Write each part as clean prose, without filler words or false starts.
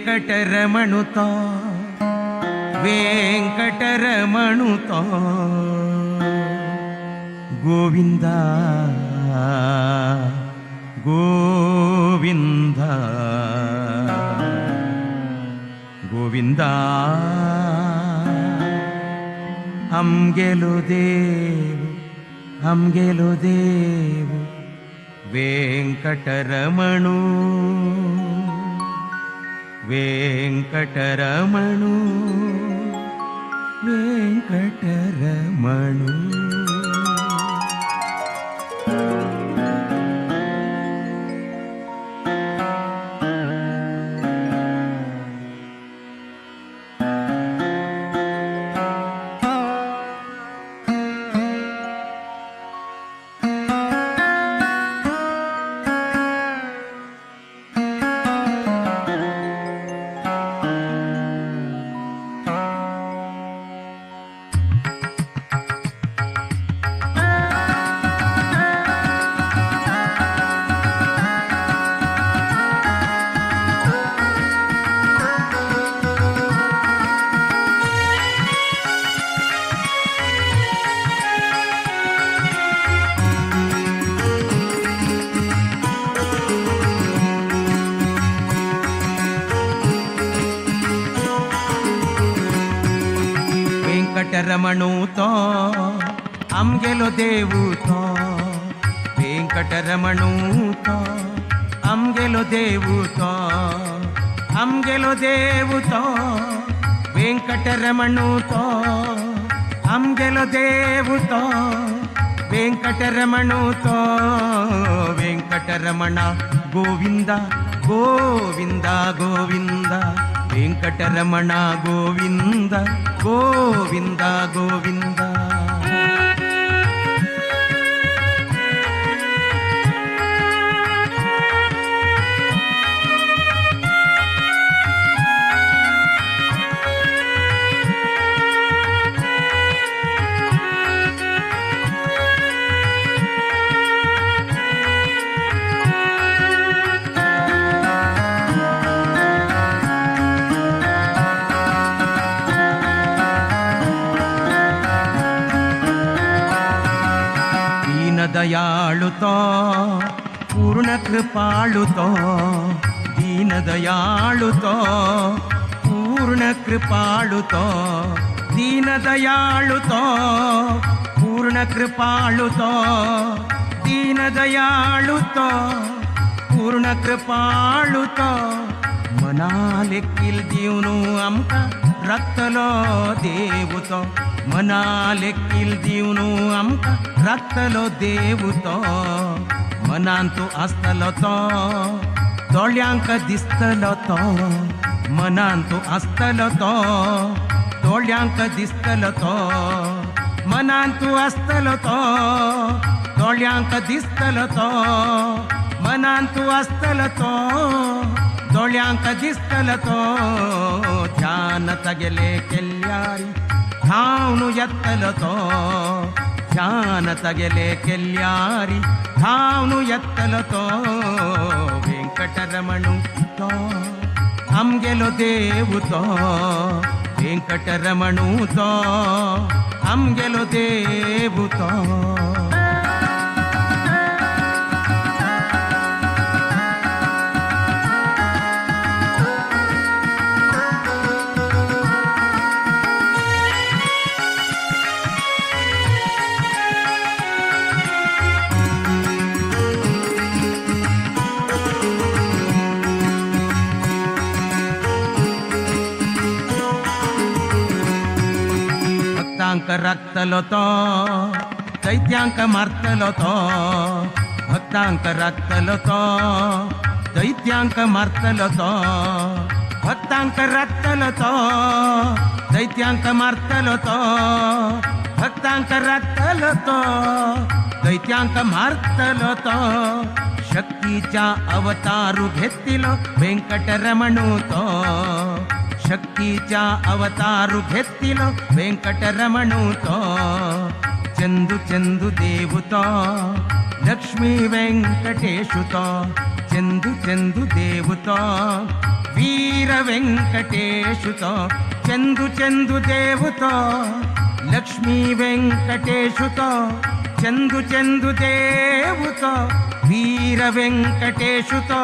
वेंकटरमणुतो वेंकटरमणुतो गोविंद गोविंद गोविंद आमगेलो देव आमगेलो देव वेंकटरमणु वेंकटरमणु वेंकटरमणु. वेंकटरमणु तो आमगेलो देव तो वेंकटरमणु तो आमगेलो देव तो आमगेलो देव तो वेंकटरमणु तो आमगेलो देव तो वेंकटरमणु तो वेंकटरमण गोविंद गोविंद गोविंद वेंकटरमण गोविंद गोविंद गोविंद. दयाळुतो पूर्ण कृपाळुतो दीनदयाळुतो पूर्ण कृपाळुतो दीनदयाळुतो पूर्ण कृपाळुतो दीनदयाळुतो पूर्ण कृपाळुतो. मनालेकील दिवनु आमकां राखतलो देव तो मनालेकील दिवनु आमकां राखतलो देव तो मनांतू आसतलो तो दोळ्यांक दिसतलो तो मनांतू आसतलो तो दोळ्यांक दिसतलो तो मनांतू आसतलो तो दोळ्यांक दिसतलो तो मनांतू आसतलो तो दोळ्यांक दिसतलो तो. ध्यान तगेले केल्यारी धावनु येतलो तो ध्यान तगेले केल्यारी धावनु येतलो तो वेंकटरमणु तो आमगेलो देव तो वेंकटरमणु तो आमगेलो देव तो. भक्तांक राखतलो तो दैत्यांक मारतलो तो भक्तांक राखतलो तो दैत्यांक मारतलो तो भक्तांक राखतलो तो दैत्यांक मारतलो तो भक्तांक राखतलो तो दैत्यांक मारतलो तो. शक्तीच्या अवतारू घेतिलो वेंकटरमणु तो शक्तीच्या अवतारू घेतिलो वेंकटरमणु तो चंदू चंदू देव तो लक्ष्मी वेंकटेशु तो चंदू चंदू देव तो वीर वेंकटेशु तो चंदु चंदु देव तो लक्ष्मी वेंकटेशु तो चंदु चंदु देव तो वीर वेंकटेशु तो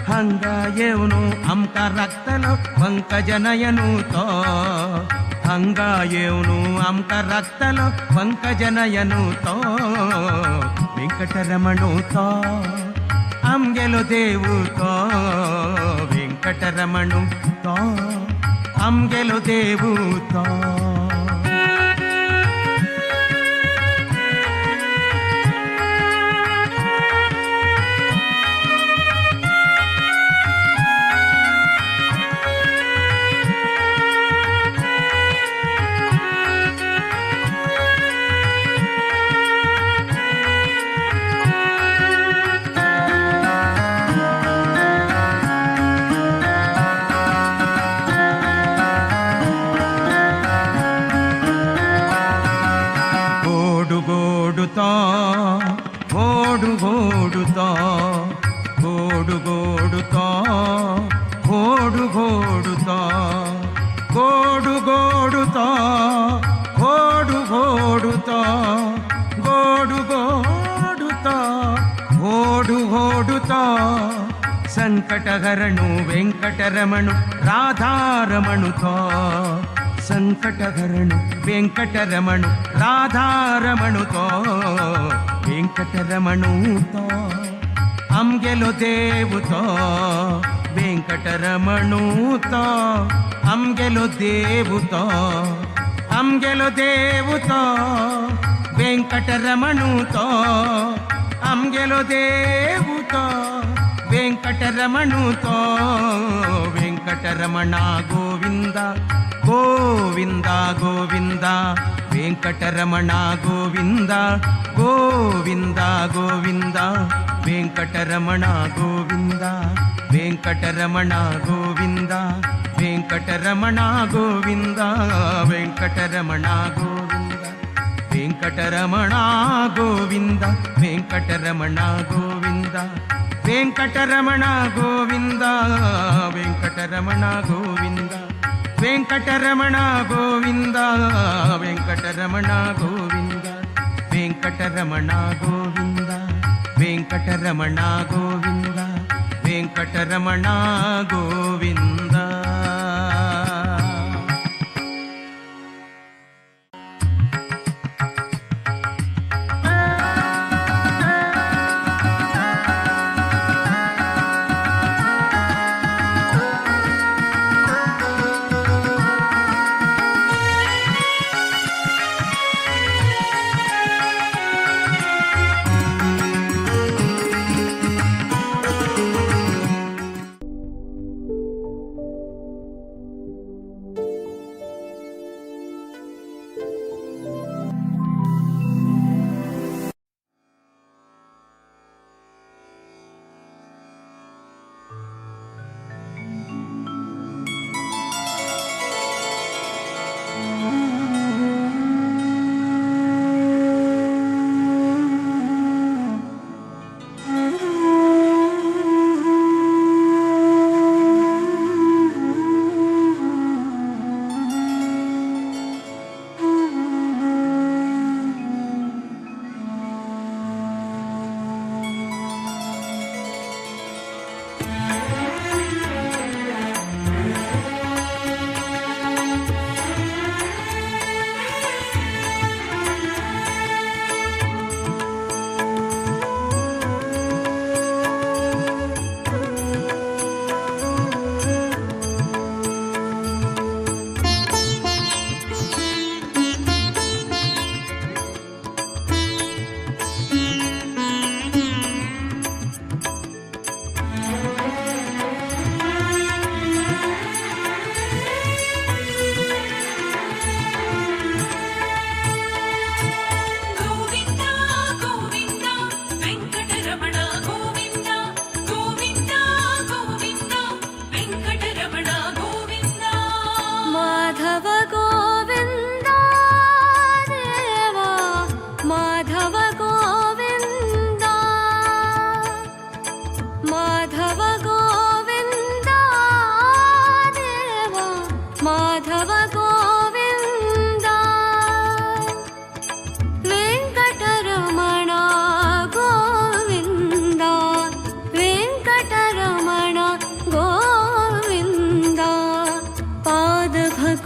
हंगा येवनु आमकां राखतलो पंकजनयनु तो हंगा येवनु आमकां राखतलो पंकजनयनु तो वेंकटरमणु तो आमगेलो देव तो वेंकटरमणु तो आमगेलो देव तो। गोडु गोडु तो गोडु गोडु तो गोडु गोडु तो गोडु गोडु तो गोडु गोडु तो गोडु गोडु तो गोडु गोडु तो संकटहरणु वेंकटरमणु राधारमणु तो संकटहरणु वेंकटरमणु राधारमणु तो वेंकटरमणु तो आमगेलो देव तो वेंकटरमणु तो आमगेलो देव तो आमगेलो देव तो वेंकटरमणु तो आमगेलो देव तो वेंकटरमणु तो वेंकटरमण गोविंद गोविंद गोविंद वेंकटरमण गोविंद गोविंद गोविंद वेंकटरमण गोविंद वेंकटरमण गोविंद वेंकटरमण गोविंद वेंकटरमण गोविंद वेंकटरमण गोविंद वेंकटरमण गोविंद वेंकटरमण गोविंद वेंकटरमण गोविंद वेंकटरमण गोविंद वेंकटरमण गोविंद वेंकटरमण गोविंद वेंकटरमण गोविंद वेंकटरमण गोविंद।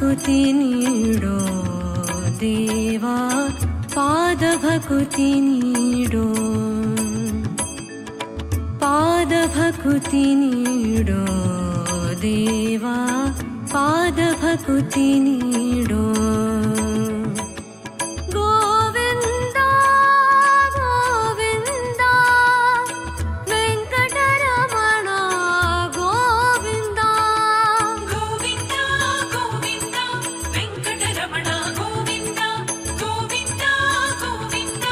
ಭಕುತಿ ನೀಡೋ ದೇವಾ, ಪಾದ ಭಕುತಿ ನೀಡೋ, ಪಾದ ಭಕುತಿ ನೀಡೋ ದೇವಾ, ಪಾದ ಭಕುತಿ ನೀಡೋ. ಗೋವಿಂದ ಗೋವಿಂದ ವೆಂಕಟರಮಣ ಗೋವಿಂದ, ಗೋವಿಂದ ಗೋವಿಂದ ವೆಂಕಟರಮಣ ಗೋವಿಂದ, ಗೋವಿಂದ ಗೋವಿಂದ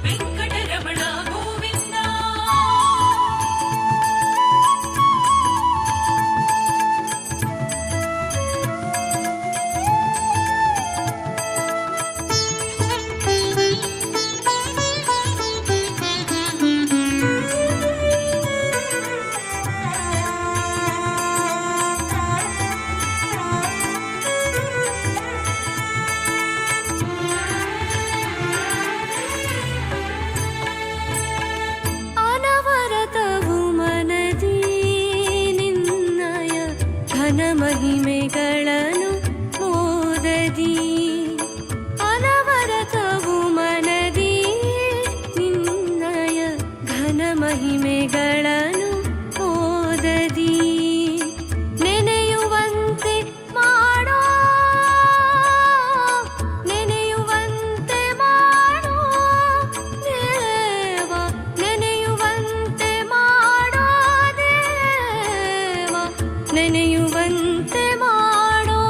ವೆಂಕಟರಮಣ ಗೋವಿಂದ. ಅನವರತವು ಮನದಿ ನಿನ್ನಯ ಘನ ಮಹಿಮೆಗಳನ್ನು ಮೋದದಿ, ಅನವರತವು ಮನದಿ ನಿನ್ನಯ ಘನ ಮಹಿಮೆಗಳನ್ನು ಮೋದದಿ ನೆನೆಯುವಂತೆ ಮಾಡೋ, ನೆನೆಯುವಂತೆ ಮಾಡೋ ದೇವ, ನೆನೆಯುವಂತೆ ಮಾಡೋ ದೇವ, ನೆನೆಯುವಂತೆ ಮಾಡೋ,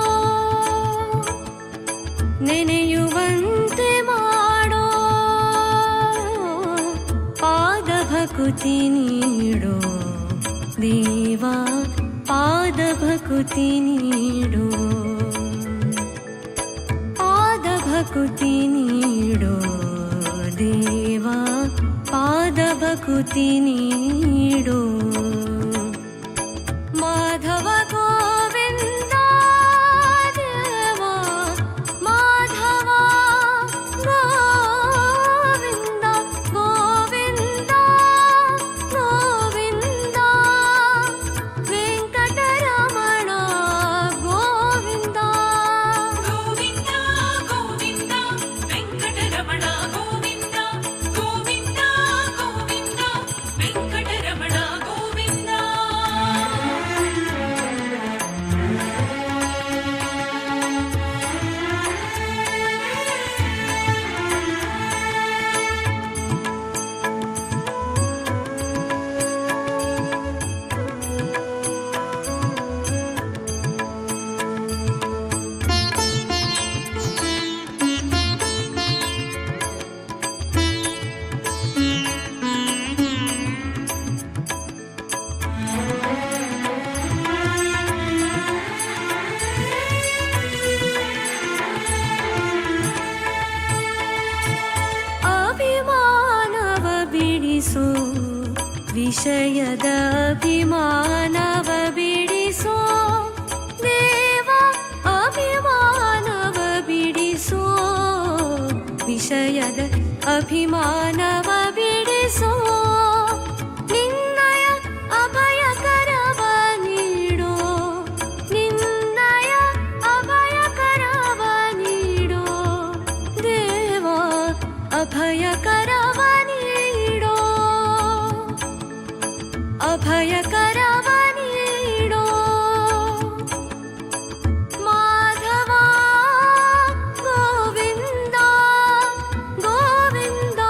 ನೆನೆಯುವಂತೆ ಮಾಡೋ. ಪಾದ ಭಕುತಿ ನೀಡೋ ದೇವಾ, ಪಾದ ಭಕುತಿ ನೀಡೋ, ಪಾದ ಭಕುತಿ ನೀಡೋ ದೇವಾ, ಪಾದ ಭಕುತಿ ನೀಡೋ. ಮಾಧವ ಗೋವಿಂದ ದೇವ, ಮಾಧವ ಗೋವಿಂದ ಗೋವಿಂದ ಗೋವಿಂದ ವೆಂಕಟರಮಣ ಗೋವಿಂದ, ಗೋವಿಂದ ಗೋವಿಂದ ವೆಂಕಟರಮಣ ಗೋವಿಂದ, ಗೋವಿಂದ ಗೋವಿಂದ ವೆಂಕಟರಮಣ ಗೋವಿಂದ. ಅಭಿಮಾನವ ಬಿಡಿಸು, ವಿಷಯದ ಅಭಿಮಾನವ ಬಿಡಿಸೋ ದೇವ, ಅಭಿಮಾನವ ಬಿಡಿಸೋ, ವಿಷಯದ ಅಭಿಮಾನವ ಬಿಡಿಸೋ. ನಿನ್ನಯ ಅಭಯಕರವ ನೀಡೋ, ನಿನ್ನಯ ಅಭಯಕರವ ನೀಡೋ ದೇವಾ, ಅಭಯಕರವ ನೀಡೋ, ಅಭಯಕರವ ನೀಡೋ. ಮಾಧವ ಗೋವಿಂದ ಗೋವಿಂದ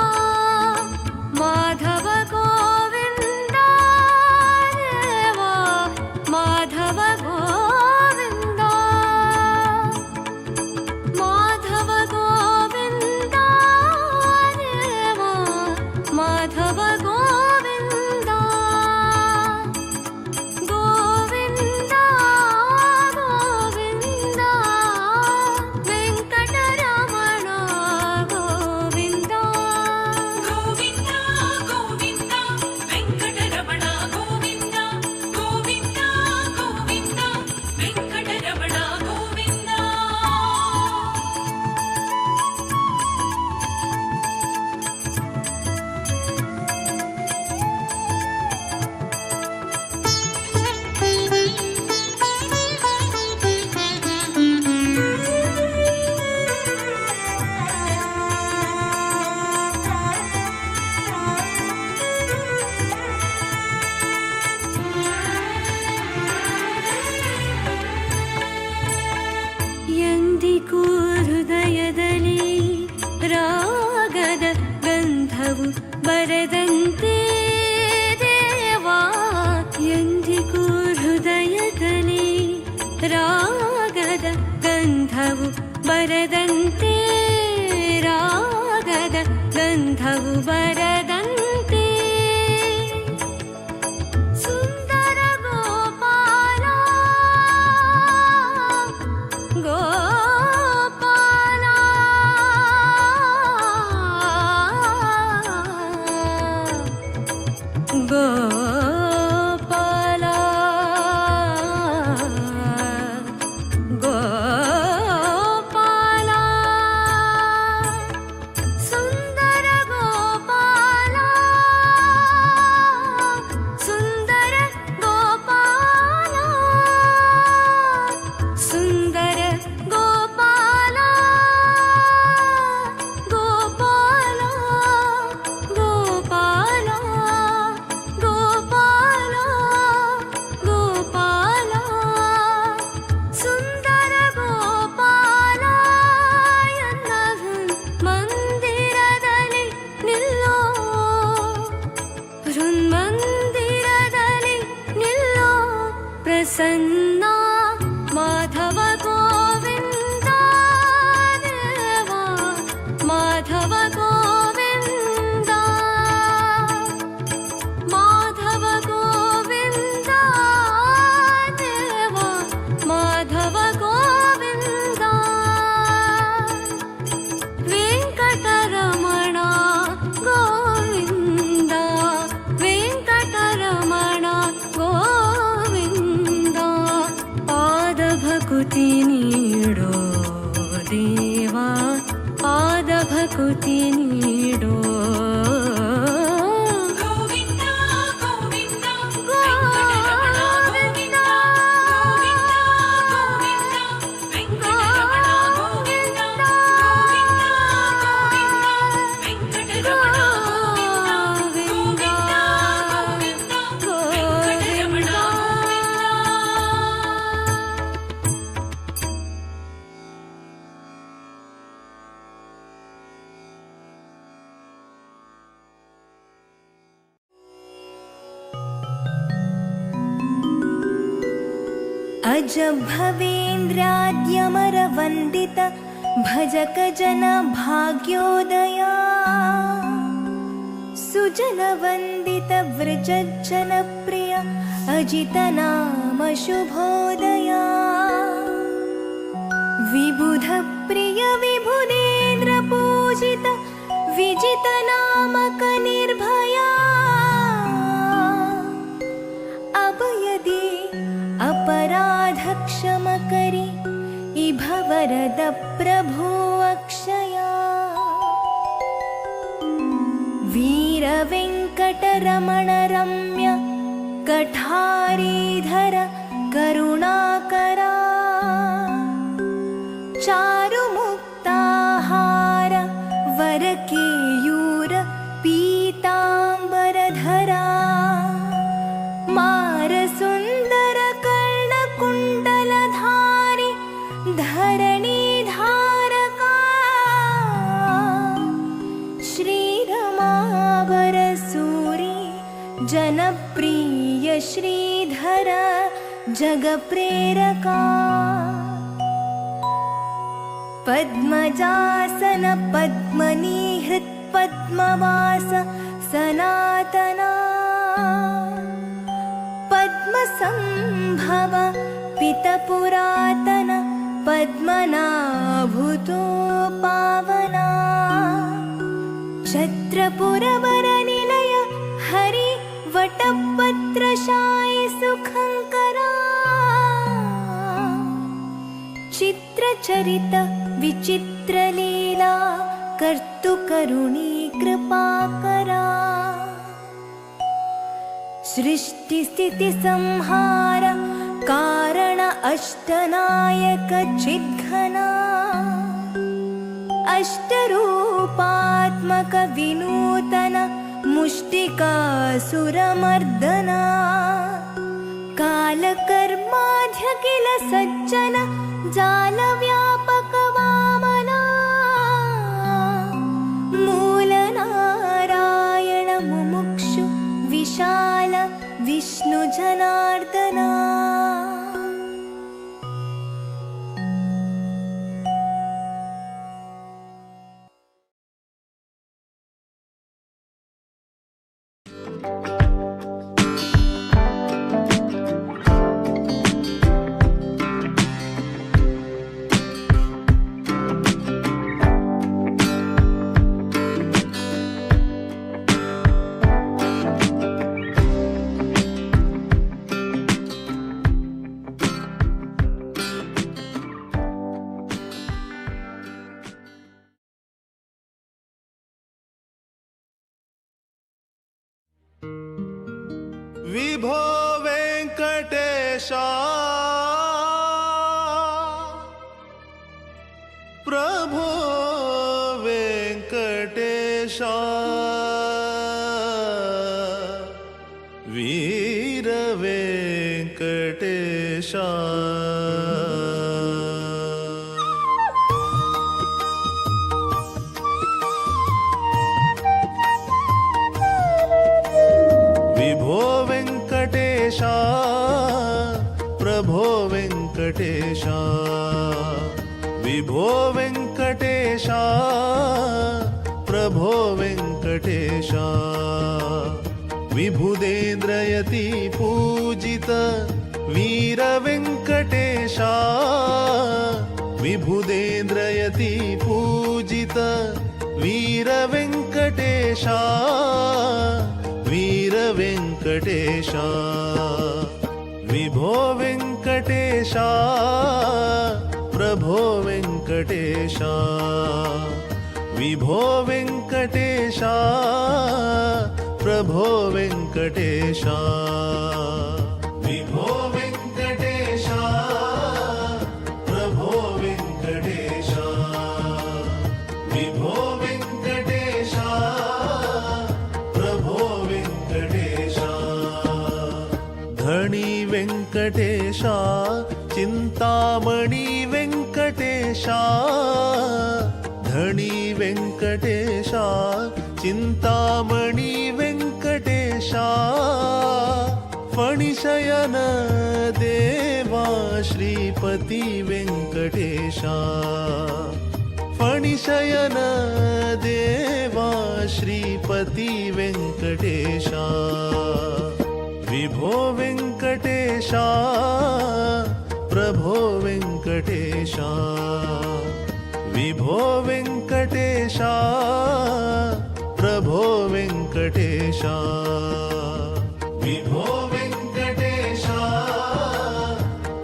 ರಾಗದ ಗಂಧವು ಬರದಂತೆ, ರಾಗದ ಗಂಧವು ಬರದಂತೆ. ಸುಂದರ ಗೋಪಾಲ ಗೋಪಾಲ, ಗೋಪಾಲ ಗೋಪಾಲ, ಸುಂದರ ಗೋಪಾಲ, ಸುಂದರ ಗೋಪಾಲ, ಸುಂದರ ಗೋಪಾಲ ಗೋಪಾಲ ಗೋಪಾಲ ಗೋಪಾಲ ಗೋಪಾಲ, ಸುಂದರ ಗೋಪಾಲ ಎನ್ನ ಮಂದಿರದಲ್ಲಿ ನಿಲ್ಲೋ, ಹೃನ್ಮಂದಿರದಲ್ಲಿ ನಿಲ್ಲೋ ಪ್ರಸನ್ನ ಮಾಧವ ಗೋವಿಂದ ದೇವ, ಮಾಧವ ಗೋವಿಂದ, ಮಾಧವ ಗೋವಿಂದ ದೇವ, ಮಾಧವ ಗೋವಿಂದ. ವೆಂಕಟರಮಣ ಗೋವಿಂದ, ವೆಂಕಟರಮಣ ಗೋವಿಂದ, ಪಾದಭಕುತಿ ನೀಡೋ ದೇವಾ, ಪಾದಭಕುತಿ ನೀಡೋ. ಗೋವಿಂದ ಗೋವಿಂದ ವೆಂಕಟರಮಣ ಗೋವಿಂದ, ಗೋವಿಂದ ಗೋವಿಂದ ವೆಂಕಟರಮಣ ಗೋವಿಂದ, ಗೋವಿಂದ ಗೋವಿಂದ ವೆಂಕಟರಮಣ ಗೋವಿಂದ, ಗೋವಿಂದ ಗೋವಿಂದ ವೆಂಕಟರಮಣ ಗೋವಿಂದ. अजभवेन्द्राद्यमरवन्दित भजक जन भाग्योदया, सुजनवन्दित व्रजजनप्रिय अजितनाम शुभोदया। विबुधप्रिय विबुधेन्द्र पूजित विजितनामक निर्भया, अभयदे अपराध क्षमकरि इभवरद प्रभो अक्षया। वीरवेङ्कटरमण रम्य कठारीधर करुणाकरा, चारुमुक्ताहार वरकेयूर पीताम्बरधरा, मारसुन्दर कर्णकुण्डलधारि धरणीधारका, श्रीरमावरसूरि जनप्रिय श्रीधर जगप्रेरका। पद्मजासन पद्मनिहृत् पद्मवास सनातना, पद्मसंभव पितपुरातन पद्मनाभुतो पावना, छत्रपुरवरनिलय हरि वटपत्रशायि सुखङ्करा, चित्रचरित विचित्रलीला कर्तुकरुणी कृपाकरा, सृष्टिस्थितिसंहार कारण अष्टनायक चिद्घना, अष्टरूपात्मक विनूतन मुष्टिकासुरमर्दना, कालकर्माध्य किल सज्जन जालव्यापक वामना, मूलनारायण मुमुक्षु विशाल विष्णु जनार्दना। विभो वेंकटेशा, प्रभो वेंकटेशा, वीर वेंकटेशा। विभो वेंकटेशा, प्रभो वेंकटेशा, विभो वेंकटेशा, प्रभो वेंकटेशा। विभुदेन्द्रयति पूजित वीर वेंकटेशा, विभुदेन्द्रयति पूजित वीर वेंकटेशा, वीर वेंकटेशा। विभो वेंकटेशा, प्रभो वेंकटेशा, विभो वेंकटेशा, प्रभो वेंकटेशा। विभो वेंकटेशा, प्रभो वेंकटेशा, विभो वेंकटेशा, प्रभो वेंकटेशा। धणी वेंकटेशा, चिंतामणी वेंकटेशा, धणी वेंकटेशा, चिंतामणी वेंकटेशा। फणिशयन देवा श्रीपती वेंकटेशा, फणिशयन देवा श्रीपती वेंकटेशा। विभो वेंकटेशा, प्रभो वेंकटेशा, विभो वेंकटेशा, प्रभो वेंकटेशा। विभो वेंकटेशा,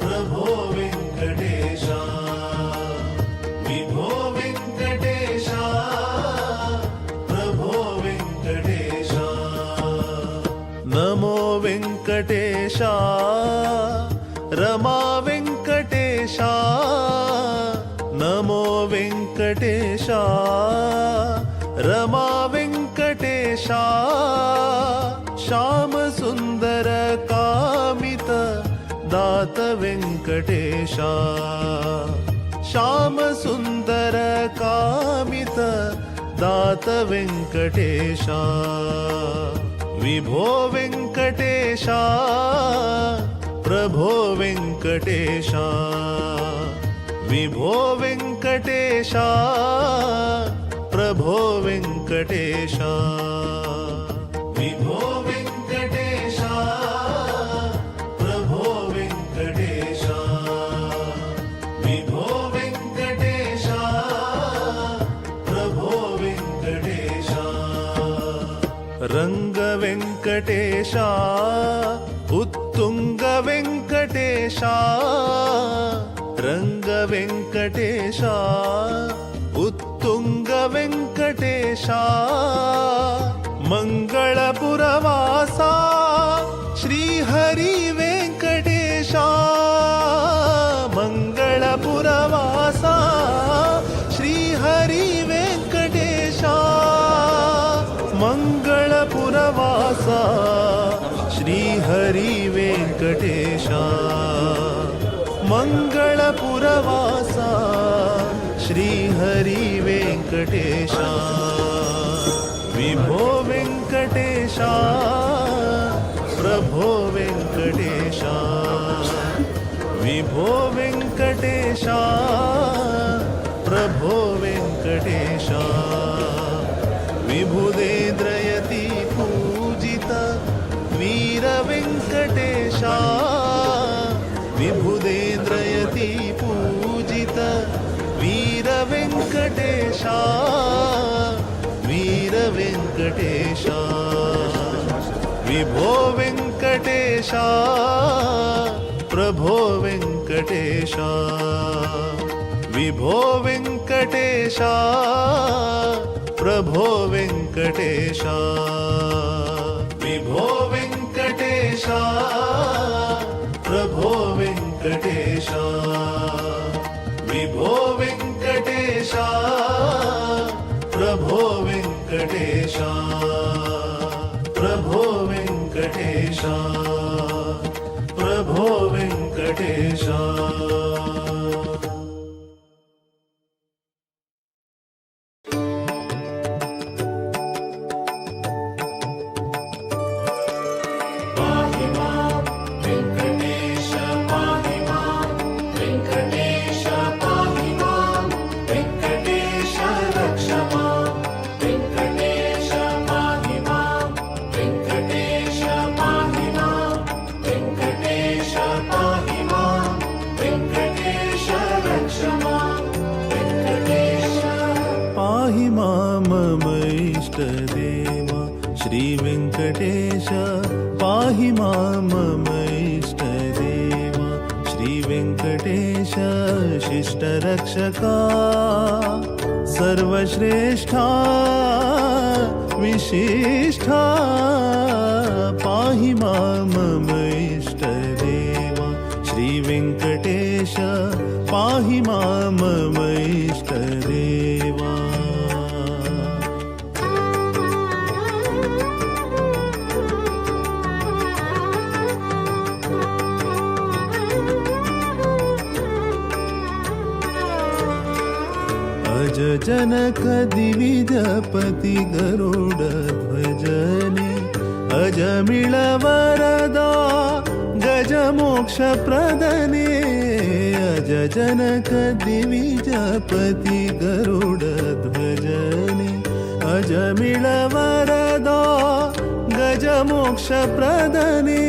प्रभो वेंकटेशा, विभो वेंकटेशा, प्रभो वेंकटेशा। नमो वेंकटेशा, रमा वेंकटेशा, नमो वेंकटेशा, रमा वेंकटेशा। श्याम सुंदर कामित दात वेंकटेशा, श्याम सुंदर कामित दात वेंकटेशा। विभो वेंकटेशा, प्रभो वेंकटेशा, विभो वेंकटेशा, प्रभो वेंकटेशा। विभो वेंकटेशा, प्रभो वेंकटेशा, विभो वेंकटेशा, प्रभो वेंकटेशा। रंग वेंकटेशा, उत्तुंग वेंकटेशा, रंग वेंकटेशा, उत्तुंग वेंकटेशा। मंगळपुरवासा श्रीहरी वेंकटेशा, मंगळपुरवासा श्रीहरी वेंकटेशा, मंगळपुरवासा श्रीहरी वेंकटेशा, मंगळपुरवासा श्रीहरी वेंकटेशा। विभो वेंकटेशा, प्रभो वेंकटेशा, विभो वेंकटेशा, प्रभो वेंकटेशा। विभुदेन्द्रयति पूजित वीर वेंकटेशा, विभुदेन्द्रयति पूजित वीर वेंकटेशा, वीर वेंकटेशा। विभो वेंकटेशा, प्रभो वेंकटेशा, विभो वेंकटेशा, प्रभो वेंकटेशा। विभो वेंकटेशा, प्रभो वेङ्कटेश, विभो वेङ्कटेश, प्रभो वेङ्कटेश, प्रभो वेङ्कटेश, प्रभो वेङ्कटेश। पाहि मां वेङ्कटेश, पाहि मां वेङ्कटेश, पाहि मां वेङ्कटेश, रक्ष मां वेङ्कटेश, पाहि मां वेङ्कटेश, पाहि मां वेङ्कटेश, पाहि मां वेङ्कटेश, रक्ष मां वेङ्कटेश। पाहि मां मम इष्टदेवा श्रीवेङ्कटेश, पाहि मां मम इष्टदेवा श्रीवेङ्कटेश, शिष्टरक्षका सर्वश्रेष्ठा विशिष्ठा, पाहि मां मम इष्टदेवा श्रीवेङ्कटेश, पाहि मां मम इष्टदेवा। अज जनक दिविजपति गरुड ध्वजने, अजमिळ वरदा गज मोक्ष प्रदने, अज जनक दिविजपति गरुड ध्वजने, अजमिळ वरदा गज मोक्ष प्रदने,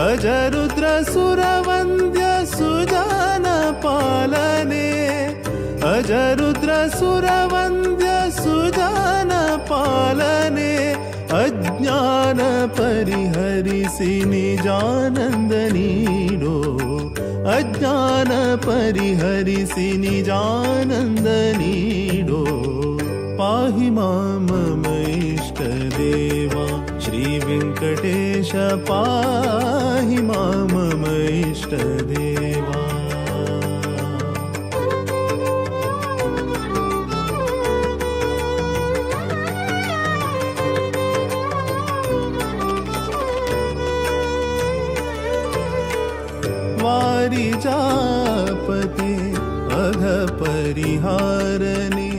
अज रुद्र सुरवन्द्य सुजान पालने, अज रुद्र सुरवन्द्य सुजान पालने, अज्ञान परिहरिसि निजानन्द नीडो, अज्ञान परिहरिसि निजानन्द नीडो, पाहि मां मम इष्टदेवा श्रीवेङ्कटेश, पाहि मां मम इष्टदेवा। वारिजापते अघ परिहारने,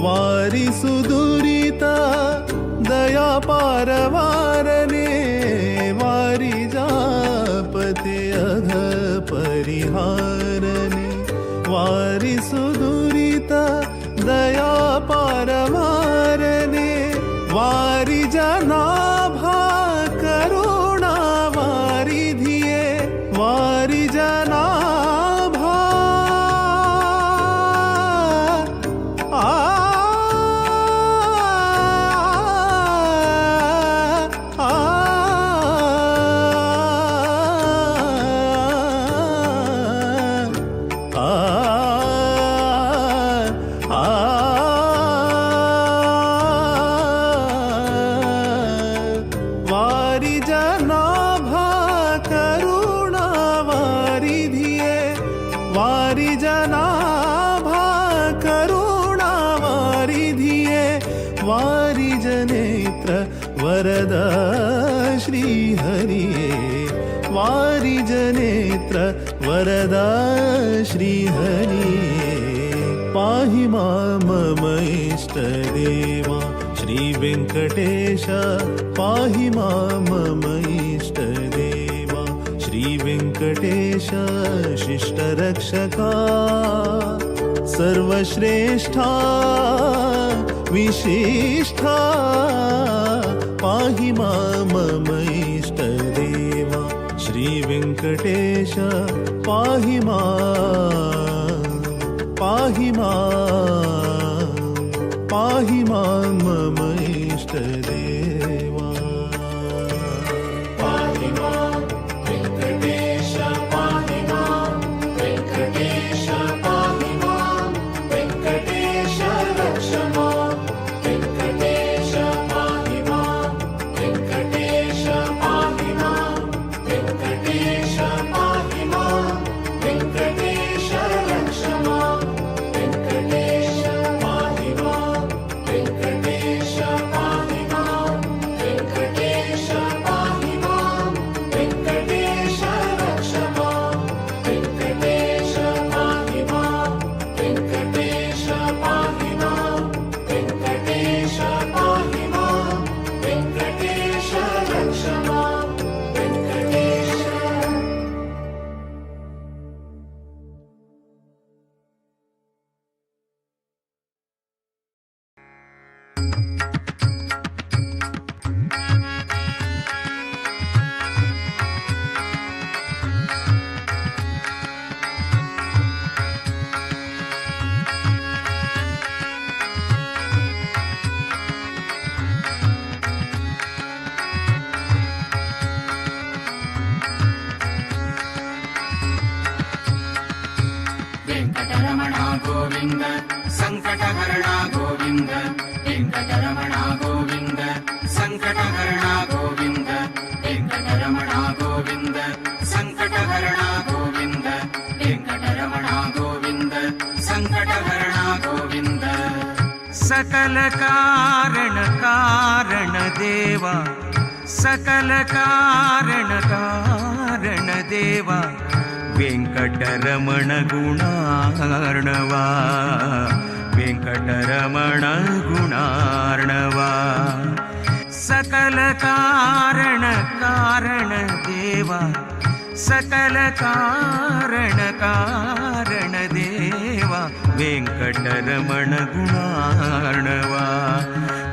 वारि सुदुरिता दया पारवारने, वारिजापते अघ परिहारने, वारि सुदुरिता दया पारवारने, वारि जनाभा करुणा वारिधिये, वारि जनाभा आ आ आ आ वारि जनाभा करुणा वारिधिये, वारि जनाभा करुणा वारिधिये, वारि जनेत्र वरद श्रीहरिये, वारि जनेत्र वरद श्रीहरिये, पाहि मां मम इष्टदेवा श्रीवेङ्कटेश, पाहि मां मम इष्टदेवा श्रीवेङ्कटेश, शिष्टरक्षका सर्वश्रेष्ठा विशिष्ठा, पाहि मां मम इष्टदेवा श्रीवेङ्कटेश, पाहि मां, पाहि मां, पाहि मां मम इष्टदेवा। पाहि मां वेङ्कटेश, पाहि मां वेङ्कटेश, पाहि मां वेङ्कटेश, रक्ष मां वेङ्कटेश, पाहि मां वेङ्कटेश, पाहि मां वेङ्कटरमण गोविन्द सङ्कटहरण गोविन्द वेङ्कटरमण गोविन्द सङ्कटहरण गोविन्द वेङ्कटरमण गोविन्द सङ्कटहरण गोविन्द वेङ्कटरमण गोविन्द सङ्कटहरण गोविन्द। सकल कारण कारण देवा, सकल कारण कारण देवा, वेङ्कटरमण गुणार्णवा, वेङ्कटरमण गुणार्णवा। सकल कारण कारण देवा, सकल कारण कारण देवा, वेङ्कटरमण गुणार्णवा,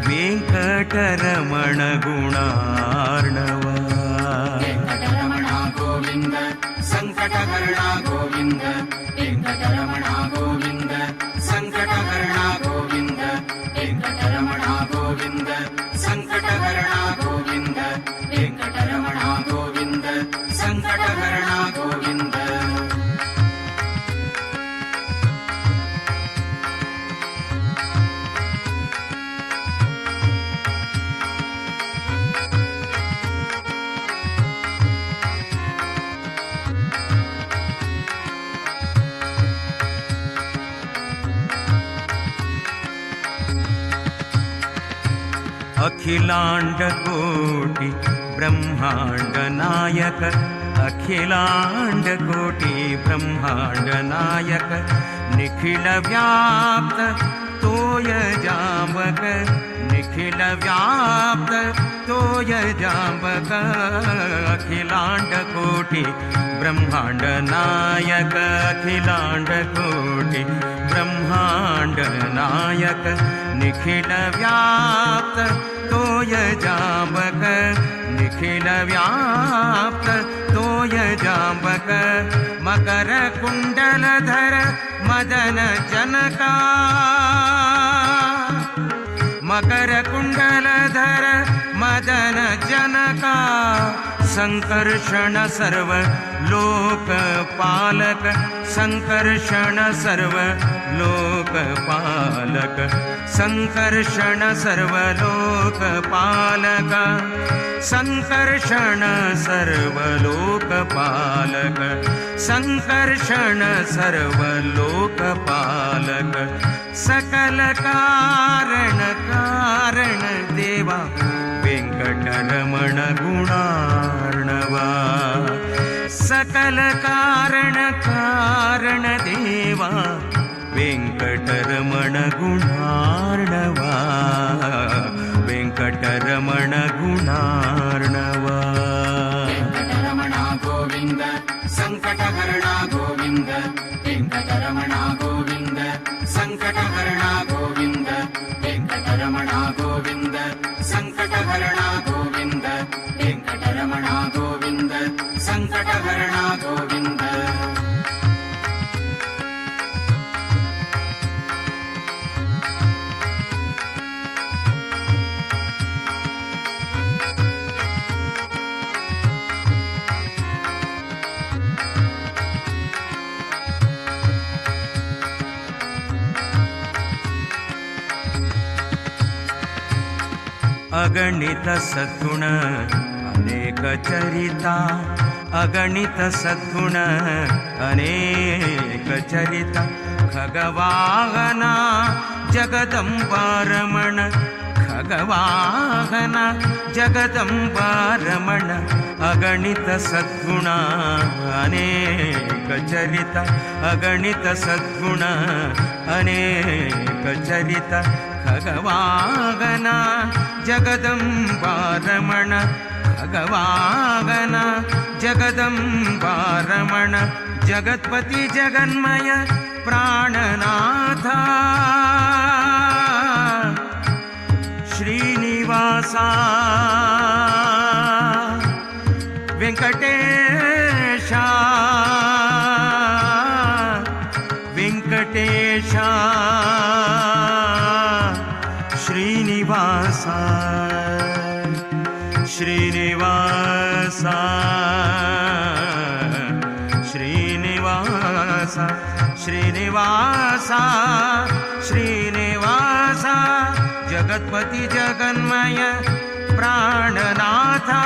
वेङ्कटरमण गुणार्णवा। वेङ्कटरमण गोविन्द सङ्कटहरण गोविन्द वेङ्कटरमण गोविन्द सङ्कटहरण गोविन्द वेङ्कटरमण गोविन्द सङ्कटहरण गोविन्द वेङ्कटरमण गोविन्द सङ्कटहरण गोविन्द। अखिलांड कोटि ब्रह्मांड नायक, अखिलांड कोटि ब्रह्मांड नायक, निखिल व्याप्त तोय जांबक, निखिल व्याप्त तोय जांबक, अखिलांड कोटि ब्रह्मांड नायक, अखिलांड कोटि ब्रह्मांड नायक, निखिल व्याप्त तोय जांबक, निखिल व्याप्त तोय जांबक, मकर कुंडलधर मदन जनका, मकर कुंडलधर मदन जनका, संकर्षण सर्व लोकपालक, संकर्षण सर्व लोकपालक, संकर्षण सर्व लोकपालक, संकर्षण सर्व लोकपालक, संकर्षण सर्व लोकपालक, सकल कारण कारण देवा, वेङ्कटरमण गुणार्णवा, सकल कारण कारण देवा, वेङ्कटरमण गुणार्णवा, वेङ्कटरमण गुणार्णवा। वेङ्कटरमण गोविन्द सङ्कटहरण गोविन्द वेङ्कटरमण गोविन्द सङ्कटहरण गोविन्द वेङ्कटरमण गोविन्द सङ्कटहरण गोविन्द वेङ्कटरमण गोविन्द सङ्कटहरण गोविन्द। अगणित सद्गुण अनेक चरिता, अगणित सद्गुण अनेक चरिता, खगवाहना जगदम्बारमण, खगवाहना जगदम्बारमण, अगणित सद्गुण अनेक चरिता, अगणित सद्गुण अनेक चरिता, खगवाहना जगदम्बारमण, खगवाहना जगदम्बारमण, जगत्पति जगन्मय प्राणनाथा, श्रीनिवासा वेङ्कटेशा, वेङ्कटेशा श्रीनिवासा, श्रीनिवासा, श्रीनिवासा, श्रीनिवासा श्रीनिवासा जगत्पति जगन्मय प्राणनाथा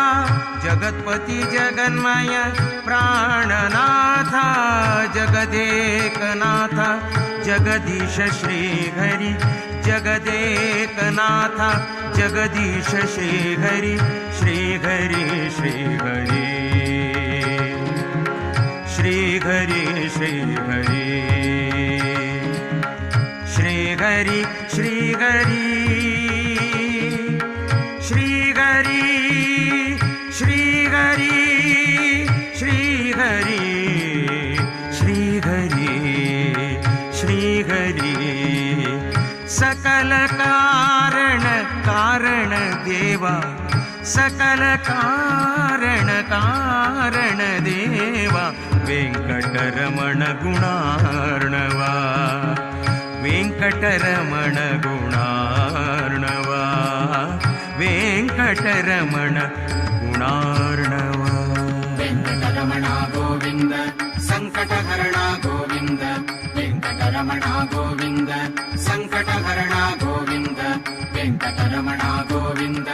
जगत्पति जगन्मय प्राणनाथा जगदेकनाथ जगदीश श्रीहरि जगदेकनाथ जगदीश श्रीहरि श्रीहरि श्रीहरि श्रीहरि श्रीहरि श्रीहरि श्रीहरि श्रीहरि श्रीहरि श्रीहरि श्रीहरि श्रीहरि सकल कारण कारण देवा सकल कारण कारण देवा वेंकटरमण गुणार्णवा वेंकटरमण गुणार्णवा वेंकटरमण गुणार्णवा. वेङ्कटरमण गोविन्द सङ्कटहरण गोविन्द वेङ्कटरमण गोविन्द सङ्कटहरण गोविन्द वेङ्कटरमण गोविन्द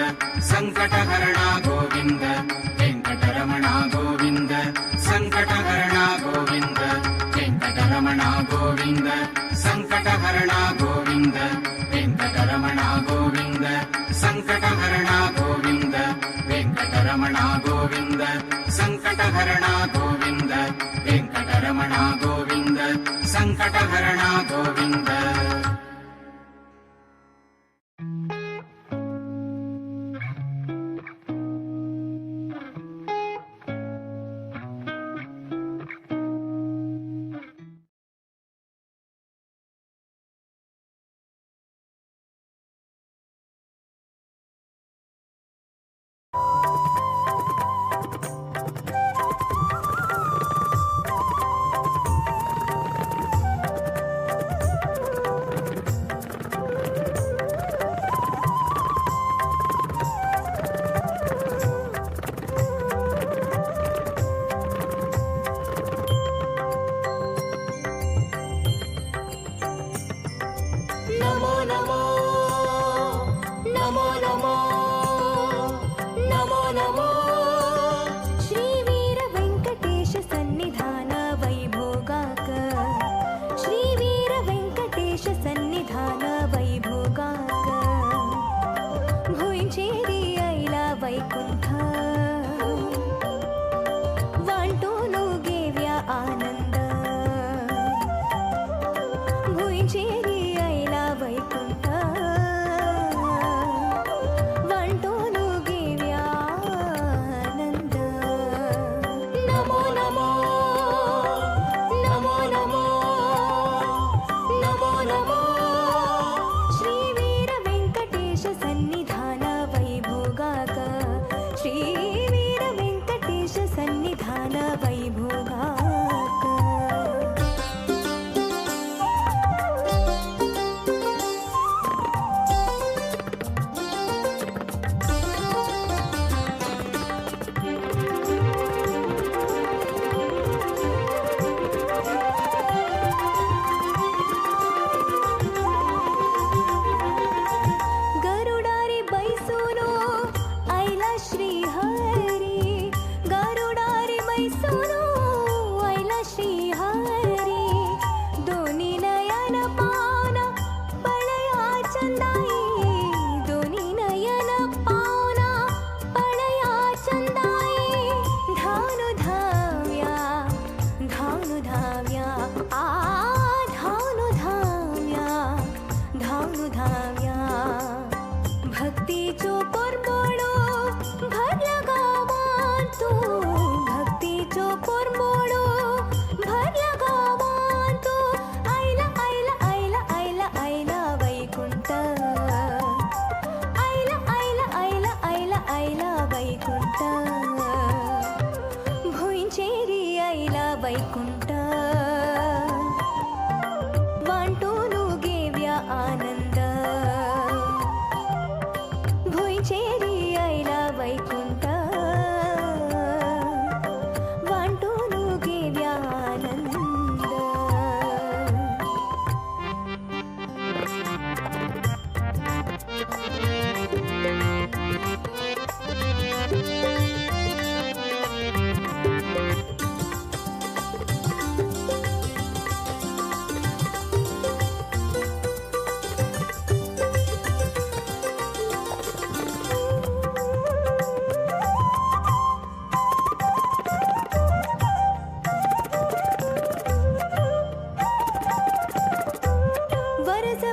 सङ्कटहरण गोविन्द वेङ्कटरमण गोविन्द सङ्कटहरण गोविन्द वेङ्कटरमण गोविन्द सङ्कटहरण गोविन्द वेङ्कटरमण गोविन्द सङ्कटहरण गोविन्द वेङ्कटरमण गोविन्द सङ्कटहरण गोविन्द वेङ्कटरमण गोविन्द सङ्कटहरण गोविन्द.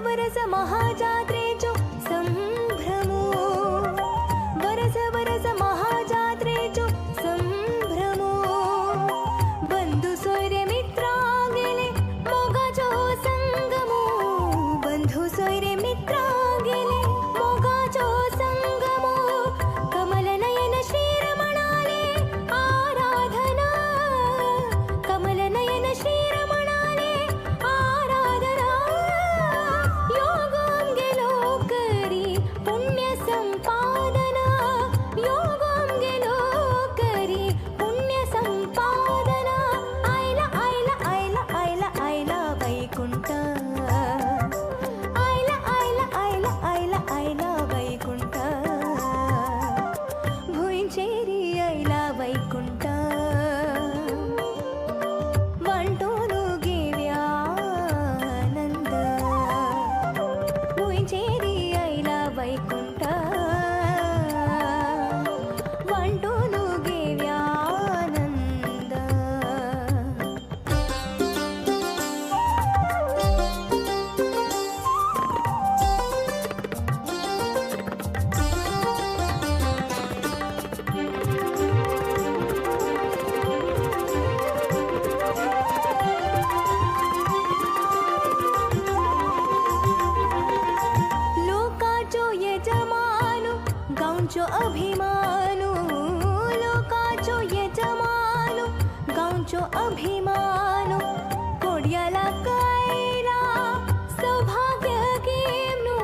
वरस महाजात्रेचो संभ्रमो, वरस वरस महाजात्रेचो संभ्रमो. बंधु सोयरे मित्रांगेले मोगाचो संगमो, बंधु सोयरे मित्रांगेले मोगाचो संगमो. कमल नयन श्रीरमणाले आराधना, कमल नयन श्रीरमणाले आराधना. योगं गेलो करी पुण्य संपादना, योगं गेलो करी पुण्य संपादना. आयला आयला आयला आयला आयला वैकुंठ, आयला आयला आयला आयला आयला वैकुंठ. भुंयचेरी आयला वैकुंठ, वांटोनु घेव्या आनंद. भुंयचेरी आयला वैकुंठ, वांटोनु घेव्या आनंद. लोकाचो यजमानु गांवचो अभिमानु, लोकाचो यजमानु गांवचो अभिमानु. कोड्याला कायला सौभाग्य घेवनु,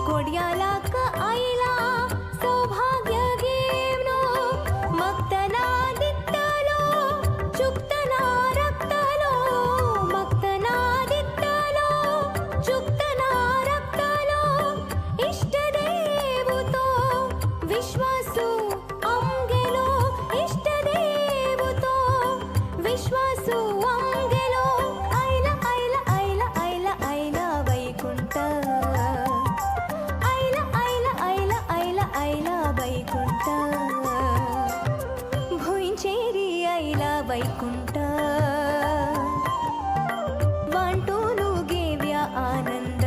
कोड्याला आयला सौभाग्य घेवनु. मगतना दित्तलो चुकतना रक्तलो, मगतना दित्तलो चुकतना रक्तलो. इष्ट देव तो विश्वासु आमगेलो, इष्ट देव तो विश्वासु आमगेलो. आयला आयला आयला आयला आयला वैकुंठ, आयला आयला आयला आयला आयला वैकुंठ. भुंयचेरी आयला वैकुंठ, वांटोनु घेव्या आनंद.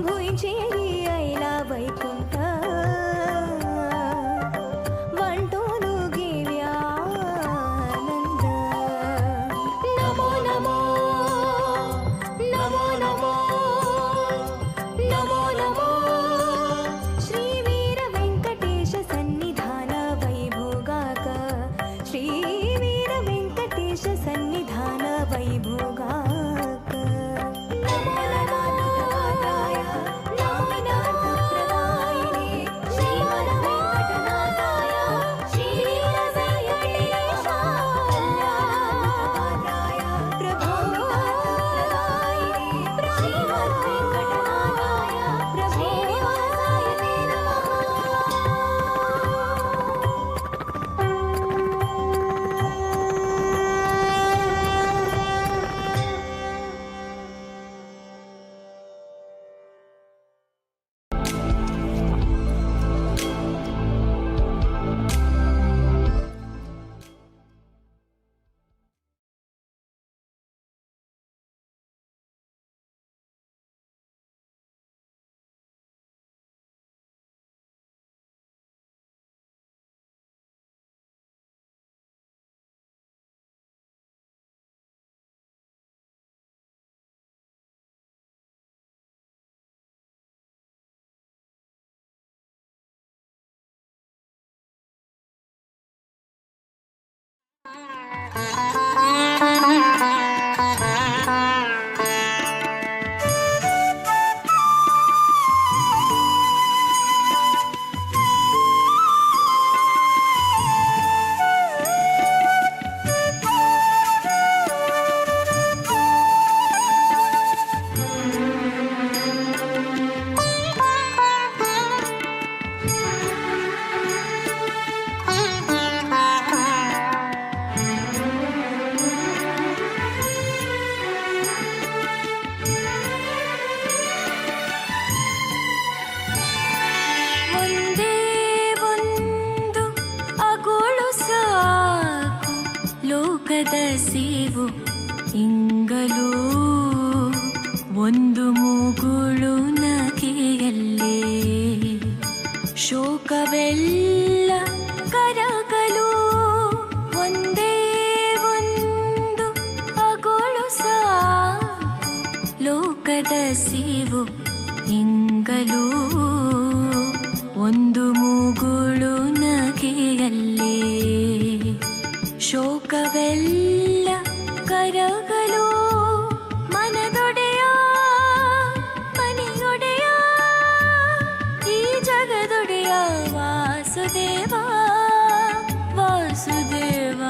भुंयचेरी आयला वैकुंठ, वांटोनु घेव्या आनंद. नमो नमो नमो नमो नमो नमो श्री वीर वेंकटेश सन्निधान वैभोगाक, श्री वीर वेंकटेश सन्निधान वैभोगाक. नमो नमो नमो नमो श्रीमद् वेंकटनाथाय श्रीनिवासाय प्रभो श्रीमद् वेंकटनाथाय श्रीनिवासाय ते नमः. ಒಂದೇ ಒಂದು ಅಗುಳು ಸಾಕು ಲೋಕದ ಸೇವು ಇಂಗಲು. ಶೋಕವೆಲ್ಲ ಕರಗಲು ಒಂದೇ ಒಂದು ಅಗೋಳು ಸಾಕು ಲೋಕದ ಸೇವು ಇಂಗಲು ಒಂದು ಮುಗುಳು ನಗೆಯಲ್ಲೇ ಶೋಕವೆಲ್ಲ ಕರಗಲು ಮನದೊಡೆಯ ಮನೆಯೊಡೆಯ ಈ ಜಗದೊಡೆಯ ವಾಸುದೇವ ವಾಸುದೇವ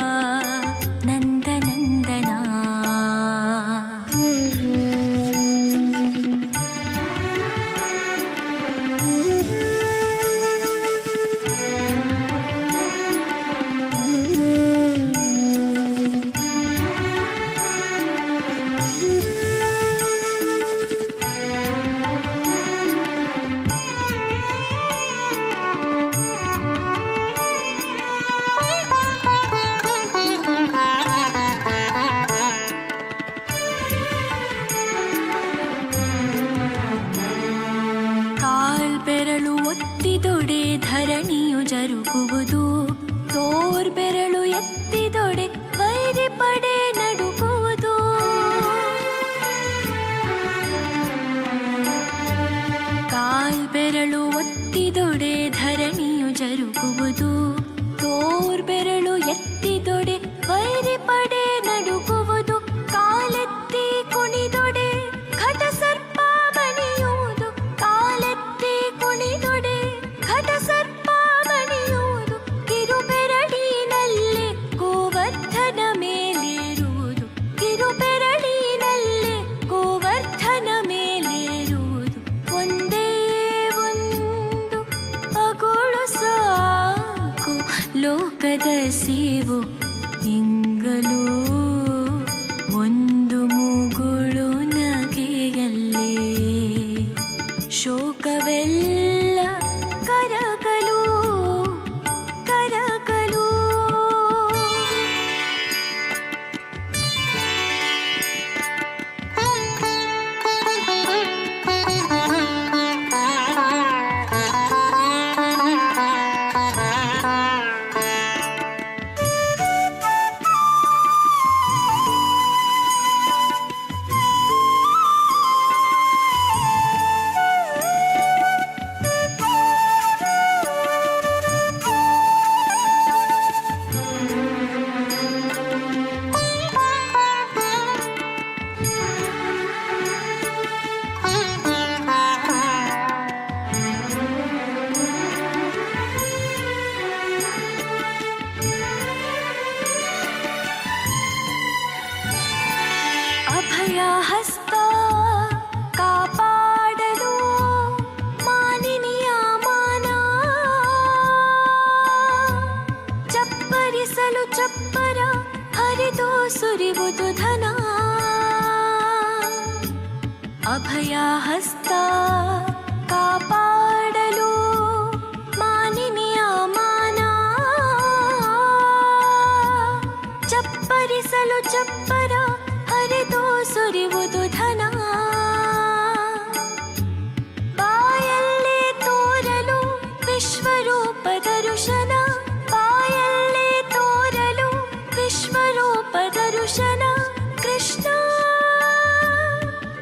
ನಂದನಂದನ. ಕಾಲ್ಬೆರಳು ಒತ್ತಿದೊಡೆ ಧರಣಿಯು ಜರುಗುವುದು, ತೋರ್ಬೆರಳು ಎತ್ತಿದೊಡೆ ವೈರಿ ಪಡೆ ನಡುಗುವುದು. ಕಾಲ್ಬೆರಳು ಒತ್ತಿದೊಡೆ ಧರಣಿಯು ಜರುಗುವುದು, ತೋರ್ಬೆರಳು ಎತ್ತಿದೊಡೆ ವೈರಿ ಪಡೆ ನಡುಗುವುದು. ಕಾಲೆತ್ತಿ ಕುಣಿದೊಡೆ ಘಟ ಸರ್ಪ ಮಣಿಯುವುದು, ಕಾಲೆತ್ತಿ ಕುಣಿದೊಡೆ ಘಟ ಸರ್ಪ ಮಣಿಯುವುದು. ಕಿರುಬೆರಳಿನಲ್ಲೇ ಗೋವರ್ಧನ ಮೇಲೇರುವುದು, ಕಿರುಬೆರಳಿನಲ್ಲೇ ಗೋವರ್ಧನ ಮೇಲೇರುವುದು. ಒಂದೇ ಒಂದು ಅಗೋಳು ಸಾಕು ಲೋಕದ ಸೇವು ಇಂಗಲು ಒಂದು ಮುಗುಳು ನಗೆಯಲ್ಲೇ ಶೋಕವೆಲ್ಲ ಕರಗಲು ಕರಗಲು. ಅಭಯ ಹಸ್ತ ಕಾಪಾಡಲು ಮಾನಿನಿಯ ಮಾನ, ಚಪ್ಪರಿಸಲು ಚಪ್ಪರ ಹರಿದು ಸುರಿವುದು ಧನ. ಅಭಯ ಹಸ್ತ ಕಾಪಾಡಲು ಮಾನಿನಿಯ ಮಾನ, ಚಪ್ಪರಿಸಲು ಚಪ್ಪರ ಹರಿದು ಸುರಿವುದು ಧನ. ಬಾಯಲ್ಲೇ ತೋರಲು ವಿಶ್ವರೂಪ ದರುಶನ, ಬಾಯಲ್ಲೇ ತೋರಲು ವಿಶ್ವರೂಪ ದರುಶನ. ಕೃಷ್ಣ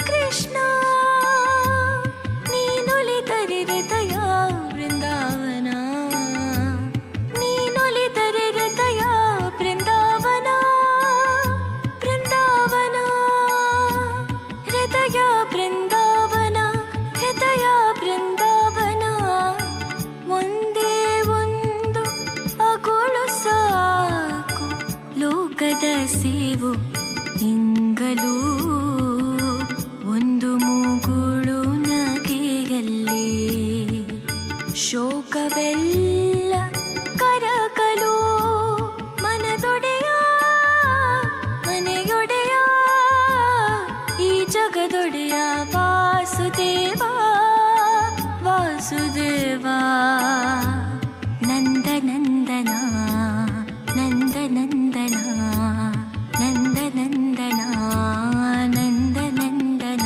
ಕೃಷ್ಣ ನೀನೊಲಿದರೆ ಹೃದಯ ಬೃಂದಾವನ, ನೀನೊಲಿದರೆ ಹೃದಯ ಬೃಂದಾವನ, ಬೃಂದಾವನ ಹೃದಯ ಬೃಂದಾವನ, ಹೃದಯ ಬೃಂದಾವನ. ಒಂದೇ ಒಂದು ಅಗೋಳು ಸಾಕು ಲೋಕದ ಸೇವು ಇಂಗಲು ಒಂದು ಮುಗುಳು ನಗೆಯಲ್ಲೇ ಶೋಕವೆಲ್ಲ ಕರಗಲು ಮನದೊಡೆಯ ಮನೆಯೊಡೆಯ ಈ ಜಗದೊಡೆಯ ವಾಸುದೇವ ವಾಸುದೇವ ನಂದನಂದನ ನಂದನಂದನ ನಂದನಂದನ ನಂದನಂದನ.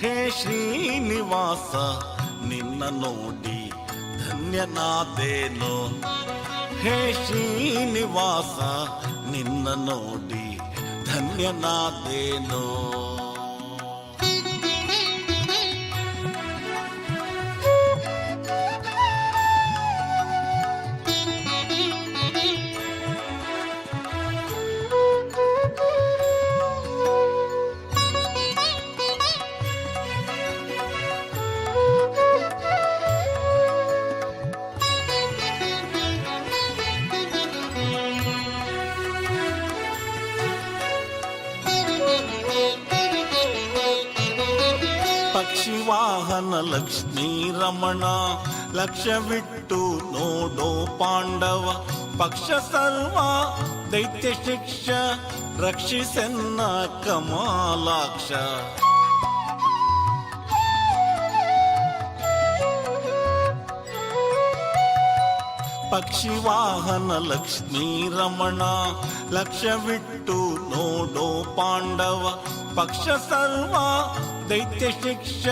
ಹೇ ಶ್ರೀನಿವಾಸ ನಿನ್ನ ನೋಡಿ ಧನ್ಯನಾದೇನೋ. ಹೇ ಶ್ರೀನಿವಾಸ ನಿನ್ನ ನೋಡಿ ಧನ್ಯನಾದೇನೋ. ಪಕ್ಷಿವಾಹನ ಲಕ್ಷ್ಮೀ ರಮಣ ಲಕ್ಷ್ಯವಿಟ್ಟು ನೋಡೋ ಪಾಂಡವ ಪಕ್ಷ ಸರ್ವ ದೈತ್ಯ ಶಿಕ್ಷ ರಕ್ಷಿಸೆನ್ನ ಕಮಲಾಕ್ಷ. ಪಕ್ಷಿವಾಹನ ಲಕ್ಷ್ಮೀ ರಮಣ ಲಕ್ಷ್ಯವಿಟ್ಟು ನೋಡೋ ಪಾಂಡವ ಪಕ್ಷ ಸರ್ವ ದೈತ್ಯ ಶಿಕ್ಷ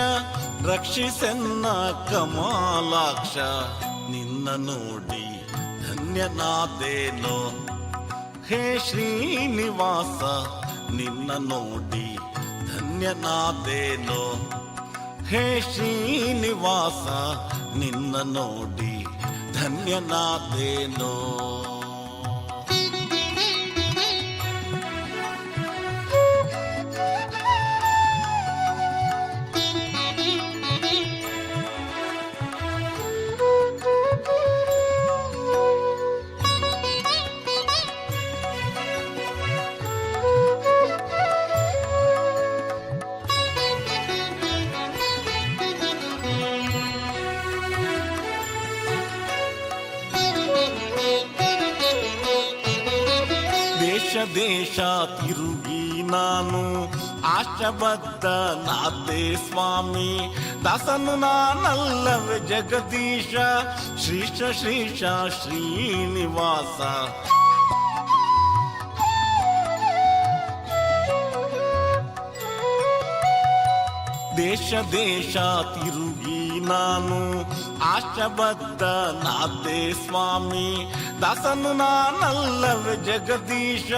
ರಕ್ಷಿಸೆನ್ನ ಕಮಲಾಕ್ಷ. ನಿನ್ನ ನೋಡಿ ಧನ್ಯನಾದೇನೋ. ಹೇ ಶ್ರೀನಿವಾಸ ನಿನ್ನ ನೋಡಿ ಧನ್ಯನಾದೇನೋ. ಹೇ ಶ್ರೀನಿವಾಸ ನಿನ್ನ ನೋಡಿ ಧನ್ಯನಾದೇನೋ. ದೇಶ ದೇಶ ತಿರುಗಿ ನಾನು ಆಶಬದ್ಧನಾದೆ ಸ್ವಾಮಿ. ದಾಸನು ನಾನಲ್ಲವೇ ಜಗದೀಶ ಶ್ರೀಶ ಶ್ರೀಶ ಶ್ರೀನಿವಾಸ. ದೇಶ ದೇಶ ತಿರುಗಿ ನಾನು ಆಶಬದ್ಧನಾದೆ ಸ್ವಾಮಿ. ದಾಸನು ನಾನಲ್ಲವೇ ಜಗದೀಶ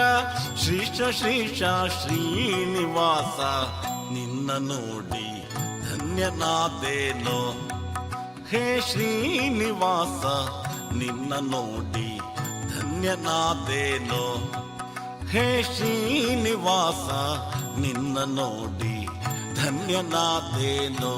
ಶ್ರೀಶ ಶ್ರೀಶ ಶ್ರೀನಿವಾಸ. ನಿನ್ನ ನೋಡಿ ಧನ್ಯನಾದೇನೋ. ಹೇ ಶ್ರೀನಿವಾಸ ನಿನ್ನ ನೋಡಿ ಧನ್ಯನಾದೇನೋ. ಹೇ ಶ್ರೀನಿವಾಸ ನಿನ್ನ ನೋಡಿ ಧನ್ಯನಾದೇನೋ.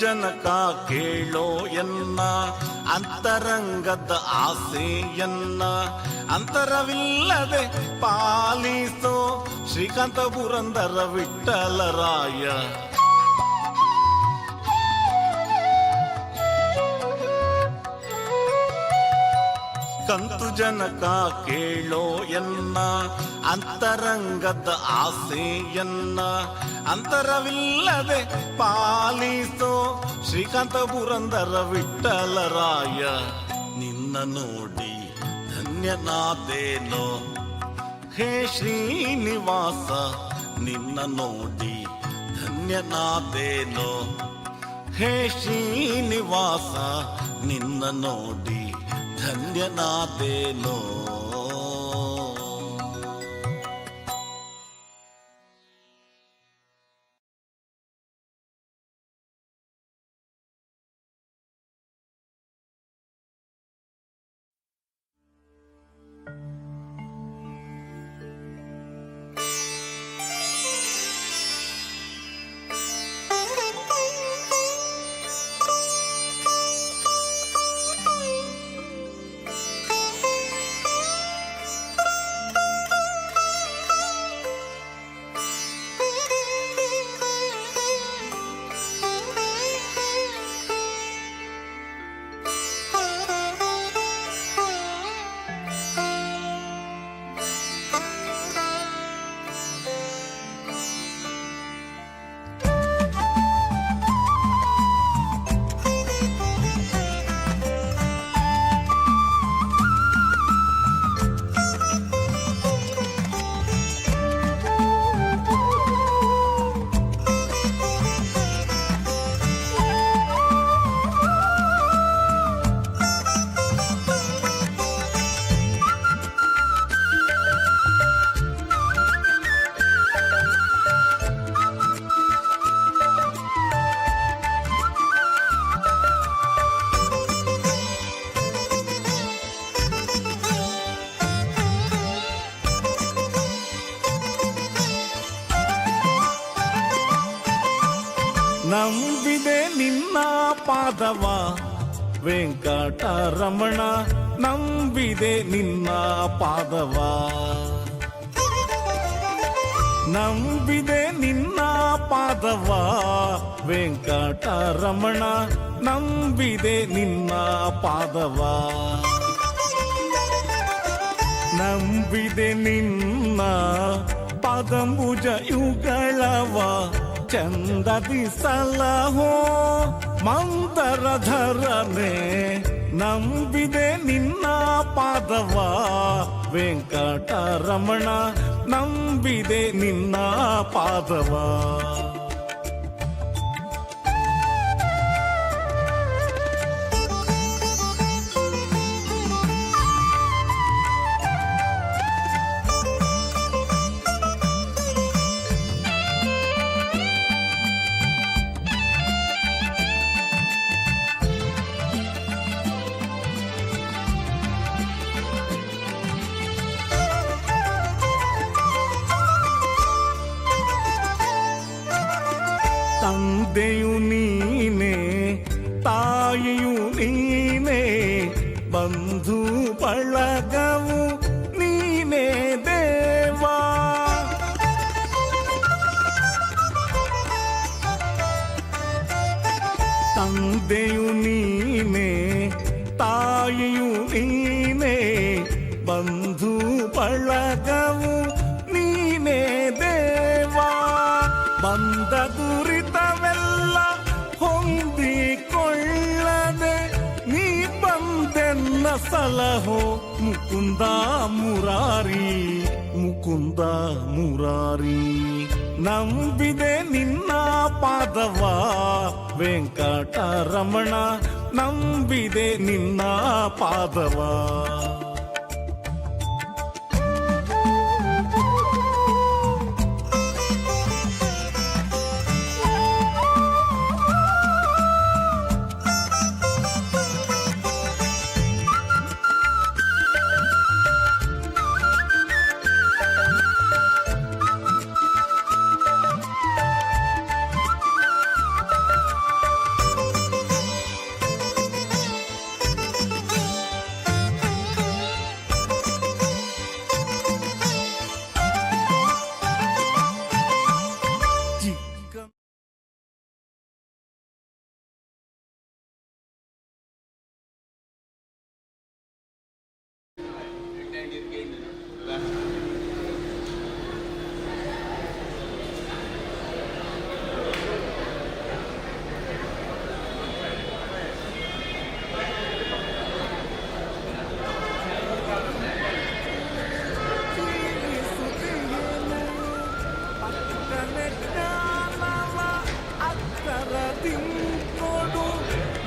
ಜನಕ ಕೇಳೋ ಎನ್ನ ಅಂತರಂಗದ ಆಸೆಯನ್ನ ಅಂತರವಿಲ್ಲದೆ ಪಾಲಿಸೋ ಶ್ರೀಕಾಂತ ಪುರಂದರ ವಿಠಲರಾಯ. ಕಂತು ಜನಕ ಕೇಳೋ ಎನ್ನ ಅಂತರಂಗದ ಆಸೆಯನ್ನ ಅಂತರವಿಲ್ಲದೆ ಪಾಲಿಸೋ ಶ್ರೀಕಾಂತ ಪುರಂದರ ವಿಠಲರಾಯ. ನಿನ್ನ ನೋಡಿ ಧನ್ಯನಾದೇನೋ. ಹೇ ಶ್ರೀನಿವಾಸ ನಿನ್ನ ನೋಡಿ ಧನ್ಯನಾದೇನೋ. ಹೇ ಶ್ರೀನಿವಾಸ ನಿನ್ನ ನೋಡಿ ಧನ್ಯನಾದೇನೋ. Thank you. ನಂಬಿದೆ ನಿನ್ನ ಪಾದವ ವೆಂಕಟರಮಣ, ನಂಬಿದೆ ನಿನ್ನ ಪಾದವ. ನಂಬಿದೆ ನಿನ್ನ ಪಾದವ ವೆಂಕಟರಮಣ, ನಂಬಿದೆ ನಿನ್ನ ಪಾದವ. ನಂಬಿದೆ ನಿನ್ನ ಪದಂಬುಜ ಯುಗಳವ, ಚಂದದಿ ಸಲಹೋ ಮಂದರ ಧರನೆ. ನಂಬಿದೆ ನಿನ್ನ ಪಾದವ ವೆಂಕಟರಮಣ, ನಂಬಿದೆ ನಿನ್ನ ಪಾದವ. ತಂದೆಯು ನೀನೇ, ತಾಯಿಯು ನೀನೇ, ಬಂಧು ಬಳಗವು ನೀನೇ ದೇವಾ. ತಂದೆಯು ನೀನೇ, ತಾಯಿಯು ನೀನೇ, ಬಂಧು ಬಳಗವು ನೀನೇ ದೇವಾ. ಬಂದ ದುರಿತವೆಲ್ಲ ಹೊಂದಿಕೊಳ್ಳದೆ ನೀ ಬಂದೆನ್ನ ಸಲಹೋ ಮುಕುಂದ ಮುರಾರಿ, ಮುಕುಂದ ಮುರಾರಿ. ನಂಬಿದೆ ನಿನ್ನ ಪಾದವ ವೆಂಕಟರಮಣ, ನಂಬಿದೆ ನಿನ್ನ ಪಾದವ.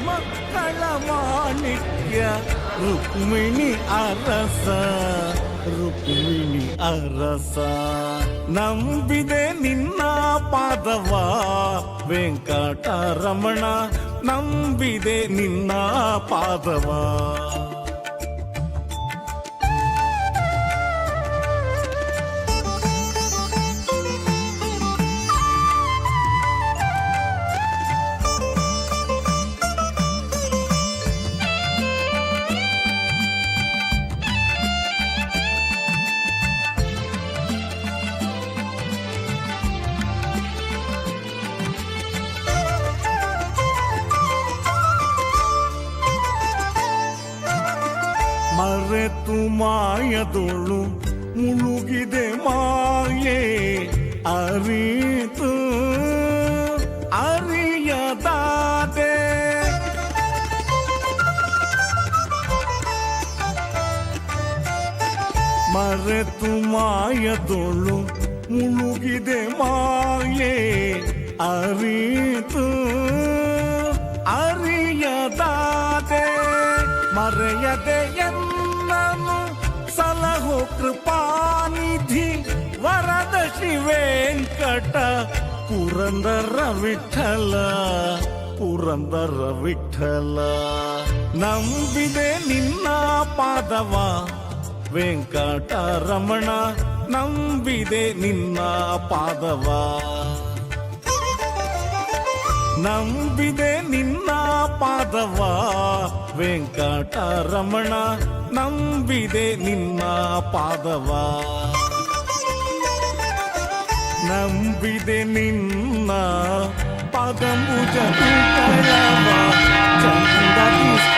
ಮಕ್ಕಳ ಮಾಣಿಕ್ಯ ರುಕ್ಮಿಣಿ ಅರಸ, ರುಕ್ಮಿಣಿ ಅರಸ. ನಂಬಿದೆ ನಿನ್ನ ಪಾದವ ವೆಂಕಟರಮಣ, ನಂಬಿದೆ ನಿನ್ನ ಪಾದವ. ಮರೆತು ಮಾಯದೋಳು ಮುಳುಗಿದೆ ಮಾಯೆ, ಅರಿತು ಅರಿಯದಾದೆ. ಮರೆತು ಮಾಯದೋಳು ಮುಳುಗಿದೆ ಮಾಯೆ, ಅರಿತು ಅರಿಯದಾದೆ. ಮರೆಯದೆ ಎನ್ನನು ಸಲಹು ಕೃಪಾನಿಧಿ, ವರದ ಶ್ರೀ ವೆಂಕಟ ಪುರಂದರ ವಿಠಲ, ಪುರಂದರ ವಿಠಲ. ನಂಬಿದೆ ನಿನ್ನ ಪಾದವ ವೆಂಕಟರಮಣ, ನಂಬಿದೆ ನಿನ್ನ ಪಾದವ. ನಂಬಿದೆ ನಿನ್ನ ಪಾದವ ವೆಂಕಟರಮಣ, ನಂಬಿದೆ ನಿನ್ನ ಪಾದವ. ನಂಬಿದೆ ನಿನ್ನ ಪದಂಬುಜ ತುಕಳವ ಚಂದದಿ. ವೆಂಕಟರಮಣ.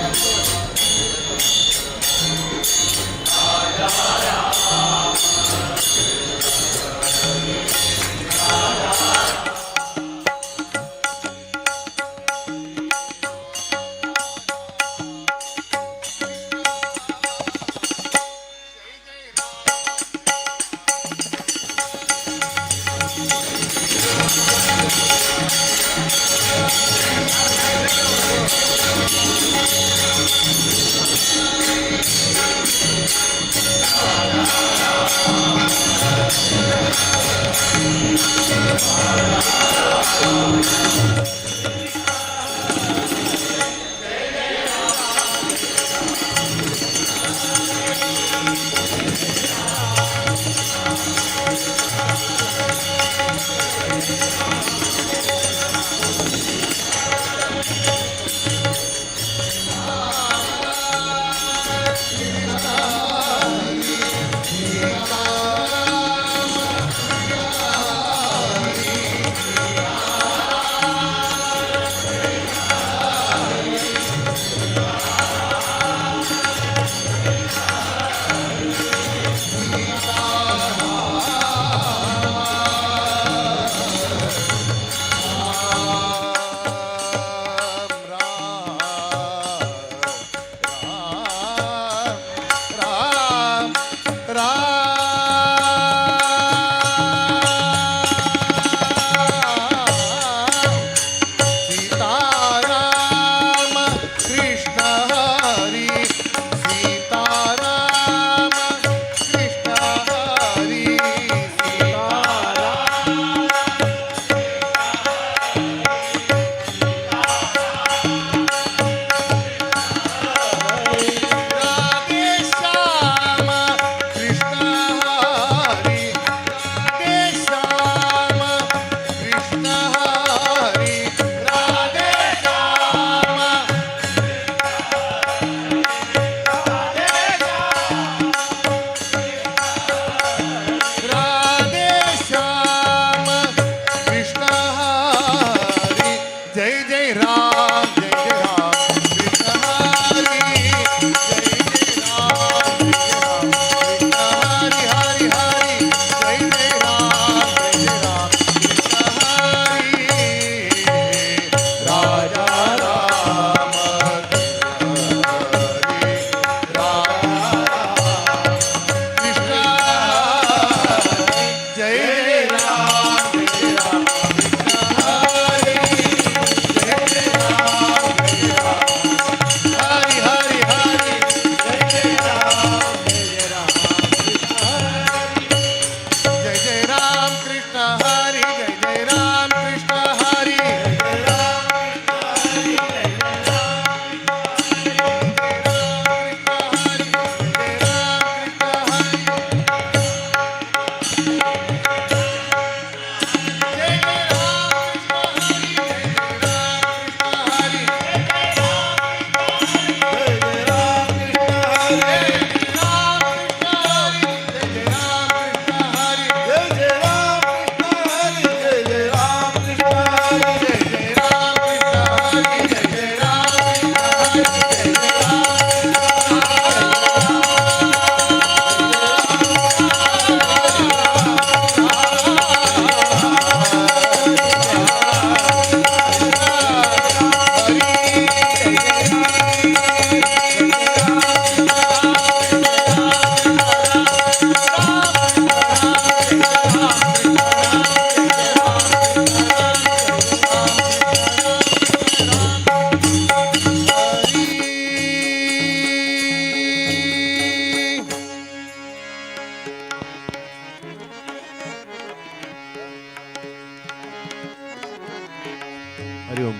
Thank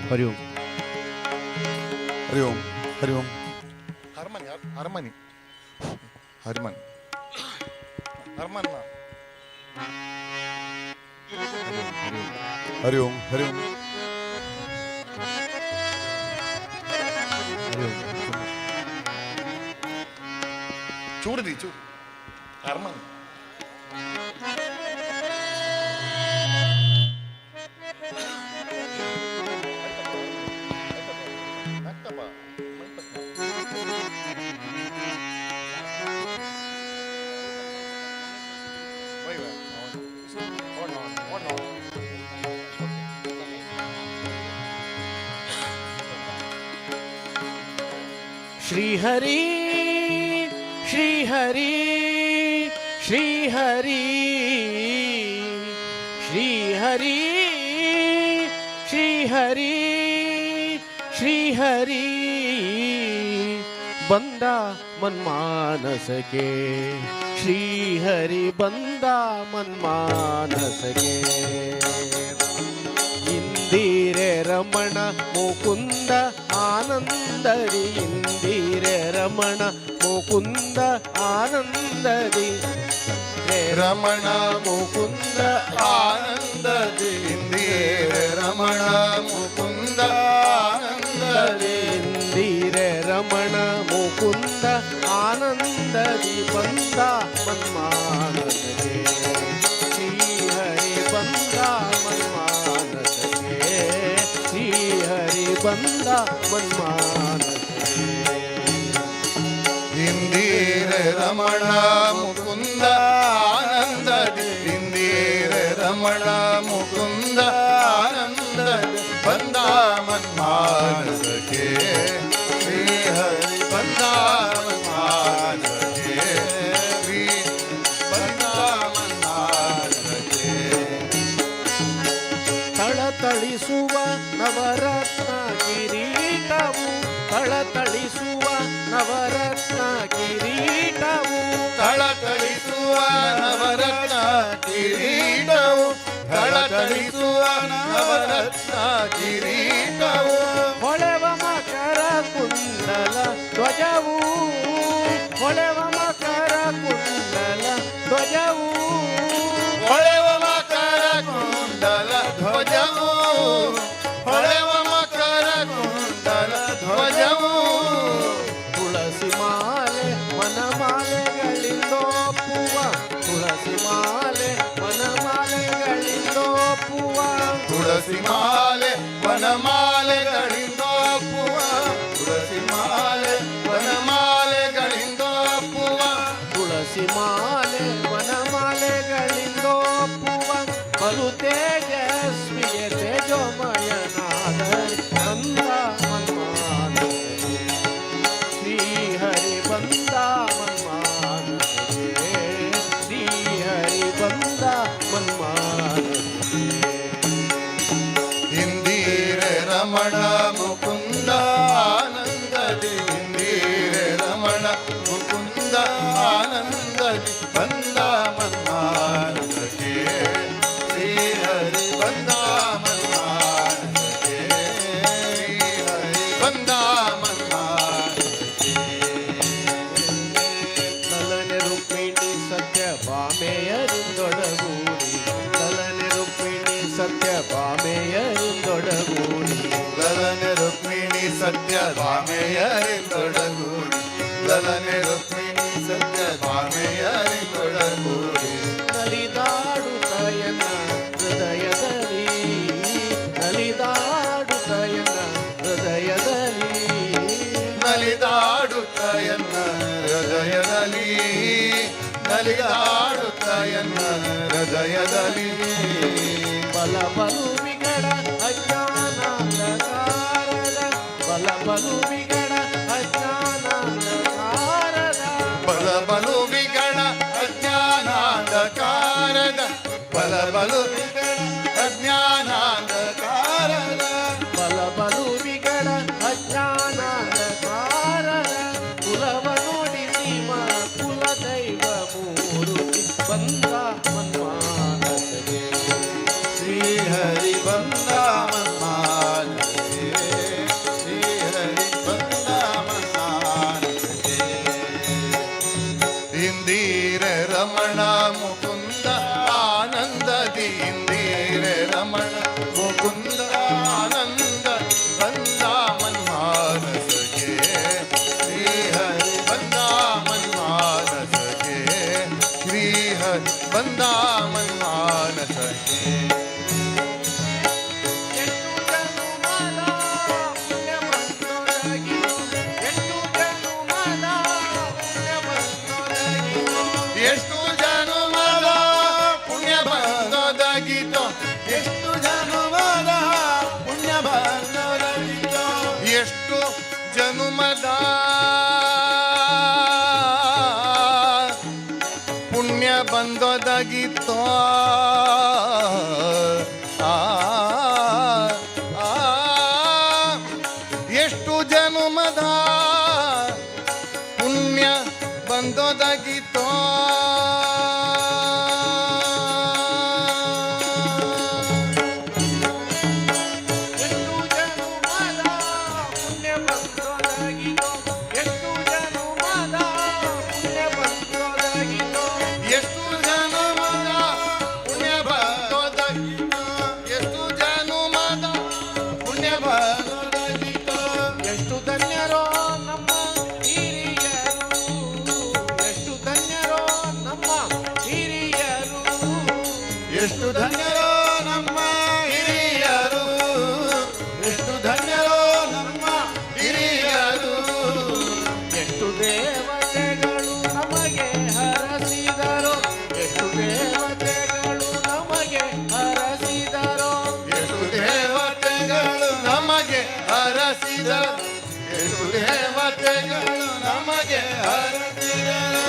ಹರಿ ಓಂ. ಹರಿ ಓಂ, ಹರಿ ಓಂ. ಹರ್ಮನಿ, ಹರ್ಮನಿ, ಹರ್ಮನ್, ಹರ್ಮನ್. ಹರಿ ಓಂ, ಹರಿ ಓಂ. ಹರಿ ಓಂ. ಚೂರು the ಚೂರು ಹರ್ಮನ್. ಶ್ರೀ ಹರಿ, ಶ್ರೀ ಹರಿ, ಶ್ರೀ ಹರಿ, ಶ್ರೀ ಹರಿ, ಶ್ರೀ ಹರಿ, ಶ್ರೀ ಹರಿ ಬಂದ ಮನ್ಮಾನಸಕ್ಕೆ, ಶ್ರೀ ಹರಿ ಬಂದ ಮನ್ಮಾನಸಕ್ಕೆ. ಇಂದಿರೆ ರಮಣ ಮುಕುಂದ ಆನಂದರಿ, ಇಂದಿರೆ ರಮಣ ಮುಕುಂದ ಆನಂದರಿ, ರಮಣ ಮುಕುಂದ ಆನಂದದಿ, ಇಂದಿರೆ ರಮಣ ಮುಕುಂದ ಆನಂದದಿ. ಇಂದಿರೆ ರಮಣ ಮುಕುಂದ ಆನಂದದಿ ಬಂದ ಮನ್ಮಾನಸಗೆ, ಶ್ರೀ ಹರಿ ಬಂದ ಮನ್ಮಾನಸಗೆ, ಶ್ರೀ ಹರಿ ಬಂದ ಮನ್ಮಾನಸಗೆ. ಇಂದಿರೆ ರಮಣ ಮುಕುಂದ ಆನಂದದಿ, ಇಂದಿರೆ ರಮಣ ಮುಕುಂದ ಆನಂದದಿ ಬಂದ ಮನ್ಮಾನಸಕ್ಕೆ, ಶ್ರೀ ಹರಿ ಬಂದ ಮನ್ಮಾನಸಕ್ಕೆ, ಶ್ರೀ ಬಂದ ಮನ್ಮಾನಸಕ್ಕೆ. ಥಳಥಳಿಸುವ ನವರತ್ನ ಕಿರೀಟವು, ಥಳಥಳಿಸುವ ನವರತ್ನ ಕಿರೀಟವು, ಥಳಥಳಿಸುವ ನವರತ್ನ ಕಿರೀಟವು, ಥಳಥಳಿಸುವ ನವರತ್ನ ಕಿರೀಟವು, ಹೊಳೆವ ಮಕರ ಕುಂಡಲ ಧ್ವಜವು, ಹೊಳೆವ ಮಕರ ಕುಂಡಲ ಧ್ವಜವು, ಹೊಳೆವ ಮಕರ ಕುಂಡಲ ಧ್ವಜವು, ಹೊಳೆವ ಮಕರ ಕುಂಡಲ ಧ್ವಜವು, ತುಳಸಿ ಮಾಲೆ ವನಮಾಲೆಗಳಿಂದೋಪುವ, ತುಳಸಿ ಮಾಲೆ ವನಮಾಲೆಗಳಿಂದೋಪುವ, ತುಳಸಿ ಮಾಲೆ ವನಮಾಲೆಗಳಿಂದೋಪುವ, ತುಳಸಿ ಮಾಲೆ ವನಮಾಲೆಗಳಿಂದೋಪುವ, ತುಳಸಿ ಮಾಲೆ ವನಮಾಲೆಗಳಿಂದೋಪುವ, ಬಲು ತೇಜಸ್ವಿಯ ತೇಜೋಮಯನಾದರೆ ಬಂದ ಮನ್ಮಾನಸಗೆ, ಶ್ರೀ ಹರಿ ಬಂದ ಮನ್ಮಾನಸಗೆ, ಶ್ರೀ ಹರಿ ಬಂದ ಮನ್ಮಾನಸಗೆ. ಇಂದಿರೆ ರಮಣ ಮುಕುಂದ ಆನಂದದಿ, ಇಂದಿರೆ ರಮಣ ಮುಕುಂದ ಆನಂದದಿ ಬಂದ ಮನ್ಮಾನಸಕ್ಕೆ, ಶ್ರೀ ಹರಿ ಬಂದ ಮನ್ಮಾನಸಕ್ಕೆ, ಶ್ರೀ ಹರಿ ಬಂದ ಮನ್ಮಾನಸಕ್ಕೆ. ಲಲನೆ ರುಕ್ಮಿಣಿ ಸತ್ಯ ಭಾಮೆಯರಿಂದೊಡಗೂಡಿ, ಲಲನೆ ರುಕ್ಮಿಣಿ ಸತ್ಯ ಭಾಮೆಯರಿಂದೊಡಗೂಡಿ, ಲಲನೆ ರುಕ್ಮಿಣಿ ಸತ್ಯ ಭಾಮೆಯರಿಂದೊಡಗೂಡಿ, ಲಲನೆ ರುಕ್ಮಿಣಿ ಸತ್ಯ ಭಾಮೆಯರಿಂದೊಡಗೂಡಿ, ನಲಿದಾಡುತ್ತಯನ ಹೃದಯದಲ್ಲಿ, ನಲಿದಾಡುತ್ತಯನ ಹೃದಯದಲ್ಲಿ, ನಲಿದಾಡುತ್ತಯನ್ನ ಹೃದಯದಲ್ಲಿ, ನಲಿದಾಡುತ್ತಯನ್ನ ಹೃದಯದಲ್ಲಿ, ಬಲ ಬಲು ವಿಗಡ ಅಜ್ಞಾನಾಂಧಕಾರದ, ಬಲ ಬಲು ವಿಗಡ ಅಜ್ಞಾನಾಂಧಕಾರದ, ಬಲ ಬಲು ವಿಗಣ ಅಜ್ಞಾನಾಂಧಕಾರದ, ಬಲ ಬಲು ವಿಗಣ ಅಜ್ಞಾನಾಂಧಕಾರದ, ಬಲ ಬಲು ವಿಗಡ ಅಜ್ಞಾನಾಂಧಕಾರದ, ಕುಲವ ನುಡಿಸಿ ಮಾ ಕುಲದೈವ ಮೂರುತಿ ಬಂದ ಮನ್ಮಾನಸಗೆ, ಶ್ರೀ ಹರಿ ಬಂದ ಮನ್ಮಾನಸಗೆ, ಇಂದಿರೆ ರಮಣ ಮುಕುಂದ ಆನಂದದಿ ಇಂದಿರೆ ರಮಣ ಮುಕುಂದ ಆನಂದ ಬಂದ ಮನ್ಮಾನಸಗೆ ಶ್ರೀ ಹರಿ ಬಂದ ಮನ್ಮಾನಸಗೆ ಶ್ರೀ ಹರಿ ಬಂದ ಮನ್ಮಾನಸಗೆ. ಎಷ್ಟು ಜನುಮದ ಪುಣ್ಯ ಬಂದೊದಗಿತು, ಎಷ್ಟು ಜನುಮದ ಪುಣ್ಯ ಬಂದೊದಗಿತು. ಎಷ್ಟು ಜನುಮದ ಪುಣ್ಯ ಬಂದೊದಗಿತೋ, ಎಷ್ಟು ಜನುಮದ ಪುಣ್ಯ ಬಂದೊದಗಿತೋ. ಎಷ್ಟು ಜನುಮದ ಪುಣ್ಯ ಬಂದೊದಗಿತೋ. ಆ, ಆ, ಎಷ್ಟು ಜನುಮದ ಪುಣ್ಯ ಬಂದೊದಗಿತೋ. ಎಷ್ಟು ಜನುಮದ ಪುಣ್ಯ ಬಂದೊದಗಿತೋ, ಎಷ್ಟು ಜನುಮದ ಪುಣ್ಯ ಬಂದೊದಗಿತೋ. ಎಷ್ಟು ಜನುಮದ ಪುಣ್ಯ ಬಂದೊದಗಿತೋ, ಎಷ್ಟು ಜನುಮದ ಪುಣ್ಯ ಬಂದೊದಗಿತೋ. ಎಷ್ಟು ಧನ್ಯರೋ ನಮ್ಮ ಹಿರಿಯರು, ಎಷ್ಟು ಧನ್ಯರೋ ನಮ್ಮ ಹಿರಿಯರು. ಎಷ್ಟು ಧನ್ಯರೋ ನಮ್ಮ ಹಿರಿಯರು, ಎಷ್ಟು ಧನ್ಯರೋ ನಮ್ಮ ಹಿರಿಯರು. ಎಷ್ಟು ದೇವತೆಗಳು ನಮಗೆ ಹರಸಿದರು, ಎಷ್ಟು ದೇವತೆಗಳು ನಮಗೆ ಹರಸಿದರು. ಎಷ್ಟು ದೇವತೆಗಳು ನಮಗೆ ಹರಸಿದರು, ಎಷ್ಟು ದೇವತೆಗಳು ನಮಗೆ ಹರಸಿದರು.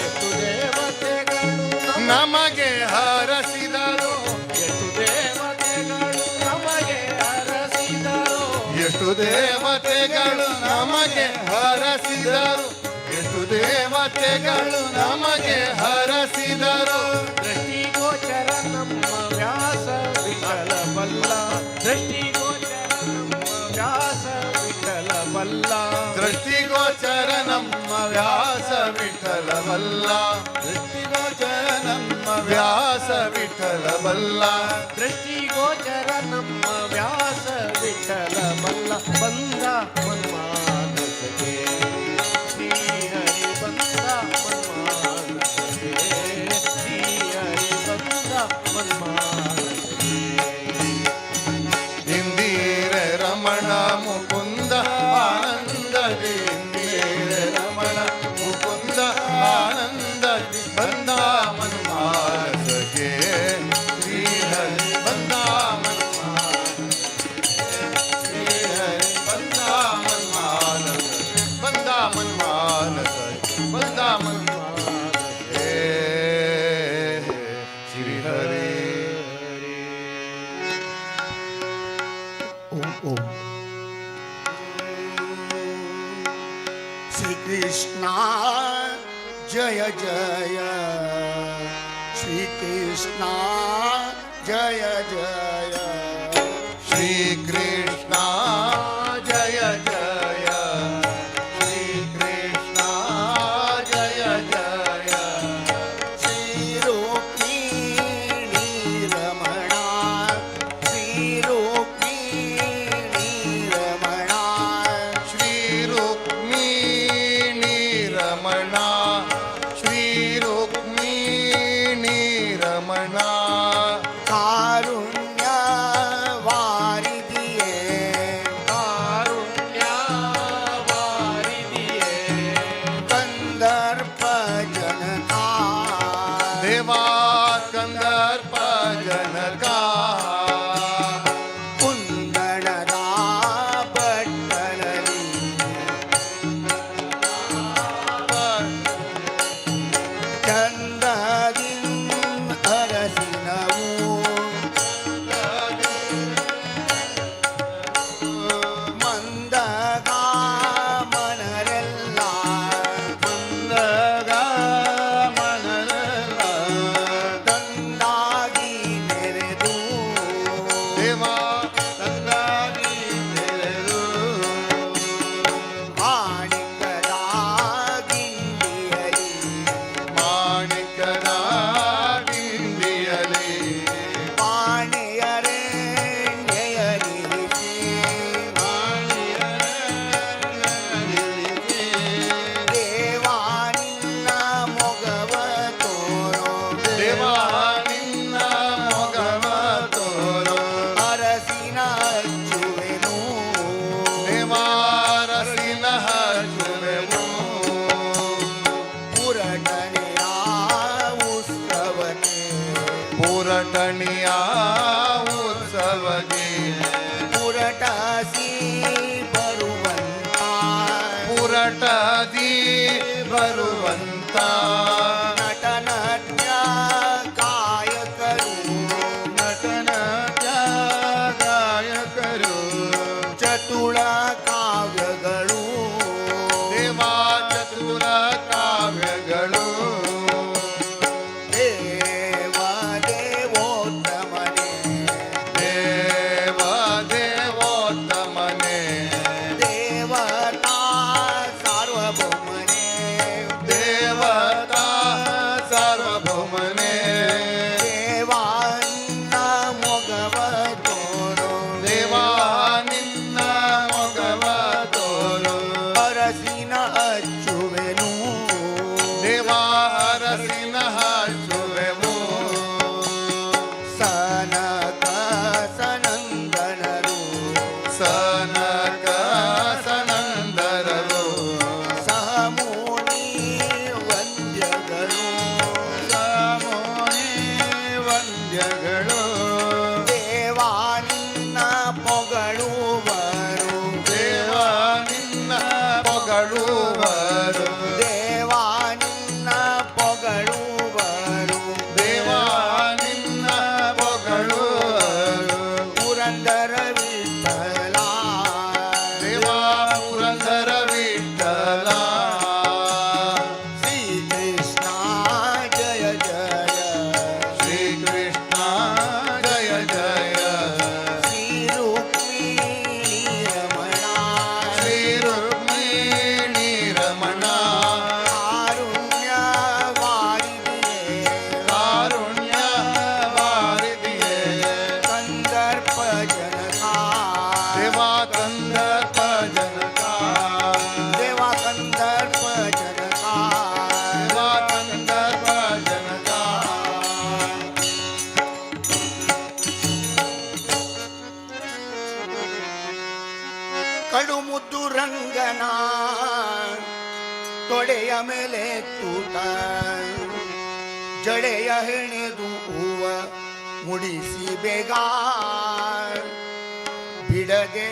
ಎಷ್ಟು ದೇವತೆಗಳು ನಮಗೆ ಹರಸಿದರು, ಎಷ್ಟು ದೇವತೆಗಳು ನಮಗೆ ಹರಸಿದರು. ಎಷ್ಟು ದೇವತೆಗಳು ನಮಗೆ ಹರಸಿದರು, ಎಷ್ಟು ದೇವತೆಗಳು ನಮಗೆ ಹರಸಿದರು. ದೃಷ್ಟಿಗೋಚರ ನಮ್ಮ ವ್ಯಾಸ ವಿಠಲ ಬಲ್ಲ, ದೃಷ್ಟಿಗೋಚರ ನಮ್ಮ ವ್ಯಾಸ ವಿಠಲ ಬಲ್ಲ. ದೃಷ್ಟಿಗೋಚರ ನಮ್ಮ ವ್ಯಾಸ ವಿಠಲವಲ್ಲ, ದೃಷ್ಟಿಗೋಚರ ನಮ್ಮ ವ್ಯಾಸ ವಿಠಲವಲ್ಲ. ದೃಷ್ಟಿಗೋಚರ ನಮ್ಮ ವ್ಯಾಸ ವಿಠಲ ಬಲ್ಲ ಬಂದ ಮನ್ಮಾನಸಗೆ ಶ್ರೀಹರಿ ಬಂದ ಮನ್ಮಾನಸಗೆ ಶ್ರೀಹರಿ ಬಂದ ಮನ್ಮಾನಸಗೆ. ಇಂದಿರ ರಮಣ ಮುಕುಂದ ಆನಂದದಿ ಇಂದಿರ ರಮಣ ಮುಕುಂದ ಆನಂದದಿ ಬಂದ ಮನ್ಮಾನಸಗೆ ಶ್ರೀಹರಿ ಬಂದ ಶ್ರೀಹರಿ ಬಂದ ಮನ್ಮಾನಸ ಬಂದ ಮನ್ಮಾನಸ ಬಂದ ಮನ್ಮಾನಸೆ ಶ್ರೀಹರಿ. ಓಂ ಓಂ. ಶ್ರೀ ಕೃಷ್ಣ ಜಯ ಜಯ, ಶ್ರೀ ಕೃಷ್ಣ ಜಯ ಜಯ. ಶ್ರೀ ಕೃಷ್ಣ ಜಯ ಜಯ, ಶ್ರೀ ಕೃಷ್ಣ ಜಯ ಜಯ. ಶ್ರೀ ರುಕ್ಮಿಣಿ ರಮಣ, ಶ್ರೀ ರುಕ್ಮಿಣಿ ರಮಣ. ಶ್ರೀ ರುಕ್ಮಿಣಿ ರಮಣ, ಶ್ರೀ ರುಕ್ಮಿಣಿ ರಮಣ. ಕಾರುಣ್ಯ ವಾರಿದಿಯೇ, ಕಾರುಣ್ಯ ವಾರಿದಿಯೇ. ಕಂದರ್ಪ ಜನತಾ, ದೇವಾ ಕಂದರ್ಪ ಜನಕ. ಕುಂದಣದ ಬಟ್ಟಲಲ್ಲಿ, ತಲೆಯ ಮೇಲೆ ತೂತ ಜಡೆಯ ಹೆಣೆದು ಹೂವ ಮುಡಿಸಿ ಬೇಗ ಬಿಡದೆ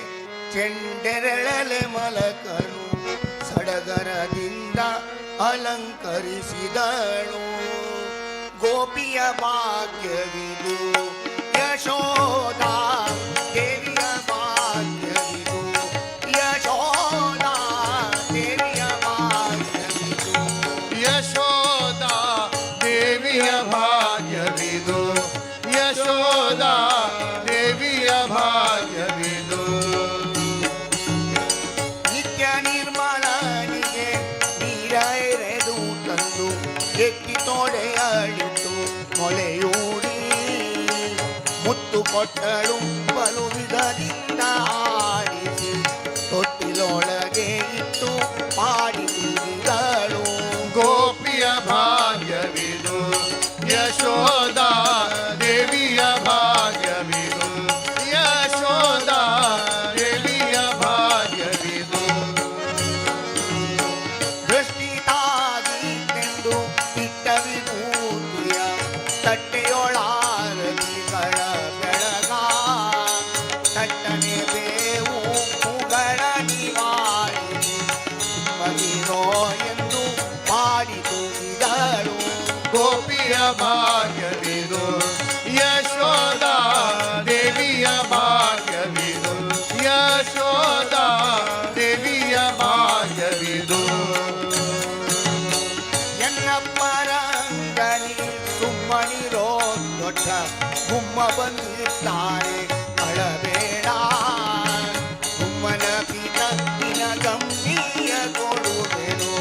ಚೆಂಡೆರಳಲೆ ಮಲಕನು ಸಡಗರದಿಂದ ಅಲಂಕರಿಸಿದಳು. ಗೋಪಿಯ ಭಾಗ್ಯವಿದು ಯಶೋದ ದೇವಿಯ ಭಾಗ್ಯವಿದು ಯಶೋದ ದೇವಿಯ ಭಾಗ್ಯವಿದು ಯಶೋದ ದೇವಿಯ ಭಾಗ್ಯವಿದು ಯಶೋದ ದೇವಿಯ ಭಾಗ್ಯವಿದು. ನಿತ್ಯ ನಿರ್ಮಲನಿಗೆ ನೀರ ಎರೆದು ತಂದು ಎತ್ತಿ ತೊಡೆಯಳಿತು ಮೊಲೆಯೂಡಿ ಮುತ್ತು ಕೊಟ್ಟಳು ಬಲು ವಿಧದಿಂದ ಆಡಿಸಿ ತೊಟ್ಟಿಲೊಳಗೆ ಇಟ್ಟು ಪಾಡಿ ತೂಗಿದಳು. ಗೋಪಿಯ ಭಾಗ್ಯವಿದು ಯಶೋದ ದೇವಿಯ ಭಾಗ್ಯವಿದು ಯಶೋದ ದೇವಿಯ ಭಾಗ್ಯವಿದು. ದೃಷ್ಟಿ ತಾಗಿತ್ತೆಂದು ಇಟ್ಟ ವಿಭೂತಿಯ ತಟ್ಟೆಯೊಳಾರತಿಗಳ ಬೆಳಗ ತಟ್ಟನೆ ಬೇವು ಹೂಗಳ ನಿವಾರಿಸಿ ಮಗಿರೋ ಎಂದು ಪಾಡಿ ತೂಗಿದಳು. ಗೋಪಿಯ ಭಾಗ್ಯವಿದು ಯಶೋದ ದೇವಿಯ ಭಾಗ್ಯವಿದು ಯಶೋದ ದೇವಿಯ ಭಾಗ್ಯವಿದು. ಎನ್ನಪ್ಪರಂಗನಿ ಸುಮ್ಮನಿರೋ ದೊಡ್ಡ ಗುಮ್ಮ ಬಂದಿದ್ದಾನೆ ಅಳಬೇಡ ಗುಮ್ಮನ ಪಿತ ಗಮ್ಮಿಯ ಕೊಡುವೆನು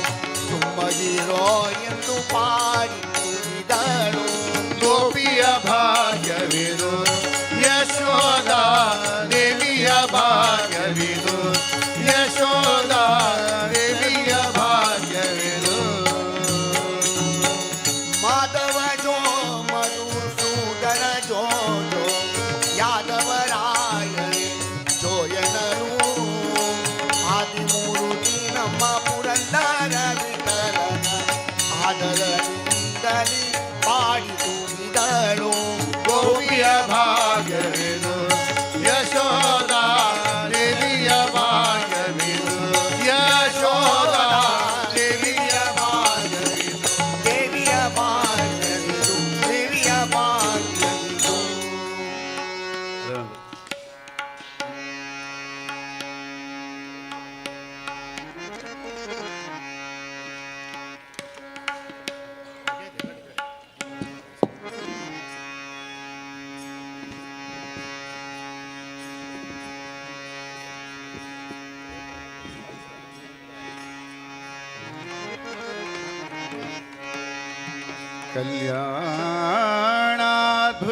ಸುಮ್ಮನಿರೋ ಎಂದು ಪಾಡಿ ತೂಗಿದಳು. ಗೋಪಿಯ ಭಾಗ್ಯವಿದು ಯಶೋದ ದೇವಿಯ ಭಾಗ್ಯವಿದು ಯಶೋದ ದೇವಿಯ ಭಾಗ್ಯವಿದು. ಮಾಧವ ಜೋ ಮಧುಸೂದನ ಜೋ ಜೋ ಯಾದವರಾಯರೇ ಜೋಯನರು ಆದಿಮೂರುತಿ ನಮ್ಮ ಪುರಂದರ ವಿಠಲನ ಆದರದಿಂದಲೇ ಪಾಡಿ ತೂಗಿದಳು. ಗೋಪಿಯ ಭಾಗ್ಯವಿದು ಯಶೋದ ದೇವಿಯ ಭಾಗ್ಯವಿದು ಯಶೋದ ದೇವಿಯ ಭಾಗ್ಯವಿದು. ದೇವಿಯ ಭಾಗ್ಯವಿದು ದೇವಿಯ ಭಾಗ್ಯವಿದು.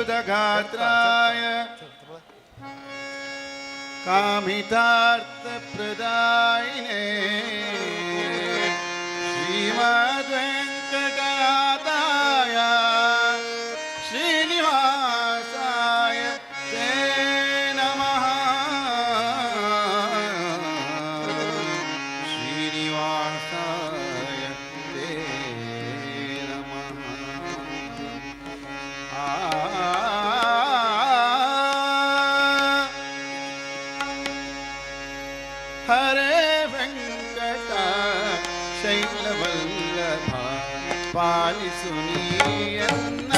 कल्याणाद्भुतगात्राय कामितार्थप्रदायिने श्रीमद्वेङ्कटनाथाय श्रीनिवासाय ते नमः. श्रीनिवासाय ते नमः. ಆ ಹರೇ ವೆಂಕಟ ಶೈಲವಲ್ಲಭ ಪಾಲಿಸು ನೀಯನ್ನ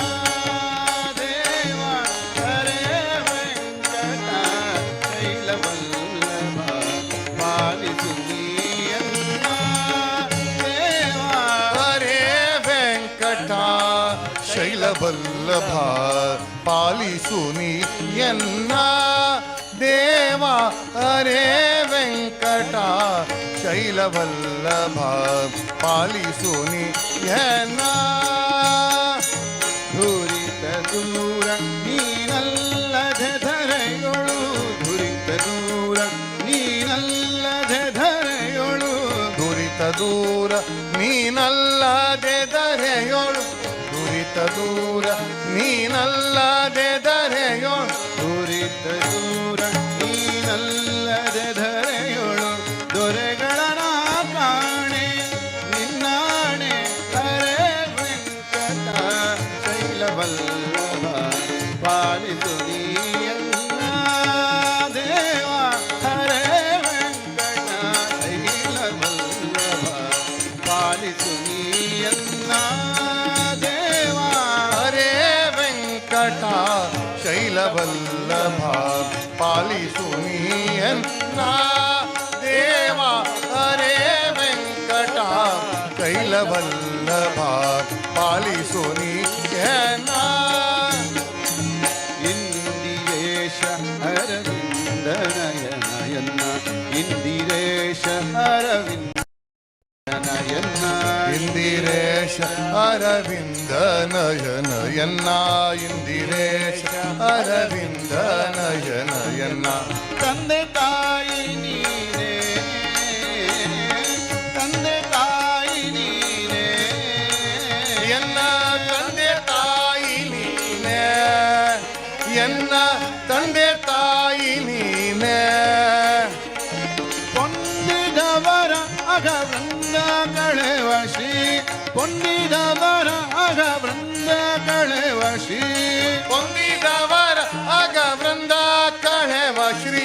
ದೇವ ಹರೇ ವೆಂಕಟ ಶೈಲವಲ್ಲಭ ಪಾಲಿಸು ನೀಯನ್ನ ದೇವ ಹರೇ ವೆಂಕಟ ಶೈಲವಲ್ಲಭ ಪಾಲಿಸು ನೀ ಎನ್ನ ದೇವ ಹರೇ ವೆಂಕಟ ಶೈಲವಲ್ಲಭ ಪಾಲಿಸು ನೀ ಎನ್ನ. ಧುರಿತ ದೂರ ನೀನಲ್ಲದೆ ಧರೆಯೊಳು ಧುರಿತ ದೂರ ನೀನಲ್ಲದೆ ಧರೆಯೊಳು ದುರಿತ ದೂರ ನೀನಲ್ಲದೆ ಧರೆಯೊಳು ದುರಿತ ದೂರ ನೀನಲ್ಲದೆ ಧರೆಯೊಳು ದುರಿತ ದೂರ ನೀನಲ್ಲದೆ ಧರೆಯೊಳು ದೊರೆಗಳ ನಾ ಕಾಣೆ ನಿನ್ನ ಶೈಲವಲ್ಲಭ ಪಾಲಿಸು ನೀಯನ್ನ ದೇವ ಹರೇ ವೆಂಕಟ ಶೈಲವಲ್ಲಭ ಪಾಲಿಸು ನೀಯನ್ನ. ಇಂದಿರೇಶ ಅರವಿಂದ ನಯನಯನ್ನ, ಇಂದಿರೇಶ ಅರವಿಂದ ನಯನ. ಇಂದಿರೇಶ ಅರವಿಂದ ನಯನ ಎನ್ನ, ಇಂದಿರೇಶ ಅರವಿಂದ ನಯನ ಎನ್ನ. ತಂದೆ ತಾಯಿ ನೀನೇ, ತಂದೆ ತಾಯಿ ನೀನೇ. ಎನ್ನ ತಂದೆ ತಾಯಿ ನೀನೇ, ಎನ್ನ ತಂದೆ ತಾಯಿ ನೀನೇ. ಪೊಂದಿದವರ ಅಗವೃಂದ ಕಳೆವ ಶ್ರೀ, ಪೊಂದಿದವರ ಅಗವೃಂದ ಕಳೆವ ಶ್ರೀ. ಪೊಂದಿದವರ ಅಗವೃಂದ ಕಳೆವ ಶ್ರೀ,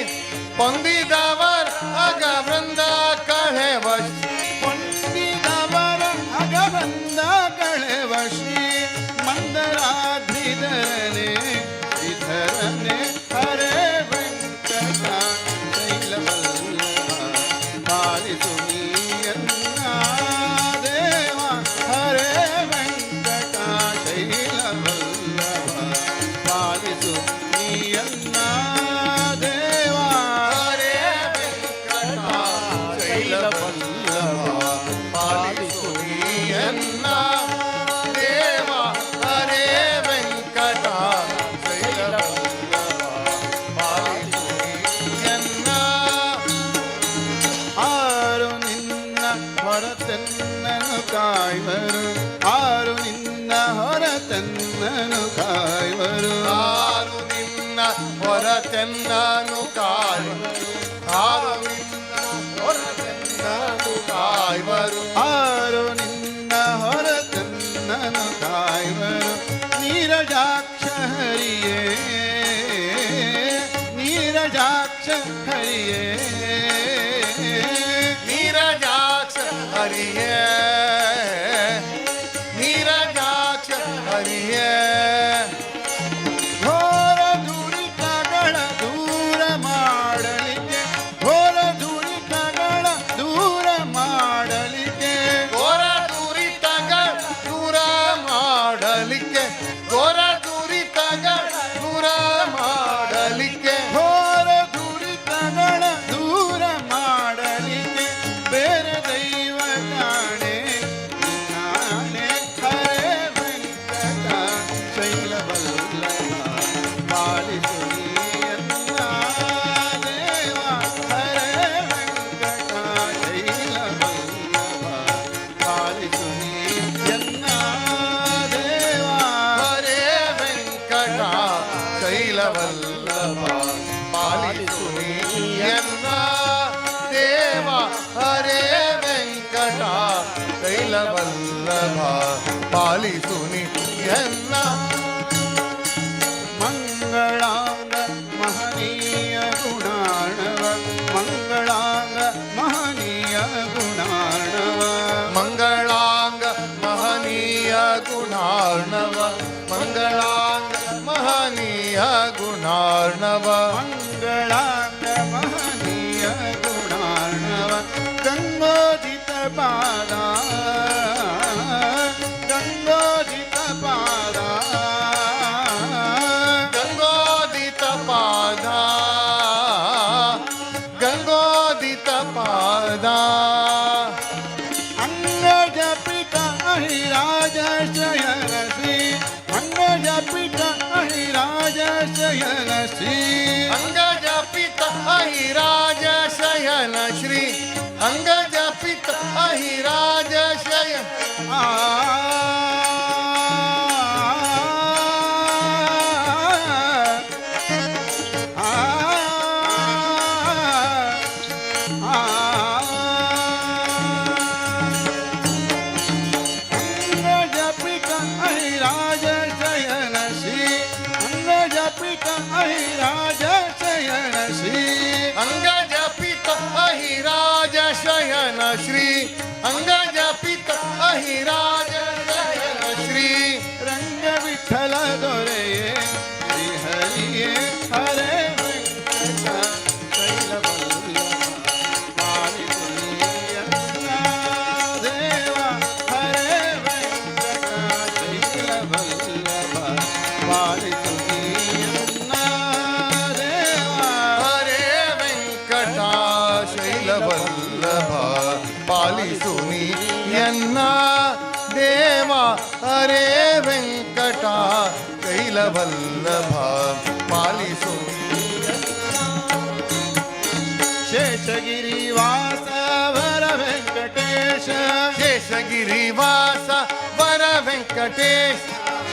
ಪೊಂದಿದವರ ಅಗವೃಂದ ಕಳೆವ ಶ್ರೀ. ಪೊಂದಿದವರ ಅಗವೃಂದ ಕಳೆವ ಶ್ರೀ ಮಂದರಾದ್ರಿಧರನೆ ಶ್ರೀಧರನೆ ಹರೇ ವೆಂಕಟ ಶೈಲವಲ್ಲಭ ಪಾಲಿಸು ನೀಯನ್ನ ದೇವ ಹರೇ ವೆಂಕಟ ಶೈಲವಲ್ಲಭ ಪಾಲಿಸು ನೀಯನ್ನ ದೇವ ಹರೇ ವೆಂಕಟ ಶೈಲವಲ್ಲಭ ಪಾಲಿಸು ನೀಯನ್ನ ದೇವ ಹರೇ ವೆಂಕಟ ಶೈಲವಲ್ಲಭ ಪಾಲಿಸು ನೀಯನ್ನ. ಆರು ನಿನ್ನ ಹೊರತೆನ್ನನು ಕಾಯ್ವರು, ಆರು ನಿನ್ನ ಹೊರತೆನ್ನನು ಕಾಯ್ವರು. ಆರು ನಿನ್ನ ಹೊರತೆನ್ನನು ಕಾಯ್ವರು, ಆರು ನಿನ್ನ ಹೊರತೆನ್ನನು ಕಾಯ್ವರು. ಆರು ನಿನ್ನ ಹೊರತೆನ್ನನು ಕಾಯ್ವರು ನೀರಜಾಕ್ಷ ಹರಿಯೇ, ನೀರಜಾಕ್ಷ ಹರಿಯೇ. ನೀರಜಾಕ್ಷ ಹರಿಯೇ, ನೀರಜಾಕ್ಷ ಹರಿಯೇ. ಘೋರ ದುರಿತಗಳ ದೂರ ಮಾಡಲಿಕ್ಕೆ, ಘೋರ ದುರಿತಗಳ ದೂರ ಮಾಡಲಿಕ್ಕೆ. ಘೋರ ದುರಿತಗಳ ದೂರ ಮಾಡಲಿಕ್ಕೆ, ಘೋರ ದುರಿತಗಳ ದೂರ ಮಾಡಲಿಕ್ಕೆ. ಘೋರ ದುರಿತಗಳ ದೂರ ಮಾಡಲಿಕ್ಕೆ ಬೇರೆ ದೈವ ಕಾಣೆ ನಾಣೆ ಹರೇ ವೆಂಕಟ ಶೈಲವಲ್ಲಭ ಪಾಲಿಸು ನೀಯನ್ನ ದೇವ ಹರೇ ವೆಂಕಟ ಶೈಲವಲ್ಲಭ ಪಾಲಿಸು ನೀಯನ್ನ ದೇವ ಹರೇ ವೆಂಕಟ ಶೈಲವಲ್ಲಭ ಪಾಲಿಸು ನೀಯನ್ನ ದೇವ ಹರೇ ವೆಂಕಟ ಶೈಲವಲ್ಲಭ ಪಾಲಿಸು ನೀಯನ್ನ. ಮಂಗಳಾಂಗ ಮಹನೀಯ ಗುಣಾರ್ಣವ, ಮಂಗಳಾಂಗ ಮಹನೀಯ ಗುಣಾರ್ಣವ. ಮಂಗಳಾಂಗ ಮಹನೀಯ ಗುಣಾರ್ಣವ, ಮಂಗಳಾಂಗ ಮಹನೀಯ ಗುಣಾರ್ಣವ. ಮಂಗಳಾಂಗ ಮಹನೀಯ ಗುಣಾರ್ಣವ ಗಂಗೋದಿತ ಪಾದ, ಗಂಗೋದಿತ ಪಾದ. ಗಂಗೋದಿತ ಪಾದ, ಗಂಗೋದಿತ ಪಾದ. ಅಂಗಜ ಪಿತ ಅಹಿರಾಜ ಶಯನ ಶ್ರೀ, ಅಂಗಜ ಪಿತ ಅಹಿರಾಜ ಶಯನ ಶ್ರೀ. ಅಂಗಜ ಪಿತ ಅಹಿರಾಜ ಶಯನ ಶ್ರೀ, ಅಂಗಜ ಪಿತ ಅಹಿರಾಜ ಶಯನ. ಆ ಆ ಆ ಅಂಗಜ ಪಿತ ಅಹಿರಾಜ ಶಯನ ಶ್ರೀ, ಅಂಗಜ ಪಿತ ಅಹಿರಾಜ ಶಯನ ಶ್ರೀ. ಅಂಗಜ ಪಿತ ಅಹಿರಾಜ ಶಯನ ಶ್ರೀ, ಅಂಗಜ ಪಿತ ಅಹಿರಾಜ देवा हरे ವೆಂಕಟ ಕೈಲವಲ್ಲಭ ಪಾಲಿಸು. ಶೇಷಗಿರಿವಾಸ ವರ ವೆಂಕಟೇಶ. ಶೇಷಗಿರಿವಾಸ ವರ ವೆಂಕಟೇಶ.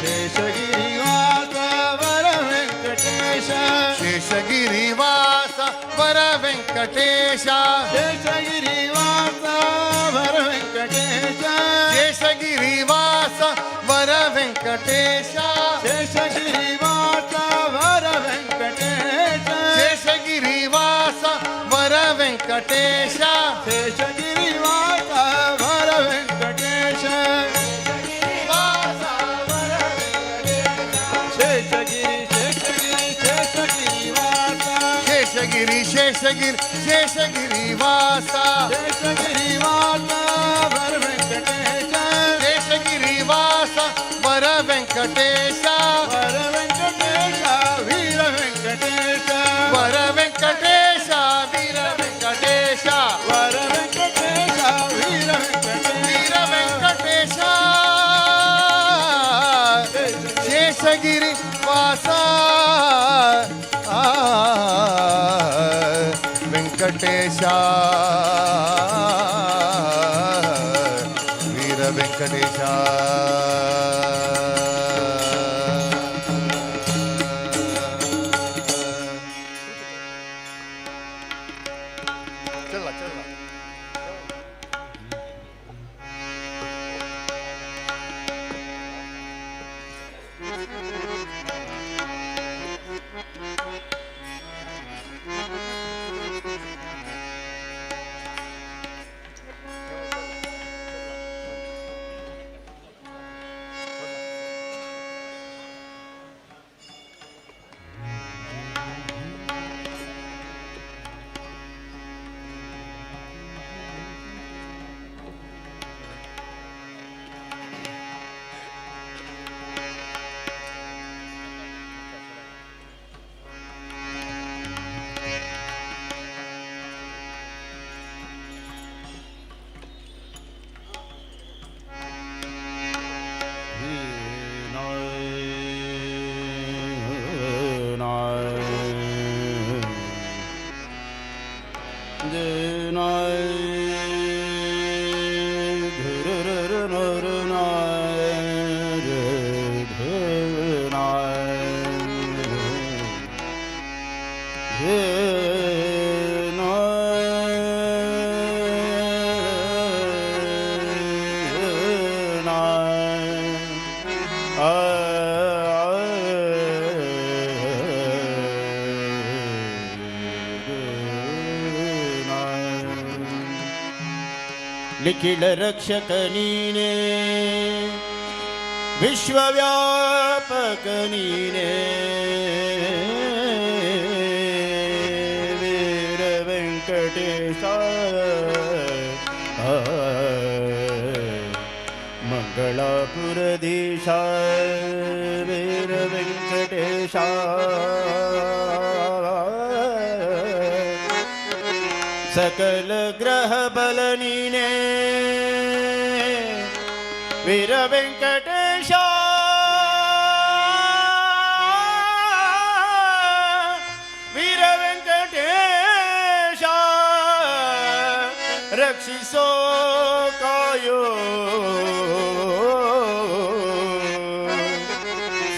ಶೇಷಗಿರಿವಾಸ ವರ ವೆಂಕಟೇಶ. ಶೇಷಗಿರಿವಾಸ ವರ ವೆಂಕಟೇಶ. ಶೇಷಗಿರಿವಾಸ ವರ ವೆಂಕಟೇಶ. ಶೇಷಗಿರಿವಾಸ ವರ ವೆಂಕಟೇಶ. ಶೇಷಗಿರಿವಾಸ ವರ ವೆಂಕಟೇಶ. ಶೇಷಗಿರಿವಾಸ ವರ ವೆಂಕಟೇಶ. ಶೇಷಗಿರಿವಾಸ ವರ ವೆಂಕಟೇಶ. ಶೇಷಗಿರಿ ಶೇಷಗಿರಿ ಶೇಷಗಿರಿವಾಸ. ಶೇಷಗಿರಿ ಶೇಷಗಿರಿ ಶೇಷಗಿರಿವಾಸ. ಶೇಷಗಿರಿವಾಸ ವರ ವೆಂಕಟೇಶ. ಶೇಷಗಿರಿವಾಸ ವರ ವೆಂಕಟೇಶ. ವರ ವೆಂಕಟೇಶ ವೀರ ವೆಂಕಟೇಶ. ವರ ವೆಂಕಟೇಶ ವೀರ ವೆಂಕಟೇಶ. ವರ ವೆಂಕಟೇಶ ವೀರ ವೆಂಕಟೇಶ. ವೀರ ವೆಂಕಟೇಶ ಶೇಷಗಿರಿ ವಾಸ ಆ, ವೆಂಕಟೇಶ ವೀರ ವೆಂಕಟೇಶ. ಚಲ್ಲ ಚಲ್ಲ. ನಿಖಿಲ ರಕ್ಷಕ ನೀನೇ, ವಿಶ್ವವ್ಯಾಪಕ ನೀನೇ, ವೀರ ವೆಂಕಟೇಶ ಮಂಗಳಾಪುರಧೀಶ, ವೀರ ವೆಂಕಟೇಶ. ಸಕಲ ಗ್ರಹ ಬಲ ನೀನೇ, ವೀರ ವೆಂಕಟೇಶ, ವೀರ ವೆಂಕಟೇಶ, ರಕ್ಷಿಸೋ ಕಾಯೋ.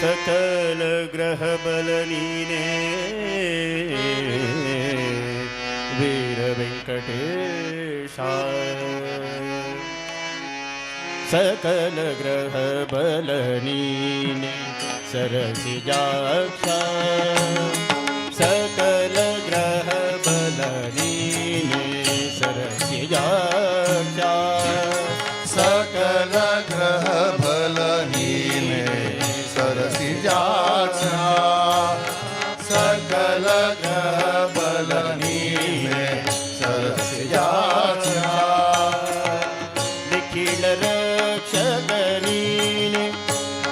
ಸಕಲ ಗ್ರಹ ಬಲ ನೀನೇ, ವೀರ ವೆಂಕಟೇಶ. ಸಕಲ ಗ್ರಹ ಬಲ ನೀನೆ ಸರಸಿಜಾಕ್ಷ, ಸಕಲ ಗ್ರಹ ಬಲ ನೀನೆ ಸರಸಿಜಾಕ್ಷ. ಸಕಲ ಗ್ರಹ ಬಲ ನೀನೆ ಸರಸಿಜಾಕ್ಷ, ಸಕಲ ಗ್ರಹ ಬಲ ನೀನೆ ಸರಸಿಜಾಕ್ಷ. ನಿಖಿಲ ರಕ್ಷಕ ನೀನೆ,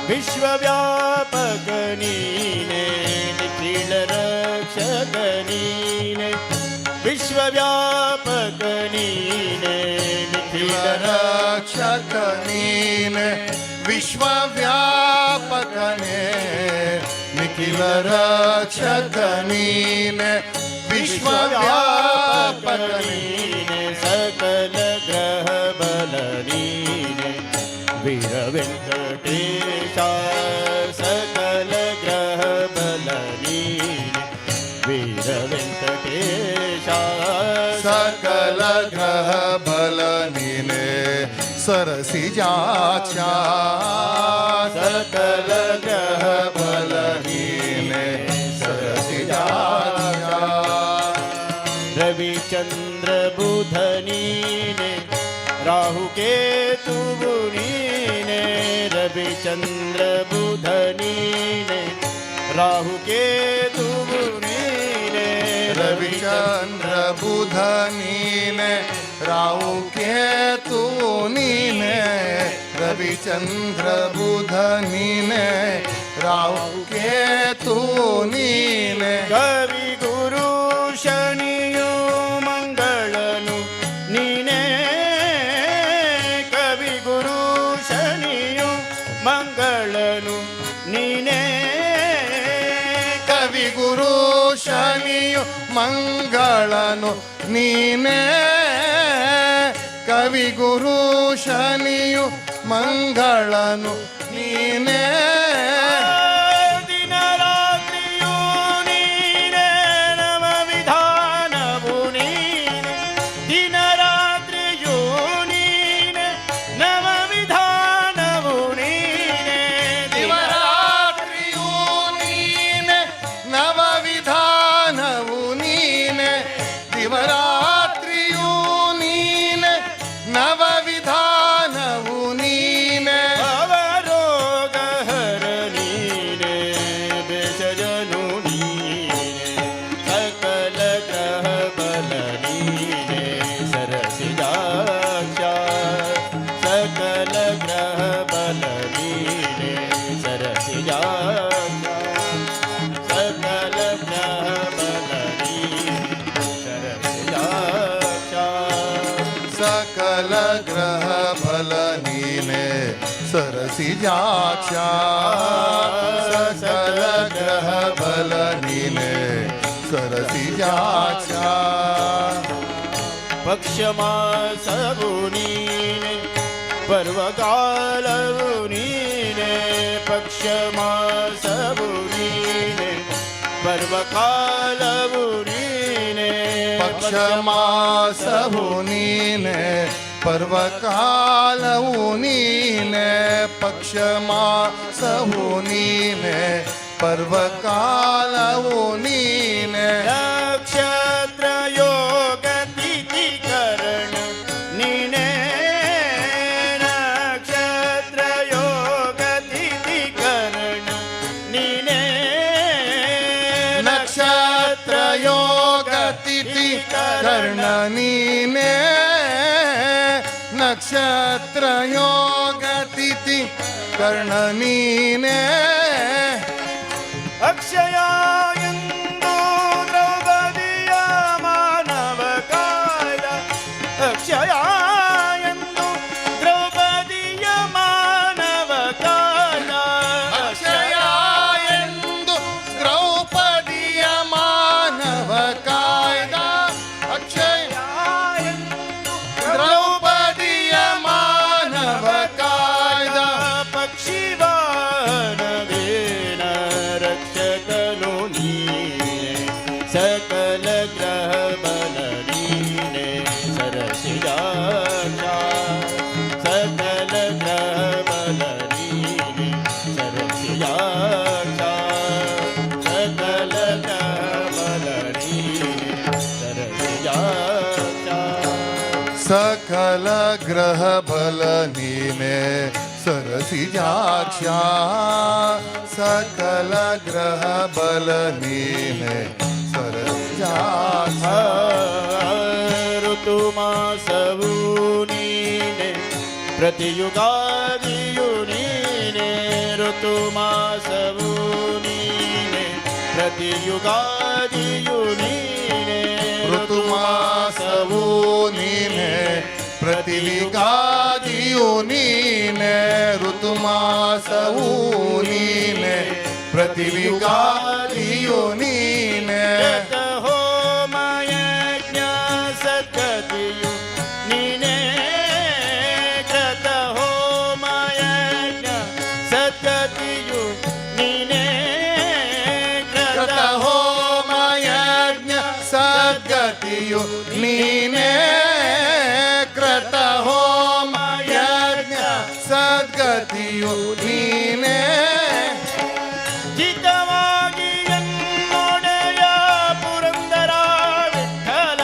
ವಿಶ್ವವ್ಯಾಪಕ ನೀನೆ, ನಿಖಿಲ ರಕ್ಷಕ ನೀನೆ, ವಿಶ್ವವ್ಯಾಪಕ ನೀನೆ, ನಿಖಿಲ रक्षक नीने विश्वव्यापकने, निखिल रक्षक नीने विश्वव्यापकने। ನೀನೆ ಸಕಲ ಗ್ರಹ ಬಲ ನೀನೆ ವೀರ ವೆಂಕಟೇಶ, ಸಕಲ ಗ್ರಹ ಬಲ ನೀನೆ ವೀರ ವೆಂಕಟೇಶ. सकल ग्रह बल नीने सरसिजाक्षा, सकल ग्रह बल नीने सरसिजाक्षा। ರವಿಚಂದ್ರ ಬುಧ ನೀನೆ, ರಾಹು ಕೇತುವು ನೀನೆ. ರವಿಚಂದ್ರ ಬುಧ ನೀನೆ, ರಾಹು ಕೇತುವು ನೀನೆ. ರವಿಚಂದ್ರ ಬುಧ ನೀನೆ, ರಾಹು ಕೇತು ನೀನೆ. ರವಿಚಂದ್ರ ಬುಧ ನೀನೆ, ರಾಹು ಕೇತು ನೀನೆ. ಕವಿ ಗುರು ಶನಿಯು ಮಂಗಳನು ನೀನೇ. ಕವಿ ಗುರು ಶನಿಯು ಮಂಗಳನು ನೀನೇ. ಕವಿ ಗುರು ಶನಿಯು ಮಂಗಳನು ನೀನೇ. ಕವಿ ಗುರು ಶನಿಯು ಮಂಗಳನು ನೀನೇ. ದಿನ ರಾತ್ರಿಯೂ ನೀನೇ, ನವ ವಿಧಾನವು ನೀನೆ. ದಿನ ರಾತ್ರಿಯೂ ನೀನೆ, ನವ ವಿಧಾನವು ನೀನೆ. ದಿವರಾತ್ರಿಯೂ ನೀನೆ, ನವ ವಿಧಾನವು ನೀನೆ. ದಿವರಾತ್ರಿಯೂ ನೀನೆ, ನವ ವಿಧಾನವು ನೀನೆ. ಭವರೋಗ ಹರ ನೀನೆ, ಭೇಷಜನು ನೀನೆ, ಸಕಲ ಗ್ರಹ ಬಲ ನೀನೆ ಸರಸಿಜಾಕ್ಷ. ಸಕಲ ಗ್ರಹ ಬಲ ನೀನೆ ಸರಸಿಜಾಕ್ಷ. ಸಕಲ ಗ್ರಹ ಬಲ ನೀನೆ ಸರಸಿಜಾಕ್ಷ. सकल ग्रह बल नीने सरसिजाक्षा, सकल ग्रह बल नीने सरसिजाक्षा. ಪಕ್ಷಮಾಸವು ನೀನೆ, ಪರ್ವಕಾಲವು ನೀನೆ. ಪಕ್ಷಮಾಸವು ನೀನೆ, ಪರ್ವಕಾಲವು ನೀನೆ. ಪಕ್ಷಮಾಸವು ನೀನೆ, ಪರ್ವಕಾಲವು ನೀನೆ. ಪಕ್ಷಮಾಸವು ನೀನೆ, ಪರ್ವಕಾಲವು ನೀನೆ. ನಕ್ಷತ್ರ ಯೋಗ ತಿಥಿಕರಣ ನೀನೆ. ನಕ್ಷತ್ರ ಯೋಗ ತಿಥಿಕರಣ ನೀನೆ. ನಕ್ಷತ್ರ ಯೋಗ ತಿಥಿ ಕರ್ಣ ನೀನೆ. ನಕ್ಷತ್ರ ಯೋಗ ತಿಥಿ ಕರ್ಣ ನೀನೆ. ಅಕ್ಷಯ ಎಂದು ದ್ರೌಪದಿಯ ಮಾನವ ಕಾಯ್ದ. ಅಕ್ಷಯ ಎಂದು ದ್ರೌಪದಿಯ ಮಾನವ ಕಾಯ್ದ. ಅಕ್ಷಯ ಎಂದು ದ್ರೌಪದಿಯ ಮಾನವ ಕಾಯ್ದ. ಅಕ್ಷಯ ಎಂದು ದ್ರೌಪದಿಯ ಮಾನವ ಕಾಯ್ದ. ಪಕ್ಷಿವಾಹನವೇನ ರಕ್ಷಕನು ನೀನೆ, ಸಕಲ ಗ್ರಹ ಬಲ ನೀನೆ ಸರಸಿಜಾಕ್ಷ. ಸಕಲ ಗ್ರಹ ಬಲ ನೀನೆ ಸರಸಿಜಾಕ್ಷ. ಸಕಲ ಗ್ರಹ ಬಲ ನೀನೆ ಸರಸಿಜಾಕ್ಷ. सकल ग्रह बल नीने सरसिजाक्षा, सकल ग्रह बल नीने सरसिजाक्षा. ಋತುಮಾಸವು ನೀನೆ, ಪ್ರತಿಯುಗಾದಿಯು ನೀನೆ. ಋತುಮಾಸವು ನೀನೆ, ಪ್ರತಿಯುಗಾದಿಯು ನೀನೆ. ಋತುಮಾಸವು ನೀನೆ, ಪ್ರತಿಯುಗಾದಿಯು ನೀನೆ, ಋತುಮಾಸವೂ ನೀನೆ, ಪ್ರತಿಯುಗಾದಿಯು ನೀನೆ. ಹೋಮಯಜ್ಞ ಸದ್ಗತಿಯು ನೀನೇ, ಕೃತ ಹೋಮಯಜ್ಞ ಸದ್ಗತಿಯು ನೀನೇ, ಕೃತ ಕೃತ ಹೋಮಯಜ್ಞ ಸದ್ಗತಿಯು ನೀನೇ, ಕೃತ ಹೋಮಯಜ್ಞ ಸದ್ಗತಿಯು ನೀನೇ. ಜಿತವಾಗಿ ಎನ್ನೊಡೆಯ ಪುರಂದರ ವಿಠಲ,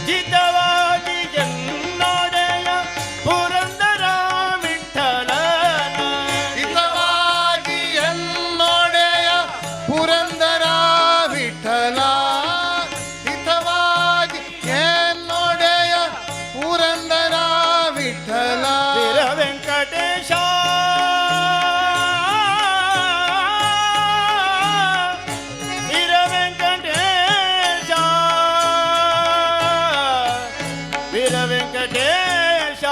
ಜಿತವಾಗಿ ಎನ್ನೊಡೆಯ ಪುರಂದರ ವಿಠಲ, ಹಿತವಾಗಿ ಎನ್ನೊಡೆಯ ಪುರಂದರ ವಿಠಲ, ಹಿತವಾಗಿ ಎನ್ನೊಡೆಯ ಪುರಂದರ ವಿಠಲ. ವೀರ ವೆಂಕಟೇಶ, ವೀರ ವೆಂಕಟೇಶ, ವೀರ ವೆಂಕಟೇಶ,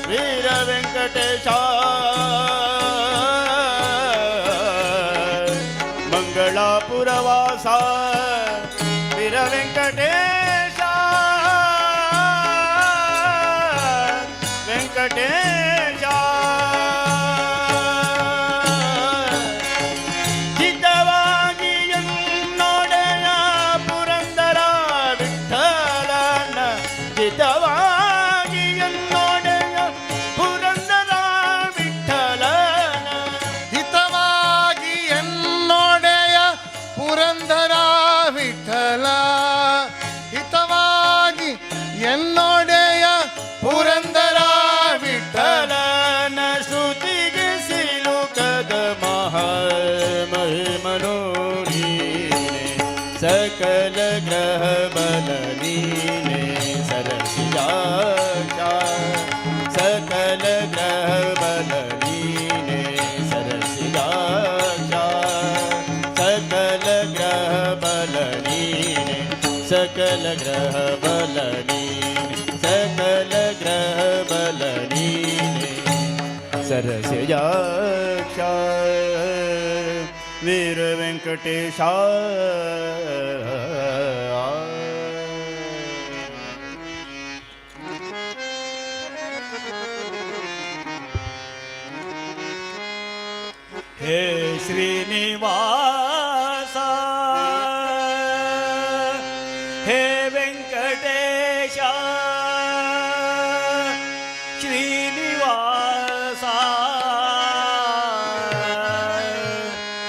ವೀರ ವೆಂಕಟೇಶ, ಮಂಗಳಾಪುರವಾಸ ವೀರ ವೆಂಕಟೇಶ, ವೆಂಕಟೇಶ. ಚಿತ್ತವಾಗಿ ಎನ್ನೊಡೆಯ ಪುರಂದರ ವಿಠಲನ, ಚಿತ್ತವಾಗಿ ಎನ್ನೊಡೆಯ ಪುರಂದರ ವಿಠಲನ, ಹಿತವಾಗಿ ಎನ್ನೊಡೆಯ ಪುರಂದರ ವಿಠಲ, ಹಿತವಾಗಿ ಎನ್ನೊಡೆಯ ಪುರಂದರ ವಿಠಲ. ವಿಠಲನ ಶ್ರುತಿಗೆ ಸಿಲುಕದ ಮಹಾ ಮಹಿಮನೋ ನೀನೆ, ಸಕಲ ಗ್ರಹ ಬಲ ನೀನೆ, ಸರಸಿಜಾಕ್ಷ, ಸಕಲ ಗ್ರಹ ಬಲ ನೀನೆ, ಸರಸಿಜಾಕ್ಷ, ಸಕಲ ಗ್ರಹ ಬಲ ನೀನೆ, ಸಕಲ ಗ್ರಹ ಬಲ ನೀನೆ, ಸಕಲ ಗ್ರಹ ಬಲ ನೀನೆ, ಸರಸಿಜಾಕ್ಷ, ವೀರ ವೆಂಕಟೇಶ. ಹೇ ಶ್ರೀನಿವಾಸ, ಹೇ ವೆಂಕಟೇಶ, ಶ್ರೀನಿವಾಸ,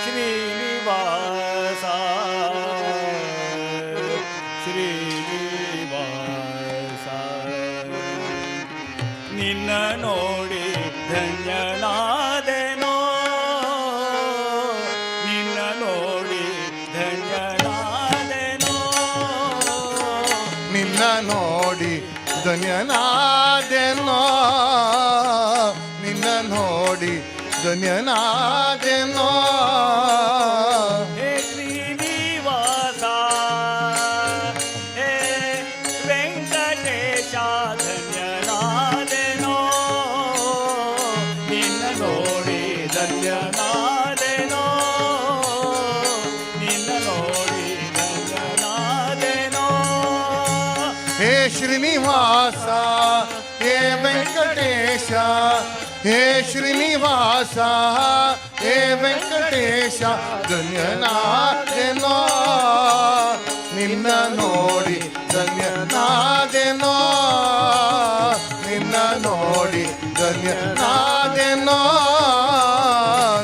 ಶ್ರೀನಿವಾಸ, ಶ್ರೀನಿವಾಸ, ನಿನ್ನ ನೋಡಿ ಧನ್ಯನಾದೆನೋ, ನಿನ್ನ ನೋಡಿ ಧನ್ಯನಾದೆನೋ, ನಿನ್ನ ನೋಡಿ ಧನ್ಯನಾದೆನೋ, ನಿನ್ನ ನೋಡಿ ಧನ್ಯನಾದೆನೋ. ಹೇ ಶ್ರೀನಿವಾಸ, ಹೇ ವೆಂಕಟೇಶ, ಧನ್ಯನಾದೆನೋ, ನಿನ್ನ ನೋಡಿ ಧನ್ಯನಾದೆನೋ, ನಿನ್ನ ನೋಡಿ ಧನ್ಯನಾದೆನೋ. ಹೇ ಶ್ರೀನಿವಾಸ, ಹೇ ವೆಂಕಟೇಶ, ಹೇ ಶ್ರೀನಿವಾಸ, ಹೇ ವೆಂಕಟೇಶ, ಧನ್ಯನಾದೆನೋ, ನಿನ್ನ ನೋಡಿ ಧನ್ಯನಾದೆನೋ, ನಿನ್ನ ನೋಡಿ ಧನ್ಯನಾದೆನೋ,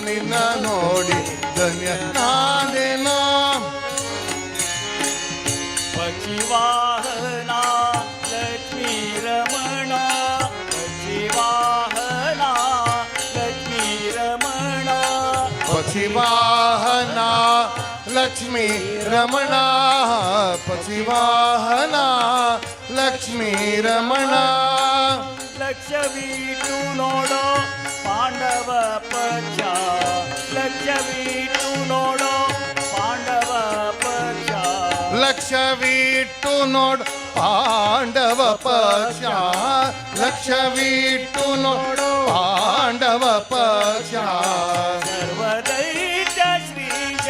ನಿನ್ನ ನೋಡಿ ಧನ್ಯನಾದೆನೋ. ಪಕ್ಷಿವಾಹನ ಲಕ್ಷ್ಮೀ ರಮಣ, ಪಕ್ಷಿವಾಹನ ಲಕ್ಷ್ಮೀ ರಮಣ, ಪಕ್ಷಿವಾಹನ ಲಕ್ಷ್ಮೀ ರಮಣ, ಪಕ್ಷಿವಾಹನ ಲಕ್ಷ್ಮೀ ರಮಣ. ಲಕ್ಷವೀಟು ನೋಡೋ ಪಾಂಡವ ಪಕ್ಷ, ಲಕ್ಷವೀಟು ನೋಡೋ ಪಾಂಡವ ಪಕ್ಷ, ಲಕ್ಷವಿಟ್ಟು ನೋಡ್ ಪಾಂಡವ ಪಕ್ಷ, ಲಕ್ಷ್ಯವಿಟ್ಟು ನೋಡು ಪಾಂಡವ ಪಕ್ಷ. ಸರ್ವದೈತ್ಯ ಶ್ರೀಶ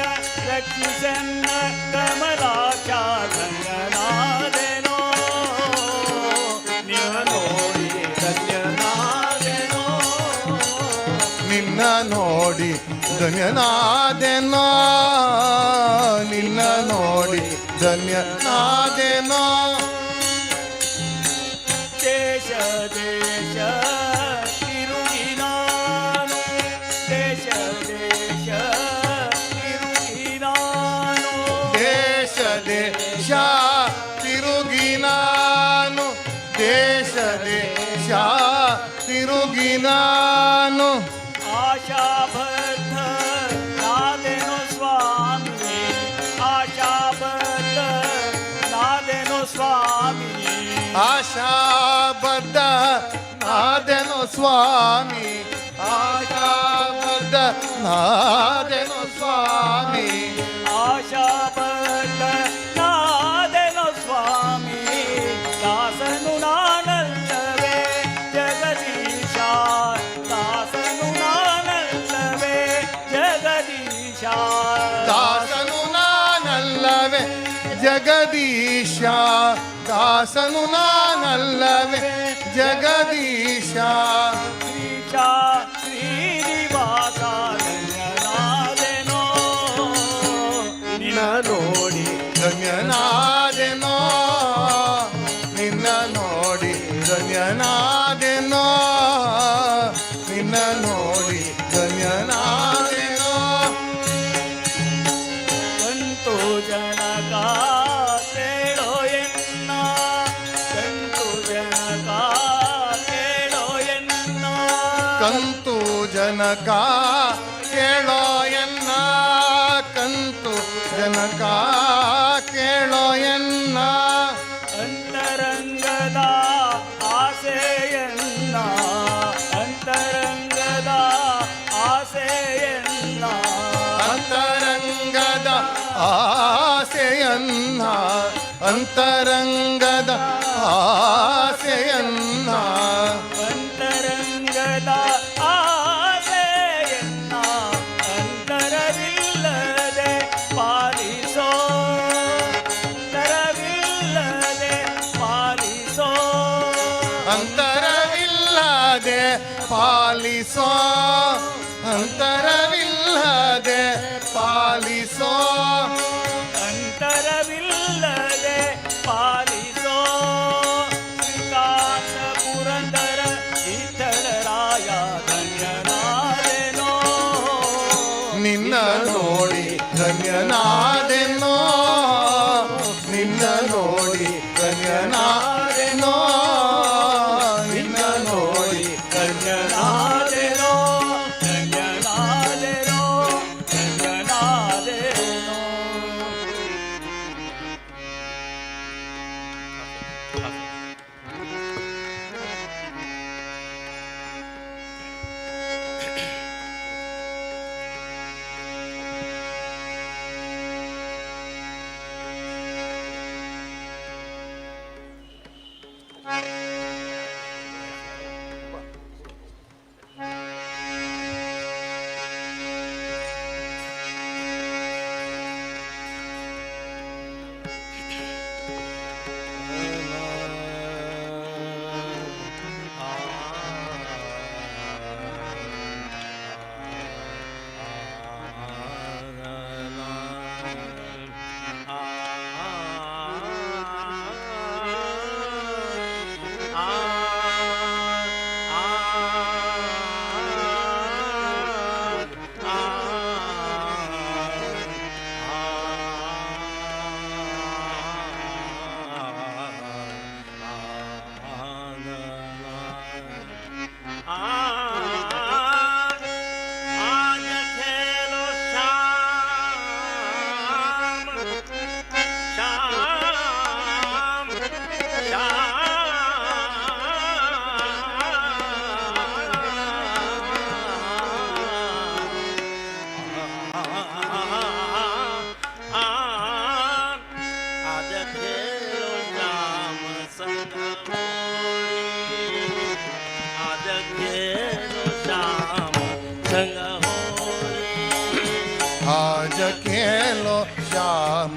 ರಕ್ಷಿಸನ್ನ ಕಮಲಾಕ್ಷ ಧನ್ಯನಾದೆನೋ, ನಿನ್ನ ನೋಡಿ ಧನ್ಯನಾದೆನೋ. ನಿನ್ನ ನೋಡಿ ಧನ್ಯನಾದೆನೋ, ನಿನ್ನ ನೋಡಿ ಧನ್ಯನಾದೆನೋ. ದೇಶ ದೇಶ ತಿರುಗಿ ನಾನು, ದೇಶ ದೇಶ ತಿರುಗಿ ನಾನು. ದೇಶ ದೇಶ ತಿರುಗಿ ನಾನು, ದೇಶ ದೇಶ ತಿರುಗಿ ನಾನು. ಆಶಾಬದ್ಧ ನಾದೆನು ಸ್ವಾಮಿ, ಆಶಾಬದ್ಧ ನಾದೆನು ಸ್ವಾಮಿ. ಆಶಾಬದ್ಧ ನಾದೆನು ಸ್ವಾಮಿ, ಆಶಾಬದ್ಧ ನಾದೆನು ಸ್ವಾಮಿ. ಆಶಾಬದ್ಧ ನಾದೆನು ಸ್ವಾಮಿ, ದಾಸನು ನಾನಲ್ಲವೇ ಜಗದೀಶ, ದಾಸನು ನಾನಲ್ಲವೇ ಜಗದೀಶ. ದಾಸನು ನಾನಲ್ಲವೇ ಜಗದೀಶ, ದಾಸನು ನಾನಲ್ಲವೇ ಜಗದೀಶ. ಶ್ರೀಶ ಶ್ರೀನಿವಾಸ ಧನ್ಯನಾದೆನೋ, ನಿನ್ನ ನೋಡಿ ಧನ್ಯನಾದೆನೋ, ನಿನ್ನ ನೋಡಿ ಧನ್ಯನಾದೆನೋ, ನಿನ್ನ ನೋಡಿ ಧನ್ಯನಾದೆನೋ. ಕಂತು ಜನಕ ಕೇಳೋ ಎನ್ನ, ಕಂತು ಜನಕ ಕೇಳೋ ಎನ್ನ. ಕಂತು ಜನಕ ಕೇಳೋ ಎನ್ನ, ಕಂತು ಜನಕ ಕೇಳೋ ಎನ್ನ. ಅಂತರಂಗದ ಆಸೆಯನ್ನ, ಅಂತರಂಗದ ಆಸೆಯನ್ನ. ಅಂತರಂಗದ ಆಸೆಯನ್ನ, ಅಂತರಂಗದ ಆಸೆಯನ್ನ. ಅಂತರಂಗದ ಆಸೆಯನ್ನ ಅಂತರವಿಲ್ಲದೆ ಪಾಲಿಸೋ, ಅಂತರವಿಲ್ಲದೆ ಪಾಲಿಸೋ. ಅಂತರವಿಲ್ಲದೆ ಪಾಲಿಸೋ, ಅಂತರವಿಲ್ಲದೆ ಪಾಲಿಸೋ. ಅಂತರವಿಲ್ಲದೆ ಪಾಲಿಸೋ. ಶ್ರೀಕಾಂತ ಪುರಂದರ ವಿಠಲರಾಯ ಧನ್ಯನಾದೆನೋ, ನಿನ್ನ ನೋಡಿ ಧನ್ಯನಾದೆನೋ, ನಿನ್ನ ನೋಡಿ ಧನ್ಯನಾದೆನೋ, ನಿನ್ನ ನೋಡಿ ಧನ್ಯನಾದೆನೋ, ಧನ್ಯನಾದೆನೋ, ಧನ್ಯನಾದೆನೋ. आज खेलो श्याम श्याम श्याम, आज खेलो श्याम संग होरी. आज खेलो श्याम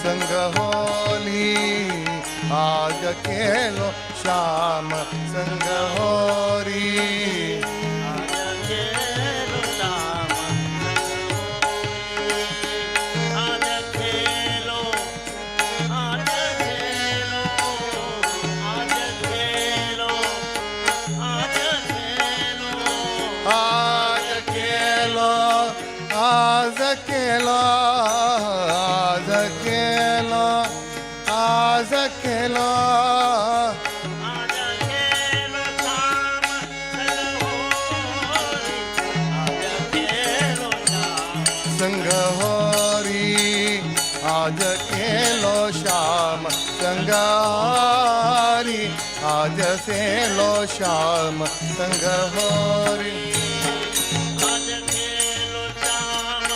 संग होली, आज खेलो श्याम संग होरी. आज खेलो श्याम संग होरी. आज खेलो, आज खेलो, आज खेलो, आज खेलो. आज खेलो, आज खेलो, आज खेलो, आज खेलो. आज खेलो श्याम संग होरी. आज खेलो श्याम संग होरी. आज खेलो श्याम संग हरी, आज सेलो श्याम संग होरी. आज खेलो श्याम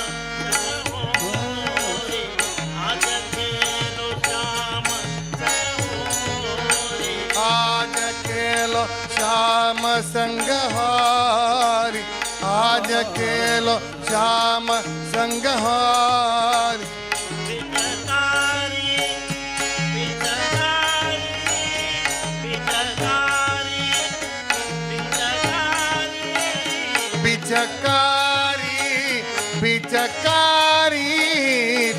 संग होरी. आज खेलो श्याम संग होरी. आज खेलो श्याम संग हरी, आज खेलो श्याम संग हरी. पिचकारी, पिचकारी, पिचकारी, पिचकारी. पिचकारी, पिचकारी,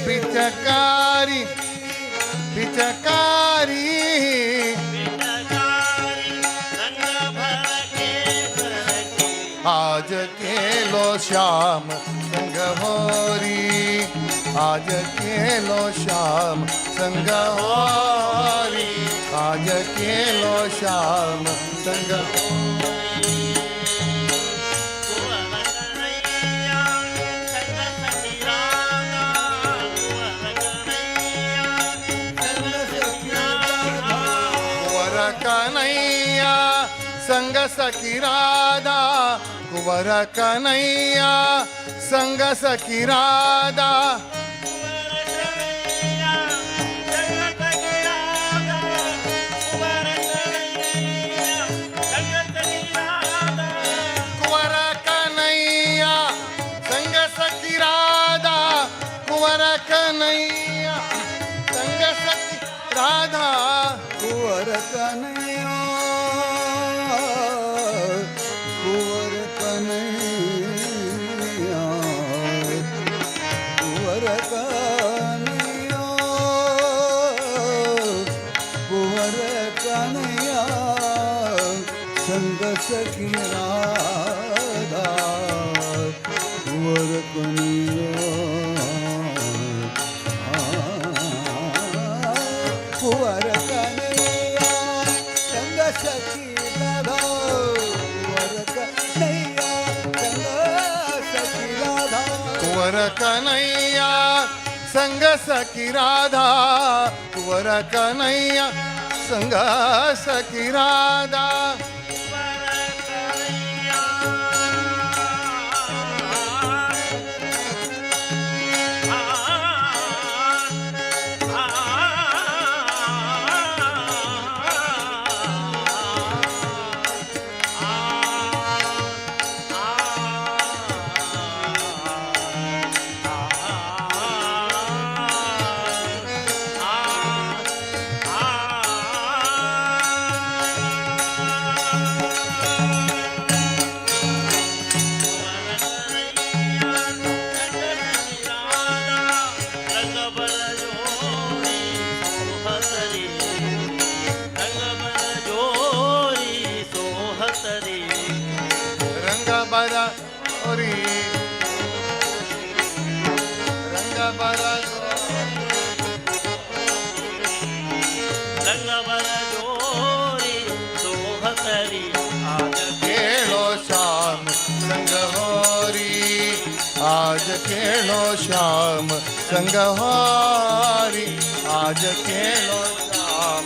पिचकारी, पिचकारी. पिचकारी रंग भर केसर की. आज खेलो श्याम संग होरी, आज खेलो श्याम संग होरी, आज खेलो श्याम संग. कुंवर कन्हैया संग सखी राधा. कुंवर कन्हैया संग सखी राधा. कुंवर कन्हैया संग सखी राधा, कुंवर कन्हैया संग सखी राधा. कुंवर कन्हैया संग सखी राधा. कुंवर कन्हैया संग सखी राधा. कुंवर कन्हैया संग सखी राधा, कुंवर कन्हैया संग सखी राधा. कुंवर कन्हैया, कुंवर कन्हैया, कुंवर कन्हैया, कुंवर कन्हैया संग सखी राधा. कुंवर कन्हैया, कुंवर कन्हैया संग सखी राधा. कुंवर कन्हैया संग सखी राधा. कुंवर कन्हैया संग सखी राधा, कुंवर कन्हैया संग सखी राधा. कुंवर कन्हैया, आ आ रंग बरा ओरी, रंग बरा. खेलो श्याम संग होरी, आज खेलो श्याम संग होरी, आज खेलो श्याम.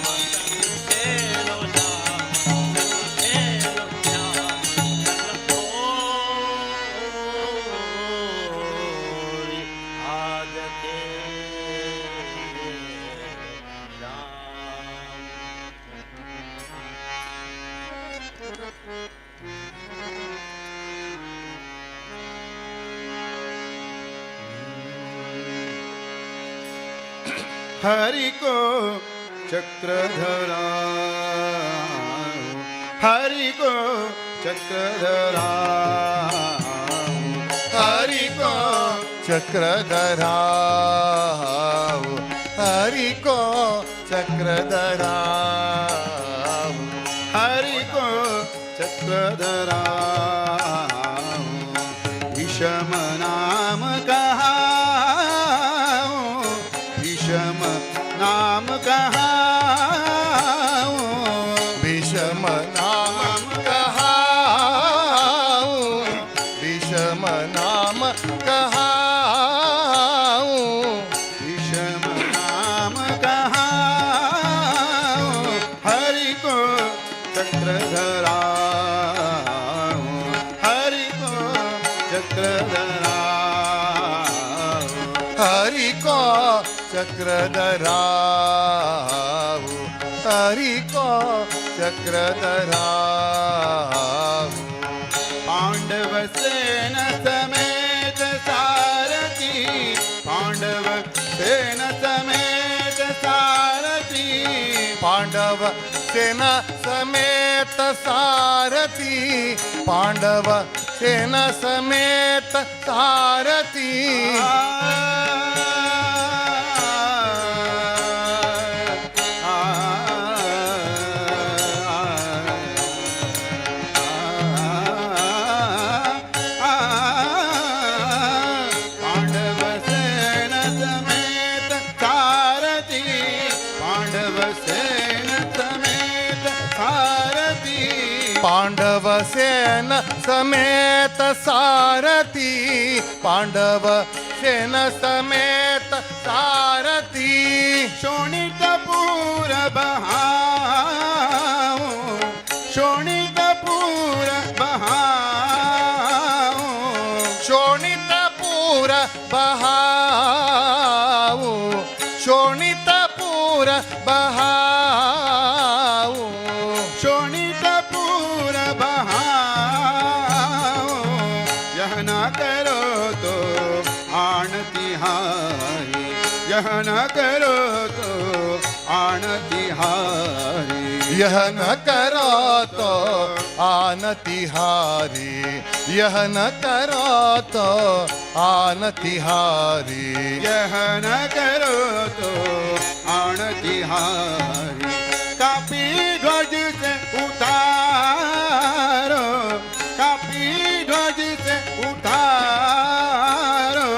खेलो श्याम खेलो श्याम होरी. आज खेलो श्याम. हरि को चक्रधरा, हरि को चक्रधरा, हरि को चक्रधरा, हरि को चक्रधरा, हरि को चक्रधरा। विषम नाम कहा, विषम नाम कहा, विषम नाम कहा, विषम नाम कहा, विषम नाम कहा, हरि को चक्रधरा, हरि को चक्रधरा, हरि को चक्रधरा, हरि को चक्रधरा। पांडव सेन समेत सारथी, पांडव सेन समेत सारथी, पांडव सेना समेत सारथी, पांडव सेना समेत सारथी। पांडव सेन समेत सारथी, पांडव सेन समेत सारथी, पांडव सेन समेत सारथी, पांडव सेन समेत सारथी। शोणितपुर बहाओ, शोणितपुर बहाओ, शोणितपुर बहाओ, शोणितपुर बहाओ, शोणितपुर बहाओ। यह न करो तो आण तिहारी, यह न करो तो आण तिहारी, यह न करो तो आन तिहारी, यह न करो तो आन तिहारी, यह न करो तो आण तिहारी। कापी ध्वज से उतारो, कापी ध्वज से उतारो,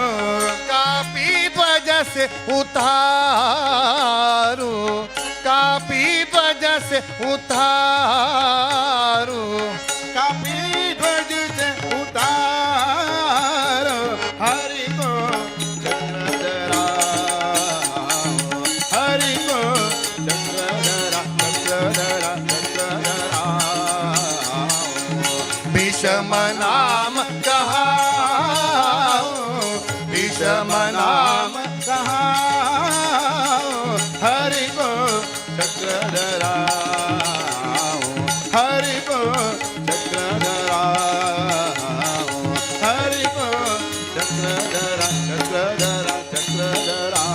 कापी ध्वज से उतारो, कापी ध्वज से उतारो, कापी ध्वज से उतारो। हरि को चक्रधरा, हरि को चक्रधरा, चक्रधरा, चक्रधरा। विषम नाम कहा, विषम नाम कहा, हरि को चक्रधरा, हरि को चक्रधरा, हरि को चक्रधरा, चक्रधरा, चक्रधरा।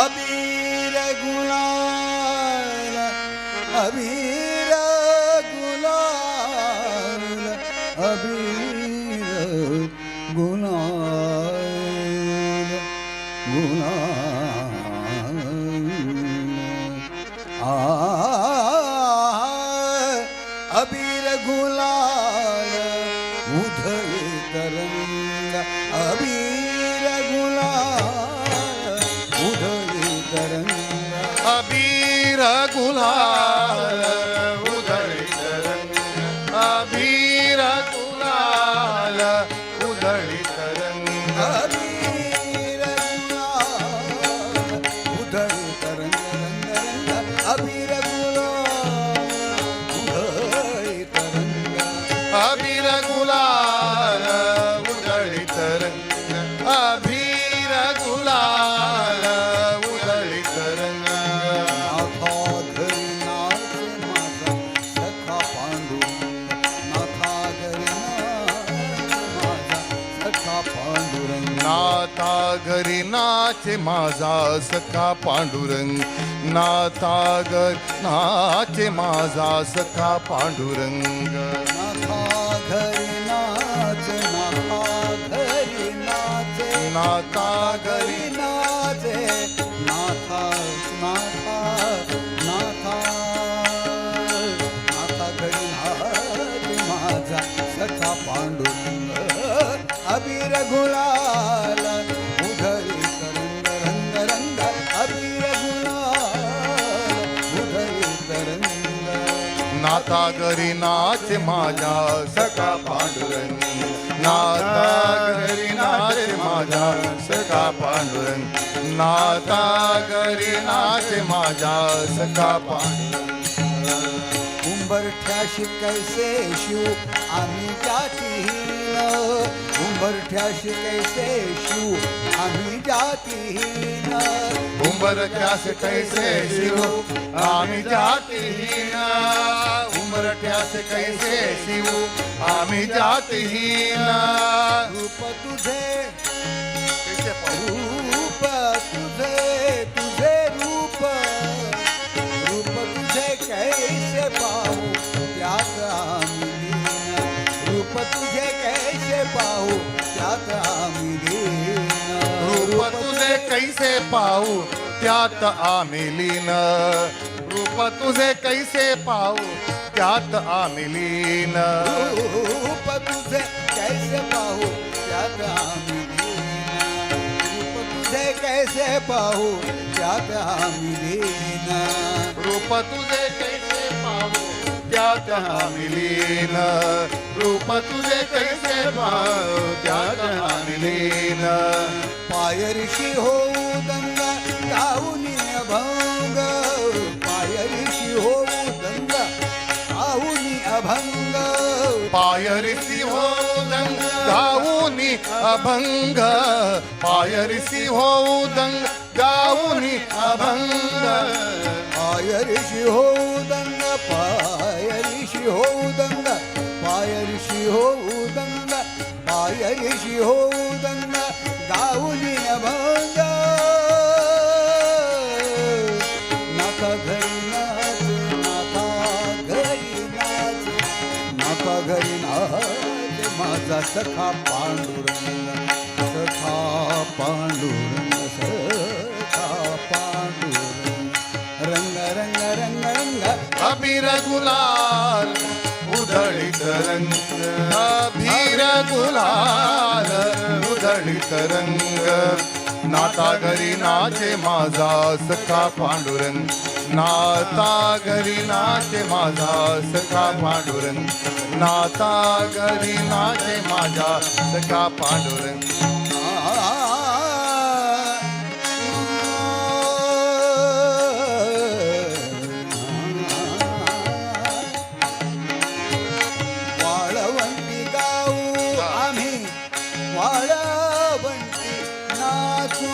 अबीर गुलाल गुलाल गुलाल आ अबीर गुलाल उधळे तरंग अबीर गुलाल उधळे तरंग अबीर गुलाल उधळी तरंग अबीर गुलाल उधळी तरंग अबीर गुलाल उधळे तरंग रंग रंग अबीर गुलाल उधळे तरंग अबीर गुलाल उधळी तरंग अबीर गुलाल उधळी तरंग नाथा घरी नाच माझा सखा पांडुरंग नाथा घरी नाच माझा सखा पांडुरंग नाथा घरी नाचे माझा सखा पांडुरंग नाथा घरी नाच नाथा घरी नाचे नाथा घरी घरी नाचे नाथा नाथा नाथा नाथा घरी नाच माझा सखा पांडुरंग अबीर गुलाल उधळी तरंग रंग रंग अबीर गुलाल उधळी तरंग नाथा घरी नाच माझा सखा पांडुरंग नाथा घरी नाच माझा सखा पांडुरंग नाथा घरी नाच माझा सखा पांडुरंग उंबरठ्याशी कैसे शिव आम्ही जातीहीन उंबरठ्याशी कैसे शिव आम्ही जातीहीन उंबरठ्यास कैसे शिव आम्ही जातीहीन उंबरठ्यास कैसे शिव आम्ही जातीहीन रूप तुझे कैसे पाहू? रूप तुझे तुझे रूप रूप तुझे कैसे पाहू त्यात आम्ही लीन रूप तुझे कैसे पाहू त्यात आम्ही लीन रूप तुझे कैसे पाहू त्यात आम्ही लीन रूप तुझे कैसे पाहू त्यात आम्ही लीन रूप तुझे कैसे पाहू त्यात आम्ही लीन रूप तुझे कैसे पाहू त्यात आम्ही लीन रूप तुझे कैसे पाहू त्यात आम्ही लीन रूप तुझे कैसे पाहू त्यात आम्ही लीन पायरीशी होऊ दंग गाऊनी अभंग पायरीशी होऊ दंग गाऊनी अभंग पायरिसी होऊ दंग गाऊनी अभंग पायरिसी होऊ दंग गाऊनी अभंग पायरीशी होऊ दंग पायरीशी होऊ दंग पायरीशी होऊ दंग पायरीशी होऊ दंग गाऊनी अभंग नाथा घरी नाच नाथा घरी नाच नाथा घरी नाच माझा सखा पांडुरंग सखा पांडुरंग सखा पांडुरंग रंग रंग रंग रंग अबीर गुलाल उधळीत रंग अबीर गुलाल उधळीत रंग नाता घरी नाचे माझा सखा पांडुरंग नाता घरी नाचे माझा सखा पांडुरंग नाता घरी नाचे माझा सखा पांडुरंग वाळवंटी गाऊ आम्ही वाळवंटी नाचू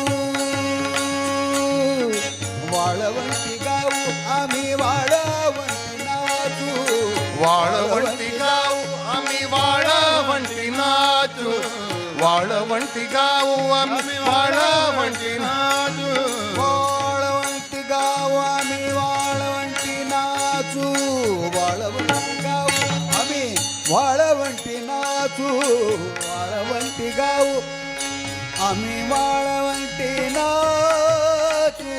वाळवंटी गाऊ आम्ही वाळवंटी नाचू वाळवंटी गाऊ आम्ही वाळवंटी नाचू वाळवंटी गाऊ आम्ही वाळवंटी नाचू वाळवंटी गाऊ आम्ही वाळवंटी नाचू वाळवंटी गाऊ आम्ही वाळवंटी नाचू. नाचू. वाळवंटी गाऊ आम्ही वाळवंटी नाचू.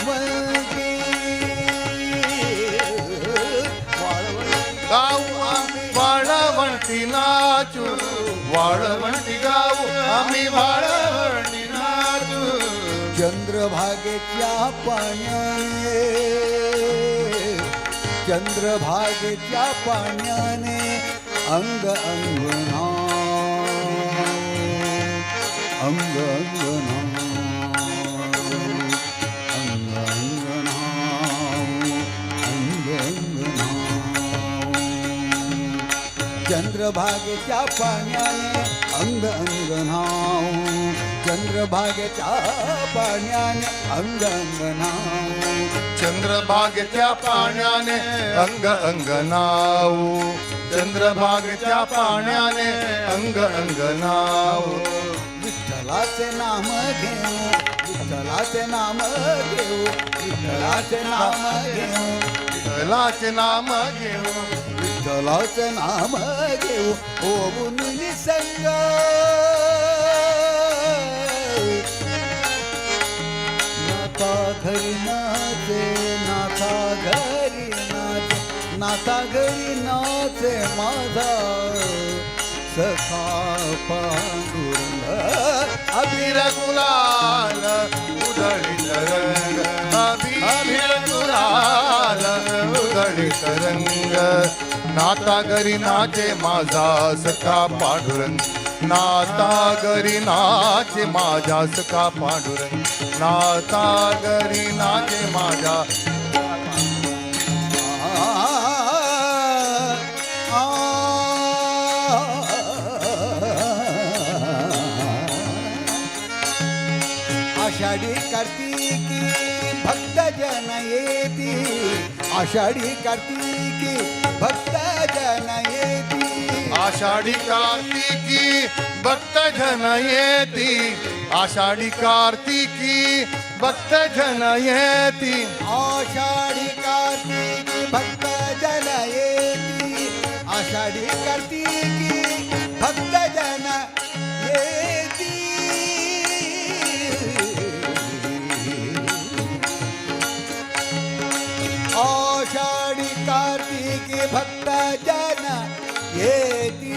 वाळवंटी, वाळवंटी गाऊ आम्ही वाळवंटी नाचू. वाळवंटी गाऊ आम्ही वाळवंटी नाचू. चंद्रभागेच्या पाण्याने, चंद्रभागेच्या पाण्याने अंग अंगणा, अंग अंगणा, अंग अंगणा, अंग अंगणा. चंद्रभागेच्या पाण्याने अंग अंगणाव, चंद्रभागेच्या पाण्याने अंग अंगणाव. चंद्रभागेच्या पाण्याने अंग अंग नाऊ. चंद्रभागेच्या पाण्याने अंग अंग नाऊ. विठ्ठलाचे नाम घेऊ, विठ्ठलाचे नाम घेऊ, विठ्ठलाचे नाम घेऊ. विठ्ठलाचे नाम घेऊ. विठ्ठलाचे नाम घेऊ होऊन निसंग. नाथा घरी नाचे, नाथा घरी नाचे, नाथा घरी नाचे माझा सखा पांडुरंग. अबीर गुलाल उधळीत रंग. अबीर गुलाल उधळीत रंग. नाता घरी नाचे माझा सखा पांडुरंग. नाता घरी नाचे माझा सखा पांडुरंग. नाता घरी नाचे माझा. आ, आ, आषाढी कार्तिकी भक्त जन येती. आषाढी कार्तिकी भक्त जन येती. आषाढी कार्तिकी भक्त जन येती. आषाढी कार्तिकी भक्त जन येती. आषाढी कार्तिकी भक्त जन येती. आषाढी कार्तिकी भक्त जन येती. आषाढी कार्तिकी भक्त जन येती.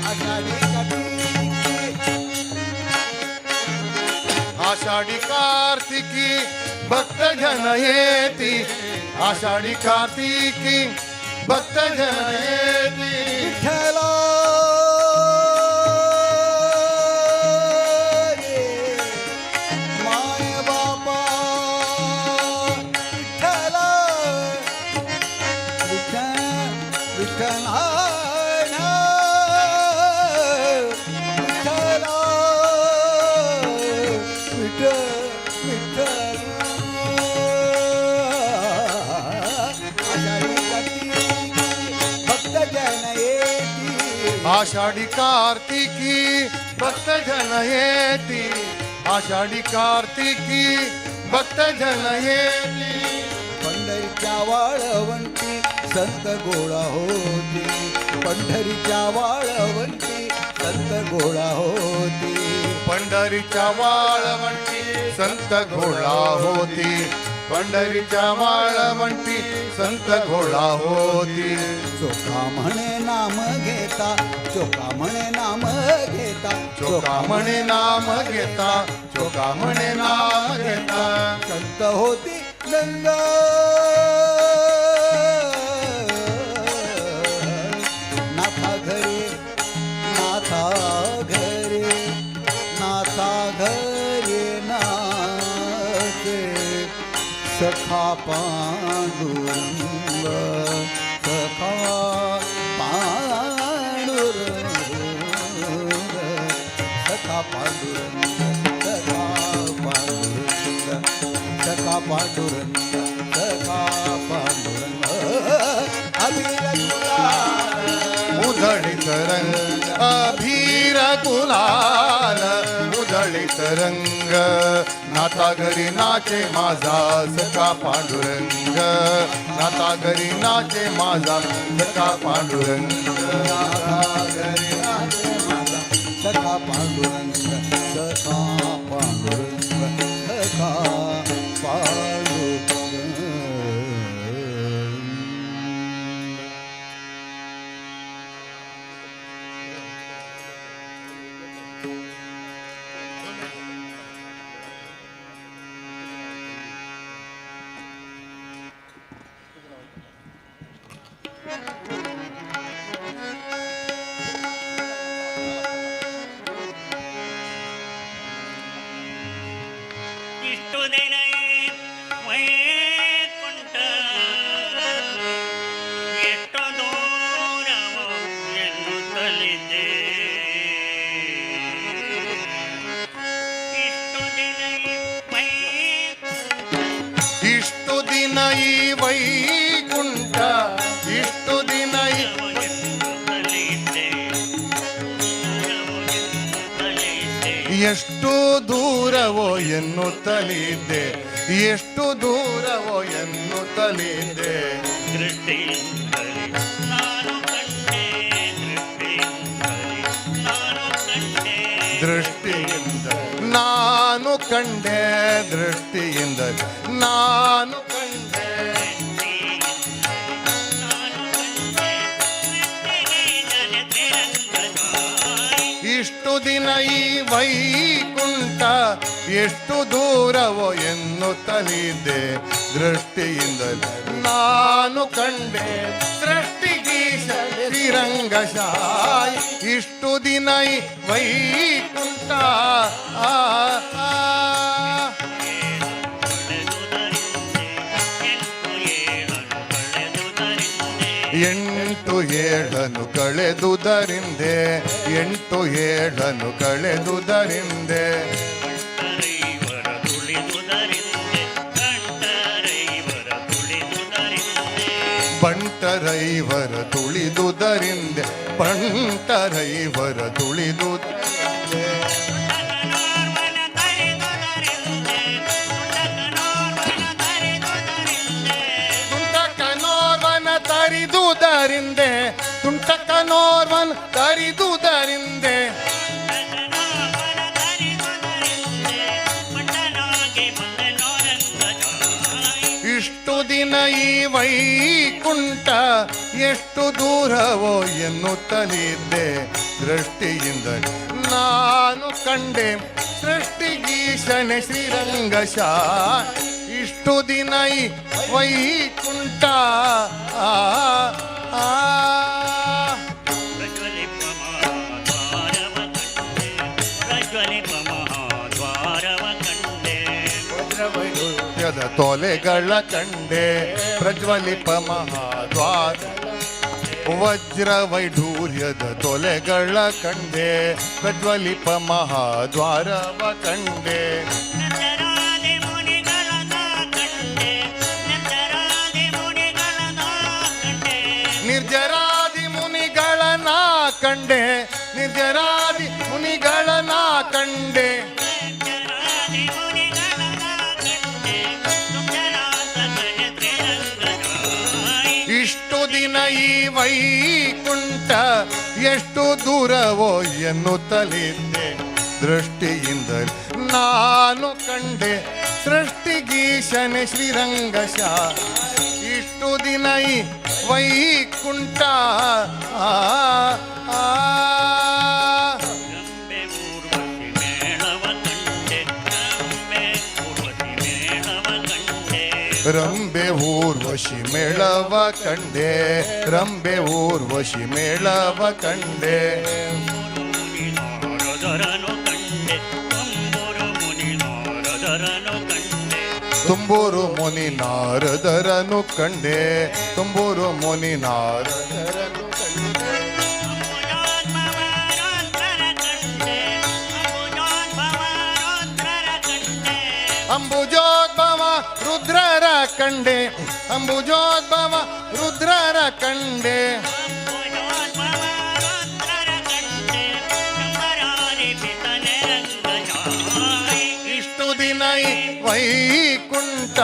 आषाढी कार्तिकी. आषाढी कार्तिकी भक्त जन येती. आषाढी कार्तिकी भक्त जन येती. विठ्ठला रे माय बापा, विठ्ठला, विठ्ठल, विठ्ठला, विठ्ठला, विठ्ठल, विठ्ठल. आषाढी कार्तिकी भक्त जन येती. आषाढी कार्तिकी भक्त जन येती. आषाढी कार्तिकी भक्त जन येती. पंढरीच्या वाळवंटी संत गोळा होती. पंढरीच्या वाळवंटी संत गोळा होती. पंढरीच्या वाळवंटी संत घोळा होती. पंढरीच्या वाळवंटी संत घोळा होती. चोखा म्हणे नाम घेता, चोखा म्हणे नाम घेता. चोखा म्हणे नाम घेता, चोखा म्हणे नाम घेता. संत होती नंग. नाथा घरे, नाथा घरे, नाथा घरे नाचे सखा पांडुरंग, सखा पांडुरंग, सखा पांडुरंग, सखा पांडुरंग, सखा पांडुरंग, सखा पांडुरंग. अबीर गुलाल उधळीत रंग. अबीर गुलाल उधळीत रंग. नाता घरी नाचे माझा सखा पांडुरंग, नाता घरी नाचे माझा सखा पांडुरंग, नाथा घरी नाचे माझा सखा पांडुरंग, सखा पांडुरंग, सखा पांडुरंग. ಇಷ್ಟು ದಿನ ವೈಕುಂಠ ಎಷ್ಟು ದೂರವೋ ಎನ್ನುತ್ತಲಿದ್ದೆ. ಇಷ್ಟು ದಿನ ವೈಕುಂಠ ಇಷ್ಟು ದಿನ ಈ ವೈಕುಂಠ, ಇಷ್ಟು ದಿನ ಈ ಎನ್ನುತ್ತಲಿದ್ದೆ, ದೂರವೋ ಎನ್ನುತ್ತಲಿದ್ದೆ. ಎಷ್ಟು ದೂರವೋ ಎನ್ನುತ್ತಲಿದ್ದೆ, ಎಷ್ಟು ದೂರವೋ ಎನ್ನುತ್ತಲಿದ್ದೆ. ದೃಷ್ಟಿಯಿಂದಲೇ ನಾನು ಕಂಡೆ, ದೃಷ್ಟಿಯಿಂದಲೇ ನಾನು ಕಂಡೆ, ದೃಷ್ಟಿಯಿಂದ ನಾನು ಕಂಡೆ, ದೃಷ್ಟಿಯಿಂದ ನಾನು ಕಂಡೆ. ನಾನು ಕಂಡೆ ಸೃಷ್ಟಿಗೆ ರಂಗದಾಯಿ. ಇಷ್ಟು ದಿನ ಈ ವೈಕುಂಠ ಎಷ್ಟು ದೂರವೋ ಎನ್ನುತ್ತಲಿದ್ದೆ, ದೃಷ್ಟಿಯಿಂದ ನಾನು ಕಂಡೆ ಸೃಷ್ಟಿಗೀಶ ಶ್ರೀರಂಗಶಾಯಿ. ಇಷ್ಟು ದಿನ ಈ ವೈಕುಂಠ ಆ, ಆ. ಕಳೆದುದರಿಂದೆ, 8 7 8 7 ಕಳೆದುದರಿಂದೆ, 8 7 ಕಳೆದುದರಿಂದೆ. ಕಂಠರೈವರ ತುಳಿದುದರಿಂದೆ, ಕಂಠರೈವರ ತುಳಿದುದರಿಂದೆ. ಬಂಟರೈವರ ತುಳಿದುದರಿಂದೆ, ಬಂಟರೈವರ ತುಳಿದು. ತುಟಕನೋರ್ವನ ತರಿದುದರಿಂದೆ, ತುಟಕನೋರ್ವನ ತರಿದುದರಿಂದೆ. ತುಂಟಕನೋರ್ವನ ತರಿದುದರಿಂದೆ, ತುಂಟಕನೋರ್ವನ ತರಿದುದರಿಂದೆ. ತುಟಕನೋರ್ವನ ತರಿದುದರಿಂದೆ, ಪಟ್ಟಣಾಗಿ ಬಂದೆನೋ ರಂಗದಾಯಿ. ಇಷ್ಟು ದಿನ ಈ ವೈಕುಂಠ ಎಷ್ಟು ದೂರವೋ ಎನ್ನುತ್ತಲಿದ್ದೆ, ದೃಷ್ಟಿಯಿಂದ ನಾನು ಕಂಡೆ ಸೃಷ್ಟಿಗೀಶನೆ ಶ್ರೀರಂಗಶಾ. ಇಷ್ಟು ದಿನ ಈ ವೈಕುಂಠ ಆ, ಆ. ಪ್ರಜ್ವಲಿಪ ಮಹಾದ್ವಾರವ ಕಂಡೆ, ಪ್ರಜ್ವಲಿಪ ಮಹಾದ್ವಾರವ ಕಂಡೆ. ವಜ್ರವೈಡೂರ್ಯದ ತೊಲೆಗಳ ಕಂಡೆ, ಪ್ರಜ್ವಲಿಪ ಮಹಾದ್ವಾರ ವಜ್ರ ವೈಢೂರ್ಯದ ತೊಲೆಗಳ ಕಂಡೆ, ಪ್ರಜ್ವಲಿಪ ಮಹಾದ್ವಾರವ ಕಂಡೆ. ನಿರ್ಜರಾದಿ ಮುನಿಗಳನ್ನ ಕಂಡೆ, ನಿರ್ಜರಾದಿ ಮುನಿಗಳನ್ನ ಕಂಡೆ. ನಿರ್ಜರಾದಿ ಮುನಿಗಳನ್ನ ಕಂಡೆ, ನಿರ್ಜರಾದಿ ಮುನಿಗಳನ್ನ ಕಂಡೆ. ನಿರ್ಜರಾದಿ ಮುನಿಗಳನ್ನ ಕಂಡೆ, ಸುಂದರಾಸಕನೆ ತ್ರಿರಂಗದಾಯಿ. ಇಷ್ಟು ದಿನ ಈ ವೈಕುಂಠ ಎಷ್ಟು ದೂರವೋ ಎನ್ನುತ್ತಲಿದ್ದೆ, ದೃಷ್ಟಿಯಿಂದ ನಾನು ಕಂಡೆ ಸೃಷ್ಟಿಗೀಶನೆ ಶ್ರೀರಂಗಶ. ಇಷ್ಟು ದಿನ ಈ ವೈಕುಂಠ ಆ, ಆ. ರಂಬೆ ಊರ್ವಶಿ ಮೇಳವ ಕಂಡೆ, ರಂಬೆ ಊರ್ವಶಿ ಮೇಳವ ಕಂಡೆ. ರಂಬೆ ಊರ್ವಶಿ ಮೇಳವ ಕಂಡೆ, ರಂಬೆ ಊರ್ವಶಿ ಮೇಳವ ಕಂಡೆ. ಮುನಿ ನಾರದರನು ಕಂಡೆ, ತುಂಬುರು ಮುನಿ ನಾರದರನು ಕಂಡೆ. ತುಂಬೂರು ಮುನಿ ನಾರದರನು ಕಂಡೆ, ತುಂಬೂರು ಮುನಿ ನಾರದರನು ಕಂಡೆ. ಅಂಬುಜೋದ್ಭವ ರುದ್ರರ ಕಂಡೆ, ಅಂಬುಜೋದ್ಭವ ರುದ್ರರ ಕಂಡೆ. ಅಂಬುಜೋದ್ಭವ ರುದ್ರರ ಕಂಡೆ, ಅಂಬುಜೋದ್ಭವ ರುದ್ರರ ಕಂಡೆ. ಅಂಬುಜೋದ್ಭವ ರುದ್ರರ ಕಂಡೆ, ಶಂಬರಾರಿ ಪಿತನೆ ರಂಗಜಾಯಿ. ಇಷ್ಟು ದಿನ ವೈಕುಂಠ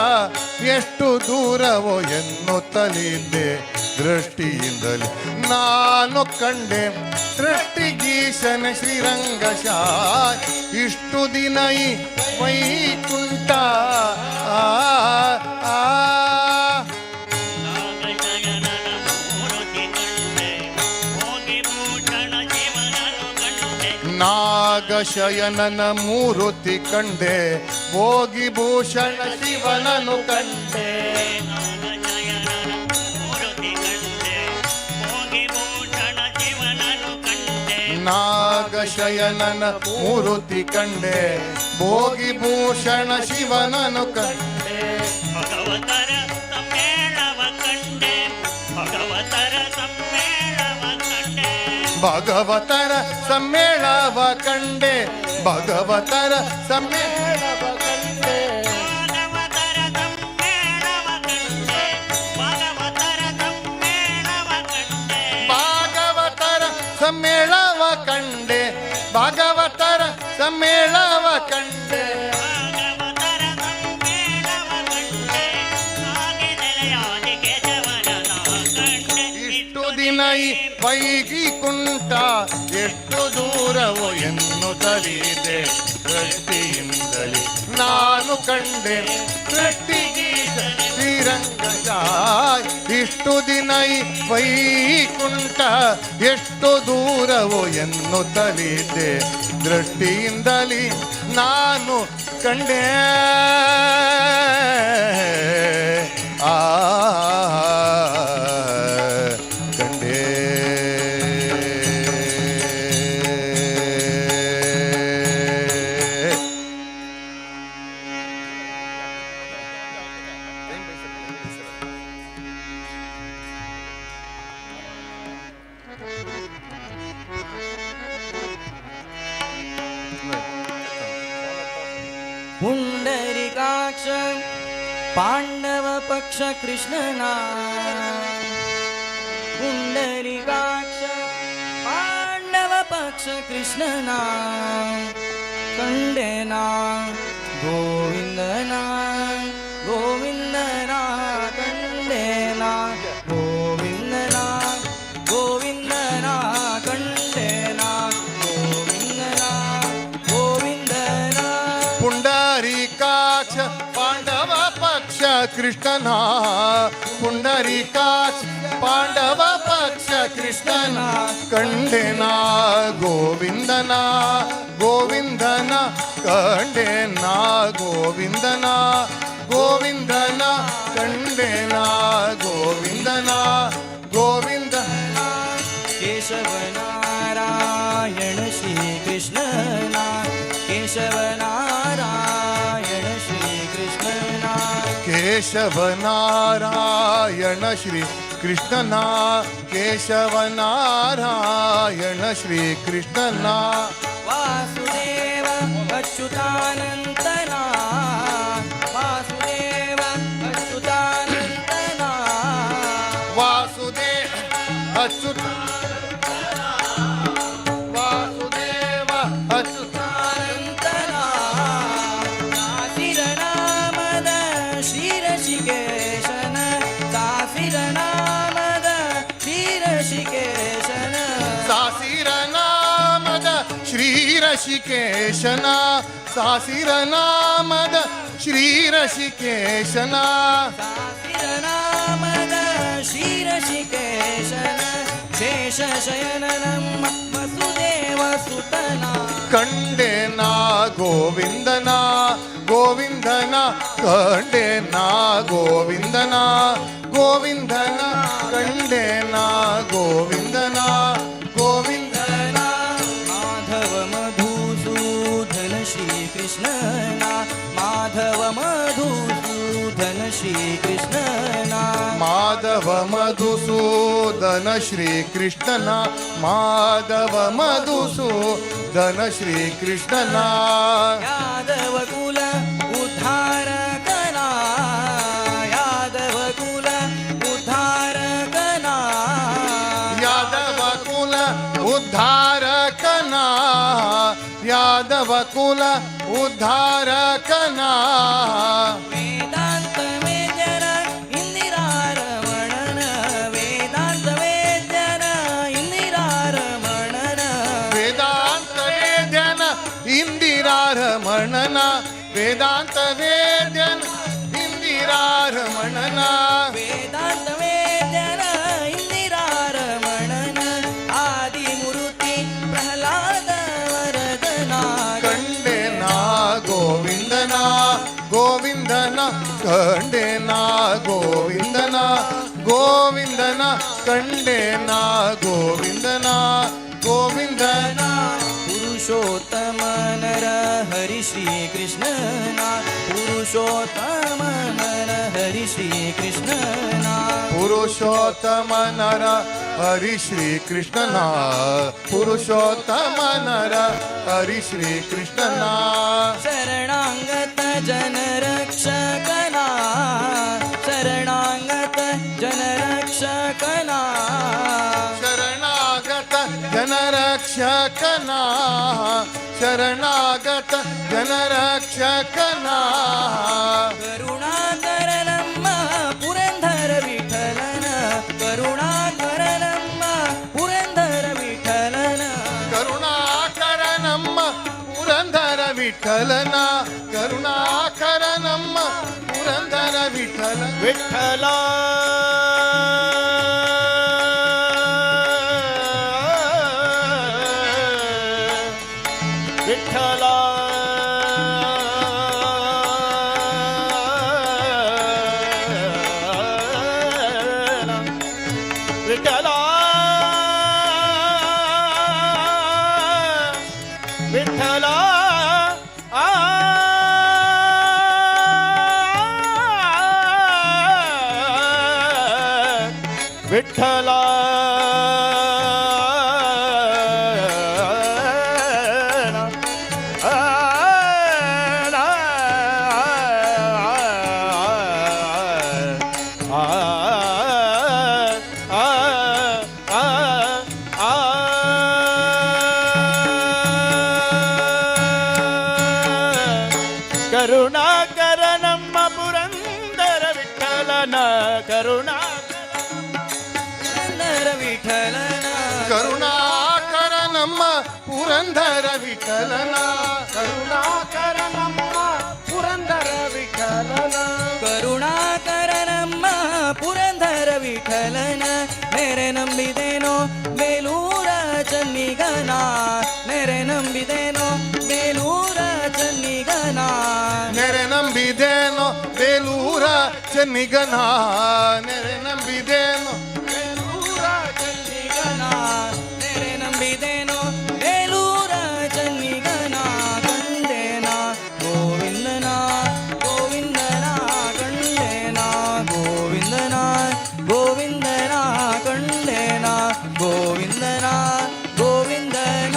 ಎಷ್ಟು ದೂರವೋ ಎನ್ನುತ್ತಲಿದ್ದೆ ದೃಷ್ಟಿಯಿಂದಲೇ ನಾನು ಕಂಡೆ ಸೃಷ್ಟಿಗೀಶನ ಶ್ರೀರಂಗಶಾ ಇಷ್ಟು ದಿನ ಈ ವೈಕುಂಠ ಆ, ಆ. ನಾಗಶಯನನ ಮೂರುತಿ ಕಂಡೆ, ಭೋಗಿ ಭೂಷಣ ಶಿವನನು ಕಂಡೆ. ನಾಗಶಯನನ ಮೂರುತಿ ಕಂಡೆ, ಭೋಗಿ ಭೂಷಣ ಶಿವನನು ಕಂಡೆ. ನಾಗಶಯನನ ಮೂರುತಿ ಕಂಡೆ, ಭೋಗಿ ಭೂಷಣ ಶಿವನನು ಕಂಡೆ. ಭಗವತರ ಸಮ್ಮೇಳವ ಕಂಡೆ, ಭಗವತರ ಸಮ್ಮೇಳವ ಕಂಡೆ. ಭಗವತರ ಸಮ್ಮೇಳವ ಕಂಡೆ, ಭಗವತರ ಸಮ್ಮೇಳವ ಕಂಡೆ. ಭಾಗವತರ ಸಮ್ಮೇಳವ ಕಂಡೆ, ಭಾಗವತರ ಸಮ್ಮೇಳವ ಕಂಡೆ. ಭಾಗವತರ ಸಮ್ಮೇಳವ ಕಂಡೆ, ಭಾಗವತರ ಸಮ್ಮೇಳವ ಕಂಡೆ. ಭಾಗವತರ ಸಮ್ಮೇಳವ ಕಂಡೆ, ಹಾಗೆ ನೆಲೆಯಾದಿ ಕೇಶವನ ನಾ ಕಂಡೆ. ಇಷ್ಟು ದಿನ ಈ ವೈಕುಂಠ ಎಷ್ಟು ದೂರವೋ ಎನ್ನುತ್ತಲಿದೆ ದೃಷ್ಟಿಯಿಂದಲೇ ನಾನು ಕಂಡೆ ಸೃಷ್ಟಿಗೀಶ ಶ್ರೀರಂಗ. ಇಷ್ಟು ದಿನ ಈ ವೈಕುಂಠ ಎಷ್ಟು ದೂರವೋ ಎನ್ನುತ್ತಲಿದೆ ದೃಷ್ಟಿಯಿಂದಲೇ ನಾನು ಕಂಡೆ. ಆ ಕಂಡೆ. ಪುಂಡರಿಕಾಕ್ಷ ಪಾಂಡವ ಪಕ್ಷ ಕೃಷ್ಣನ, ಪುಂಡರಿಕಾಕ್ಷ ಪಾಂಡವ ಪಕ್ಷ ಕೃಷ್ಣನ ಕಂಡೆನ ಗೋವಿಂದನ, ಗೋವಿಂದನ ಕಂಡೆನ, ಗೋವಿಂದನ, ಗೋವಿಂದನ ಕಂಡೆನ, ಗೋವಿಂದನ, ಗೋವಿಂದನ. ಪುಂಡರೀಕಾಕ್ಷ ಪಾಂಡವ ಪಕ್ಷ ಕೃಷ್ಣನ, ಪುಂಡರೀಕಾಕ್ಷ ಪಾಂಡವ ಪಕ್ಷ ಕೃಷ್ಣನ ಕಂಡೆನ ಗೋವಿಂದನ, ಗೋವಿಂದನ ಕಂಡೆನ, ಗೋವಿಂದನ, ಗೋವಿಂದನ ಕಂಡೆನ, ಗೋವಿಂದನ, ಗೋವಿಂದ. ಕೇಶವನಾರಾಯಣ ಶ್ರೀ ಕೃಷ್ಣನ, ಕೇಶವನಾರಾಯಣ ಶ್ರೀ ಕೃಷ್ಣನ. ಕೇಶವನಾರಾಯಣ ಶ್ರೀ ಕೃಷ್ಣನ, ಕೇಶವನಾರಾಯಣ ಶ್ರೀ ಕೃಷ್ಣನ. ವಾಸುದೇವ ಅಚ್ಯುತಾನಂತನ, ವಾಸುದೇವ ಅಚ್ಯುತಾನಂತನ. ವಾಸುದೇವ ಅಚ್ಯುತ, ವಾಸುದೇವ ಅಚ್ಯುತ ಅನಂತನ. ಸಾಸಿರ ನಾಮದ ಶ್ರೀರಷಿಕೇಶನ, ಸಾಸಿರ ನಾಮದ ಶ್ರೀರಷಿಕೇಶನ. ಸಾಸಿರ ನಾಮದ ಶ್ರೀ ರಶಿಕೇಶನ, ಸಾಸಿರ ನಾಮದ ಶ್ರೀ ರಶಿಕೇಶನ. ಸಾಸಿರ ನಾಮದ ಶ್ರೀರಷಿಕೇಶನ, ಶೇಷ ಶಯನ ನಮ್ಮ ವಸುದೇವ ಸುತನ. ಕಂಡೆನ ಗೋವಿಂದನ, ಗೋವಿಂದನ ಕಂಡೆನ, ಗೋವಿಂದನ, ಗೋವಿಂದನ ಕಂಡೆನ, ಗೋವಿಂದನ, ಗೋವಿಂದನ. ಮಾಧವ ಮಧುಸೂದನ ಶ್ರೀಕೃಷ್ಣನ, ಮಾಧವ ಮಧುಸೂದನ ಶ್ರೀಕೃಷ್ಣನ. ಮಾಧವ ಮಧುಸೂದನ ಶ್ರೀಕೃಷ್ಣನ, ಮಾಧವ ಮಧುಸೂದನ ಶ್ರೀಕೃಷ್ಣನ. ಯಾದವ ಕುಲ ಉದ್ಧಾರಕನ, ಯಾದವ ಕುಲ ಉದ್ಧಾರಕನ. ಯಾದವ ಕುಲ ಉದ್ಧಾರಕನ, ಯಾದವ ಕುಲ ಉದ್ಧಾರಕನ. ವೇದಾಂತ ವೇದ್ಯನ ಇಂದಿರಾರಮಣನ, ವೇದಾಂತ ವೇದ್ಯನ ಇಂದಿರಾರಮಣನ, ವೇದಾಂತ ವೇದ್ಯನ ಇಂದಿರಾರಮಣನ, ವೇದಾಂತ ವೇದ್ಯನ ಇಂದಿರಾರಮಣನ, ವೇದಾಂತ ವೇದ್ಯನ ಇಂದಿರಾರಮಣನ, ಆದಿಮೂರ್ತಿ ಪ್ರಹ್ಲಾದ ವರದನ. ಕಂಡೆನ ಗೋವಿಂದನ, ಗೋವಿಂದನ ಕಂಡೆನ, ಗೋವಿಂದನ, ಗೋವಿಂದನ ಕಂಡೆನ, ಗೋವಿಂದನ, ಗೋವಿಂದನ. ಪುರುಷೋತ್ತಮ ನರ ಹರಿ ಶ್ರೀ ಕೃಷ್ಣನ, ಪುರುಷೋತ್ತಮ ನರ ಹರಿ ಶ್ರೀ ಕೃಷ್ಣನ, ಪುರುಷೋತ್ತಮ ನರ ಹರಿ ಶ್ರೀ ಕೃಷ್ಣನ, ಪುರುಷೋತ್ತಮ ನರ ಹರಿ ಶ್ರೀ ಕೃಷ್ಣನ. ಶರಣಾಂಗತ ಜನರಕ್ಷಕನ, ಶರಣಾಂಗತ ಜನರಕ್ಷಕನ, ಶರಣಾಗತ ಜನರಕ್ಷಕನ, ಶರಣಾಗತ ಜನರಕ್ಷಕನ. ಕರುಣಾಕರ ನಮ್ಮ ಪುರಂದರ ವಿಠಲನ, ಕರುಣಾಕರ ನಮ್ಮ ಪುರಂದರ ವಿಠಲನ, ಕರುಣಾಕರ ನಮ್ಮ ಪುರಂದರ ವಿಠಲನ, ಕರುಣಾಕರ ನಮ್ಮ ಪುರಂದರ ವಿಠಲ. ವಿಠಲ ವಿಠಲ ವಿಠಲ ವಿಠಲ ಆ ವಿಠಲ ಕರುಣಾಕರ ನಮ್ಮ ಪುರಂದರ ವಿಠಲನ, ಕರುಣಾಕರ ಪುರಂದರ ವಿಠಲನ, ಕರುಣಾಕರ ನಮ್ಮ ಪುರಂದರ ವಿಠಲನ, ಕರುಣಾಕರ ನಮ್ಮ ಪುರಂದರ ವಿಠಲನ, ಕರುಣಾಕರ ನಮ್ಮ ಪುರಂದರ ವಿಠಲನ. ನೆರೆ ನಂಬಿದೇನೋ ಬೇಲೂರ ಚನ್ನಿಗನ, ನೆರೆ ನಂಬಿದೇನೋ ಬೇಲೂರ ಚನ್ನಿಗನ, ನೆರೆ ನಂಬಿದೇನೋ ಬೇಲೂರ ಚೆನ್ನಿಗನ, ನೆರೆ ನಂಬಿದೇನೋ ಬೇಲೂರ ಚನ್ನಿಗನ, ನೆರೆ ನಂಬಿದೇನೋ ಬೇಲೂರ ಚನ್ನಿಗನ. ಕಂಡೇನ ಗೋವಿಂದನ, ಗೋವಿಂದನ ಕಂಡೇನ, ಗೋವಿಂದನ, ಗೋವಿಂದನ ಕಂಡೇನ, ಗೋವಿಂದನ, ಗೋವಿಂದನ.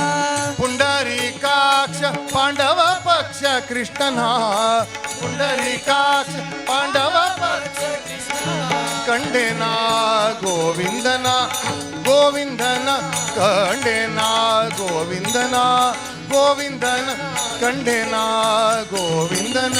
ಪುಂಡರೀಕಾಕ್ಷ ಪಾಂಡವ ಪಕ್ಷ ಕೃಷ್ಣನ, ಪುಂಡರೀಕಾಕ್ಷ ಪಾಂಡವ ಪಕ್ಷ ಕಂಡೆನ ಗೋವಿಂದನ, ಗೋವಿಂದನ ಕಂಡೆನ, ಗೋವಿಂದನ, ಗೋವಿಂದನ ಕಂಡೆನ, ಗೋವಿಂದನ.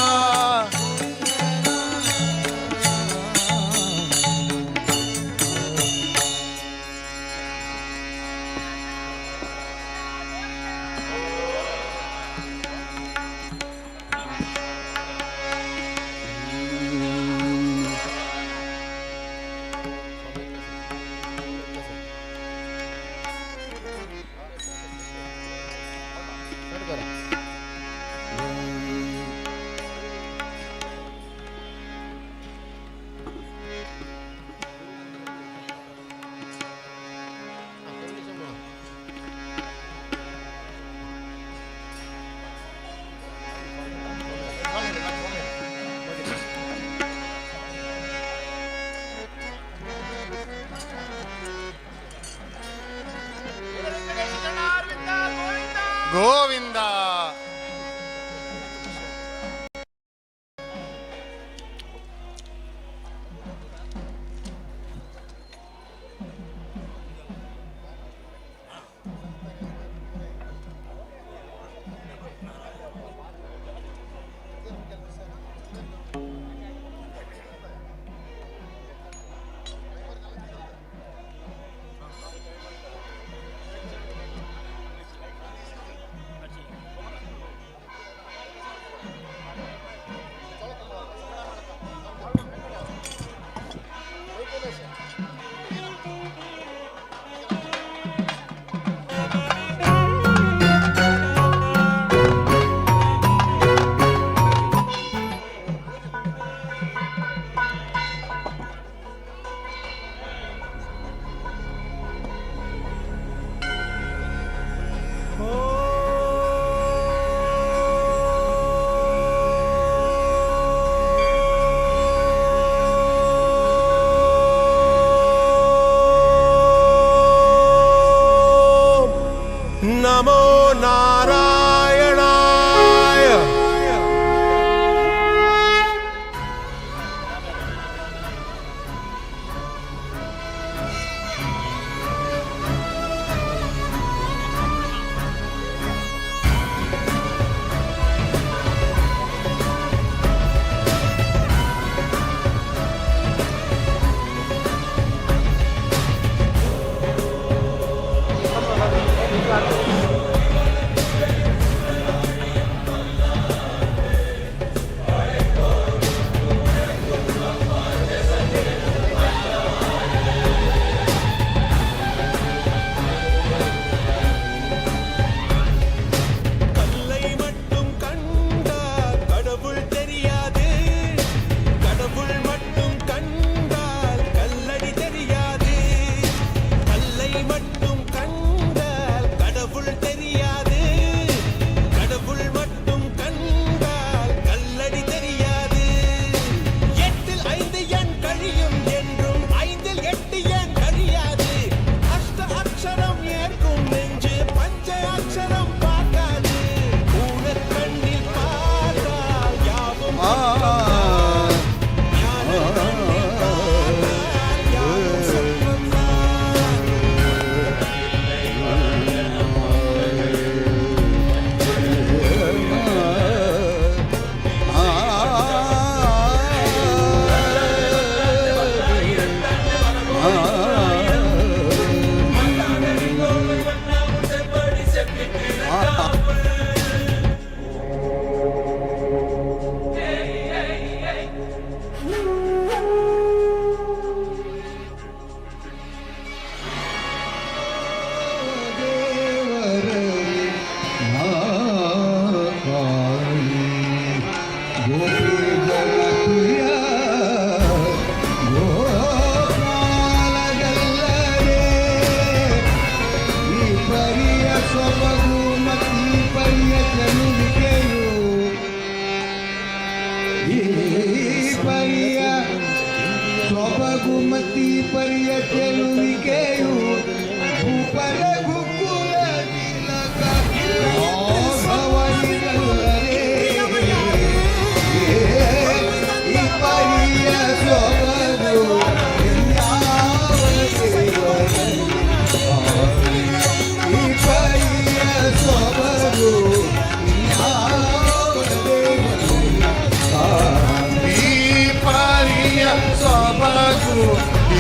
ಗೋವಿಂದ. ಸೊಬಗುಮತಿ ಪರಿಯ ಚೆಲುವಿಕೆಯು ಭೂಪ ರಘುಕುಲ ತಿಲಕ ರಾಘವನಿಗಲ್ಲದೆ. ಈ ಪರಿಯ ಸೊಬಗು ಇನ್ಯಾವ ದೇವರಲ್ಲಿ? ಈ ಪರಿಯ ಸೊಬಗು ಇನ್ಯಾವ ದೇವರಲ್ಲಿ? ಈ ಪರಿಯ ಸೊಬಗು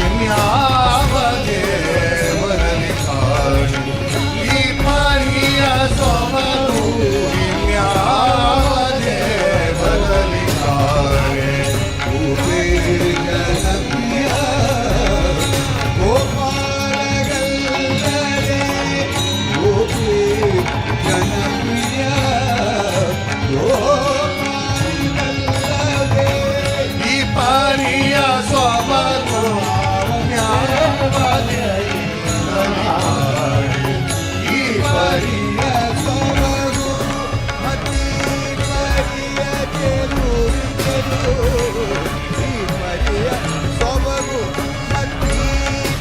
ಇನ್ಯಾವ ದೇವರಲ್ಲಿ ಕಾಣೆ? ಈ ಪರಿಯ ಸೊಬಗು ಇನ್ಯಾವ ದೇವರಲ್ಲಿ ಕಾಣೆ? ಜನಪ್ರಿಯ ಗೋಪಾಲಗಲ್ಲದೆ, ಗೋಪಿ ಜನಪ್ರಿಯ ಗೋಪಾಲಗಲ್ಲದೆ. ಈ ಪರಿಯ ಸೊಬಗು ಇನ್ಯಾವ ದೇವರಲ್ಲಿ ಕಾಣೆ? ಈ ಪರಿಯ ಸೊಬಗು ಮತಿ ಪರಿಯ ಚೆಲುವಿಕೆಯು, ಈ ಪರಿಯ ಸೊಬಗು ಮತಿ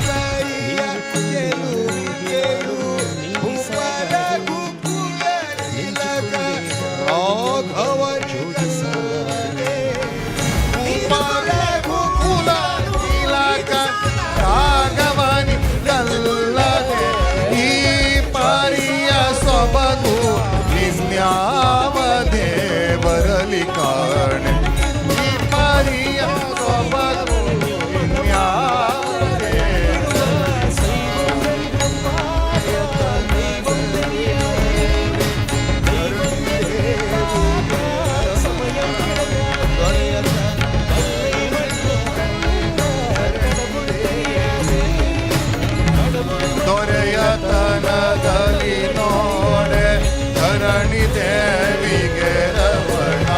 ಪರಿಯ ಚೆಲುವಿಕೆಯು ಭೂಪ ರಘುಕುಲ ತಿಲಕ ರಾಘವನಿಗಲ್ಲದೆ. ಭೂಪ ರಘುಕುಲ ತಿಲಕ ರಾಘವನಿಗಲ್ಲದೆ, ಈ ಪರಿಯ ಸೊಬಗು ಇನ್ಯಾವ ದೇವರಲ್ಲಿ ಕಾಣೆ? ಈ ಪರಿಯ ಸೊಬಗು ಇನ್ಯಾವ ದೇವರಲ್ಲಿ? ದೊರೆಯತನದಲ್ಲಿ ನೋಡೆ ಧರಣಿ ದೇವಿಗೆ ರವಣ,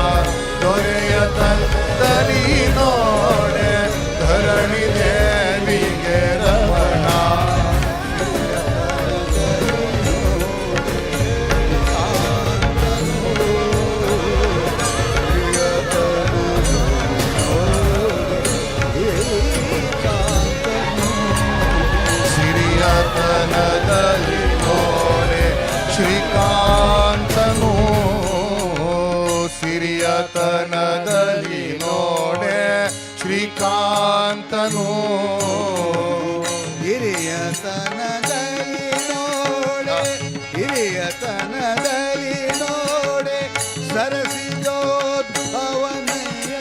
ದೊರೆಯತನದಲ್ಲಿ ನೋಡೆ ಧರಣಿ ದೇವಿಗೆ ರವಣ. ಸಿರಿಯತನದಲ್ಲಿ ನೋಡೆ ಶ್ರೀಕಾಂತನು, ಸಿರಿಯತನದಲ್ಲಿ ನೋಡೆ ಶ್ರೀಕಾಂತನು. ಹಿರಿಯತನದಲ್ಲಿ ನೋಡೆ, ಹಿರಿಯತನದಲ್ಲಿ ನೋಡೆ ಸರಸಿಜೋದ್ಭವನಯ್ಯ,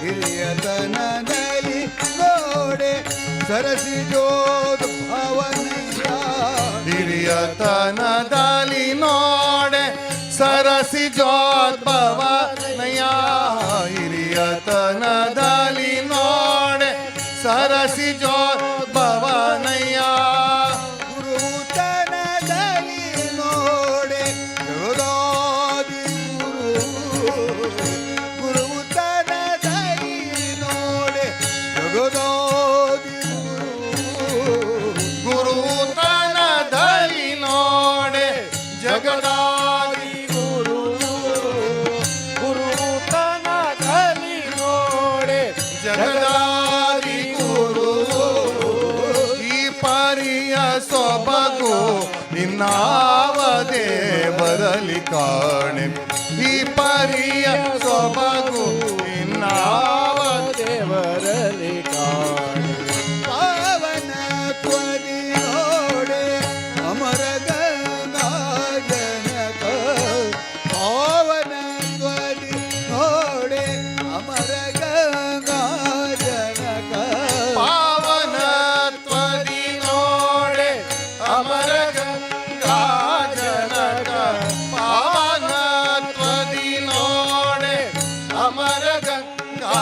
ಹಿರಿಯತನದಲ್ಲಿ ನೋಡೆ ಸರಸಿಜೋದ್ಭವನಯ್ಯ. ಹಿರಿಯತನದಲ್ಲಿ ನೋಡೆ ಸರಸಿಜೋದ್ಭವನಯ್ಯ, ಹಿರಿಯತನದಲ್ಲಿ ನೋಡೆ ಸರಸಿಜೋದ್ಭವನಯ್ಯ. ಗುರುತನದಲ್ಲಿ ನೋಡೆ ಜಗದಾದಿ ಗುರು, ಗುರುತನದಲ್ಲಿ ನೋಡೆ ಜಗದಾದಿ ಗುರು. ಗುರುತನದಲ್ಲಿ ನೋಡೆ ಜಗದಾದಿ ಗುರು, ಗುರುತನದಲ್ಲಿ ನೋಡೆ ಜಗದಾದಿ ಗುರು. ಈ ಪರಿಯ ಸೊಬಗು ಇನ್ನಾವ ದೇವರಲ್ಲಿ ಕಾಣೆ? ಈ ಪರಿಯ ಸೊಬಗು ಇನ್ನಾವ ದೇವರಲ್ಲಿ ಕಾಣೆ? ಪಾವನ ತ್ವದಿ ನೋಡೆ ಅಮರ ಗಂಗಾ ಜನಕ, ಪಾವನ ತ್ವದಿ ನೋಡೆ ಅಮರ ಗಂಗಾ ಜನಕ. ಪಾವನ ತ್ವದಿ ನೋಡೆ ಅಮರ ಗಂಗಾ ಜನಕ, ಪಾವನ ತ್ವದಿ ನೋಡೆ ಅಮರ ಗಂಗಾ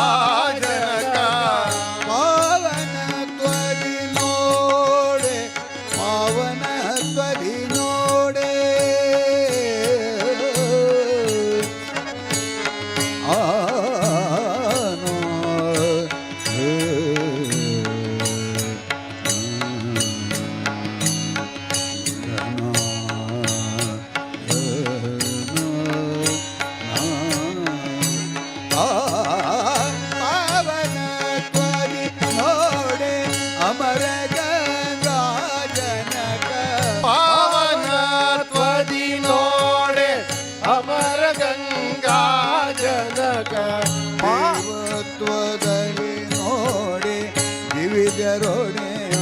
ದಿವಿಜರೊಡೆಯ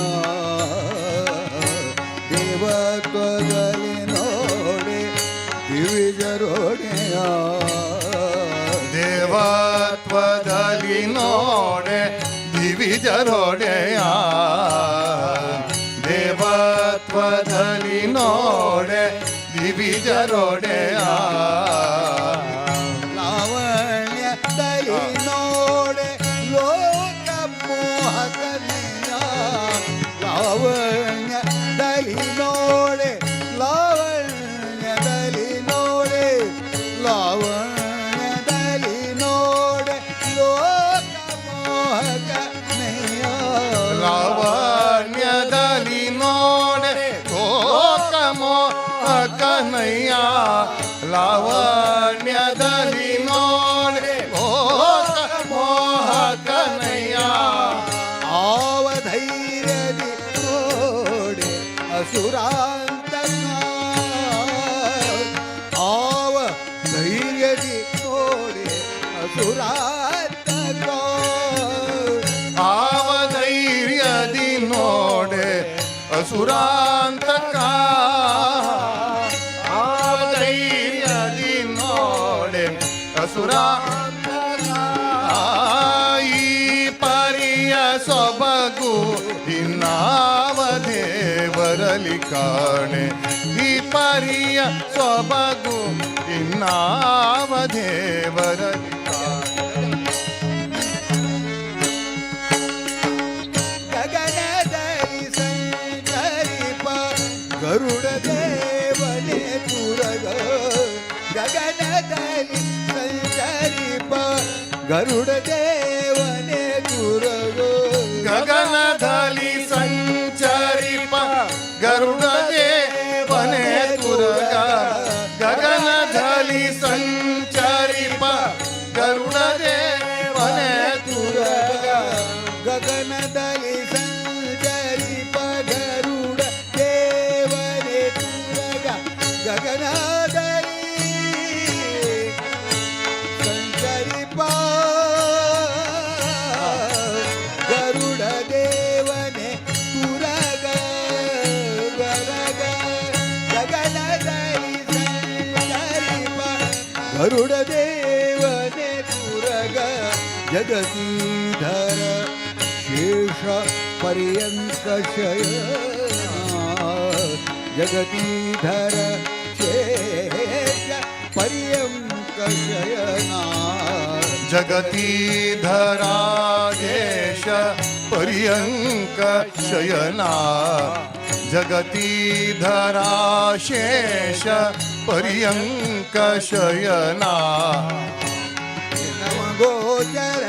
ದೇವತ್ವದಲ್ಲಿ ನೋಡೆ ದಿವಿಜರೊಡೆಯ ದೇವತ್ವದಲ್ಲಿ ನೋಡೆ ದಿವಿಜರೊಡೆಯ ದೇವತ್ವದಲ್ಲಿ ನೋಡೆ ದಿವಿಜರೊಡೆಯ ಲಾವಣ್ಯದಲ್ಲಿ ನೋಡೆ ಲೋಕ ಮೋಹಕನೆಯ ಲಾವಣ್ಯದಲ್ಲಿ ನೋಡೆ ಲಾವಣ್ಯದಲ್ಲಿ ನೋಡೆ ಲಾವಣ್ಯದಲ್ಲಿ ನೋಡೆ ಲೋಕ ಮೋಹಕನೆಯ ಲಾವಣ್ಯದಲ್ಲಿ ನೋಡೆ ಲೋಕ ಮೋಹಕನಯ್ಯ ಲಾವಣ್ಯದಲ್ಲಿ ನೋಡೆ ಲೋಕ ಮೋಹಕನಯ್ಯ ಆವಧೈರ್ಯದಿ ನೋಡೆ ಅಸುರಾಂತಕ ಆವ ಧೈರ್ಯದಿ ನೋಡೆ ಅಸುರಾಂತಕ ಆವಧೈರ್ಯದಿ ನೋಡೆ ಅಸುರಾಂತಕ ಆವಧೈರ್ಯದಿ ನೋಡೆ ಅಸುರಾಂತಕ ಈ ಪರಿಯ ಸೊಬಗು ಇನ್ನಾವ ದೇವರಲಿ ಕಾಣೆ ಈ ಪರಿಯ ಸೊಬಗು ಇನ್ನಾವ ದೇವರಲಿ ಕಾಣೆ. ಗಗನದಲ್ಲಿ ಸಂಚರಿಪ ಗರುಡ ದೇವನೇ ತುರಗ ಗಗನದಲ್ಲಿ ಸಂಚರಿಪ ಗರುಡ ದೇವನೇ ತುರಗ ಗಗನದಲ್ಲಿ ಸಂಚರಿಪ ಗರುಡ ದೇವನೇ ತುರಗ ಗಗನದಲ್ಲಿ ಸಂಚರಿಪ ಗರುಡ ದೇವನೇ ತುರಗ ಗಗನದಲ್ಲಿ ಸಂಚರಿಪ ಗರುಡ ದೇವನೇ ತುರಗ ಗಗನದಲ್ಲಿ ಸಂಚರಿಪ ಗರುಡ ದೇವನೇ ತುರಗ ಗರಗ ಗಗನದಲ್ಲಿ ಸಂಚರಿಪ ಗರುಡ ದೇವನೇ ತುರಗ ಜಗತೀಧರ ಶೇಷ ಪರ್ಯಂಕ ಶಯನ ಜಗತೀಧರ ಶೇಷ ಪರ್ಯಂಕ ಶಯನ ಜಗತೀಧರಾದೇಶ ಪರ್ಯಂಕ ಶಯನ ಜಗತೀಧರಾಶೇಷ ಪರ್ಯಂಕ ಶಯನ ಗೋಚರ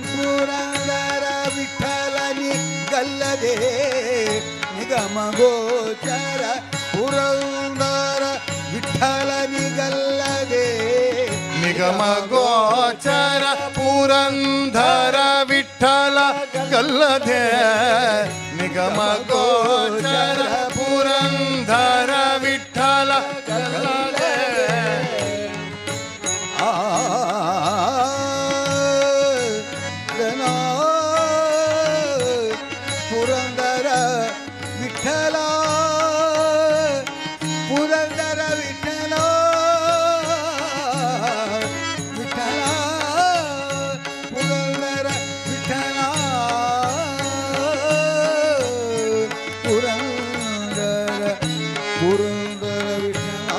ಪುರಂದರ ವಿಠಲನಿ ಗಲ್ಲದೆ ನಿಗಮ ಗೋಚರ ಪುರಂದರ ವಿಠಲನಿ ಗಲ್ಲದೆ ನಿಗಮ ಗೋಚರ ಪುರಂದರ ವಿಠಲ ಗಲ್ಲದೆ ನಿಗಮ ಗೋಚರ ಪುರಂದರ ವಿಠಲ ಗಲ್ಲದೆ ಆ ಪುರಂದರ ವಿಠಲ ಪುರಂದರ ವಿಠಲ ವಿಠಲ ಪುರಂದರ ವಿಠಲ ಪುರಂದರ ಪುರಂದರ ವಿಠಲ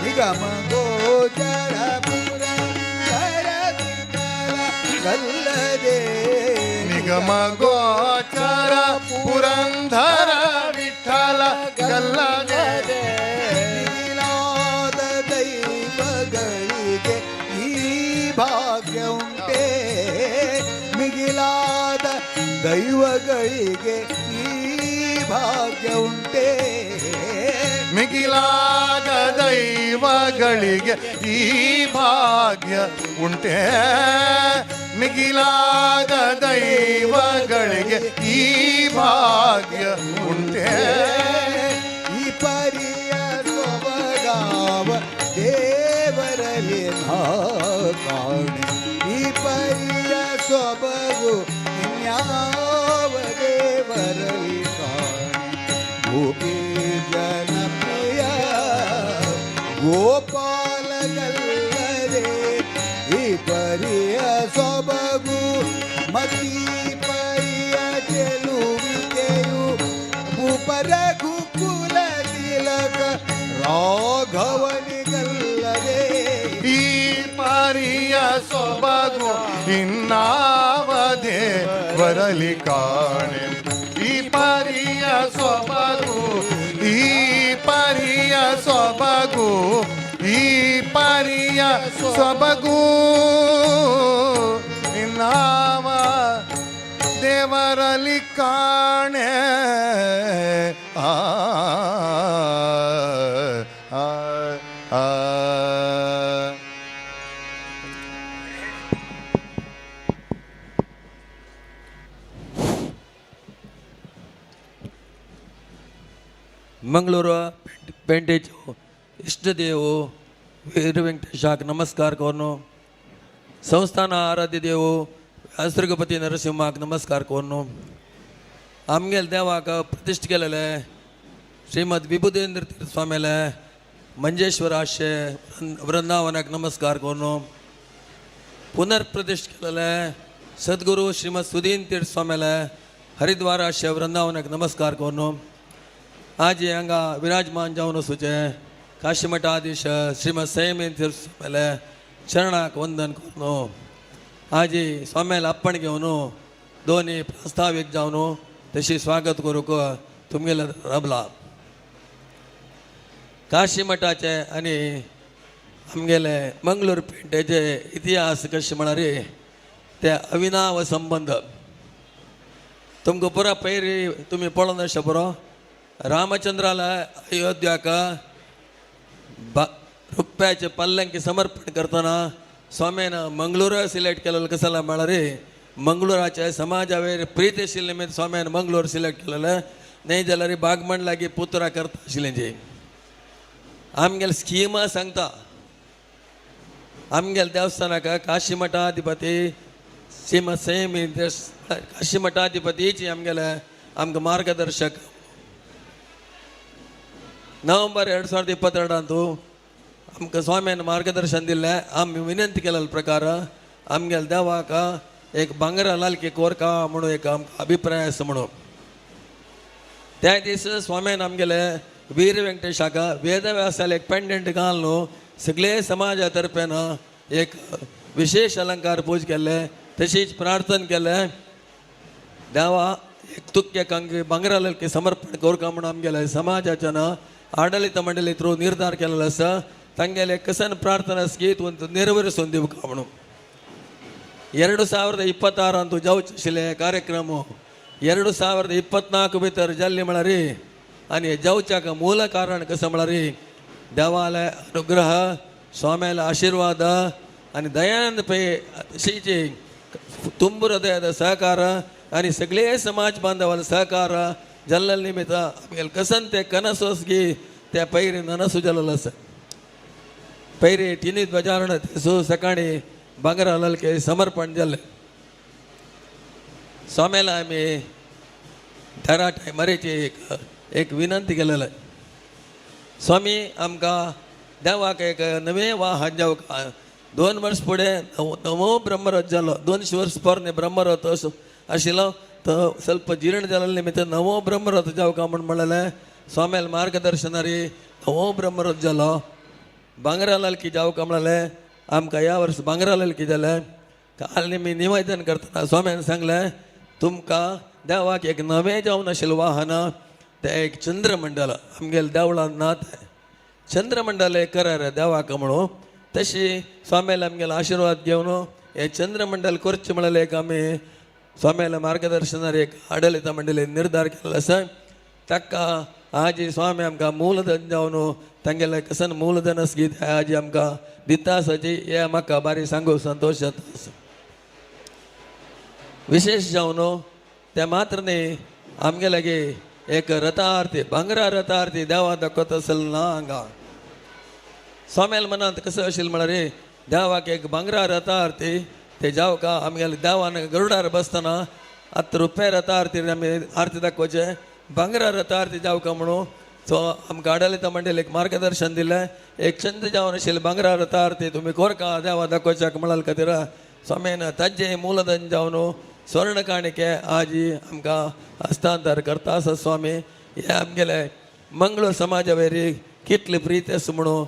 ನಿಗಮ ಗೋಚರ ಪುರಂದರ ವಿಠಲ ಗಲ್ಲದೆ ನಿಗಮ ಗೋಚರ ಪುರಂದರ ವಿಠಲ ಗಲ್ಲದೆ ಮಿಗಿಲಾದ ದೈವಗಳಿಗೆ ಈ ಭಾಗ್ಯ ಉಂಟೆ ಮಿಗಿಲಾದ ದೈವಗಳಿಗೆ ಈ ಭಾಗ್ಯ ಉಂಟೆ ಮಿಗಿಲಾದ ದೈವಗಳಿಗೆ ಈ ಭಾಗ್ಯ ಉಂಟೆ ಮಿಗಿಲಾದ ದೈವಗಳಿಗೆ ಈ ಭಾಗ್ಯ ಉಂಟೆ ಈ ಪರಿಯ ಸೊಬಗು ಕಾಣೆ. ಈ ಪರಿಯ ಸೊಬಗು ಇನ್ಯಾವ ದೇವರಲ್ಲಿ ಕಾಣೆ. ಗೋಪಿ ಜನಪ್ರಿಯ ಗೋಪಾಲಗಲ್ಲದೆ ಈ ಪರಿಯ ಸೊಬಗು ಮತಿ ಪರಿಯ ಚೆಲುವಿಕೆಯು ಭೂಪರ ಕುಕುಲ ತಿಲಕ ರಾಘವನಿಗಲ್ಲದೆ. ಈ ಪರಿಯ ಸೊಬಗು ಇನ್ನಾವ ದೇವರಲ್ಲಿ ಕಾಣೆ. ಈ ಪರಿಯ ಸೊಬಗು, ಈ ಪರಿಯ ಸೊಬಗು, ಈ ಪರಿಯ ಸೊಬಗು ಇನ್ನಾವ ದೇವರಲ್ಲಿ ಕಾಣೆ. ಆ ಆ ಆ. मंगळूर पेंटेचो इष्टदेव वीर वेंकटेशाक नमस्कार करून, संस्थान आराध्य देव व्यासृगपती नरसिंहाक नमस्कार करून, आमगेल देवाक प्रतिष्ठ केलेले श्रीमद विबुधेंद्र तीर्थ स्वामीले मंजेश्वर आशे वृंदावनाक नमस्कार करून, पुनर्प्रतिष्ठ केलेले सद्गुरू श्रीमद सुदीन तीर्थ स्वामीले हरिद्वार आशे वृंदावनाक नमस्कार करून, आज हांगा विराजमान जावन वचूचें काशीमठाधीश श्रीमद संयमेंद्र तीर्थ स्वामीले चरणाक वंदन करून, आजी स्वाम्याला अप्पण घेवन दोनी प्रास्तावीक जावन तशी स्वागत करूंक तुमगेले रबला. काशी मठाचे आनी आमगेले मंगळूर पेंटेचे इतिहास कशें म्हळ्यार ते अविनाव संबंद. तुमकां पुरा पयरी तुमी पळोवन अशें पुरो रामचंद्राला अयोध्याक रुप्याचे पल्लंकी समर्पण करतना स्वामीन मंगळूर सिलेक्ट केलेलं कसं म्हळ्यार मंगळुराचे समाजावेर प्रीती आशिल्ले निमित्त स्वामीन मंगळूर सिलेक्ट केलेलं, न्हय जाल्यार बागमण लागीं पुतरा करता आशिल्लें. जी आमगेले स्किमा सांगता आमगेले देवस्थानाक काशी मठाधिपती श्रीमद संयमी काशी मठाधिपतीची आमगेले आमकां मार्गदर्शक. नोव्हेंबर 2022 आमकां स्वाम्यान मार्गदर्शन दिल्लें. आमी विनंती केलेले प्रकार आमगेले देवाक एक भांगरा लालकी कोरका म्हणून एक आमकां अभिप्राय आसा म्हणून त्या दीस स्वाम्यान आमगेले वीर वेंकटेशाक वेदव्यासाले एक पेंडंट घाल न्हू सगळे समाजा तर्फेन एक विशेष अलंकार पूज केल्ले, तशीच प्रार्थना केलें देवा एक तुक्के कंगी भांगरा लालकी समर्पण कोरका म्हणून आमगेले समाजाच्यान आडಳಿತ मंडಳಿ थ्रू निर्धार केलेलो आसा. तांगेले कसन प्रार्थना गीत ಒಂದು ನೆರವೇರಿಸೋನ್ ದಿವಕ म्हणून 2026 जावचे आशिल्ले कार्यक्रम 2024 भितर जाल्ली म्हळ्यार आनी जावच्याक मूल कारण कसं म्हळ्यार देवाले अनुग्रह स्वाम्याले आशीर्वाद आनी दयानंद पै तशीची तुंबू हृदयाದ सहकार आनी सगळे समाज बांधवाले सहकार जाल्ले निमित्त आमगेले कसन ते कनसो गी ते पयरी ननसू जाल्लो आसा. पयरी तिनी ध्वजारोहण सु सकाळी भांगरा लालके समर्पण जालें. स्वाम्याला आमी तेरा टायमारेची एक विनंती केलेली, स्वामी आमकां देवाक एक नवें वाहन जावंक 2 वर्स फुडें नवो ब्रह्मरथ जालो. 200 वर्स पोरणे ब्रह्मरथ असो आशिल्लो तो ಸ್ವಲ್ಪ जीर्ण जाल्ले निमित्त नवो ब्रह्मरथ जावंक म्हूण म्हणलें. स्वाम्याल मार्गदर्शनारी नवो ब्रह्मरथ जालो. भांगरा लालकी जावंक म्हणलें आमकां ह्या वर्स भांगरा लालकी जालें. काल निमी निवेदन करतना स्वाम्यान सांगलें तुमकां देवाक एक नवें जावन आशिल्लें वाहन तें एक चंद्रमंडल आमगेले देवळान ना तें चंद्रमंडल एक करार देवाक म्हणून तशी स्वाम्याले आमगेले आशिर्वाद घेवन हें चंद्रमंडल करचें म्हणलें एक आमी स्वाम्याले मार्गदर्शनार एक आडलित मंडळी निर्धार केल्लो आसा. ताका आजी स्वामी आमकां मूलधन जावन तांगेले कसन मूलधन गीत आजी आमकां दिता आसाची हे म्हाका बारी सांगू संतोश जाता आसा. विशेष जावन ते मात्र न्ही आमगे लागीं एक रथा आरती भांगरा रथा आरती देवा दाखोत आसल ना हांगा स्वाम्याल मनांत कसं आशिल्लें म्हळ्यार देवाक एक भांगरा रथा आरती ते जावका आमगेले देवान गरुडार बसतना आतां रुपया रथा आरती आमी आरती दाखोवचे भांगरा रथा आरती जावका म्हणून. सो आमकां आडलिता मंडळ एक मार्गदर्शन दिलें, एक चंद जावन आशिल्लें भांगरा रथा आरती तुमी कोरका देवा दाखोवच्याक म्हळ्यार खातीर स्वामीन ताजें मूलधन जावन स्वर्ण काणिके आजी आमकां हस्तांतर करता आसा स्वामी. हे आमगेले मंगळूर समाजा वयरी कितली प्रीत आसा म्हणून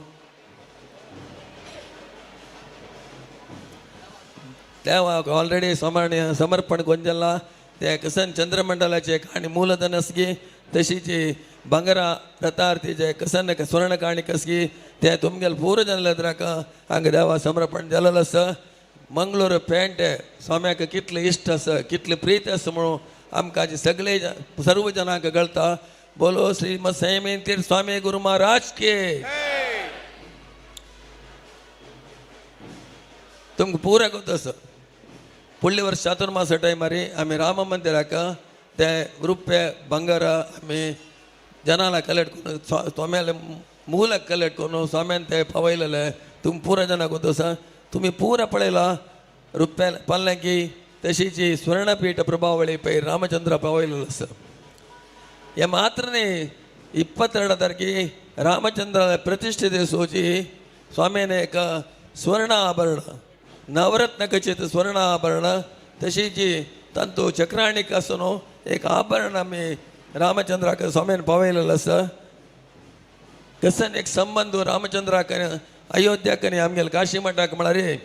देवाक ऑलरेडी समर्पण करून जाला. ते कसन चंद्रमंडलाचे काणी मूलधन आसगी तशीच भांगरा रथा आरतीचे कसन स्वर्ण काणी कसगी ते तुमगेले पूर्व जनलेत्राक हांगा देवा समर्पण जालेलें आसा. मंगळूर पेंट स्वाम्याक कितले इश्ट आसा कितले प्रीत आसा म्हणून आमकां सगळे सर्व जनांक कळटा. बोलो श्रीमद संयमी तीर्थ स्वामी गुरु महाराज के. तुमकां पुरा गोत आसा. फुडल्या वर्स चातुर्मासा टायमार आमी राम मंदिराक ते रुप्य भांगरा आमी जनाला कलेक्ट करून स्वाम्याले मूलक कलेक्ट करून स्वाम्यान ते पावयलेले तुमकां पुरा जनाक गोत आसा. तुमी पुरा पळयला रुप्या पल्लकी तशीची स्वर्णपीठ प्रभावळी पै रामचंद्र पावयलेलो आसा. हे मात्र न्ही 22 तारखे रामचंद्र प्रतिष्ठित सोची स्वामीन एक स्वर्ण आभरण नवरत्न खचित स्वर्ण आभरण तशीची तांतू चक्राणीक आसा न्हू एक आभरण आमी रामचंद्राक स्वामीन पावयलेलो आसा. कसन एक संबंद रामचंद्राक अयोध्याक आनी आमगेले काशी मठाक म्हळ्यार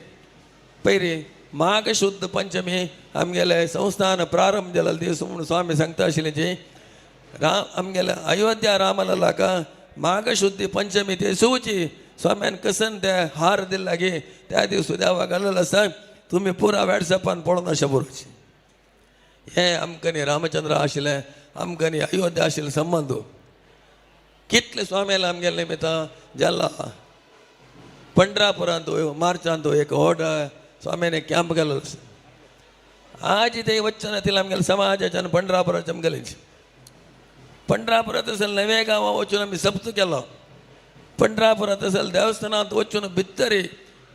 पयरी माघ शुद्ध पंचमी आमगेले संस्थान प्रारंभ जालेलो दीस म्हणून स्वामी सांगता आशिल्ले जी राम आमगेले अयोध्या रामललाक माघ शुद्धी पंचमी ते सुची स्वाम्यान कसन ते हार दिल लागी त्या दिवस देवाक घालेलो आसा. तुमी पुरा वॉट्सॅपान पळोवन अशें बरोवचें. हें आमकां न्ही रामचंद्र आशिल्लें आमकां न्ही अयोध्या आशिल्लें संबंद कितले स्वाम्याले आमगेले निमित्तां जाला. पंढरापुरांत मार्चांत एक व्हड स्वाम्याने कॅम्प घालेलो आसा. आज ते वचना तिला आमगेले समाजाच्यान पंढरापुराच्या आमगेले पंढरापुरांत असेल नवे गांवां वचून आमी सप्त केलो. पंढरापुरांत असेल देवस्थानांत वचून भितरी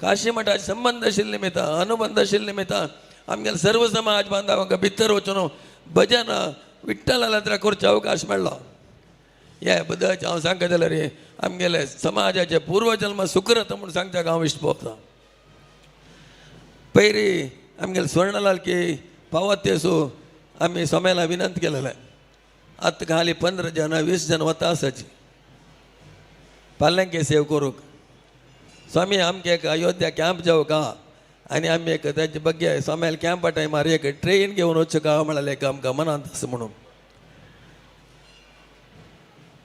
काशी मठाचे संबंद आशिल्ले निमित्तां अनुबंध आशिल्ले निमित्तां आमगेले सर्व समाज बांधवांक भितर वचून भजन विठ्ठलाला करचो अवकाश मेळ्ळो. हे बदच हांव सांगता जाल्यार आमगेले समाजाचे पूर्वजन्म सुकृत म्हूण सांगता हांव इश्ट पावता. पयरी आमगेले स्वर्णलाल की पावत तेसू आमी स्वाम्याला विनंती केलेले आतां खाली 15 जण 20 जण वता आसाची पालंके सेव करूंक. स्वामी आमगे एक अयोध्या कॅम्प जावं का आनी आमी एक ताजे बग्गे स्वाम्याले कॅम्पा टायमार एक ट्रेन घेवन वचूं का म्हळ्यार एक आमकां मनांत आसा म्हणून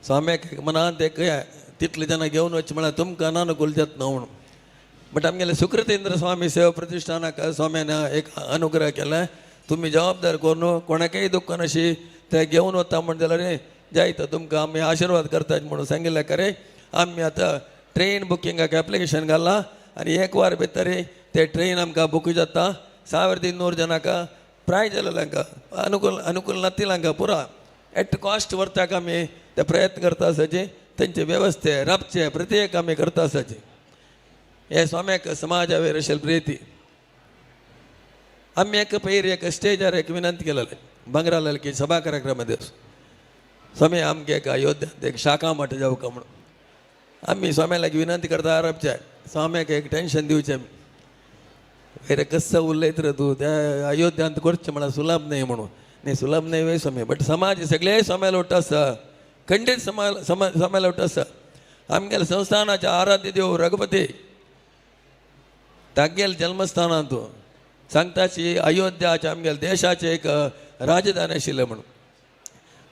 स्वाम्याक मनांत एक तितले जाणां घेवन वचचें म्हळ्यार तुमकां अनानुकूल जाता म्हणून. बट आमगेले सुकृतेंद्र स्वामी सेवा प्रतिष्ठानाक स्वाम्यान एक अनुग्रह केला तुमी जबाबदार करून कोणाकय दुख्ख नाशी ते घेवन वता म्हण जाल्यार जायत तुमकां आमी आशिर्वाद करतात म्हणून सांगिल्लें खरें. आमी आतां ट्रेन बुकिंगाक एप्लिकेशन घालां आनी एक वर भितर ते ट्रेन आमकां बूक जाता. 1300 जणांक प्रायज जालेलें हांकां अनुकूल अनुकूल नातिल्लें हांकां पुरा एट कॉस्ट व्हरताक आमी ते प्रयत्न करता आसाचे तेंचे वेवस्थे राबचे प्रत्येक आमी करता आसाचे. हे स्वाम्याक समाजा वयर आशिल्ली प्रिती आमी एक पयर एक स्टेजार एक विनंती केलेले भांगरालाल की सभा कार्यक्रम दिवस स्वामी आमगे एक अयोध्यांत एक शाखा मठ जावका म्हणून आमी स्वाम्या लागीं विनंती करता आरबचे स्वाम्याक एक टेंशन दिवचें आमी वयर कसो उलयत रे तूं त्या अयोध्यांत करचें म्हळ्यार सुलभ न्हय म्हणून. न्ही सुलभ न्हय वे स्वामी बट समाज सगळे स्वाम्याला उठ्ठा आसा खंडीत समाज स्वाम्याला उठ्ठा आसा. आमगेले संस्थानाचे आराध्य देव रघुपती तागेले जन्मस्थानांत सांगताची अयोध्याचे आमगेले देशाचे एक राजधानी आशिल्लें म्हणून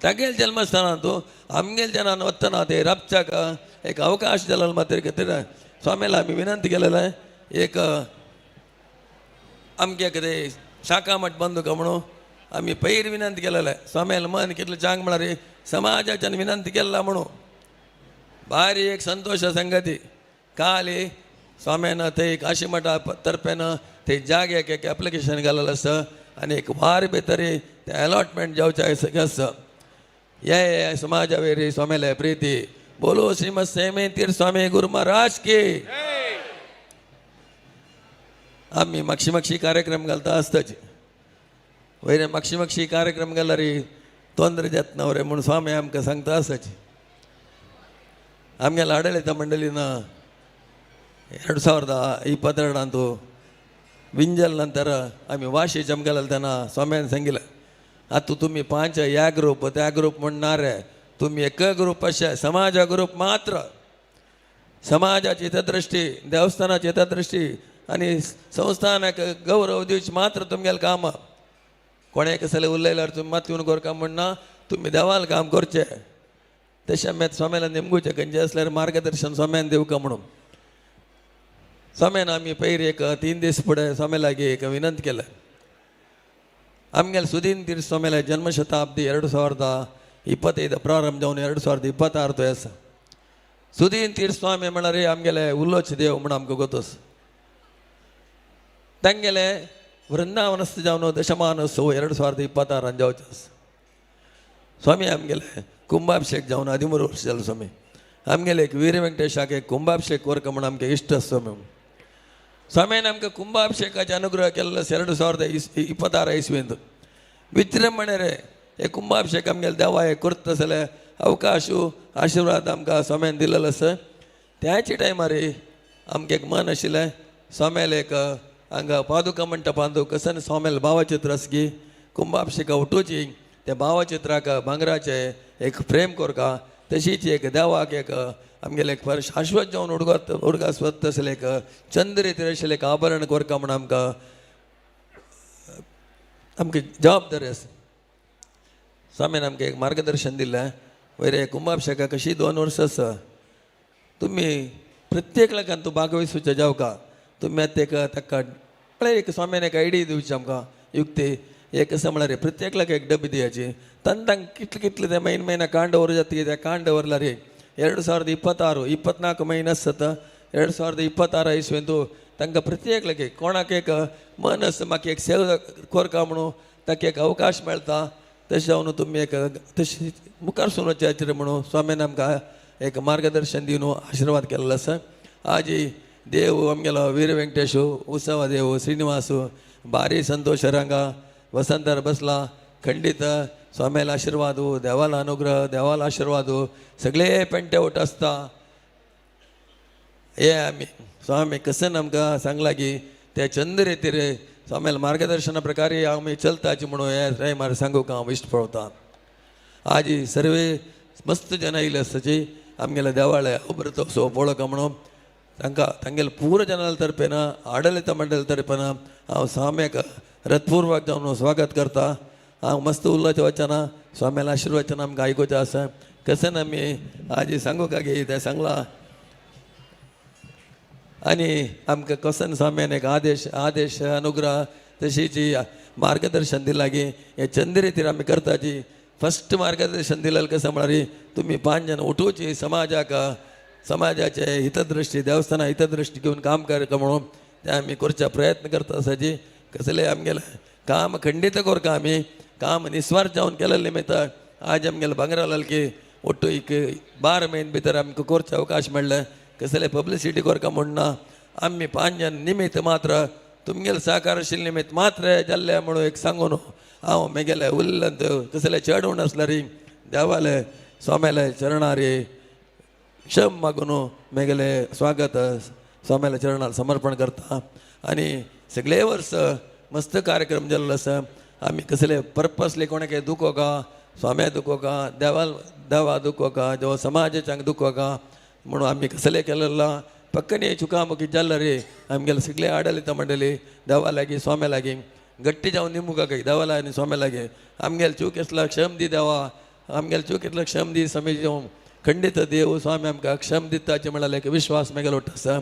तागेले जन्मस्थानांत आमगेले जनान वतना ते राबच्याक एक अवकाश जालो मात्र खातीर स्वाम्याला आमी विनंती केलेलें एक आमगे कितें शाखा मठ बंद का म्हणून आमी पयर विनंती केलेलें. स्वाम्याले मन कितलें चांग म्हळ्यार समाजाच्यान विनंती केल्ला म्हणून भारी एक संतोश संगती. काल स्वाम्यान थंय काशी मठा तर्फेन ते जाग्याक एक एप्लिकेशन घालेलें आसा आनी एक वार भितर तें अलॉटमेंट जावचें आसा. हे समाजा वयर स्वाम्याले प्रिती. बोलो श्रीमद संयमी तीर्थ स्वामी गुरु महाराज की. आमी मागशी मागशी कार्यक्रम घालता आसताची वयर मागशी मागशी कार्यक्रम घाल्यार तोंदरे जात ना रे म्हूण स्वामी आमकां सांगता आसाची. आमगेल्या आडळिता मंडळीन 2022 विंजल नंतर आमी वाशी जमगेले तेन्ना स्वाम्यान सांगिल्लें आतां तुमी पांच ह्या ग्रुप त्या ग्रुप म्हणणार रे, तुमी एक ग्रुप अशे समाजा ग्रुप मात्र समाजाची हितदृष्टी देवस्थानाची हितदृष्टी आनी संस्थानाक गौरव दिवची मात्र तुमगेलें काम. कोणें कसलें उलयल्यार तुमी मात येवन करका म्हणना, तुमी देवाल काम करचें. तशें आमी स्वाम्याला नेमगुचें खंयचें आसल्यार मार्गदर्शन स्वाम्यान दिवका म्हणून स्वाम्यान आमी पयर एक 3 दीस फुडें स्वाम्या लागीं एक विनंती केलें. आमगेले सुदीन तीर्थ स्वाम्याले जन्मशताब्दी 2025 ಪ್ರಾರಂಭ जावन 2026 आसा. सुदीन तीर्थ स्वामी म्हळ्यार आमगेले उल्लोच देव म्हूण आमकां गोत आसा. तांगेले वृंदावनस्थ जावन दशमानोत्सव 2026 जावचो आसा. स्वामी आमगेले कुंभाभिषेक जावन 13 वर्स जालें. स्वामी आमगेले एक वीर वेंकटेशाक एक कुंभाभिषेक करका म्हूण आमकां इश्ट आसा. स्वामी स्वामीन आमकां कुंभाभिषेकाचे अनुग्रह केल्लो 2026 इस्वेंत विजृंभणे रे हे कुंभाभिषेक आमगेले देवा हे करता जाल्यार अवकाश आशिर्वाद आमकां स्वाम्यान दिलेलो आसा. त्याच टायमार आमकां एक मन आशिल्लें स्वाम्याले एक हांगा पादुका मंटपांत कसन स्वाम्याले भावचित्र आसा की कुंभाभिषेका उठोवची त्या भावचित्राक भांगराचें एक फ्रेम करका तशीच एक देवाक एक आमगेले एक फार शाश्वत जावन उडगात उडगास वता आसलें एक चंद्र आशिल्लें एक आभरण करका म्हूण आमकां आमकां जबाबदारी आसा. स्वामीन आमकां एक मार्गदर्शन दिलें वयर कुंभाभिषेका कशी 2 वर्सां आसा तुमी प्रत्येक लोकान तूं भागवसूचे जावका तुमी आतां एक ताका म्हळ्यार एक स्वामीन एक आयडिया दिवची आमकां युक्ती एक आसा म्हळ्यार प्रत्येक लोक एक डबी दियाची तांकां कितले कितले ते म्हयन म्हयना कांड दवर जाता त्या कांड दवरल्यार 2026 24 म्हयने आसता 2026 इस्वेंतू तांकां प्रत्येक लोक कोणाक एक मन आसा म्हाका एक सेवा करका म्हणून ताका एक अवकाश मेळटा. तशें जावन तुमी एक तशें मुखार सून वचचें म्हणून स्वामीन आमकां एक मार्गदर्शन दिवन आशिर्वाद केल्लो आसा. आजी देव आमगेलो वीर वेंकटेश उत्सव देव श्रीनिवास भारी संतोष रंगा वसंतार बसला खंडीत स्वाम्याला आशिर्वाद देवाला अनुग्रह देवाला आशिर्वाद सगळे पेंटे वट आसता. हे आमी स्वामी कसन आमकां सांगला की त्या चंद्र रे स्वाम्याला मार्गदर्शना प्रकारे आमी चलताची म्हणून हे टायमार सांगूंक हांव इश्ट पळोवता. आजी सर्वे मस्त जन आयिल्ले आसताची आमगेले देवाळे उब्रतो सो पळोवका म्हणून तांकां तांगेले पूर जनाल तर्फेन आडलित मंडळ तर्फेन हांव स्वाम्याक हृतपूर्वक जावन स्वागत करता. हांव मस्त उल्लाचें वचना स्वाम्याला आशिर्वचन आमकां आयकुचें आसा. कशें आमी आजी सांगूंक गे तें सांगलां आनी आमकां कसन स्वाम्यान एक आदेश आदेश अनुग्रह तशीच मार्गदर्शन दिलां की हे चंद्रेतीर आमी करताची फस्ट मार्गदर्शन दिलें कसं म्हळ्यार तुमी 5 जाण उठोवची समाजाक समाजाचे हितदृष्टी देवस्थाना हितदृष्टी घेवन काम करका म्हणून ते आमी करच्या प्रयत्न करता आसाची. कसले आमगेलें काम खंडीत करका आमी काम निस्वार्थ जावन केलें निमित्त आज आमगेलें भांगरा की ಒಟ್ಟು एक 12 म्हयने भितर आमकां करचे अवकाश मेळ्ळें. कसले पब्लिसिटी करका म्हूण ना आमी 5 जाण निमित्त मात्र तुमगेले सहकार आशिल्ले निमित्त मात्र जाल्लें म्हणून एक सांगून हांव म्हगेलें उल्लंत कसले चड उण आसल्यार देवाले स्वाम्याले चरणारी क्षम मागून म्हगेलें स्वागत स्वाम्याले चरणार समर्पण करता. आनी सगळे वर्स मस्त कार्यक्रम जाल्लो आसा. आमी कसले पर्पसली कोणाक दुखोका स्वाम्या दुखोका देवाल देवा दुखोका जो समाजाच्यांक दुखोका म्हणून आमी कसले केलेला पक्कनी चुकामुकी जाल्लो रे आमगेले सगळे आडलित मंडळी देवा लागीं स्वाम्या लागीं गट्टी जावन निमुका देवा आनी स्वाम्या लागीं आमगेले चूक आसल्यार क्षम दी देवा आमगेले चूक आसल्यार क्षम दी स्वामी खंडीत देव स्वामी आमकां क्षम दिताचे म्हळ्यार एक विश्वास म्हगेलो आसा.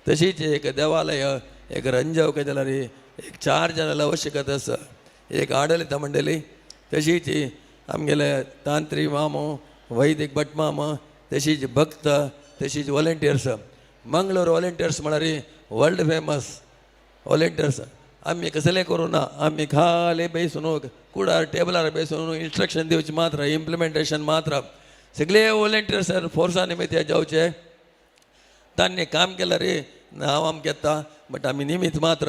तशीच एक देवालय एक रंजव जाल्यार एक 4 जाणां आवश्यकता आसा. एक आडलित मंडळी तशीच आमगेले तांत्रिक मामो वैदिक भट मामा तशीच भक्त तशीच वॉलेंटियर्स मंगळूर वॉलेंटियर्स म्हळ्यार वर्ल्ड फेमस वॉलेंटियर्स. आमी कसले करूं ना आमी खाली बेसून कुडार टेबलार बेसून इन्स्ट्रक्शन दिवचें मात्र इम्प्लिमेंटेशन मात्र सगळे वॉलेंटियर्स फोर्सा निमित्त जावचे तांणी काम केलं रे हांव आमकां येता बट आमी निमित्त मात्र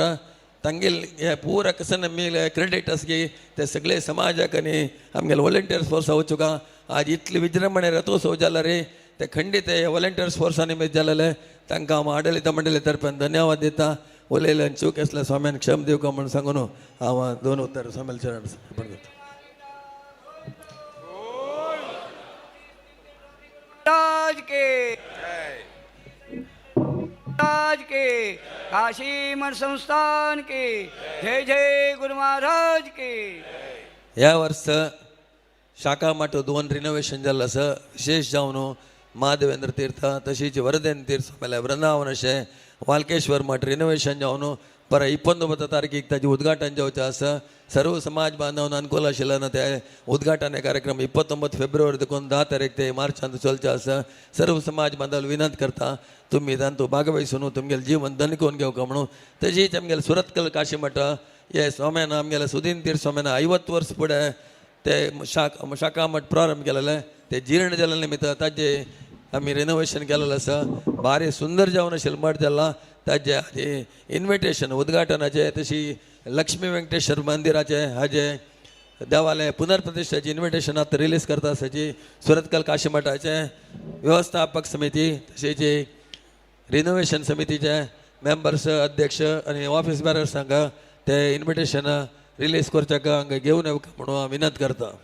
तांगेल हे पुरा कसन आमी क्रेडीट आसा की ते सगळे समाजाक आनी आमगेले वॉलंटियर्स फोर्सा वचूका आज इतले विजृंभणे रथोत्सव जाला रे ते खंडीत हे वॉलंटियर्स फोर्सा निमित्त जालेले तांकां हांव आडलिता मंडळी तर्फान धन्यवाद दिता. उलयले आनी चूक आसल्यार स्वाम्यान क्षम दिवका म्हूण सांगून हांव दोन उतर स्वाम्याल चरण समर्पण करता. राज के राज के काशी मठ संस्थान के जय जय गुरु महाराज के. ह्या वर्स शाखा मठ दोन रिनोवेशन जाल्लें आसा. विशेष जावन महादेवेंद्र तीर्थ तशीच वरदेन तीर्थ म्हळ्यार वृंदावन अशें वालकेश्वर मठ रिनोवेशन जावन पर 29 तारखेक ताजें उद्घाटन जावचें आसा. सर्व समाज बांधवान अनुकूल आशिल्ल्यान ते उद्घाटन कार्यक्रम 29 फेब्रुवारी देखून 10 तारीख ते मार्चांत चलचें आसा. सर्व समाज बांधवांक विनंती करता तुमी तांतू भागवयसून तुमगेलें जीवन धन करून घेवका म्हणून. तशीच आमगेले सुरतकल काशी मठ हे स्वाम्यान आमगेले सुदीन तीर्थ स्वाम्यान 50 वर्स फुडें ते शाखा मठ प्रारंभ केलेले ते जीर्ण जाल्ले निमित्त ताजे आमी रिनोवेशन केलेलें आसा. भारी सुंदर जावन आशिल्लें मठ जाला. ताजे इन्विटेशन उद्घाटनाचें तशी लक्ष्मी वेंकटेश्वर मंदिराचें हाजें देवालय पुनर्प्रतिष्ठाचें इन्विटेशन आतां रिलीज करता आसाची सुरतकल काशी मठाचें व्यवस्थापक समिती तशीच रिनोवेशन समितीचे मेंबर्स अध्यक्ष आनी ऑफिस बेरर्स हांगा ते इन्विटेशन रिलीज करच्याक हांगा घेवन येवका म्हणून हांव विनंती करता.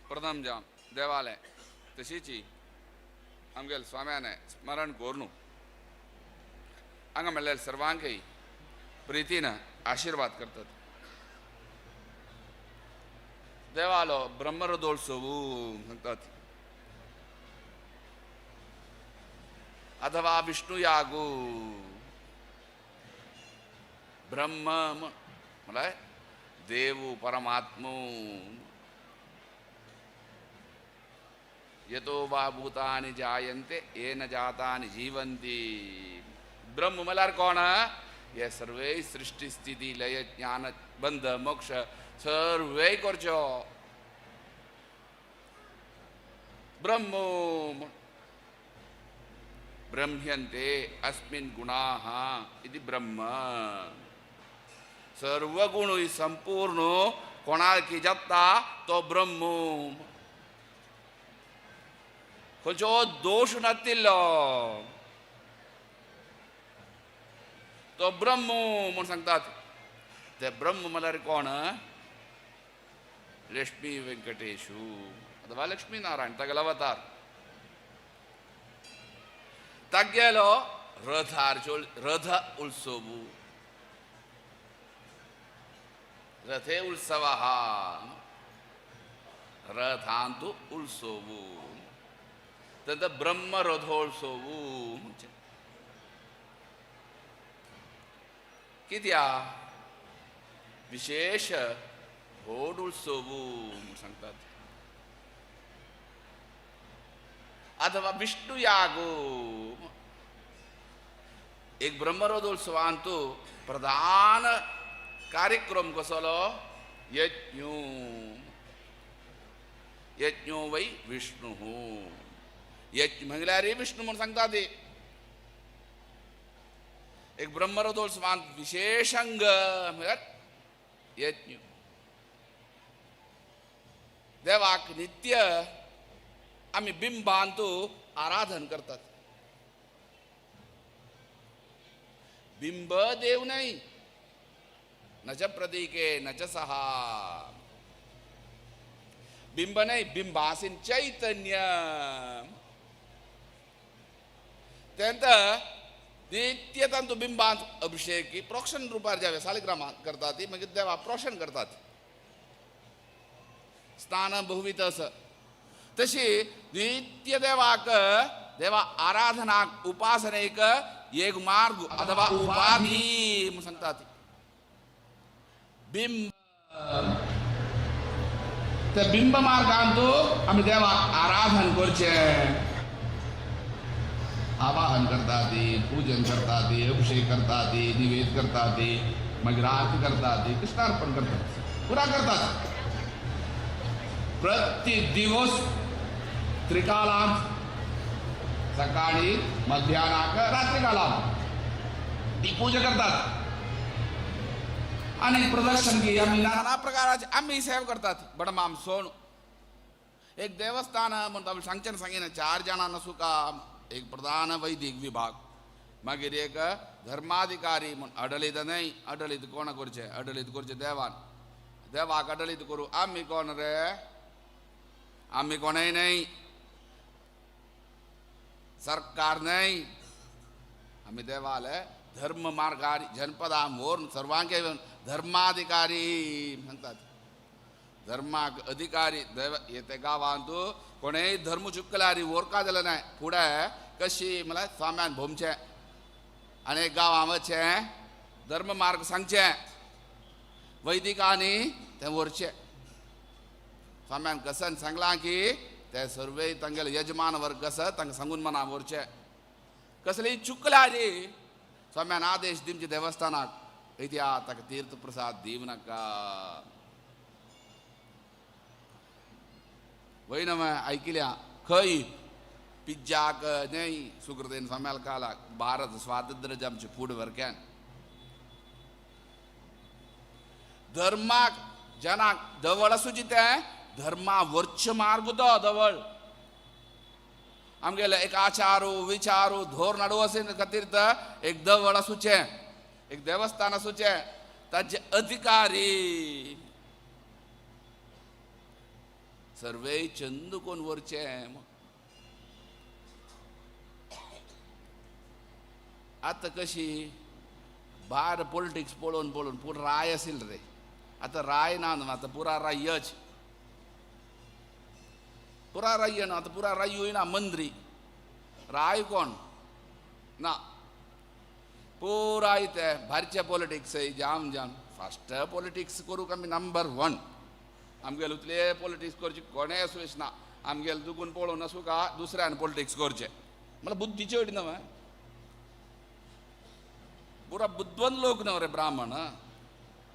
प्रथम जावन देवालय तशीची आमगेले स्वाम्याने स्मरण करून हांगा म्हणल्यार सर्वांकय प्रितीन आशिर्वाद करतात. देवालो ब्रह्मरदोत्सव सांगतात अथवा विष्णु यागो ब्रह्म म्हळ्यार देव परमात्मो यतो वा भूतानि जायन्ते येन जातानि जीवन्ति. ब्रह्म म्हळ्यार कोण? हे सर्वय सृष्टी स्थिती लय ज्ञान बंध मोक्ष सर्वय करच्यो ब्रह्म. ब्रह्म्यन्ते अस्मिन् गुणाः इति ब्रह्म. सर्व गुणूय संपूर्ण कोणाक जाता तो ब्रह्म. खंयचो दोश नातिल्लो तो ब्रह्म म्हूण सांगतात. ते ब्रह्म म्हळ्यार कोण? लक्ष्मी वेंकटेशू अथवा लक्ष्मी नारायण तागेलो अवतार. तागेलो रथार रथ उत्सव, रथे उत्सव, रथांतु उत्सव, तद ब्रह्म रथोत्सव म्हणचे. कित्याक विशेष व्हड उत्सव म्हूण सांगतात. अथवा विष्णु याग. एक ब्रह्मरथोत्सवांतु प्रधान कार्यक्रम कसलो? यज्ञ. यज्ञो वै विष्णु. यज्ञ म्हळ्यार विष्णु म्हूण सांगता ते. एक ब्रह्मरथोत्सवांत विशेष अंग म्हळ्यार यज्ञ. देवाक नित्य आमी बिंबांतु आराधन करतात. बिंब देव न्हय, न च प्रतीके न च सहा. बिंब न्हय, बिंबासीन चैतन्य. तेंत नित्य तांतू बिंबांत अभिषेक प्रोक्षण रुपार जावे सालिग्रामांत करतात, मागीर देवा प्रोक्षण करतात, स्नान बहुविध अस. तशी नित्य देवाक देवा आराधनाक उपासनेक एक मार्ग अथवा उपाधी म्हूण सांगतात. बिंब त्या बिंब मार्गांतू आमी देवाक आराधन करचें, आवाहन करतात, पूजन करतात, अभिषेक करतात, निवेद करतात, मागीर आरती करतात, कृष्णार्पण करतात, पुरा करतात. प्रति दिवस त्रिकालांत, सकाळी मध्यानाक रात्रिकालांत ती पूजा करतात. आनी प्रदर्शन की आमी नाना प्रकाराचे आमी सेवा करतात. बडमाम सोण एक देवस्थान म्हणटा आमी सांगचें सांगिना, 4 जाणां नासुका, एक प्रधान वैदिक विभाग, मागीर एक धर्माधिकारी म्हूण आडळीत न्हय, आडळीत कोण करचें? आडळीत करचें देवान. देवाक आडळीत करूं आमी कोण रे? आमी कोणय न्हय, सरकार न्हय. आमी देवाले धर्म मार्गार जनपदां व्हरून सर्वांक धर्माधिकारी म्हणटात. धर्माक अधिकारी देव ते गांवांत कोणेय धर्म चुकल्यार व्हरका जालें ना फुडें कशी म्हळ्यार स्वाम्यान भोमचें आनी गांवां वचचें, धर्म मार्ग सांगचें, वैदिकांनी तें व्हरचें. स्वाम्यान कसन सांगलां की ते सर्वय तांगेले यजमान वर्ग आसा तांकां सांगून मना व्हरचें. कसलीय चुकल्यार स्वाम्यान आदेश दिवचे देवस्थानाक, इत्या ताका तीर्थ प्रसाद दिवं नाका. वय ना आयकिल्या खंय पिज्जाक न्हय सुकृतेन स्वाम्याल कालाक भारत स्वातंत्र्य आमचें फूड वर्क्यान धर्माक जनाक धवळ आसूची तें धर्मा वर्च मार्ग तो धवळ आमगेले एक आचारू विचारू धोरण हाडू असे खातीर तर एक धवळ आसूचें, एक देवस्थान आसूचें, ताजे अधिकारी सर्वे चंद कोण वरचें. आतां कशी भायर पॉलिटिक्स पळोवन पळोवन पुरा राय आशिल्ले रे, आतां राय ना न्हू, आतां पुरा रायच, पुरा राय ना, आतां पुरा रायूय ना, मंत्री राय कोण ना. पुराय ते भायरचे पॉलिटिक्स जाम जाम फास्ट पॉलिटिक्स करूंक आमी नंबर 1. आमगेले उतले पॉलिटिक्स करची कोणें असो ना. आमगेले दुखून पळोवन आसूं का दुसऱ्यान पॉलिटिक्स करचें मला बुद्धी चड न्हय. पुरा बुद्धवंत लोक न्हय रे ब्राह्मण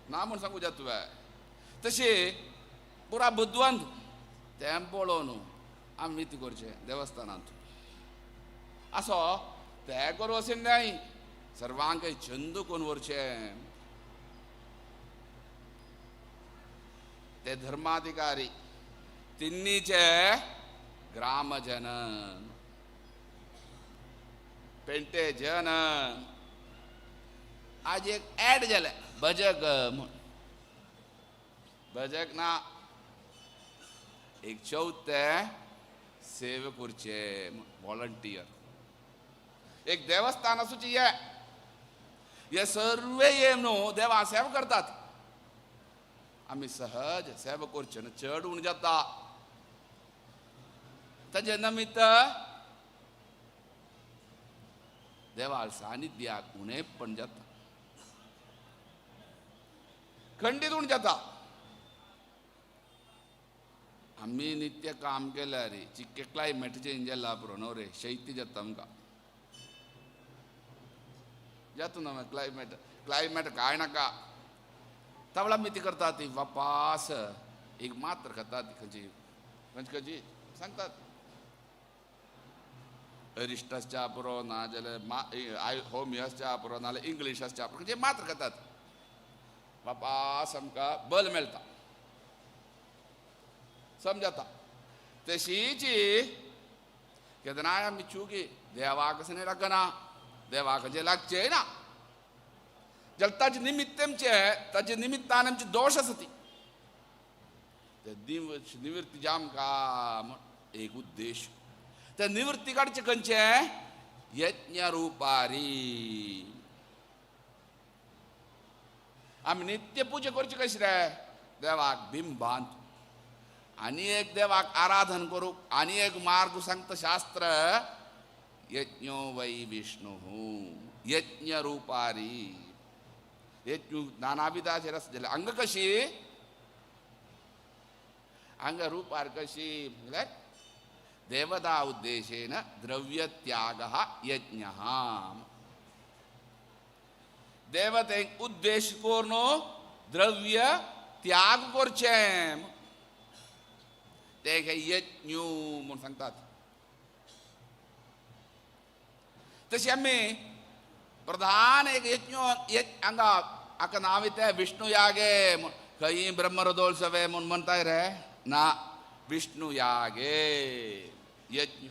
ना म्हूण सांगू जाता तुवें. तशी पुरा बुद्धवंत तें पळोवन आमी ती करचें देवस्थानांत असो ते करूं अशें न्हय. सर्वांक छंद कोण व्हरचें ते धर्माधिकारी तिन्नीचे ग्रामजन पेंटे जन. आज एक ऍड जालें भजक म्हूण. भजक ना एक चौथ ते सेवे करचे वॉलंटियर. एक देवस्थान आसूची हे हे सर्वे ये न्हू देवा सेवा करतात. आमी सहज सेवा करचे न्हू चड उण जाता. ताजे निमित्त देवा सानिध्याक उणेपण जाता, खंडीत उण जाता. आमी नित्य काम केल्यार रे चिक्के क्लायमेट चेंज जाला पुरो न्हू रे शैत्य जाता आमकां जाता न्हू क्लायमेट क्लायमेट कांय नाका. तवळा आमी ती करता ती वापास एक मात्र खाता ती खंयची खंयची खंयची सांगतात अरिश्टाच्या पुरो ना जाल्यार होमियोसच्या पुरो ना जाल्यार इंग्लिशाच्या पुरो खंयचे मात्र खातात. वापास आमकां बल मेळटा समजता. तशीची केन्नाय आमी चुकी देवाक अशें लागना देवाक खंयचें लागचें ना. जाल्यार ताजे निमित्त आमचें ताजे निमित्तान आमचे दोश आसा ती ते निवृत्ती आमकां एक उद्देश. त्या निवृत्ती काडचे खंयचें यज्ञ रुपारी. आमी नित्य पुजा करची कशी रे देवाक बिंबांत आनी एक देवाक आराधन करूंक आनी एक मार्ग सांगता शास्त्र यज्ञो वै विष्णु यज्ञ रुपारी. यज्ञ नानाविधाचेर आसा जाल्यार अंग कशी अंग रुपार कशी म्हळ्यार देवता उद्देशेन द्रव्यत्याग यज्ञ. देवतेक उद्देश करून द्रव्य त्याग करचें ते यज्ञ म्हूण सांगतात. तशें आमी प्रधान एक यज्ञ हांगा हाका नांव येता विष्णु यागे म्हूण. खंय ब्रह्मरथोत्सवे म्हूण म्हणटाय रे ना विष्णु यागे यज्ञ.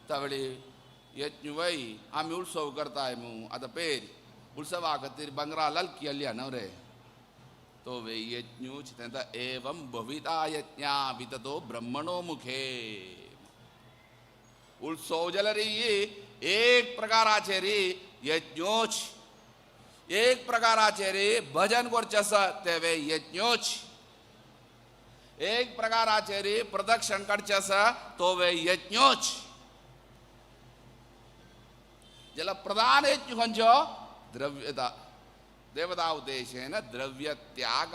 तवळी यज्ञ वय आमी उत्सव करताय मू आतां पेर उत्सवा खातीर भांगरा लालकी आसली न्हू रे तो वे यज्ञूच तेंता एवं भविता यज्ञा विततो ब्रह्मणो मुखे. उत्सव जाल्यार एक प्रकाराचे रे यज्ञोच एक प्रकाराचे रे भजन करचें आसा ते वे यज्ञोच. एक प्रकाराचे रे प्रदक्षिण काडचें आसा तो वे यज्ञोच. जाल्यार प्रधान यज्ञ खंयचो द्रव्यता देवता उद्देशेन द्रव्य त्याग.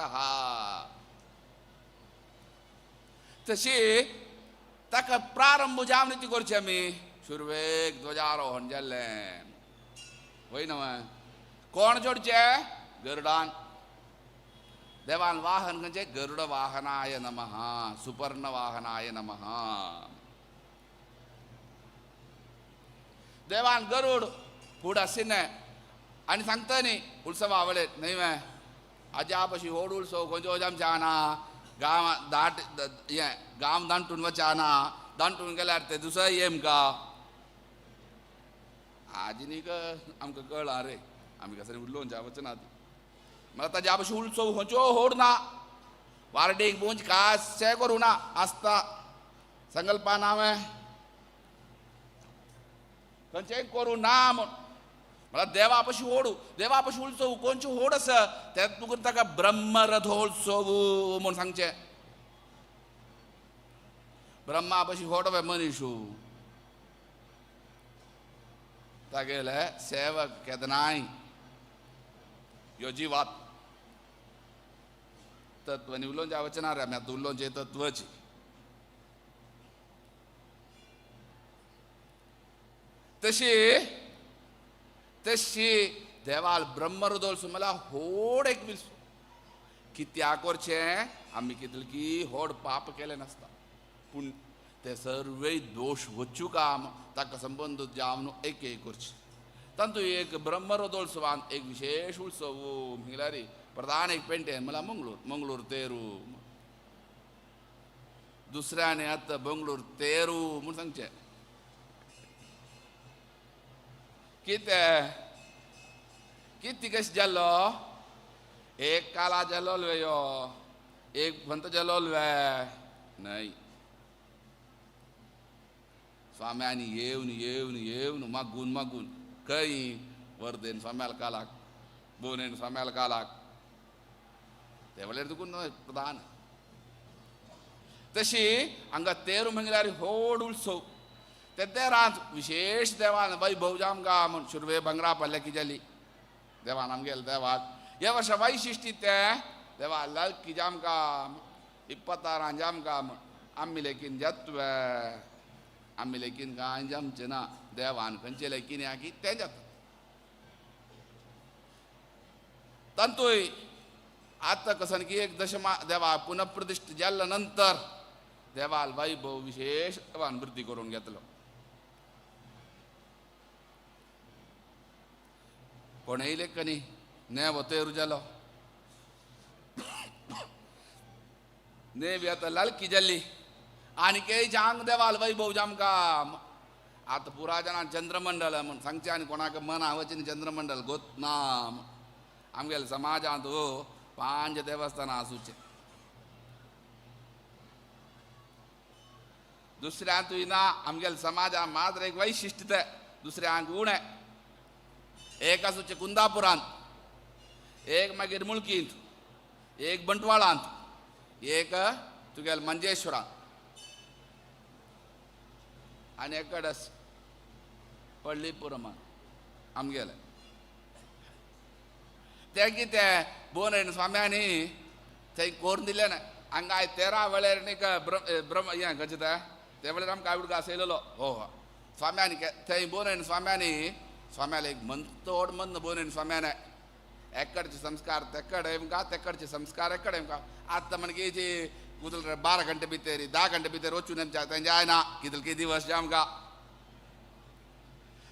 तशी ताका प्रारंभ जावन ती करची आमी सुरवेक ध्वजारोहण जाल्लें वय न्हय. कोण जोडचें गरुडान. देवान वाहन खंयचें गरुड वाहनाय नमः सुपर्ण वाहनाय नमः. देवान गरुड फूड आशिल्लें आनी सांगता न्ही उत्सवा वेळेर न्हय वे आज्या पशी व्हड उत्सव खंयचो आमच्या ना गांव दाट हें गांव दांटून वचना दांटून गेल्यार ते दुसरो येमका आज न्ही आमकां कळ्ळां रे आमी कसं उलोवन ज्या वचना म्हाका ताज्या पशी उत्सव खंयचो व्हड ना वार्डीक पुंज कांयच करूं ना आसता संकल्पान हांवें खंयचेंय करूं ना म्हूण. म्हळ्यार देवा पशी होडू देवा पशी उत्सव कोणचो होड आसा ते तुका ताका ब्रह्मरथोत्सव म्हूण सांगचें. ब्रह्मा पशी होड वे मनीशू तागेले सेवक केदनाय ह्यो जिवात तत्व आनी उलोवच्या वचना रे आमी आतां उलोवचें तत्वची. तशी तशी देवाल ब्रह्मरुदोल्सो म्हळ्यार होड एक विल्सो. कित्याक करचें आमी कितली होड पाप केलें नासता पूण ते सर्वय दोश वचू काम ताका संबंद जावन एक एक करचें. तातूंत एक ब्रह्मरुदोत्सवान एक विशेष उत्सव म्हळ्यार प्रधान एक पेंटे म्हळ्यार मंगळूर, मंगळूर तेरू. दुसऱ्याने आतां बंगळूर तेरू म्हूण सांगचें. कितें कितें कशें जालो एक काला जालो वे यो एक भंत जालो वे न्हय. स्वाम्यानी येवन येवन येवन मागून मागून खंय वर्देन स्वाम्याल कालाक बोनेन स्वाम्याल कालाक ते वळेर तुका न्हय प्रधान. तशी हांगा तेरू म्हळ्यार होड उत्सव. ते तेरांत विशेष देवान वैभव जामगा म्हूण सुरवे भांगरा पल्लकी जाली देवान आमगेले देवाक. ह्या वर्सा वैशिश्टी ते देवा ललकी जामका 26 जामका म्हूण आमी लेकीन जातवे आमी लेकीन कांय जमचें ना. देवान खंयचे लेकीन की तें जाता. तातूंय आतां कसन की एक दशमा देवा पुनःप्रतिष्ठ जाल्ल्या नंतर देवाल वैभव विशेष देवान वृद्धी करून घेतलो. कोणय लेखनी नेवो तेरू जालो नेवी आतां लालकी जाली आनी केय जांग देवाल वैभव जामकां. आतां पुरा जाणां चंद्रमंडल म्हूण सांगचें आनी कोणाक मना वचीन चंद्रमंडल गोत ना. आमगेले समाजांत 5 देवस्थानां आसूचें. दुसऱ्यांतूय ना. आमगेले समाजांत मात्र एक वैशिश्ट तें दुसऱ्यांक उणें. एक आसूचें कुंदापुरांत, एक मागीर मुळकींत, एक बंटवाळांत, एक तुगेले मंजेश्वरांत आनी एकडस पळ्ळीपुरमान आमगेले. तें कितें बोनेन स्वाम्यांनी थंय करून दिलें ना. हांगा 13 वेळेर न्ही ब्रह्म हें खंयचें तें ते वेळेर आमकां आवड आसयलेलो हो स्वाम्यांनी थंय बोनेन स्वाम्यांनी स्वाम्याले एक मंतोड मंद बोनेन स्वाम्याने एकडचे संस्कार तेकडे येमका तेकडचे संस्कार एकडे येमका. आतां म्हणजे जी कुदल 12 घंटे भितर 10 घंटे भितर वचून आमच्या तेंचे जायना कितले दिवस आमकां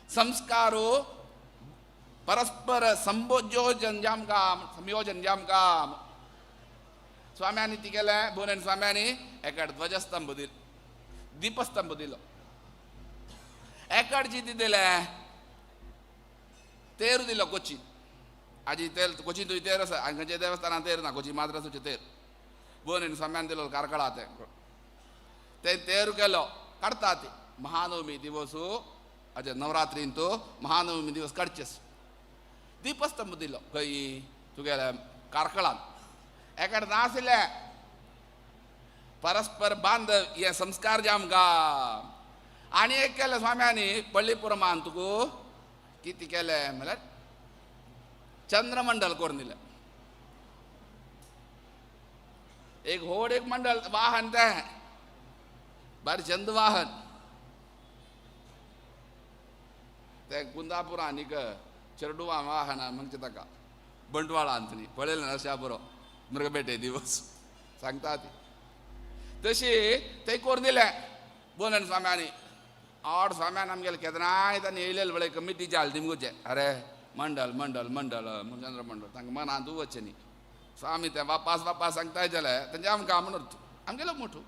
संस्कारो परस्पर संबोजोजन जामकाम संयोजन जामकाम. स्वाम्यांनी ती केलें बोनेन स्वाम्यांनी एकाड ध्वजस्तंभ दिलो दीपस्तंभ दिलो एकडची ती दिलें तेर दिलो कोची. आजी तेर कोचींतूय तेर आसा आनी खंयच्या देवस्थानान तेर ना कोची मात्र आसूचें तेर. बोनेन स्वाम्यान दिलो कार्कळा तें ते तेर केलो काडटा ती महानवमी दिवस अजे नवरात्रींत महानवमी दिवस काडचेस. दीपस्तंभ दिलो खंय तुगेल्या कार्कळान. एकाड नासलें परस्पर बांधव हे संस्कार जामका. आनी एक केलें स्वाम्यांनी पळ्ळीपुरमान तुका कितें केलें म्हळ्यार चंद्रमंडल करून दिलें. एक होड एक मंडल वाहन तें बारी चंद वाहन तें कुंदापुरान एक चेरडुवा वाहन म्हणचे ताका बंटवाळांत न्ही पळयलें नरशा बरो मृगबेटे दिवस सांगता ती तशी ते करून दिलें बोनेन स्वाम्यांनी. 8 स्वाम्यान आमगेले केदनाय तांणी येयलेले पळय कमिटी जाल दिमगुचे अरे मंडल मंडल मंडल चंद्रमंडल तांकां मनांत वचचें न्ही. स्वामी ते वापास वापास सांगताय जाल्यार तेंचे आमकां म्हणून आमगेलो मोठो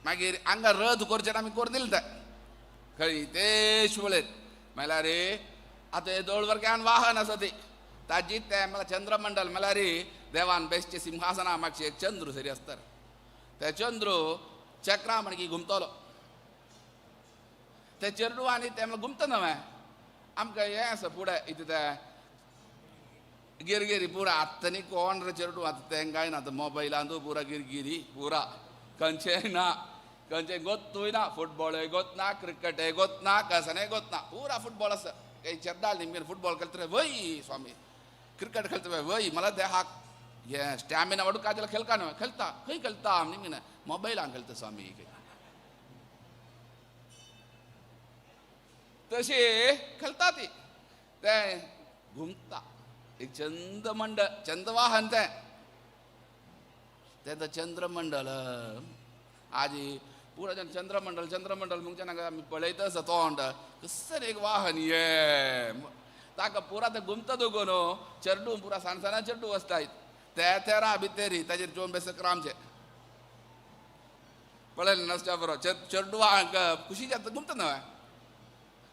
मागीर हांगा रथ करचें आमी करून दिलें तें खंय तेश वळेर म्हळ्यार आतां येदोळ वर्ग्यान वाहन आसा ती ताजी तें म्हळ्यार चंद्रमंडल म्हळ्यार देवान बेसचें सिंहासना मागचें एक चंद्र सरी आसता ते चंद्र चक्रा म्हणकी घुमतलो ते चेरडू आनी ते म्हळ्यार घुमता न्हय आमकां हें आसा फुडें इतलें तें गिरगिरी पुरा आतां न्ही कोण रे चेरडू आतां तेंकांय ना आतां मोबायलांतू पुरा गिरगिरी पुरा खंयचेंय ना. खंयचे गोत्तूय ना, फुटबॉलय गोत ना, क्रिकेटय गोत ना, कसनय गोत ना, पुरा फुटबॉल आसा. काही चेड्डाल निमगेन फुटबॉल खेळतले वय स्वामी, क्रिकेट खेळतले वय, मला देहाक हे स्टॅमिना वाडू काजल खेळका न्हय, खेळता खंय खेळता निमगेन मोबायलान खेळता स्वामी. तशी खेळता ती तें घुमता एक चंद्रमंडळ, चंद्रवाहन तें तें चंद्रमंडळ. आजी पुरा जन चंद्रमंडळ चंद्रमंडळ म्हणचे नाका आमी पळयत आसा तोंड कसं एक वाहन ये ताका पुरा तें घुमता दोगो न्हू, चेडू पुरा सान चेडू आसताय ते तेरा भितरी ताजेर चोवन बेसक आमचे पळयलें नासच्या बरो चेडवांक खुशी जाता घुमता न्हय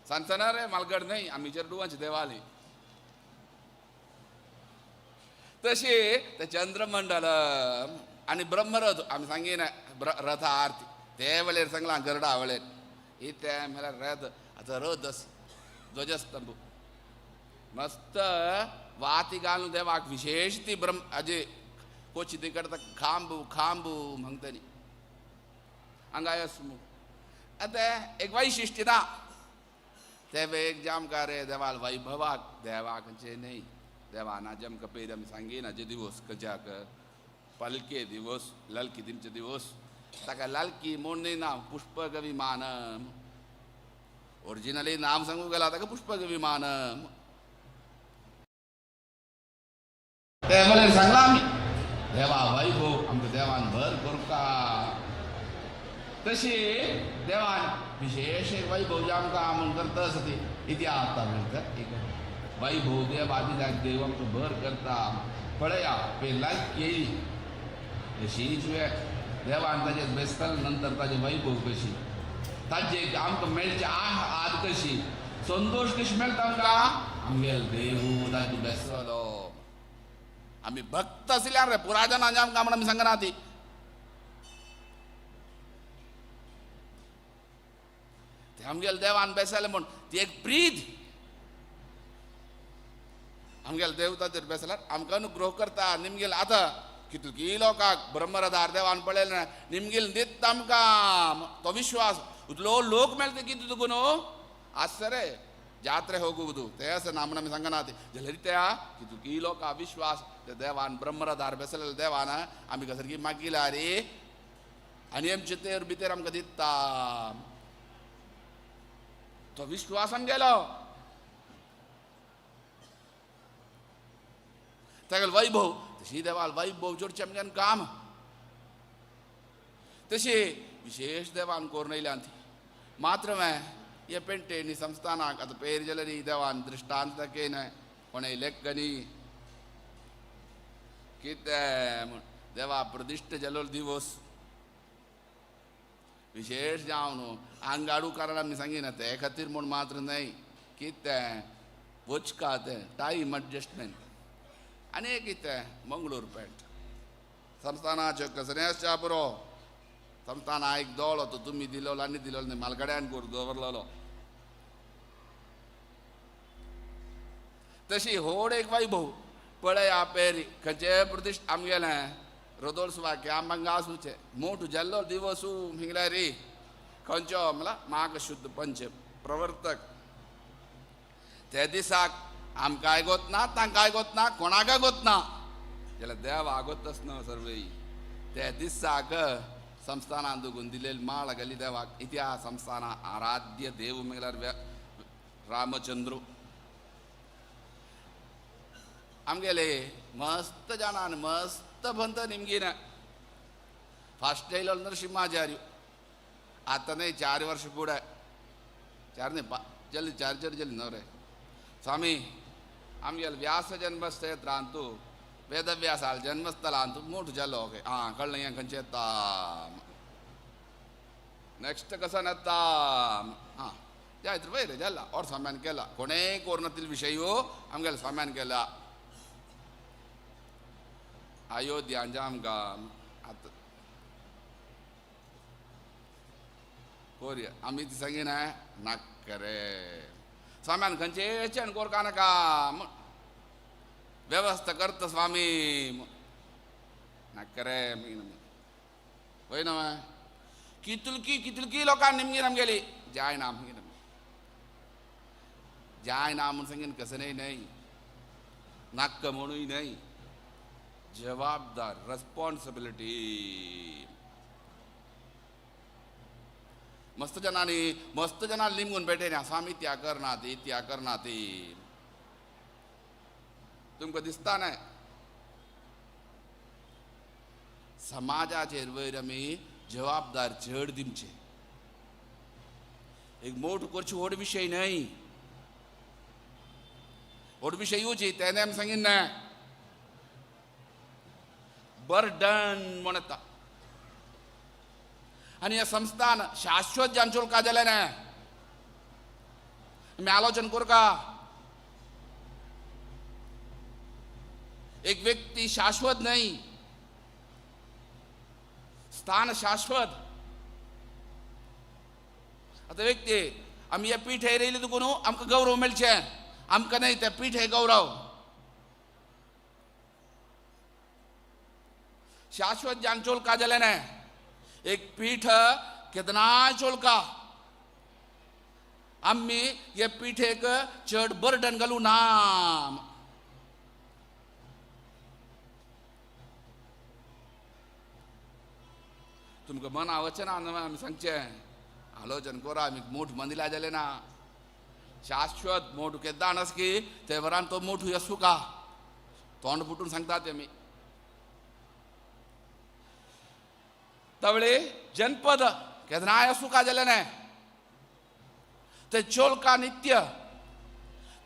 सानसाना रे मालगड न्हय आमी चेडवांची देवाली. तशी ते चंद्रमंडळ आनी ब्रह्मरथ आमी सांगिना रथ आरती ते वेळेर सांगलां गरडा वेळेर ही ते म्हळ्यार रथ आतां रथ ध्वजस्तंभ मस्त वाती घालून देवाक विशेष ती ब्रह्म अजे कोची ती करता खांबू खांबू म्हणटली हांगा यसमू. आतां एक वैशिश्ट्य ना ते एक जामकार रे देवाल वैभवाक देवाक खंयचे न्हय देवा ना जमका पयर आमी सांगिना जे दिवस खंयच्याक पालके दिवस लालकी दिमचे दिवस ताका लालकी म्हूण न्हय नांव पुष्पक विमान ओरिजिनली नांव सांगूंक गेला ताका पुष्पक विमान. ते म्हळ्यार सांगलां आमी देवा वैभव आमकां देवान भर करता. तशी देवान विशेष एक वैभव जे आमकां म्हूण करता आसा ती इतिहास मेळटा एक वैभव देव आदिदाक देव आमकां भर करता. पळया पळय लायक केली अशीच वेळ देवान ताजेर बेसतले नंतर ताजें वैभव कशी ताजे आमकां मेळचे आह आद कशी संतोश कशी मेळटा आमकां आमगेल देव ताजे बेसलो. आमी भक्त आशिल्ल्यान रे पुरा जाणां आमकां म्हण आमी सांगना ती ते आमगेल देवान बेसले म्हूण ती एक प्रीत आमगेल देव ताजेर बेसल्यार आमकां अनुग्रह करता. निमगेल आतां कितली लोकांक ब्रह्मरथार देवान पळयलें ना निमगेल दित आमकां तो विश्वास उतलो लोक मेळटा कितें तुका न्हू आसता रे जात्रे होगुवದು ते आसा ना म्हण आमी सांगना ती जाल्यार त्या कितली लोकां विश्वास ते देवान ब्रह्मरथार बेसलेले देवान आमी कसरी मागिला रे आनी आमचे तेर भितर आमकां दिता तो विश्वास आमगेलो. तागेलो वैभव तशी देवाल वैभव जोडचें आमगेलें काम तशी विशेष देवान करून येयल्या ती मात्र हे पेंटे संस्थानाक आतां पेर जाल्यार देवान दृश्टांत दाखयना कोणें लेखनी कितें म्हूण देवा प्रतिश्ठ जालो दिवस विशेष जावन न्हू आंगाडू कारण आमी सांगिना ते खातीर म्हूण मात्र न्हय कितें वचका तें टायम एडजस्टमेंट आनी एक कितें मंगळूर पेंट संस्थानाच्यो कसरें आसच्या पुरो संस्थाना एक दोळो तो तुमी दिलोलो आनी दिलोलो न्हय मालगड्यान करून दवरलेलो. तशी होड एक वैभव पळया पेरी खंयचे प्रतिश्ठ आमगेलें रथोत्सवाक आमकां आसूचें मोठो जाल्लो दिवसू हिंगल्या रे खंयचो म्हळ्यार माघ शुद्ध पंच प्रवर्तक ते दिसाक आमकांय गोत ना तांकांय गोत ना कोणाकय गोत ना जाल्यार देव आगोतच न्हू सर्वय ते दिसाक संस्थानान दुगून दिलेली माळ घाली देवाक. इतिहास संस्थाना आराध्य देव म्हळ्यार रामचंद्र आमगेले मस्त जाणान मस्त बंद निमगीन फास्ट येयलो नरसिंहाचार्य आतां न्हय 4 वर्ष फुडें 4 न्हय जल्दी 4 चार जल्दी न्हय रे स्वामी आमगेले व्यास जन्मक्षेत्रांतू वेदव्यासाल जन्मस्थलांतू मोठो जालो. ओके आं कळ्ळें हें खंयचें येता नेक्स्ट कसन येता आं जायत वयर जाला और स्वाम्यान केला कोणेय कोरनातील विशयो आमगेले स्वाम्यान केला. अयोध्या आमकां आतां कोरया आमी ती सांगिना नाका रे स्वाम्यान खंयचेच्यान कोरका नाका व्यवस्था करता स्वामी नाका रे वय ना. कितलकी कितलकी लोकां निमगीन आमगेली जायना म्हणगीन जायना म्हूण सांगीन कसं न्हय न्हय नाक्क म्हणूय न्हय जबाबदार रेस्पॉन्सिबिलिटी. मस्त जनांनी मस्त जनां लिमगून पेटे स्वामी त्या करना ती त्या करना ती तुमकां दिसता न्हय. समाजाचेर वयर आमी जबाबदार चड दिवचे. एक मोठ करची व्हड विशय न्हय, व्हड विशय येवची तेन्ना आमी सांगीन ना बर्डन म्हण येता. आनी हें संस्थान शाश्वत जांचोल का जालें ना आमी आलोचन करका. एक व्यक्ती शाश्वत न्हय, स्थान शाश्वत. आतां व्यक्ती आमी ह्या पीठ येयली तुका न्हू आमकां गौरव मेळचें, आमकां न्हय तें पीठ हे गौरव. शाश्वत जांचोल का जालें ना. एक पीठ केदनाय चोलका आमी हे पीठेक चड बर्डन घालूं ना. तुमकां मना वचना आमी सांगचें आलोचन करा. आमी मोठ मंदिला जालें ना शाश्वत मोठ केन्ना आस की ते वरान तो मोठ यसू का तोंड फुटून सांगता ते आमी. तवळे जनपद केन्नाय असू का जालें ना ते चोलका नित्य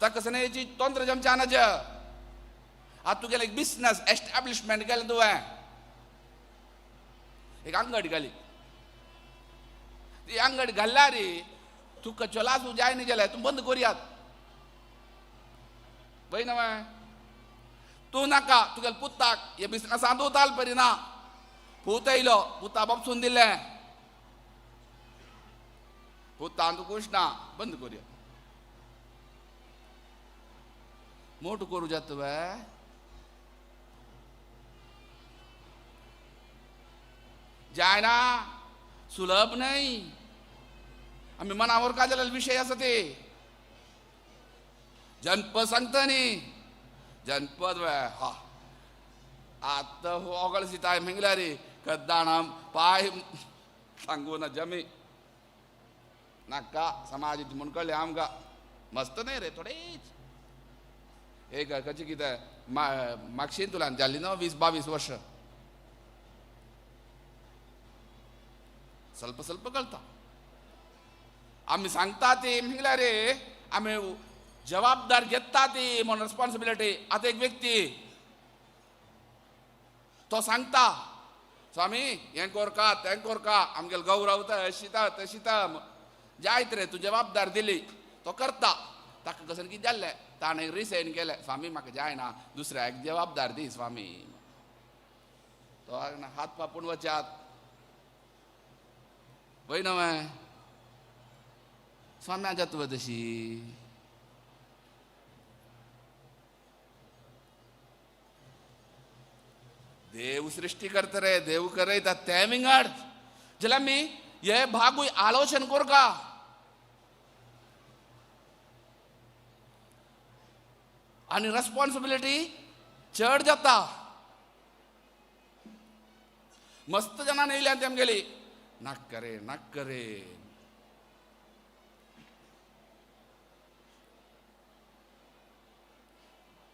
ताका सनेची तंत्र जमच्या नज. आतां तुगेलें एक बिजनस एस्टॅब्लिशमेंट केलें तुवें, एक अंगड घाली, ती अंगड घालल्यार तुका चोलासू जाय न्ही जाल्यार तूं बंद करुयात पळय न्हय. तूं नाका तुगेल्या पुताक हे बिजनसांत तूं ताल परी ना. पूत येयलो पुता बापसून दिलें पुतान तूं खूश ना बंद करुया. मोठो करूं जाता तुवें जायना सुलभ न्हय. आमी मनावर का जाल्यार विशय आसा ते जनपद सांगता न्ही जनपद हा आतां ओगळ सिताय म्हणल्यार रे कद्दाणाम पाय सांगू ना जमी नाका समाज म्हूण कळ्ळें आमकां मस्त न्हय रे थोडेच एक कशें कितें मागशीन तुला जाली न्हू 20-22 वर्ष स्वल्प स्वल्प कळता. आमी सांगता ती म्हणल्यार रे आमी जबाबदार घेता ती म्हूण रेस्पॉन्सिबिलिटी. आतां एक व्यक्ती तो सांगता स्वामी हें कोरका तें कोरका आमगेलो गौरव अशिता तशिता जायत रे तूं जबाबदार दिली तो करता. ताका कशें कितें जाल्लें ताणें रिसायन केलें स्वामी म्हाका जायना दुसऱ्याक जबाबदार दी स्वामी. तो हात पापून वचात पळय न्हय स्वाम्या जाता तशी. देव सृष्टी करता रे देव करयता तें विंगड. जाल्यार आमी हे भागूय आलोचन करका. आनी रेस्पॉन्सिबिलिटी चड जाता. मस्त जाणां येयल्या ते आमगेली नाक्क रे नाक्क रे.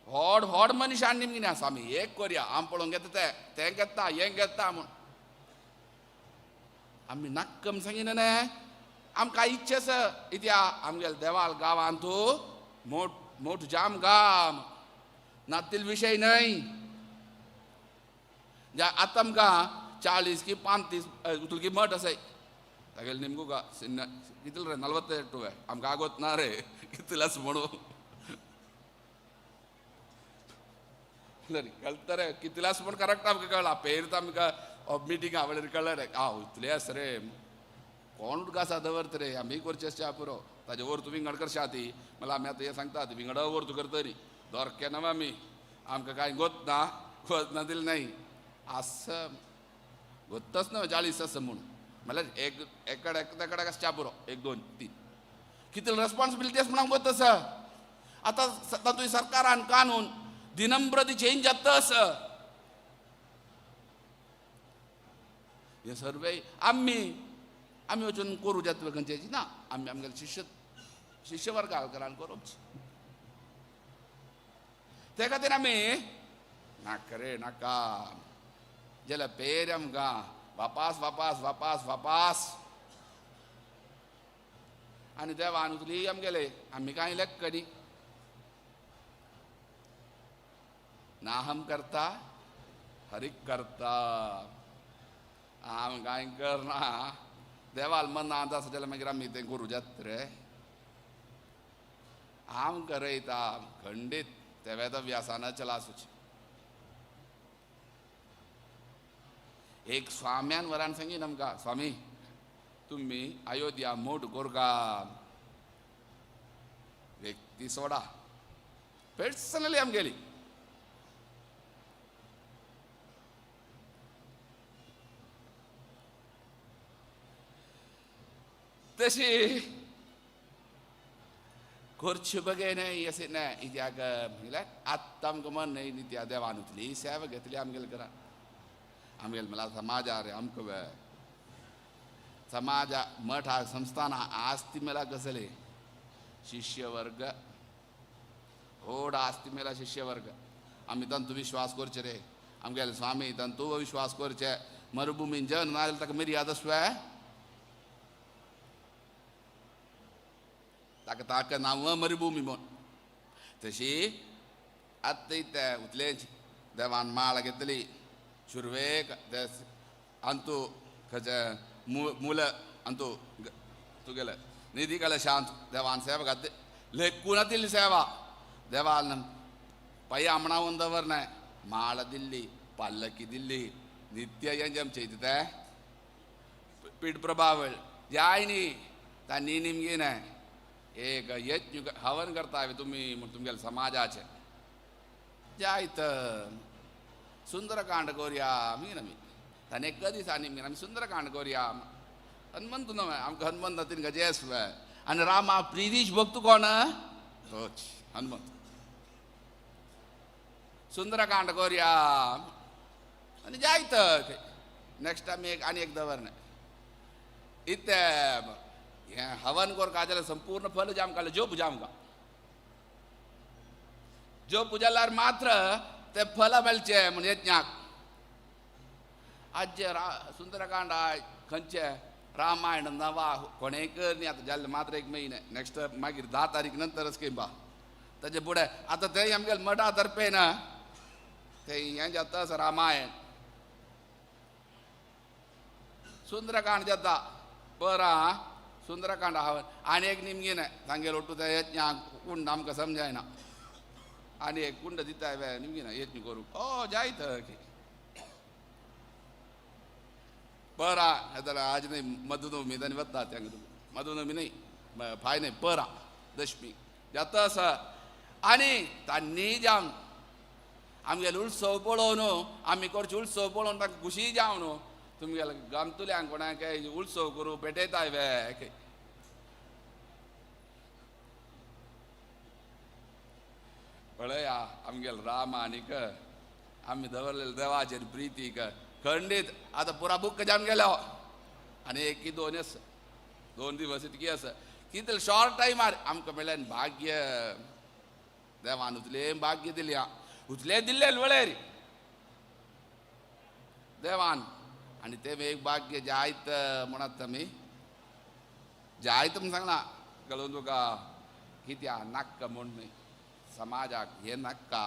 व्हड व्हड मनशान निमगिन आसा आमी एक करया आम पळोवंक घेता ते तें घेता हें घेता म्हूण आमी नाक्कम सांगिना न्हय. आमकां इच्छा आसा इत्या आमगेले देवाल गांवांत मोठ मोठ जाम गाम नातील विशय न्हय. आतां आमकां 40 की 35 तुलकी मठ आसाय तागेले नेमको का कितले रे 48 आमकां आगोत ना रे कितलेच म्हणून कळटा रे कितल्यास म्हूण करेक्ट आमकां कळ्ळा. पेर आमकां मिटींग आवडल्यार कळ्ळें रे हांव इतले आसा रे कोण उदक आसा दवरता रे आमी करचें आसचें पुरो ताजे वर तूं विंगड करशा ती म्हणल्यार आमी आतां हें सांगतात विंगड वर तूं करतली दोरके ना आमी आमकां कांय गोत ना गोत ना दिलें न्हय आसा गोत्तच ना 40 आसा म्हूण म्हणल्यार एक एकडे तेकडे आसच्या पुरो 1 2 3 कितले रेस्पॉन्सिबिलिटी आसा म्हणून वता आसा. आतां तातूंत सरकारान कानून दिनंप्रती चेंज जाता आसा. हे सर्वे आमी आमी वचून करूं जाता खंयची ना, आमी आमगेले शिष्य शिष्यवर्गाक करान करूच. ते खातीर आमी नाका रे नाका जाल्यार पेर आमकां वापास वापास वापास वापास. आनी देवान उतली आमगेले आमी कांय लेख न्ही. नाहम करता हरीक करता, आम कांय करना. देवाल मन आसा जाल्यार मागीर आमी तें करूं जाता रे. आम करयता खंडीत ते वेदव्यासान चलासूच. एक स्वाम्यान वरान सांगीन आमकां, स्वामी तुमी अयोध्या मोठ कोरका व्यक्ती सोडा पर्सनली आमगेली. तशी करचे बगे न्हय अशें न्हय कित्याक म्हणल्यार आत्तां आमकां मन न्हय न्ही त्या देवान उतली सेवा घेतली आमगेले घरान. आमगेले म्हणल्यार समाजा रे आमकां समाजा मठा संस्थाना आस्ती मेला कसले शिष्यवर्ग व्हड आस्ती मेला शिष्यवर्ग. आमी तांतू विश्वास करचे रे. आमगेले स्वामी तांतू विश्वास करचे. मरुभूमीन जन ना जाल्यार ताका मर्यादा आसवे ताका ताका नांव मरुभूमी म्हूण. तशी आतां ते उतलेच देवान माळ घेतली सुरवेक ते अंतू खंयचे मूल अंतू तुगेले निधी कलशांत देवान सेवा घातली लेखून दिल्ली सेवा देवान पै आमणावन दवरनाय. माळ दिल्ली पालकी दिल्ली नित्य हें आमचे ते पीठ प्रभावळ जाय न्ही तांणी निमगी न्हय एक यज्ञ हवन करता तुमी म्हूण तुमगेले समाजाचे जायत सुंदरकांड करुया आमी आमी ताणें एका दिसांनी आमी सुंदरकांड करुया. हनुमंत न्हय आमकां हनुमंत तीन गजेस आनी रामा प्रितीश भक्त कोण तोच हनुमंत. सुंदरकांड करुया आनी जायत नेक्स्ट आमी एक आनी एक दवरना इतें हें हवन करता जाल्यार संपूर्ण फल जे आमकां ज्यो पुजा आमकां ज्यो पुजा जाल्यार मात्र ते फल मेळचें म्हण यज्ञाक. आज जे सुंदरकांड खंयचे रामायण नवा कोणें कर न्ही आतां जाल्ले मात्र 1 म्हयने नेक्स्ट मागीर 10 तारीख नंतरच किंबा ताजे फुडें आतां तें आमगेले मठा तर्फे ना तें हें जाता रामायण सुंदरकांड जाता बरां सुंदरकांड हवन आनी एक निमगी न्हय तांगेलो ಒಟ್ಟು ते यज्ञाक कुंड आमकां समजायना आनी एक कुंड दिताय वे निमगी ना यज्ञ करूं ओ जायत परा जाल्यार आज न्हय मधुनवमी तांणी वता तेंका मधुनवमी न्हय फाय न्हय परा दशमी जाता आसा. आनी तांणी जावन आमगेले उत्सव पळोवन आमी करचे उत्सव पळोवन तांकां खुशी जावन न्हू तुमगेले गामतुल्यांक कोणाक उत्सव करूं पेटयताय वे. पळया आमगेले राम आनीक आमी दवरलेले देवाचेर प्रितीक खंडीत आतां पुरा बुक जावन गेलो आनी एक की 2 आसा 2 दिवस इतकी आसा कितले शॉर्ट टायमार आमकां मेळ्ळें भाग्य देवान उतलें भाग्य दिल्या उतलें दिल्लें वळेर देवान. आनी तें एक भाग्य जायत म्हणत आमी जायत म्हूण सांगना कळून तुका कित्या नाक्का म्हूण न्हय समाजाक हें नाक्का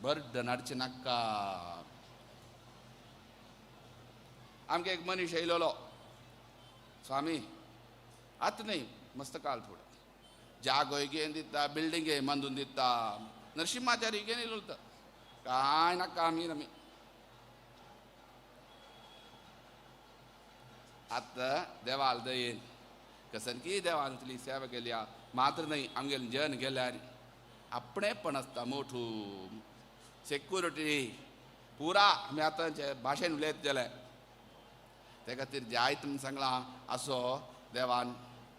बर्डन हाडचें नाक्का. आमकां एक मनीस येयलेलो स्वामी आतां न्हय मस्त काल फुडें जागो घेवन दिता बिल्डींग बांदून दिता नरसिंहाचारी घेवन येयलो कांय नाका आमी आमी आतां देवाल दयेन कसनकी देवान तुली सेवा केल्या मात्र न्हय आमगेले जन गेल्यार आपणेपण आसता मोठू सेक्युरिटी पुरा आमी आतां भाशेन उलयत जाल्यार ते खातीर जायत म्हूण सांगलां असो देवान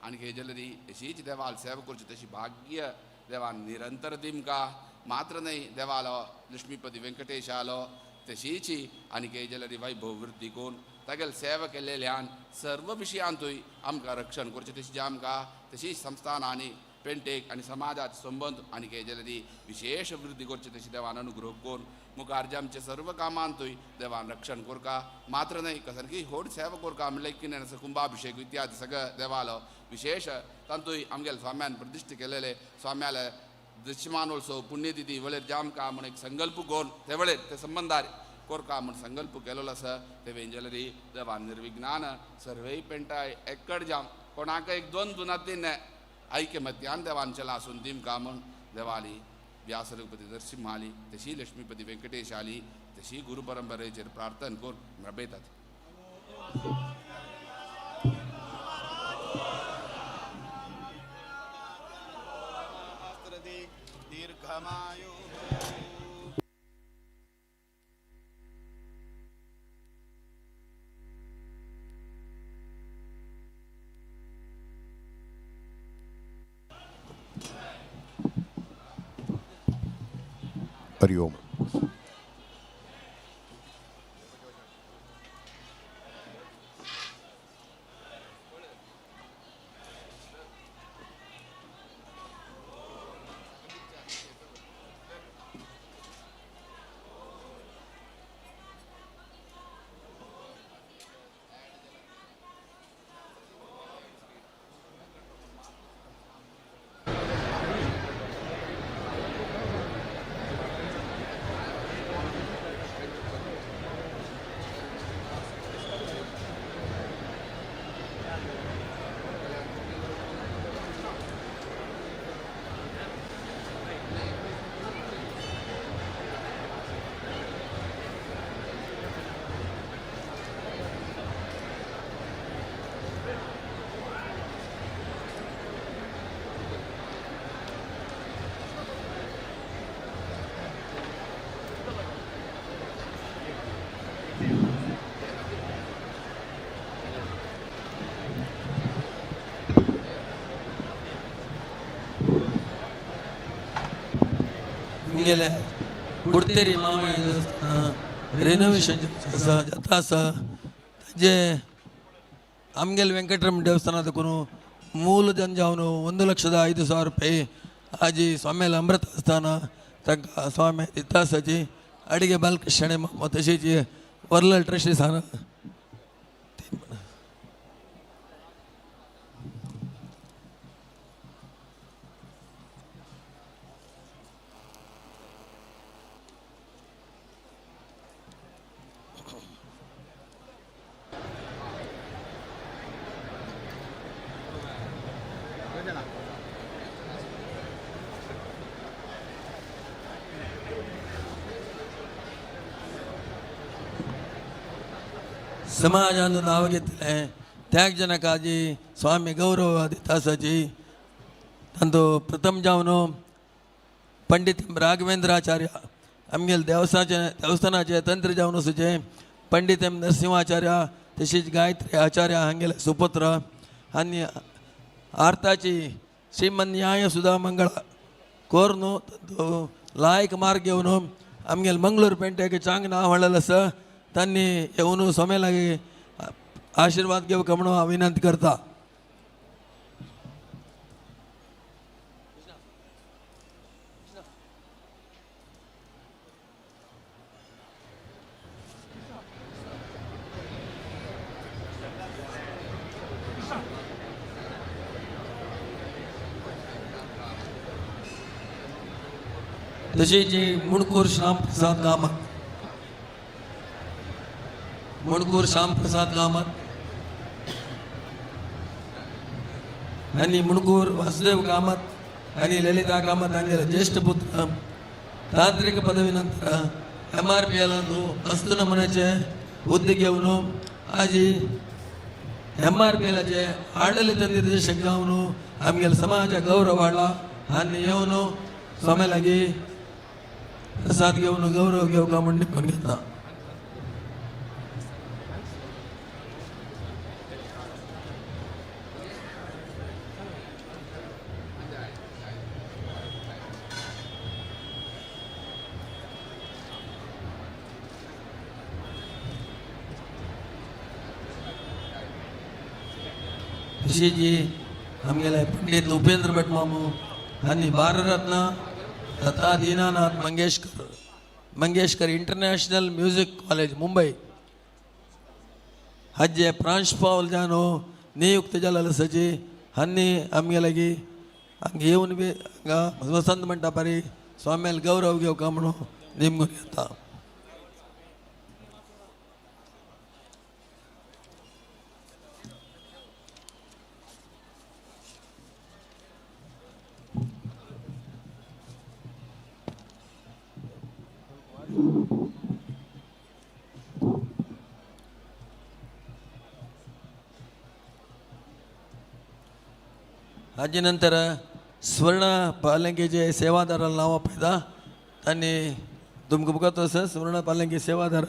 आनी हेजेलरी अशीच देवाल सेवा करची तशी भाग्य देवान निरंतर दिमका मात्र न्हय देवालो लक्ष्मीपती वेंकटेशालो तशीच आनी हेजेलरी वैभव वृद्धी करून तागेल सेवा केल्ल्यान सर्व विशयांतूय आमकां रक्षण करचें तशीच आमकां तशीच संस्थान आनी पेंटेक आनी समाजात संबंद आनी हेजेलरी विशेष वृद्धी करची तशी देवान अनुग्रह करून मुखार जे आमचे सर्व कामांतूय देवान रक्षण करका मात्र न्हय सारकी व्हड सेवा करका म्हणल्यार कितें कुंभाभिषेक इत्यादी सगळें देवालो विशेष तातूंय आमगेले स्वाम्यान प्रतिश्ठा केलेले स्वाम्याले दृश्यमानोत्सव पुण्यतिथी वेळेर जामका म्हण एक संकल्प करून ते वेळेर ते संबंदार कोरका म्हण संकल्प केलेलो आसा ते वेंजलरी देवान निर्विज्ञान सर्वय पेंटाय एकड जाम कोणाक एक दोन दुनातीन ऐक्यमत्यान देवान चला आसून दिमका म्हण देवाली व्यास रघुपती नरसिंहाली तशी लक्ष्मीपती वेंकटेशाली तशी गुरु परंपरेचेर प्रार्थना करून रबयतात. दीर्घमायु हरिओम. गेले कुडतेरी मामा रेनोवेशन आसा जाता आसा ताजे आमगेले वेंकटरमण देवस्थानात करून मूल जन जावन 1,05,000 रुपये आजी स्वाम्याला अमृत आसतना तांकां स्वामी दिता आसाची अडिगे बालकृष्ण मामा तशीच वर्लल ट्रस्ट आसा. समाजान नांव घेतलें त्याग जनकाजी स्वामी गौरव दितासाची तांचो प्रथम जावन पंडित राघवेंद्राचार्य आमगेले देवसाचे देवस्थानाचे तंत्र जावन आसूचे पंडित एम नरसिंहाचार्य तशीच गायत्री आचार्य हांगेले सुपुत्र आनी आर्थाची श्रीमन्याय सुधा मंगळ कोर्नु तांचो लायक मार्ग घेवन आमगेले मंगळूर पेंटेक चांग नांव हाडलेलें आसा तांणी येवन स्वामी लागीं आशिर्वाद घेवंक म्हणून हांव विनंती करता. तशीच मुणकूर श्यामप्रसाद कामत मुणकूर श्यामप्रसाद कामत आणि मुणकूर वासुदेव कामत आणि ललिता कामत हांगेले ज्येष्ठ पुत्र तांत्रिक पदवी नंतर MRPL वस्तू नमुन्याचे हुद्दे घेवन आजी MRPLचे आಡಳಿತ ನಿರ್ದೇಶक जावन आमगेले समाजा गौरव वाडला आनी येवन स्वामी लागीं प्रसाद घेवन गौरव घेवंक म्हूण निपून घेता. तशीच आमगेले पंडीत उपेंद्र भट मामू आनी Bharat Ratna Lata Dinanath Mangeshkar Mangeshkar international music college Mumbai हाजे प्रांशपाल जानो नियुक्त जालेलो आसाची हांणी आमगे लागीं हांगा येवन बी हांगा वसंत मंटपारी स्वाम्याल गौरव घेवका म्हणून नेमून येता. हाजे नंतर स्वर्ण पालंकीचे सेवादाराला नांवां पळयता तांणी तुमकां मुखार आसा सुवर्ण पालंकी सेवादार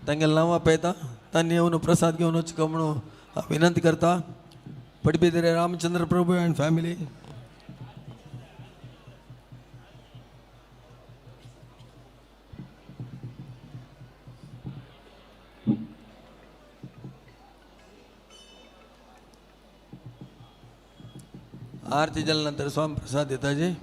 तांगेले नांवां पळयता तांणी येवन प्रसाद घेवन वचको म्हणून हांव विनंती करता. Padubidri Ramachandra Prabhu and family. आरती झाल्यानंतर स्वामी प्रसाद देताजी.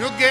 युगे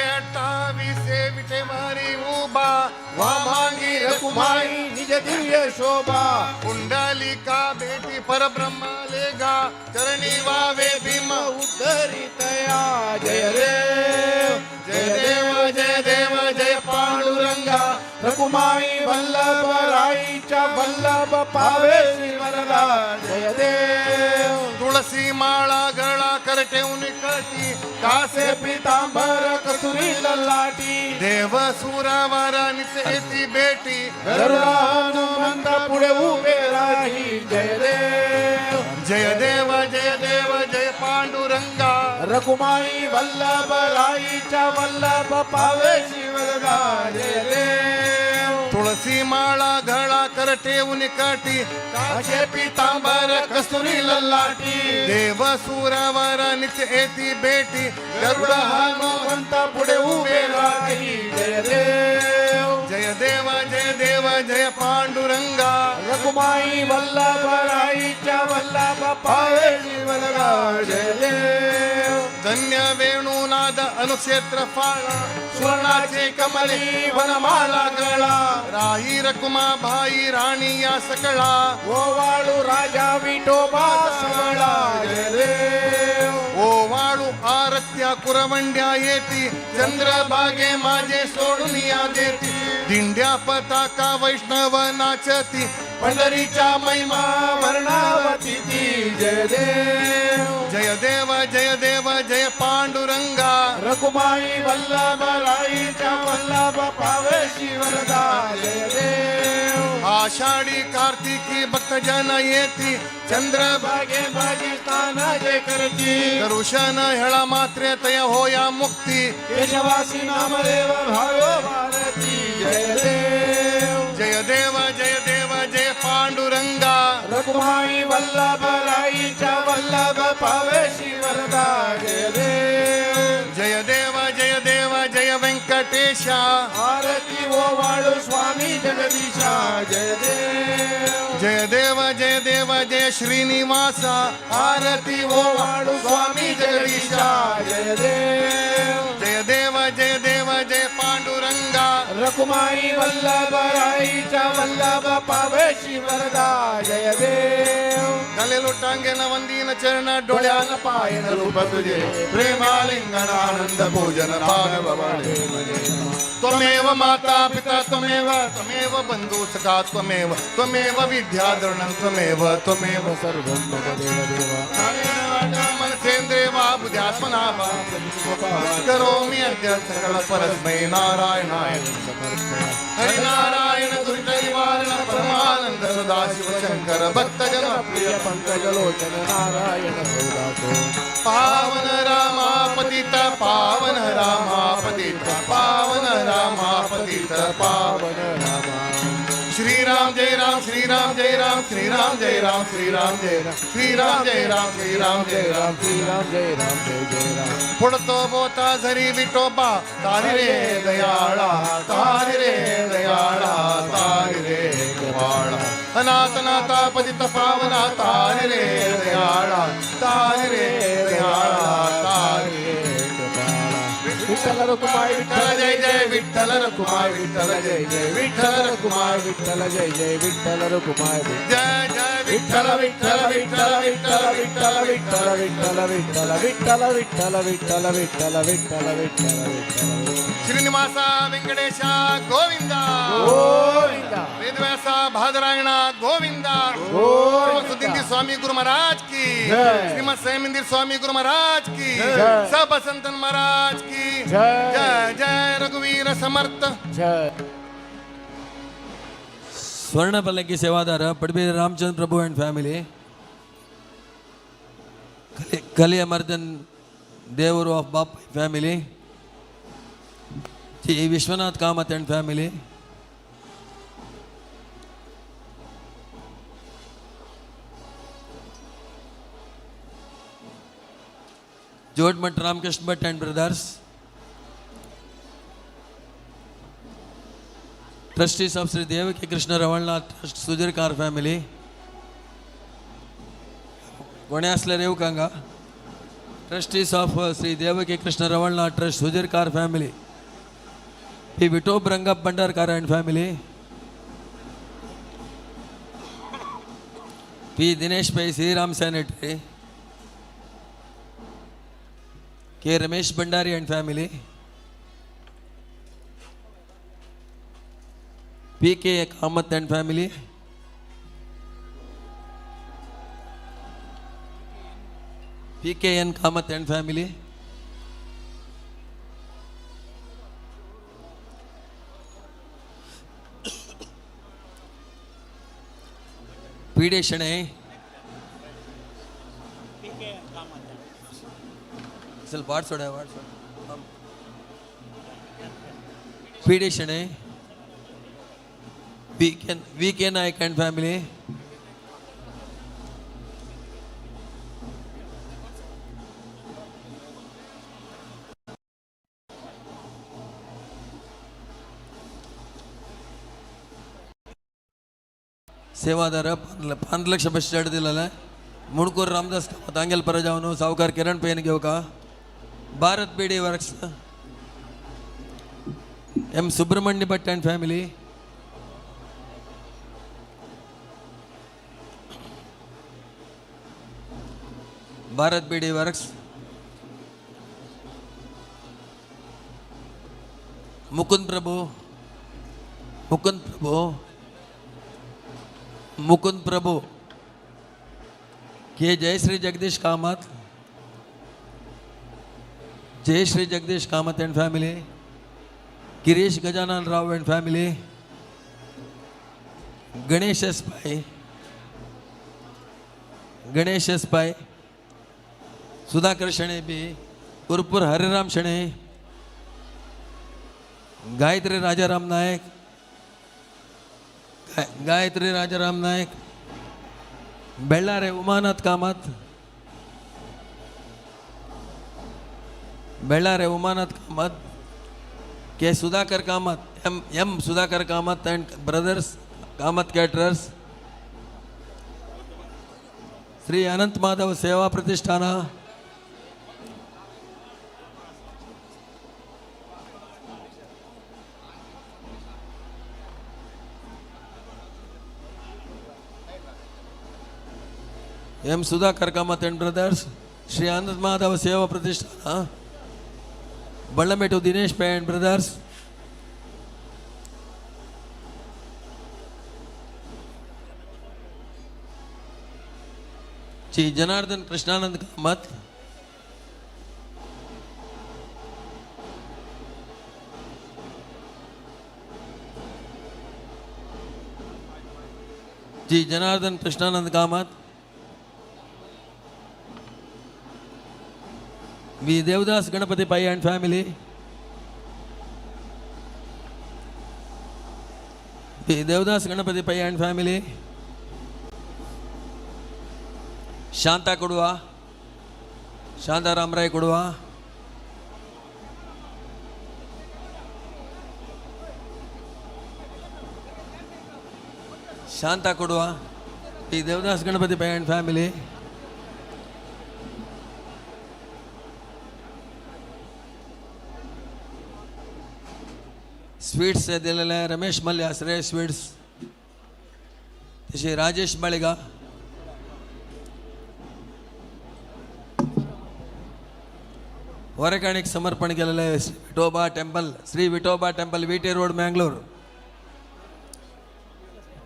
विठे मारी उभा वाभांगी रघुमाई निज दिव्य शोभा कुंडलिका बेटी परब्रह्मा लेगा चरणी वावे भीम उद्धरितया. जय देव जय देव जय देव जय पांडुरंगा रघुमाई वल्लभ राईच्या वल्लभ पावे श्रीवरदा. जय देव तुळसी माळा गळा कर ठेवून कटी कासे पीतांबर कसुरी ललाटी देव सुरावर नित्य येती बेटी गरुडा हनुमंत पुढे उभे राही. जय देव जय देव जय देव जय पांडुरंगा रघुमाई वल्लभ राईच्या वल्लभ पावे शिवरदा. जय देव तुळसी माळा गळा कर ठेवून काठी कासे पीतांबर कस्तुरी ललाटी देव सुरावर नित्य येती बेटी गरुड हनुमंत पुढे उभे राही. जय देव जय देव जय देव जय पांडुरंगा रघुमाई वल्लभ राईच्या वल्लभ पावे शिवरदा. जय देव धन्य वेणुनाद अनुक्षेत्र फाळा सुवर्णाचे कमली वनमाला गळा राही रकुमा भाई राणी या सकळा ओवाळू राजा विठोबा सवळा. जय देव ओवाळू आरत्या कुरवंड्या येती चंद्रभागे माझे सोडून या देती दिंड्या पताका वैष्णव नाचती पंढरीच्या महिमा वर्णावती ती. जय देव जय देव जय देव जय पांडुरंगा रघुमाई वल्लभ राईच्या वल्लभ पावे शिवरदा. जय देव आषाढी कार्तिकी भक्तजन येती चंद्रभागे माझी स्थान जय करती दरुशन हेळा मात्रे तय होया मुक्ती केशवासी नामदेव भाव्यो भारती. जय देव जय देव जय देव जय पांडुरंगा रघुमाई वल्लभ राईच्या वल्लभ पावे शिवरदा. जय देव जय देव जय देव जय वेंकटेश आरती ओवाळू स्वामी जगदीशा. जय देव जय देव जय देव जय श्रीनिवास आरती ओवाळू स्वामी जगदीशा. जय देव जय देव जय देव जय पांडुरंगा रखुमाई वल्लभ राईच्या वल्लभ पावेशी वरदा जय देव. गलेलो टांगेन वंदीन चरण डोळ्यान पायन रूप तुझे प्रेमालिंगन आनंद भोजन भागववाडे. त्वमेव माता पिता त्वमेव त्वमेव बंधु सखा त्वमेव त्वमेव विद्या द्रोणं त्वमेव त्वमेव सर्वं मम देव देव. मनसेंद्रे वा बुद्ध्यात्मना वा करोमि अद्य सकल परस्मै नारायणाय हरि नारायण दुरित निवारण परमानंद सदाशिव शंकर भक्तजन प्रिय पंकजलोचन नारायण सौदासो. पावन रामा पतित पावन रामा पतित पावन रामा पतित पावन रामा. श्री राम जय राम श्री राम जय राम श्री राम जय राम श्री राम जय राम श्री राम जय राम श्री राम जय राम श्री राम जय राम जय जय राम. पुढतो बोता झरी विठोबा तारी रे दयाळा तारी रे दयाळा तारी रे कृपाळा अनाथ नाथा पतित पावना तारी रे दयाळा तारी रे दयाळा तारी रे कृपाळा. विठ्ठल रखुमाई विठ्ठल जय जय विठ्ठल रखुमाई विठ्ठल जय जय विठ्ठल रखुमाई विठ्ठल जय जय विठ्ठल रखुमाई जय जय विठ्ठल विठ्ठल विठ्ठल विठ्ठल विठ्ठल विठ्ठल विठ्ठल विठ्ठल विठ्ठल विठ्ठल विठ्ठल विठ्ठल विठ्ठल विठ्ठल विठ्ठल. श्रीनिवासा वेंकटेश गोविंदा गोविंदा. वेदव्यास भादरायण गोविंदा. गोविंदा. स्वामी गुरु महाराज की जय. श्रीमद सैमंदिर स्वामी गुरु महाराज की जय. सब संतन महाराज की जय. जय जय रघुवीर समर्थ जय. ಸ್ವರ್ಣ ಪಲ್ಲಕ್ಕಿ ಸೇವಾದಾರ ಪಡ್ಬೀರ ರಾಮಚಂದ್ರ ಪ್ರಭು ಆ್ಯಂಡ್ ಫ್ಯಾಮಿಲಿ, ಕಲಿಯ ಮರ್ದನ್ ದೇವರು of Bap family, G Vishwanath Kamath and family, Jodmath Ramakrishna Bhat and brothers, trustees of Shri Devaki Krishna Ravalnath trust Sujirkar family. कोणी असल्यार येवंक हांगा. Trustees of Shri Devaki Krishna Ravalnath trust Sujirkar family, P Vithob Rangap Bhandarkar and family, P Dinesh Pai Shriram sanitary, K Ramesh Bhandari and family, P K Kamath and family, P K N Kamath and family, P D Shenoy, ಸ್ವಲ್ಪ ವಾಟ್ಸೋಡ ವಾಟ್ಸೋಡ, P D Shenoy, V K Naik and family, ಸೇವಾದಾರ ಪಾಂದ್ಲಕ್ಷ bus stand ಮುಣಕೂರು ರಾಮದಾಸ್ ಕಾಮತ್ ಆಂಗೆಲ್ ಪರಜಾವನು ಸಾವುಕಾರ ಕಿರಣ್ ಪೇನ್ ಗೆವಕ, Bharat Beedi works, M Subrahmanya Bhat and family, Bharat Beedi works, Mukund Prabhu, Mukund Prabhu, Mukund Prabhu, K Jayashree Jagadish Kamath, Jayashree Jagadish Kamath and family, Girish Gajanan Rao and family, Ganesh S Pai, Ganesh S Pai, Sudhakar Shenoy B, Gurupur Hariram Shenoy, Gayatri Rajaram Naik, Gayatri Rajaram Naik, Bellare Umanath Kamath, Bellare Umanath Kamath, K Sudhakar Kamath, M M Sudhakar Kamath and brothers Kamath caterers, Shri Anant Madhav Seva Pratishthan, M Sudhakar Kamath and brothers, Shri Anand Madhava Seva Pratishthan, Ballamettu Dinesh Pai and brothers, Shri Janardhan Krishnanand Kamath, Ji Janardhan Krishnanand Kamath, V Devdas Ganapati Pai and family, V Devdas Ganapati Pai and family, Shanta Kuduva, Shanta Ramrai Kuduva, Shanta Kuduva, P Devdas Ganapati Pai and family, sweets दिलेले रमेश मल्ल्या, श्रेय sweets, तशें राजेश माळिगा, वरकाणीक समर्पण केलेले Vithoba temple, Shri Vithoba temple, VT road, Mangalore,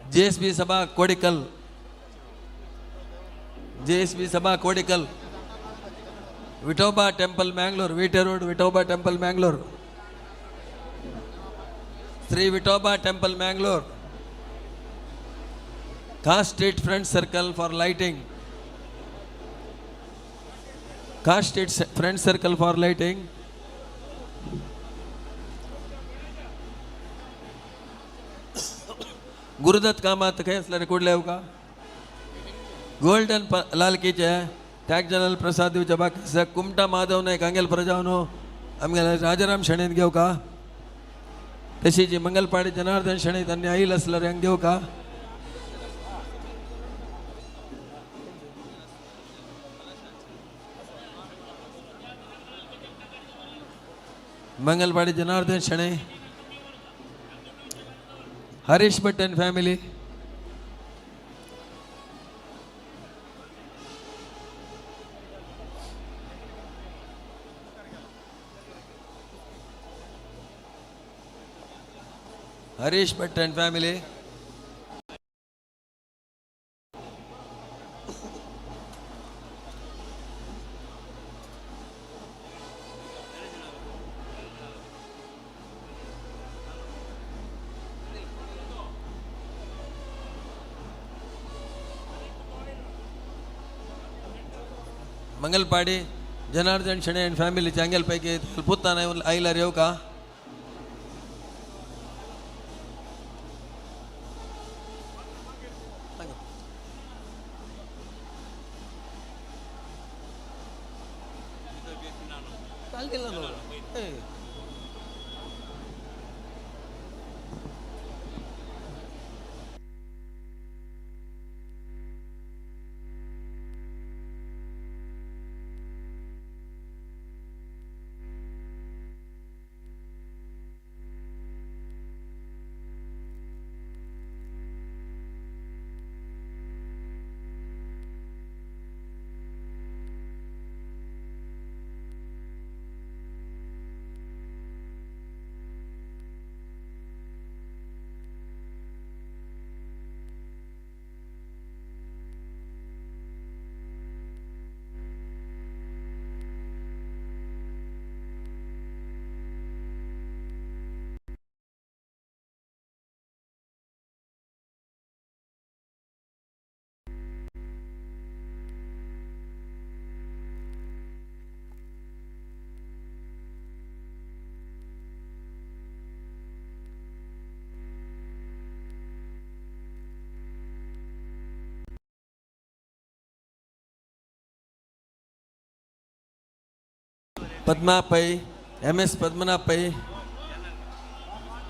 JSB Sabha Kodikal, JSB Sabha Kodikal, Vithoba temple Mangalore, VT road, Vithoba temple Mangalore, Shri Vithoba temple Mangalore, Car Street friend circle for lighting, Car Street friend circle for lighting, Gurudatt Kamath खंय आसल्यार कुडले येवका, golden लालकीचे त्याग general प्रसाद दिवचे बाकी आसा. कुमटा माधव नायक हांगेल प्रजावनो आमगेले राजाराम शणैन घेवका, तशीच मंगलपाडी जनार्दन शणै तांणी आयल आसल्यार हांगा घेवका. Mangalpady Janardhan Shenoy, Harish Bhat and family, Harish Bhat and family, Mangalpady Janardhan Shenoy and family चांगेल पैकी पुत्तान आयल्यार येवका. Padma Pai, M S Padmanabha Pai,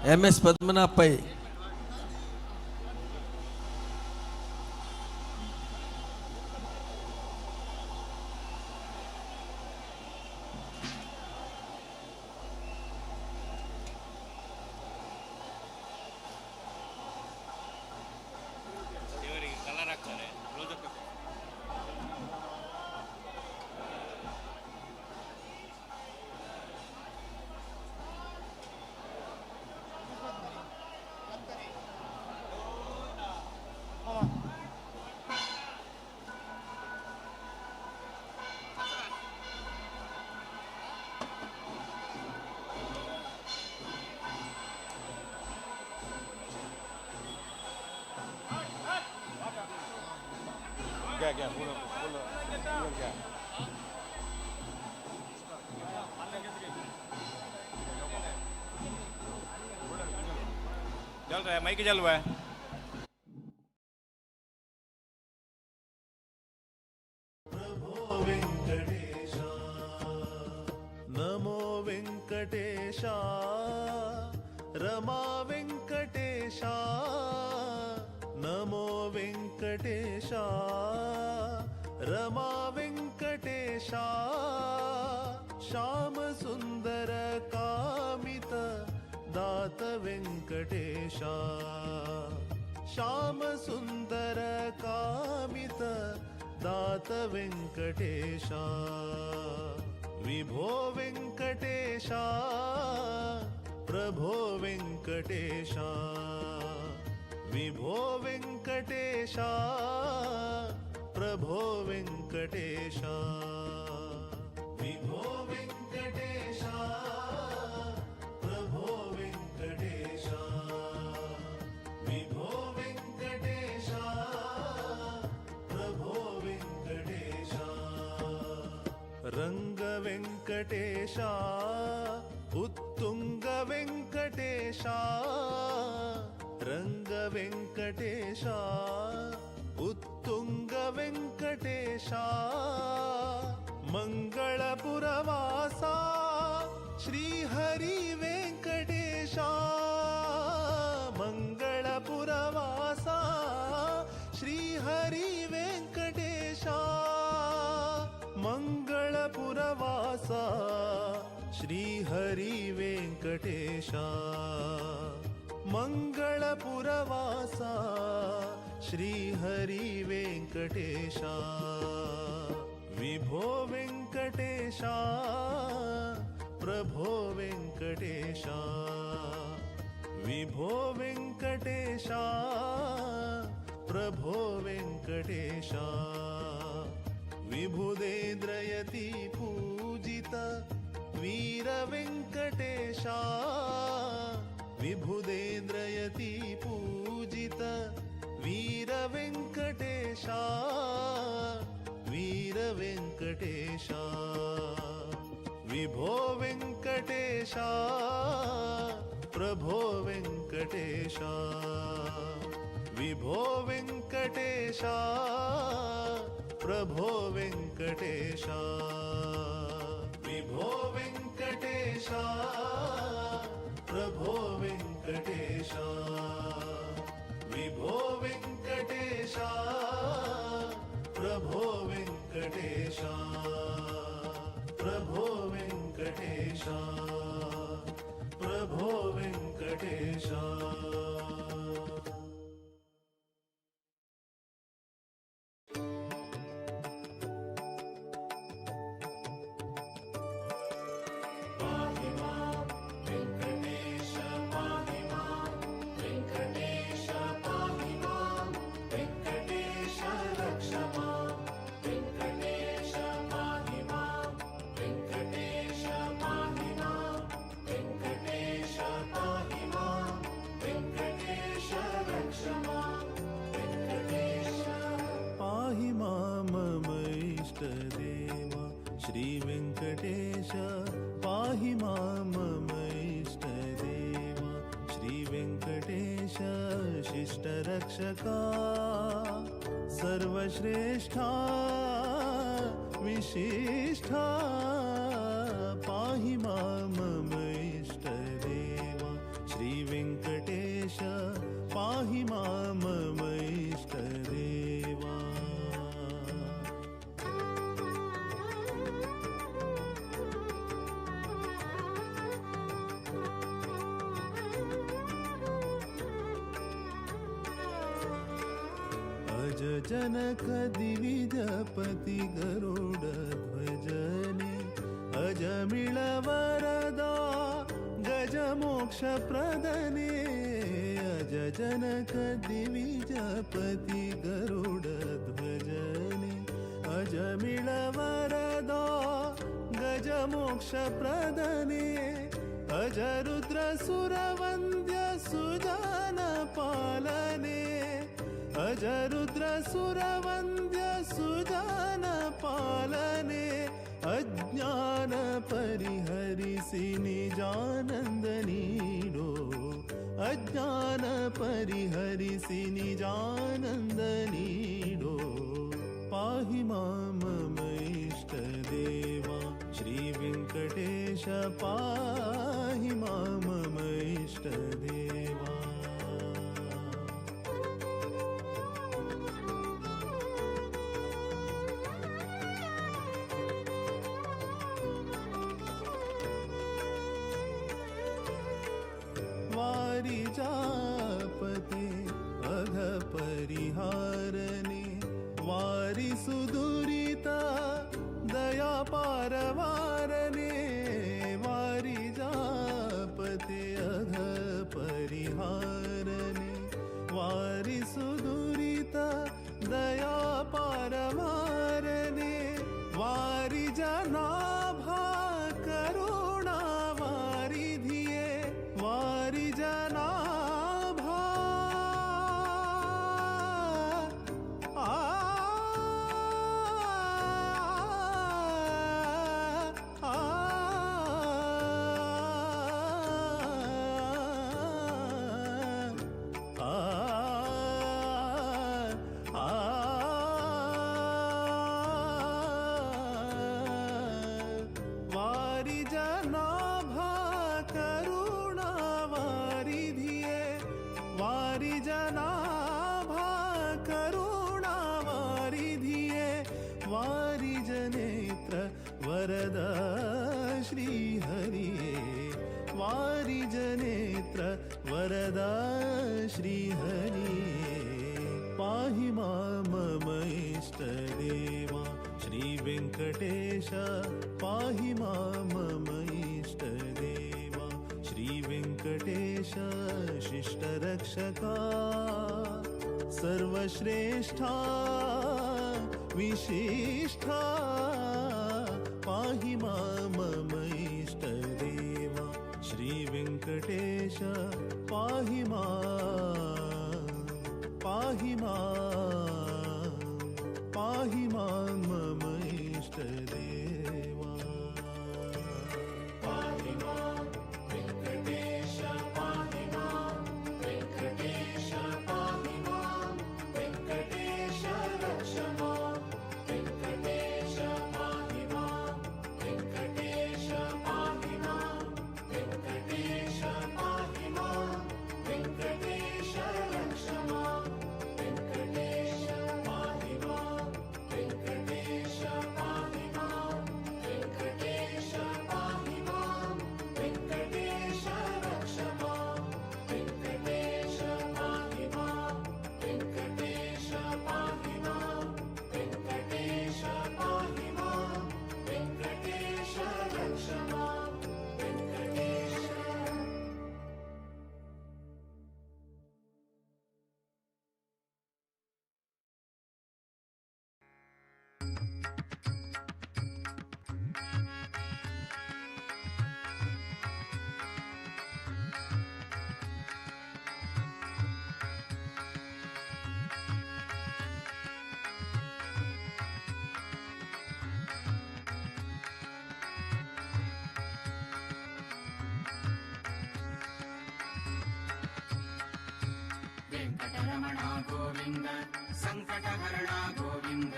M S Padmanabha Pai, घ्या फुलं फुलं फुलं घ्या. जल रहा है, माइक जल हुआ है. नमो वेंकटेशा रमा वेंकटेशा नमो वेंकटेशा रमा वेंकटेशा श्याम सुंदर कामित दात वेंकटेशा श्याम सुंदर कामित दात वेंकटेशा विभो वेंकटेशा प्रभो वेंकटेशा विभो वेंकटेशा प्रभो वेंकटेशा विभो वेंकटेशा प्रभो वेंकटेशा विभो वेंकटेशा प्रभो वेंकटेशा रंग वेंकटेशा उत्तुंग वेंकटेशा रंग वेंकटेशा उत्तुंग वेंकटेशा मंगळपुरवासा श्रीहरी वेंकटेशा मंगळपुरवासा श्रीहरी वेंकटेशा मंगळपुरवासा श्रीहरी वेंकटेशा मंगळपुरवासा श्रीहरी वेंकटेशा विभो वेंकटेशा प्रभो वेंकटेशा विभो वेंकटेशा प्रभो वेंकटेशा विभुदेन्द्रयति पूजित वीर वेंकटेशा विभुदेन्द्रयति पूजित वीर वेंकटेशा वीर वेंकटेशा विभो वेंकटेशा प्रभो वेंकटेशा विभो वेंकटेशा प्रभो वेंकटेशा विभो वेंकटेशा प्रभो वेंकटेशा विभो वेंकटेशा प्रभो वेंकटेशा प्रभो वेंकटेशा प्रभो वेंकटेशा. पाहि मां मम इष्टदेवा श्री वेंकटेश पाहि मां मम इष्टदेवा श्री वेंकटेश शिष्टरक्षका सर्वश्रेष्ठा विशिष्ठा पाहि मां मम इष्टदेवा श्री वेंकटेश पाहि मां मम इष्टदेवा. अज जनक दिविजपति गरुड ध्वजने अजमिळ वरदा गज मोक्ष प्रदने अज जनक दिविजपति गरुड ध्वजने अजमिळ वरदा गज मोक्ष प्रदने अज रुद्र सुरवंद्य सुजान पालने अजरुद्र सुरवन्द्य सुजन पालने अज्ञान परिहरिसि निजानंद नीडो अज्ञान परिहरिसि निजानंद नीडो पाहि मां मम इष्ट देवा श्री वेंकटेश पाहि मां मम इष्ट देवा। वारिजापते अघ परिहारने वारि सुदुरिता दया पारवारने वारिजापते अघ परिहारने वारि सुदुरिता दया पारवारने वारि जनाभा करुणा वारिधिये वारि जनाभा आ आ आ वारि जनाभा करुणा वारिधिये वारि जनाभा करुणा वारिधिये वारि जनेत्र वरद श्री हरिये वारि जनेत्र वरद श्री हरिये पाहि मां मम इष्ट देवा श्री वेंकटेश पाहि मां मम इष्ट देवा श्री वेंकटेश शिष्टरक्षका सर्वश्रेष्ठा विशिष्ठा पाहि मां मम इष्ट देवा श्री वेंकटेश पाहि मां पाहि मां पाहि मां मम इष्ट देवा। पाहि मां वेंकटेश पाहि मां वेंकटेश पाहि मां वेंकटेश रक्ष मां वेंकटेश पाहि मां वेंकटेश पाहि मां वेंकटेश पाहि मां वेंकटेश रक्ष मां वेंकटेश पाहि मां वेंकटेश पाहि मां वेंकटेश पाहि मां वेंकटेश रक्ष मां वेंकटेश पाहि मां वेंकटेश पाहि मां वेंकटेश पाहि मां वेंकटेश रक्ष मां वेंकटेश। वेंकटरमण गोविंद संकटहरण गोविंद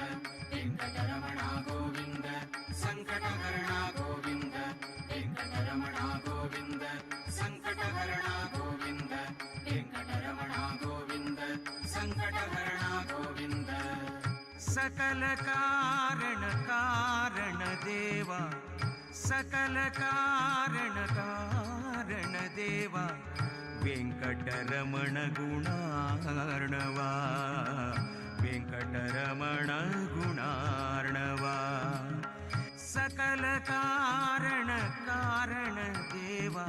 वेंकटरमण गोविंद संकटहरण गोविंद वेंकटरमण गोविंद संकटहरण गोविंद वेंकटरमण गोविंद संकटहरण गोविंद। सकल कारण कारण देवा सकल कारण कारण देवा वेंकटरमण गुणार्णवा वेंकटरमण गुणार्णवा सकल कारण कारण देवा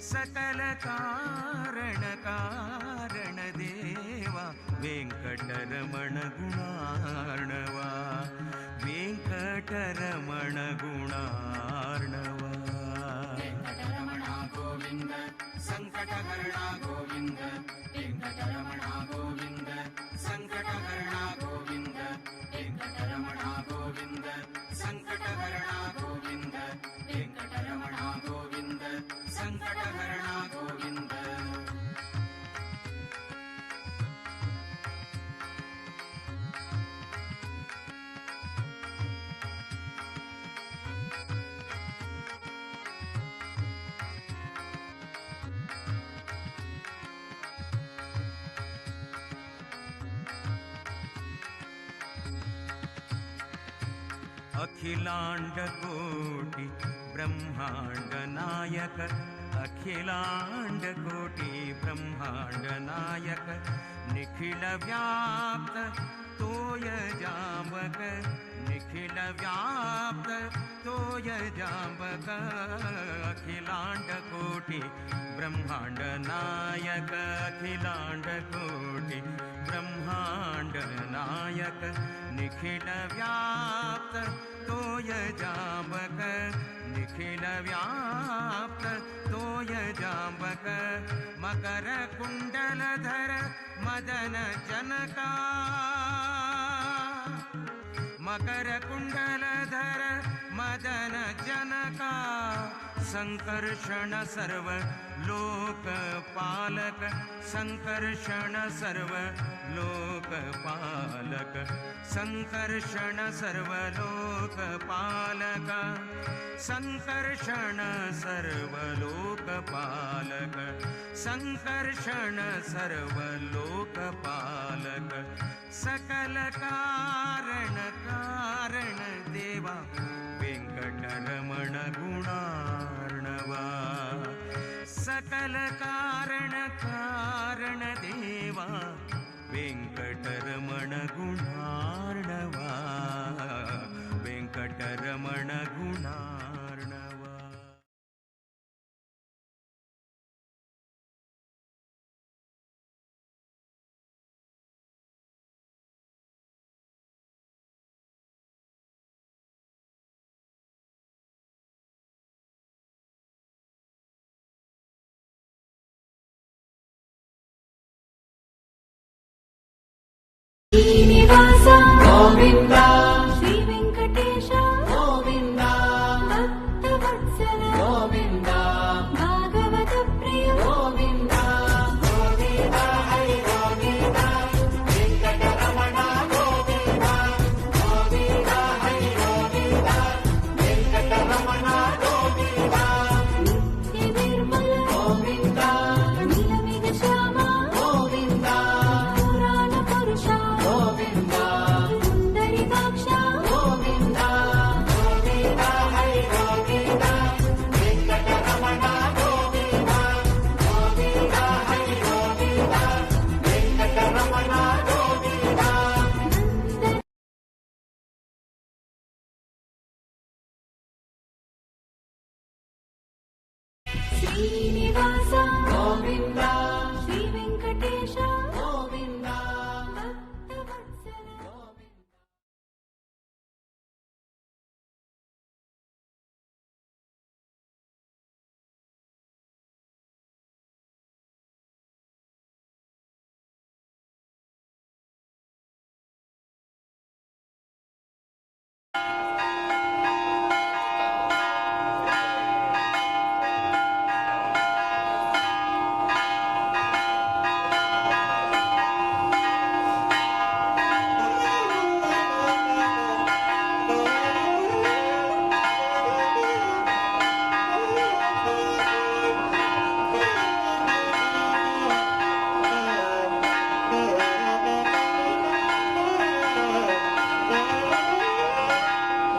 सकल कारण कारण देवा वेंकटरमण गुणार्णवा वेंकटरमण गुणार्णवा। वेंकटरमण गोविंद संकटहरण गोविंद वेंकटरमण गोविंद संकटहरणा गोविंद वेंकटरमणा गोविंद संकटहरणा गोविंद वेंकटरमणा गोविंद संकटहरणा गोविंद. अखिलांड कोटि ब्रह्मांड नायक अखिलांड कोटि ब्रह्मांड नायक निखिल व्याप्त तोय जांबक निखिल व्याप्त तोय जांबक अखिलांड कोटि ब्रह्मांड नायक अखिलांड कोटि ब्रह्मांड नायक निखिल व्याप्त तोय जांबक निखिल व्याप्त तोय जांबक मकर कुंडलधर मदन जनका मकर कुंडलधर मदन जनका संकर्षण सर्व लोक पालक संकर्षण सर्व लोक पालक संकर्षण सर्व लोक पालक संकर्षण सर्व लोक पालक संकर्षण सर्व लोक पालक सकल कारण कारण देवा वेंकटरमण गुणार्णवा सकल कारण कारण देवा वेंकटरमण गुणार्णवा वेंकटरमण गुणार्णवा. श्रीनिवास गोविंद श्री वेंकटेश गोविंद भक्तवत्सल गोविंद भागवत प्रिय गोविंद गोविंद हरि गोविंद वेंकटरमण गोविंद गोविंद हरि गोविंद वेंकटरमण गोविंद नित्य निर्मल गोविंद नीलमेघ श्यामा गोविंद पुराण पुरुष गोविंद सुंदरिकाक्ष गोविंद गोविंद हरि गोविंद वेंकटरमण गोविंद गोविंद हरि गोविंद वेंकटरमण गोविंद. श्रीनिवास गोविंद श्री वेंकटेश गोविंद भक्तवत्सल. Thank you.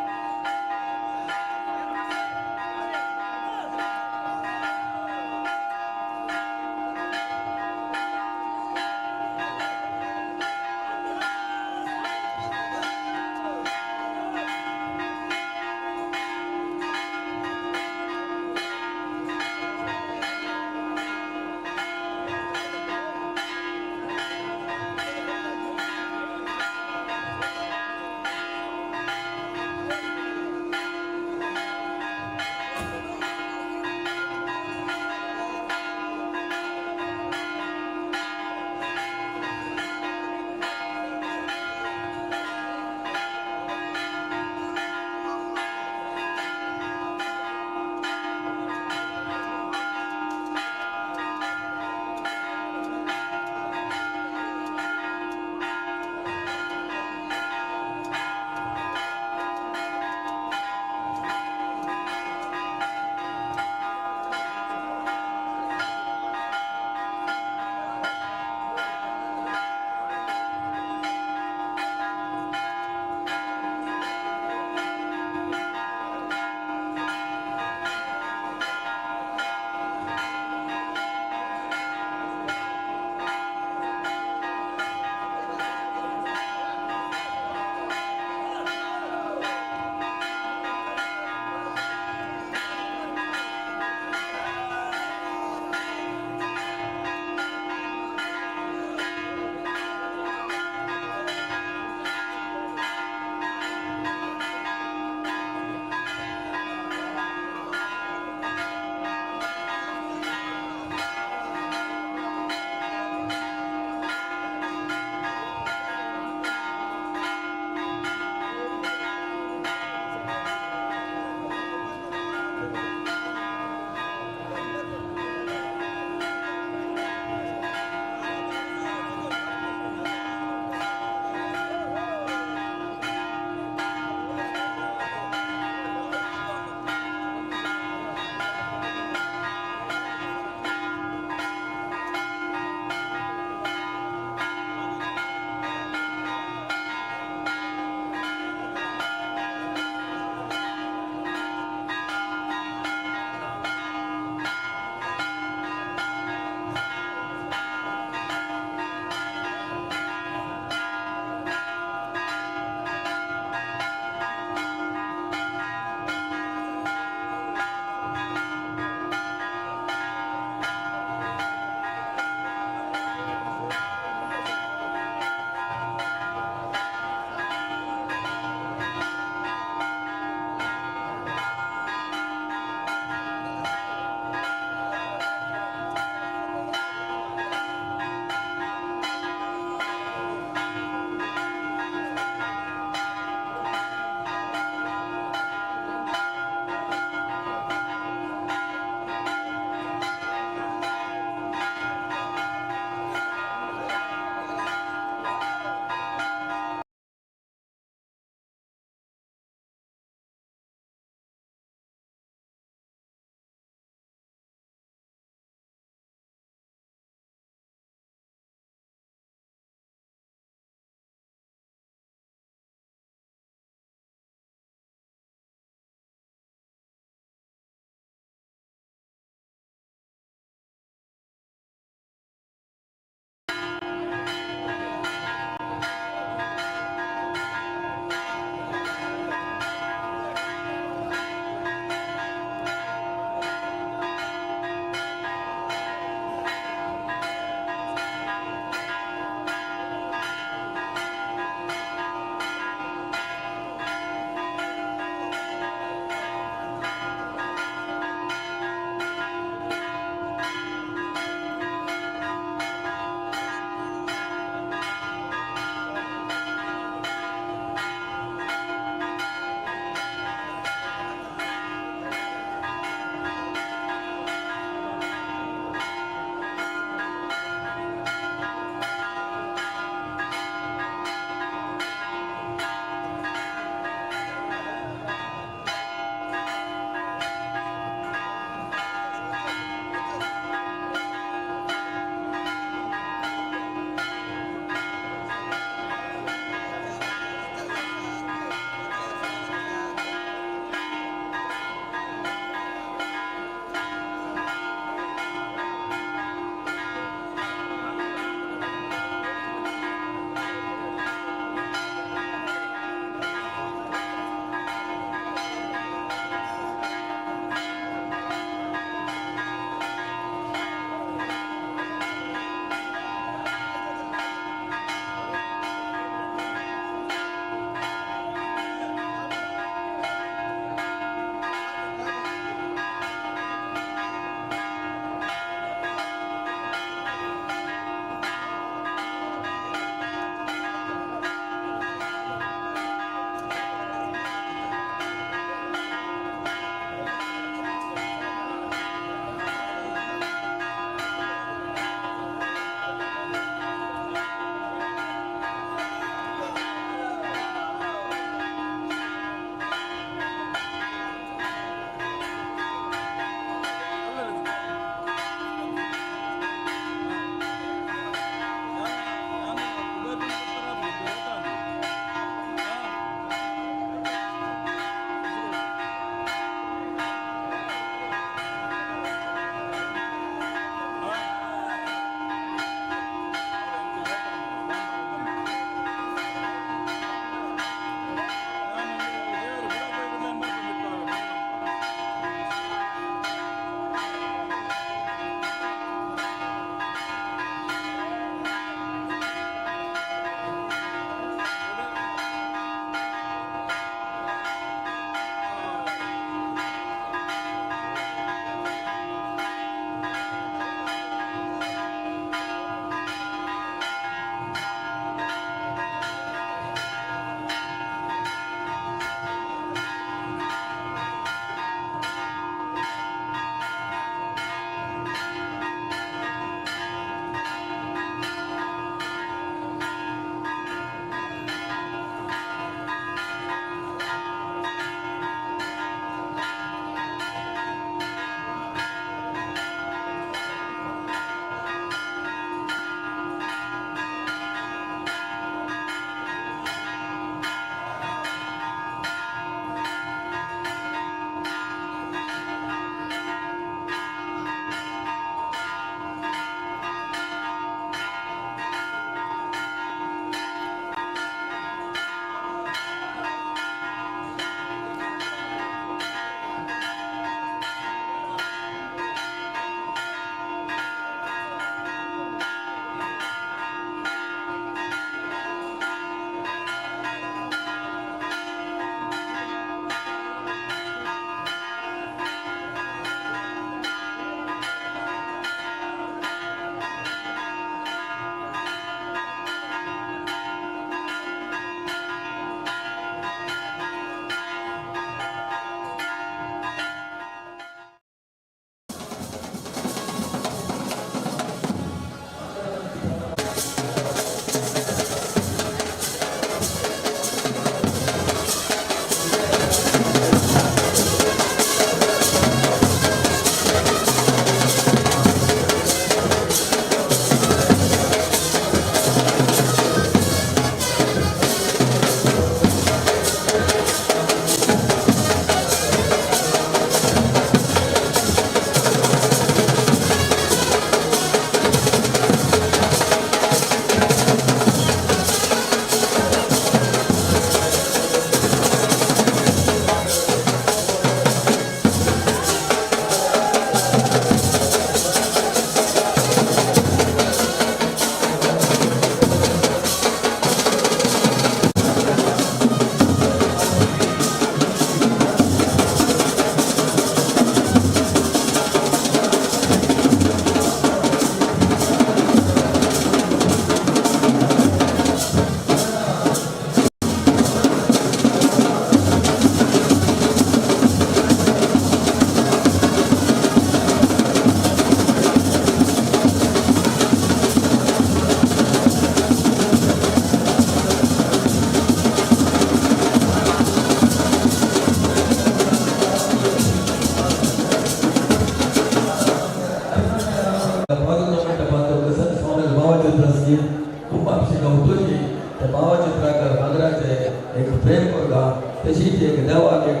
म्हापशें गांवतोची त्या भावचित्राक भांगराचें एक फ्रेम करता, तशीच एक देवाक एक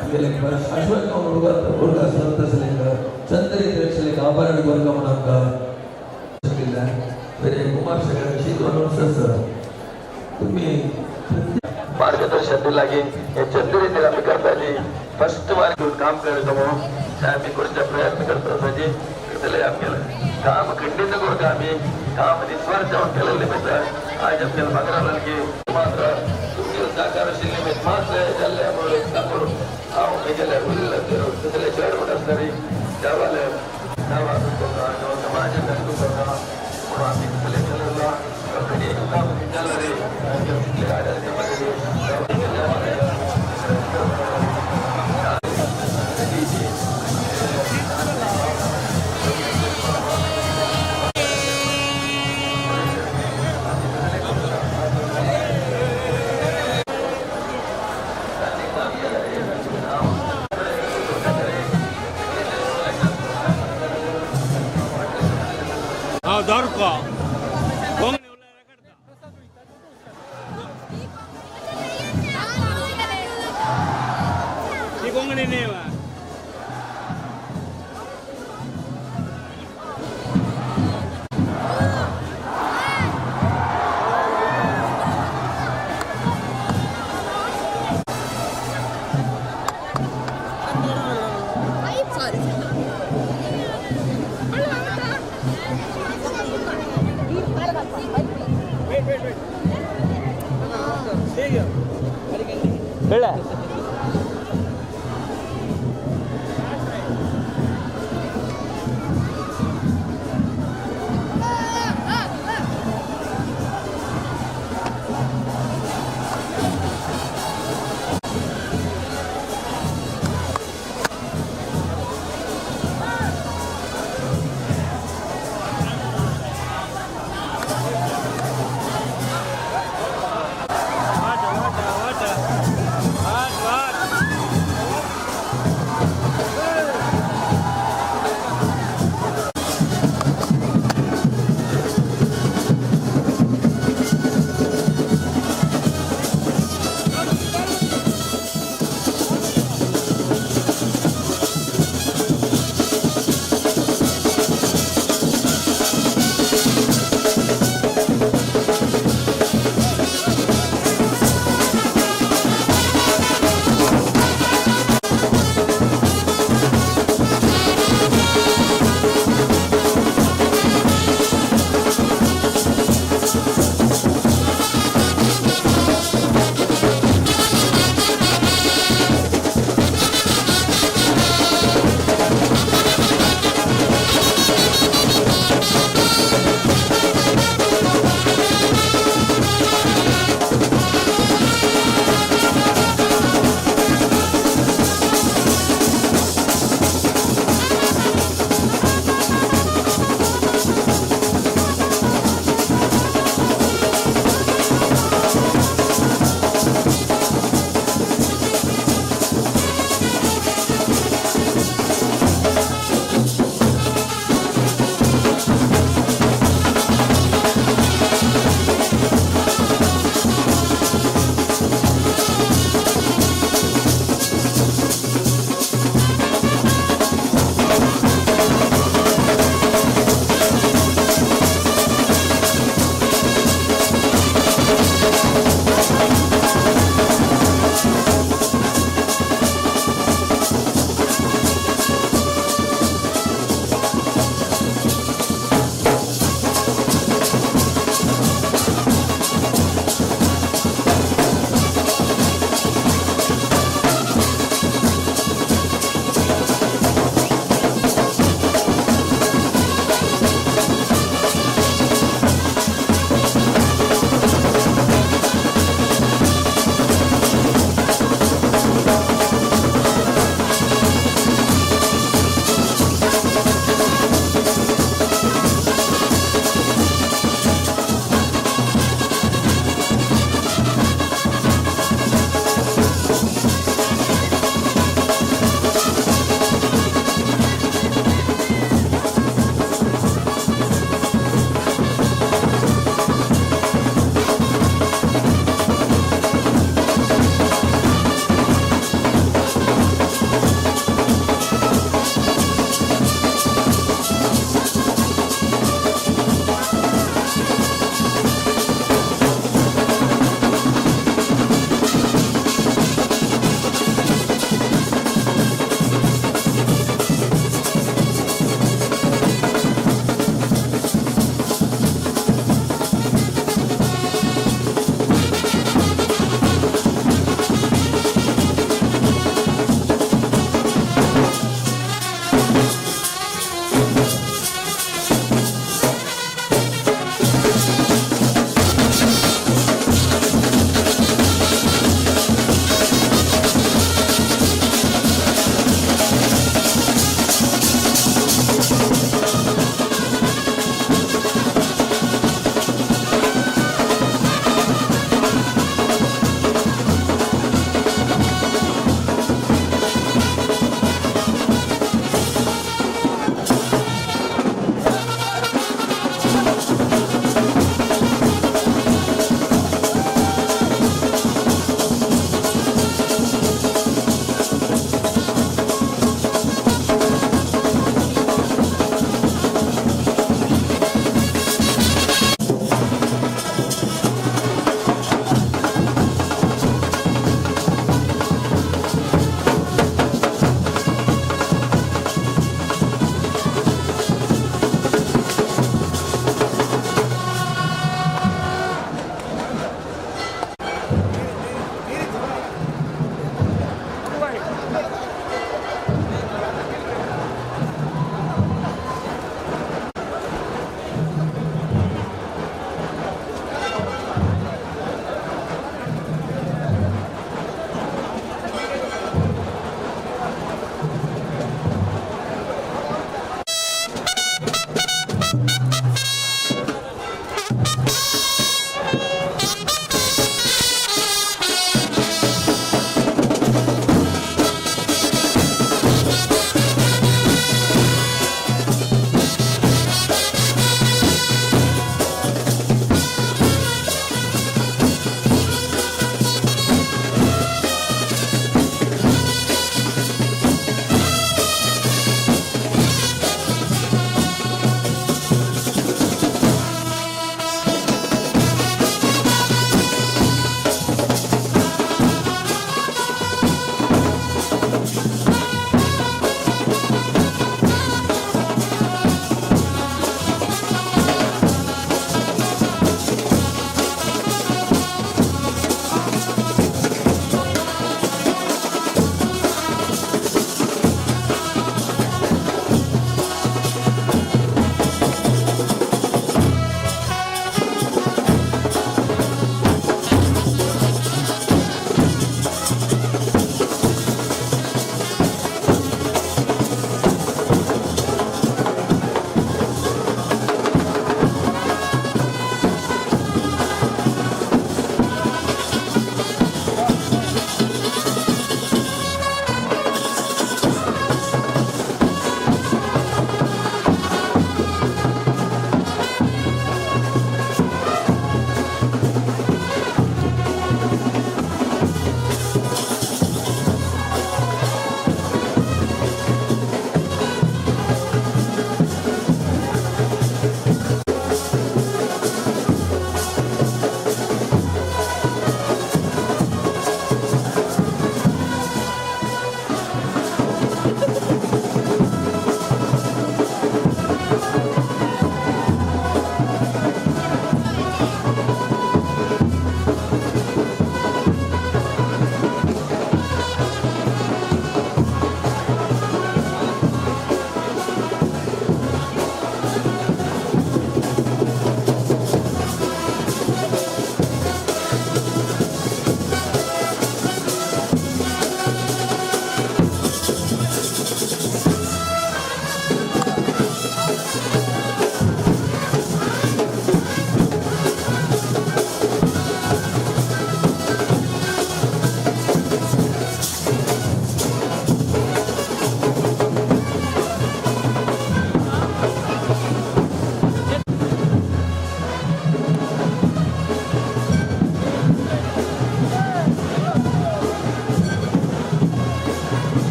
आमगेलें शाश्वत उरगा संत आसलें एक चंद्री एक आभरण करता म्हणून आमकां शकलें. बरें, म्हापशें अशी 2 वर्सां आसा तुमी मार्गदर्शन दिलां की हे चंद्री आमी करताली फर्स्ट वार काम करता म्हणून आमी करचे प्रयत्न करता आसा. करतले आमगेलें काम खंडीत करता, आमी काम निस्वार्थ जावन केलें निमित्त आज आमगेलें भांगरा की मात्र तुमगेले सहकार आशिल्ले निमित्त मात्र जाल्लें म्हणून सांगून हांव म्हगेलें उरिल्लें तसले चड म्हण आसतरी देवाले देवा समाजान करता म्हणून आमी तसलें केलें कंपनी काम जालें रे. हांव दरको कोंकणी ती कोंकणी न्ही. ಬೆಳೆ ವಾಟ ವಾಟ ವಾಟ.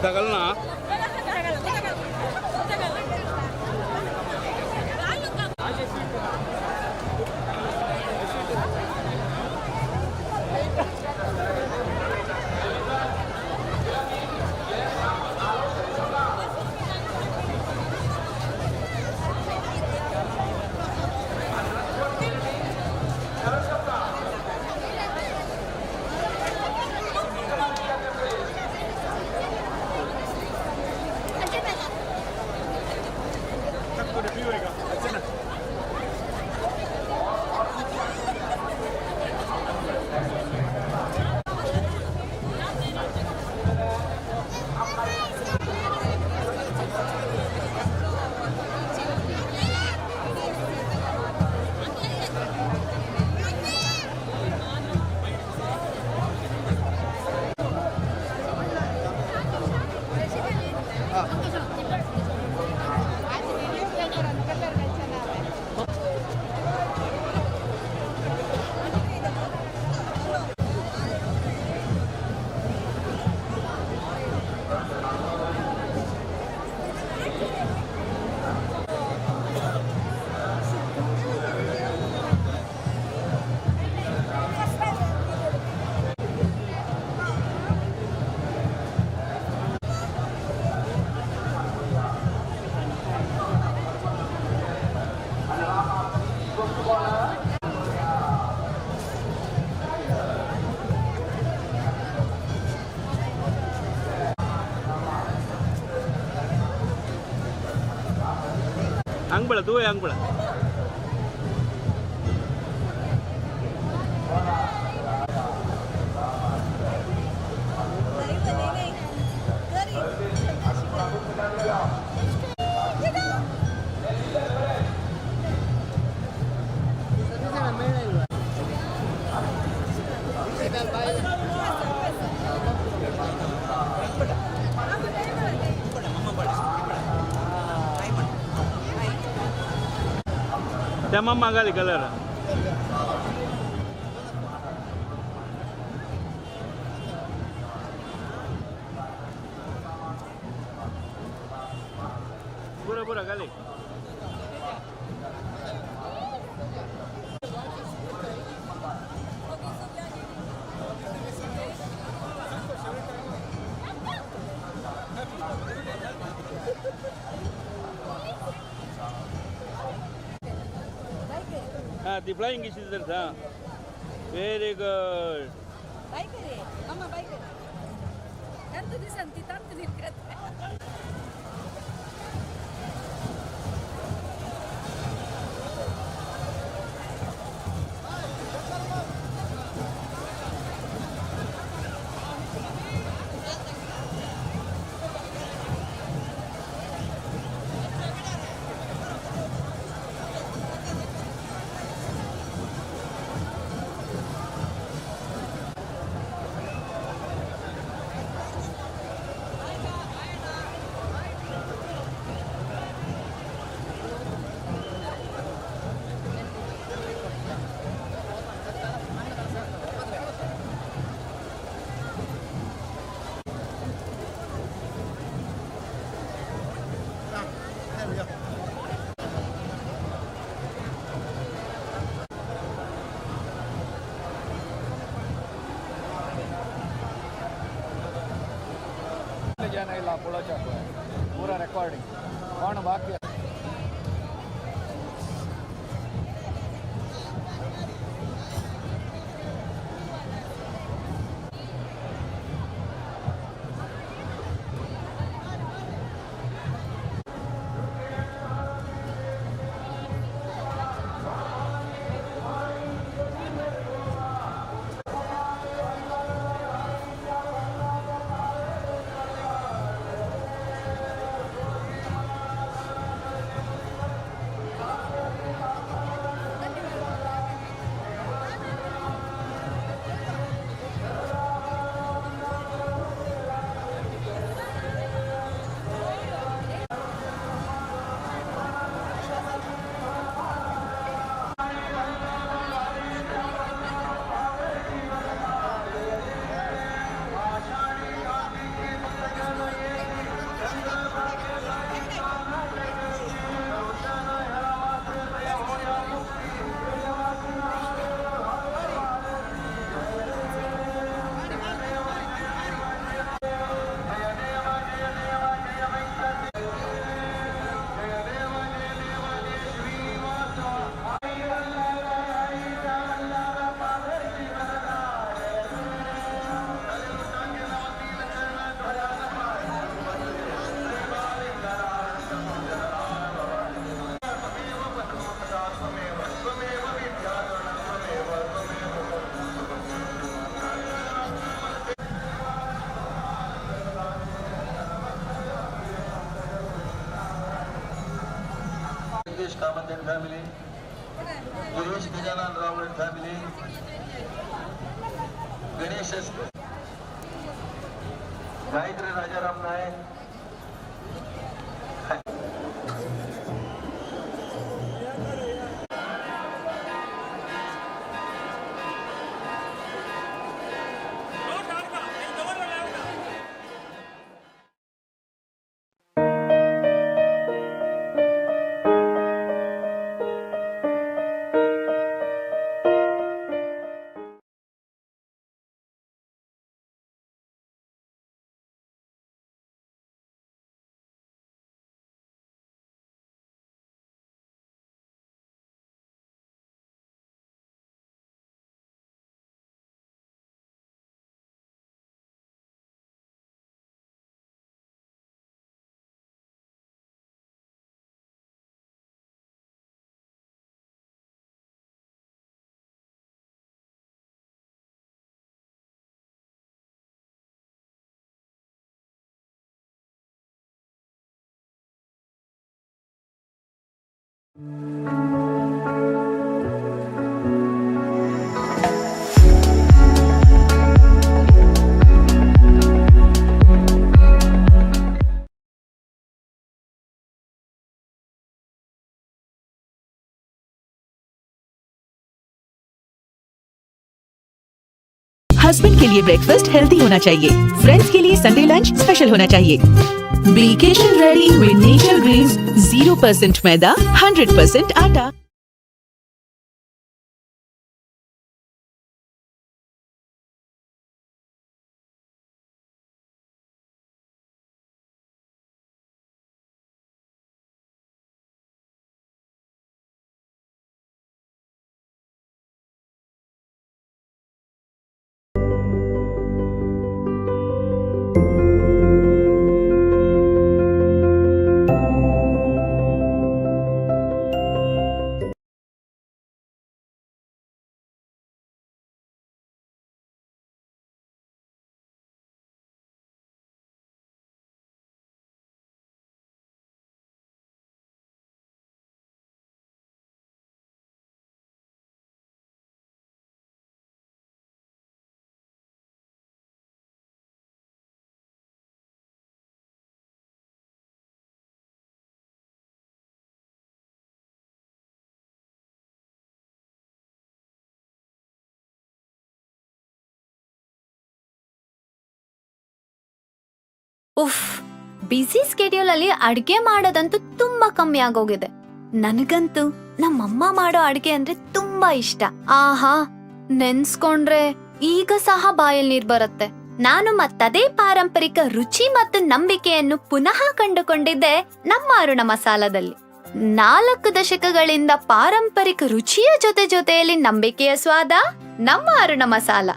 ತಗಲ್ನಾ? ಅಂಗ್ಬಳ ತೂವೆ ಅಂಗ್ಬಳ. ತಮ್ಮಮ್ಮ ಗಾಲಿ ಕಲರ್. ಪೂರ ಪೂರ ಗಾಲಿ. The flying is there, sir. Very good. Bike रे, अम्मा बाइक रे. तंतु दिसंती तंतु निकत. ಜನ ಇಲ್ಲ ಪುಳಚಾಕು ಪೂರ ರೆಕಾರ್ಡಿಂಗ್ ಕೋಣ ಬಾಕಿ. Jagdish Kamath and family, Girish Gajanan Rao and family, Ganesh S, Gayatri Rajaram Naik. Husband K लिए ब्रेकफास्ट हेल्दी होना चाहिए, फ्रेंड्स के लिए संडे लंच स्पेशल होना चाहिए। Vacation ready with nature greens, 0% maida, 100% atta. Uff, busy schedule ಅಲ್ಲಿ ಅಡ್ಗೆ ಮಾಡೋದಂತೂ ತುಂಬಾ ಕಮ್ಮಿ ಆಗೋಗಿದೆ. ನನಗಂತೂ ನಮ್ಮಮ್ಮ ಮಾಡೋ ಅಡ್ಗೆ ಅಂದ್ರೆ ತುಂಬಾ ಇಷ್ಟ. ಆಹಾ, ನೆನ್ಸ್ಕೊಂಡ್ರೆ ಈಗ ಸಹ ಬಾಯಲ್ಲಿ ನೀರ್ ಬರುತ್ತೆ. ನಾನು ಮತ್ತದೇ ಪಾರಂಪರಿಕ ರುಚಿ ಮತ್ತು ನಂಬಿಕೆಯನ್ನು ಪುನಃ ಕಂಡುಕೊಂಡಿದ್ದೆ ನಮ್ಮ ಅರುಣ ಮಸಾಲದಲ್ಲಿ. 4 ದಶಕಗಳಿಂದ ಪಾರಂಪರಿಕ ರುಚಿಯ ಜೊತೆ ಜೊತೆಯಲ್ಲಿ ನಂಬಿಕೆಯ ಸ್ವಾದ ನಮ್ಮ Aruna masala.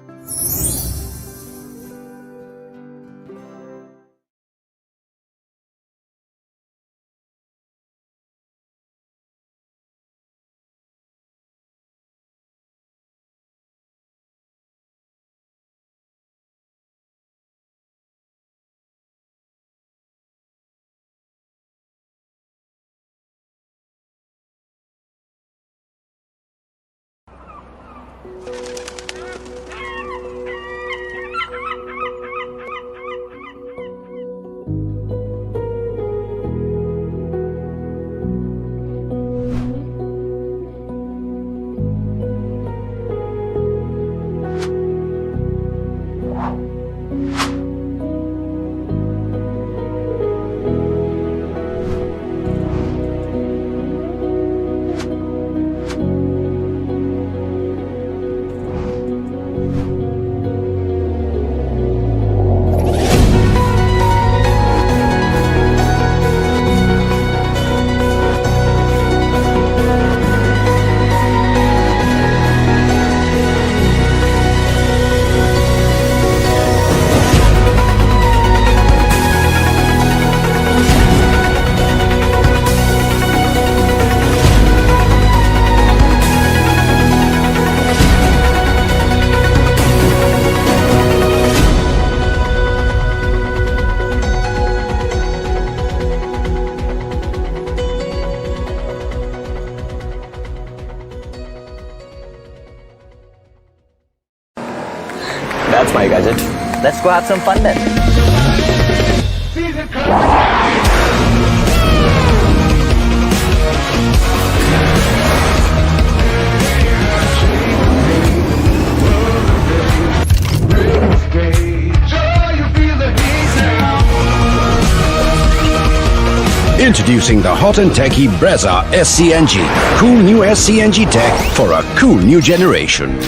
I got it. Let's go have some fun then. Introducing the hot and techy Brezza SCNG. Cool new SCNG tech for a cool new generation.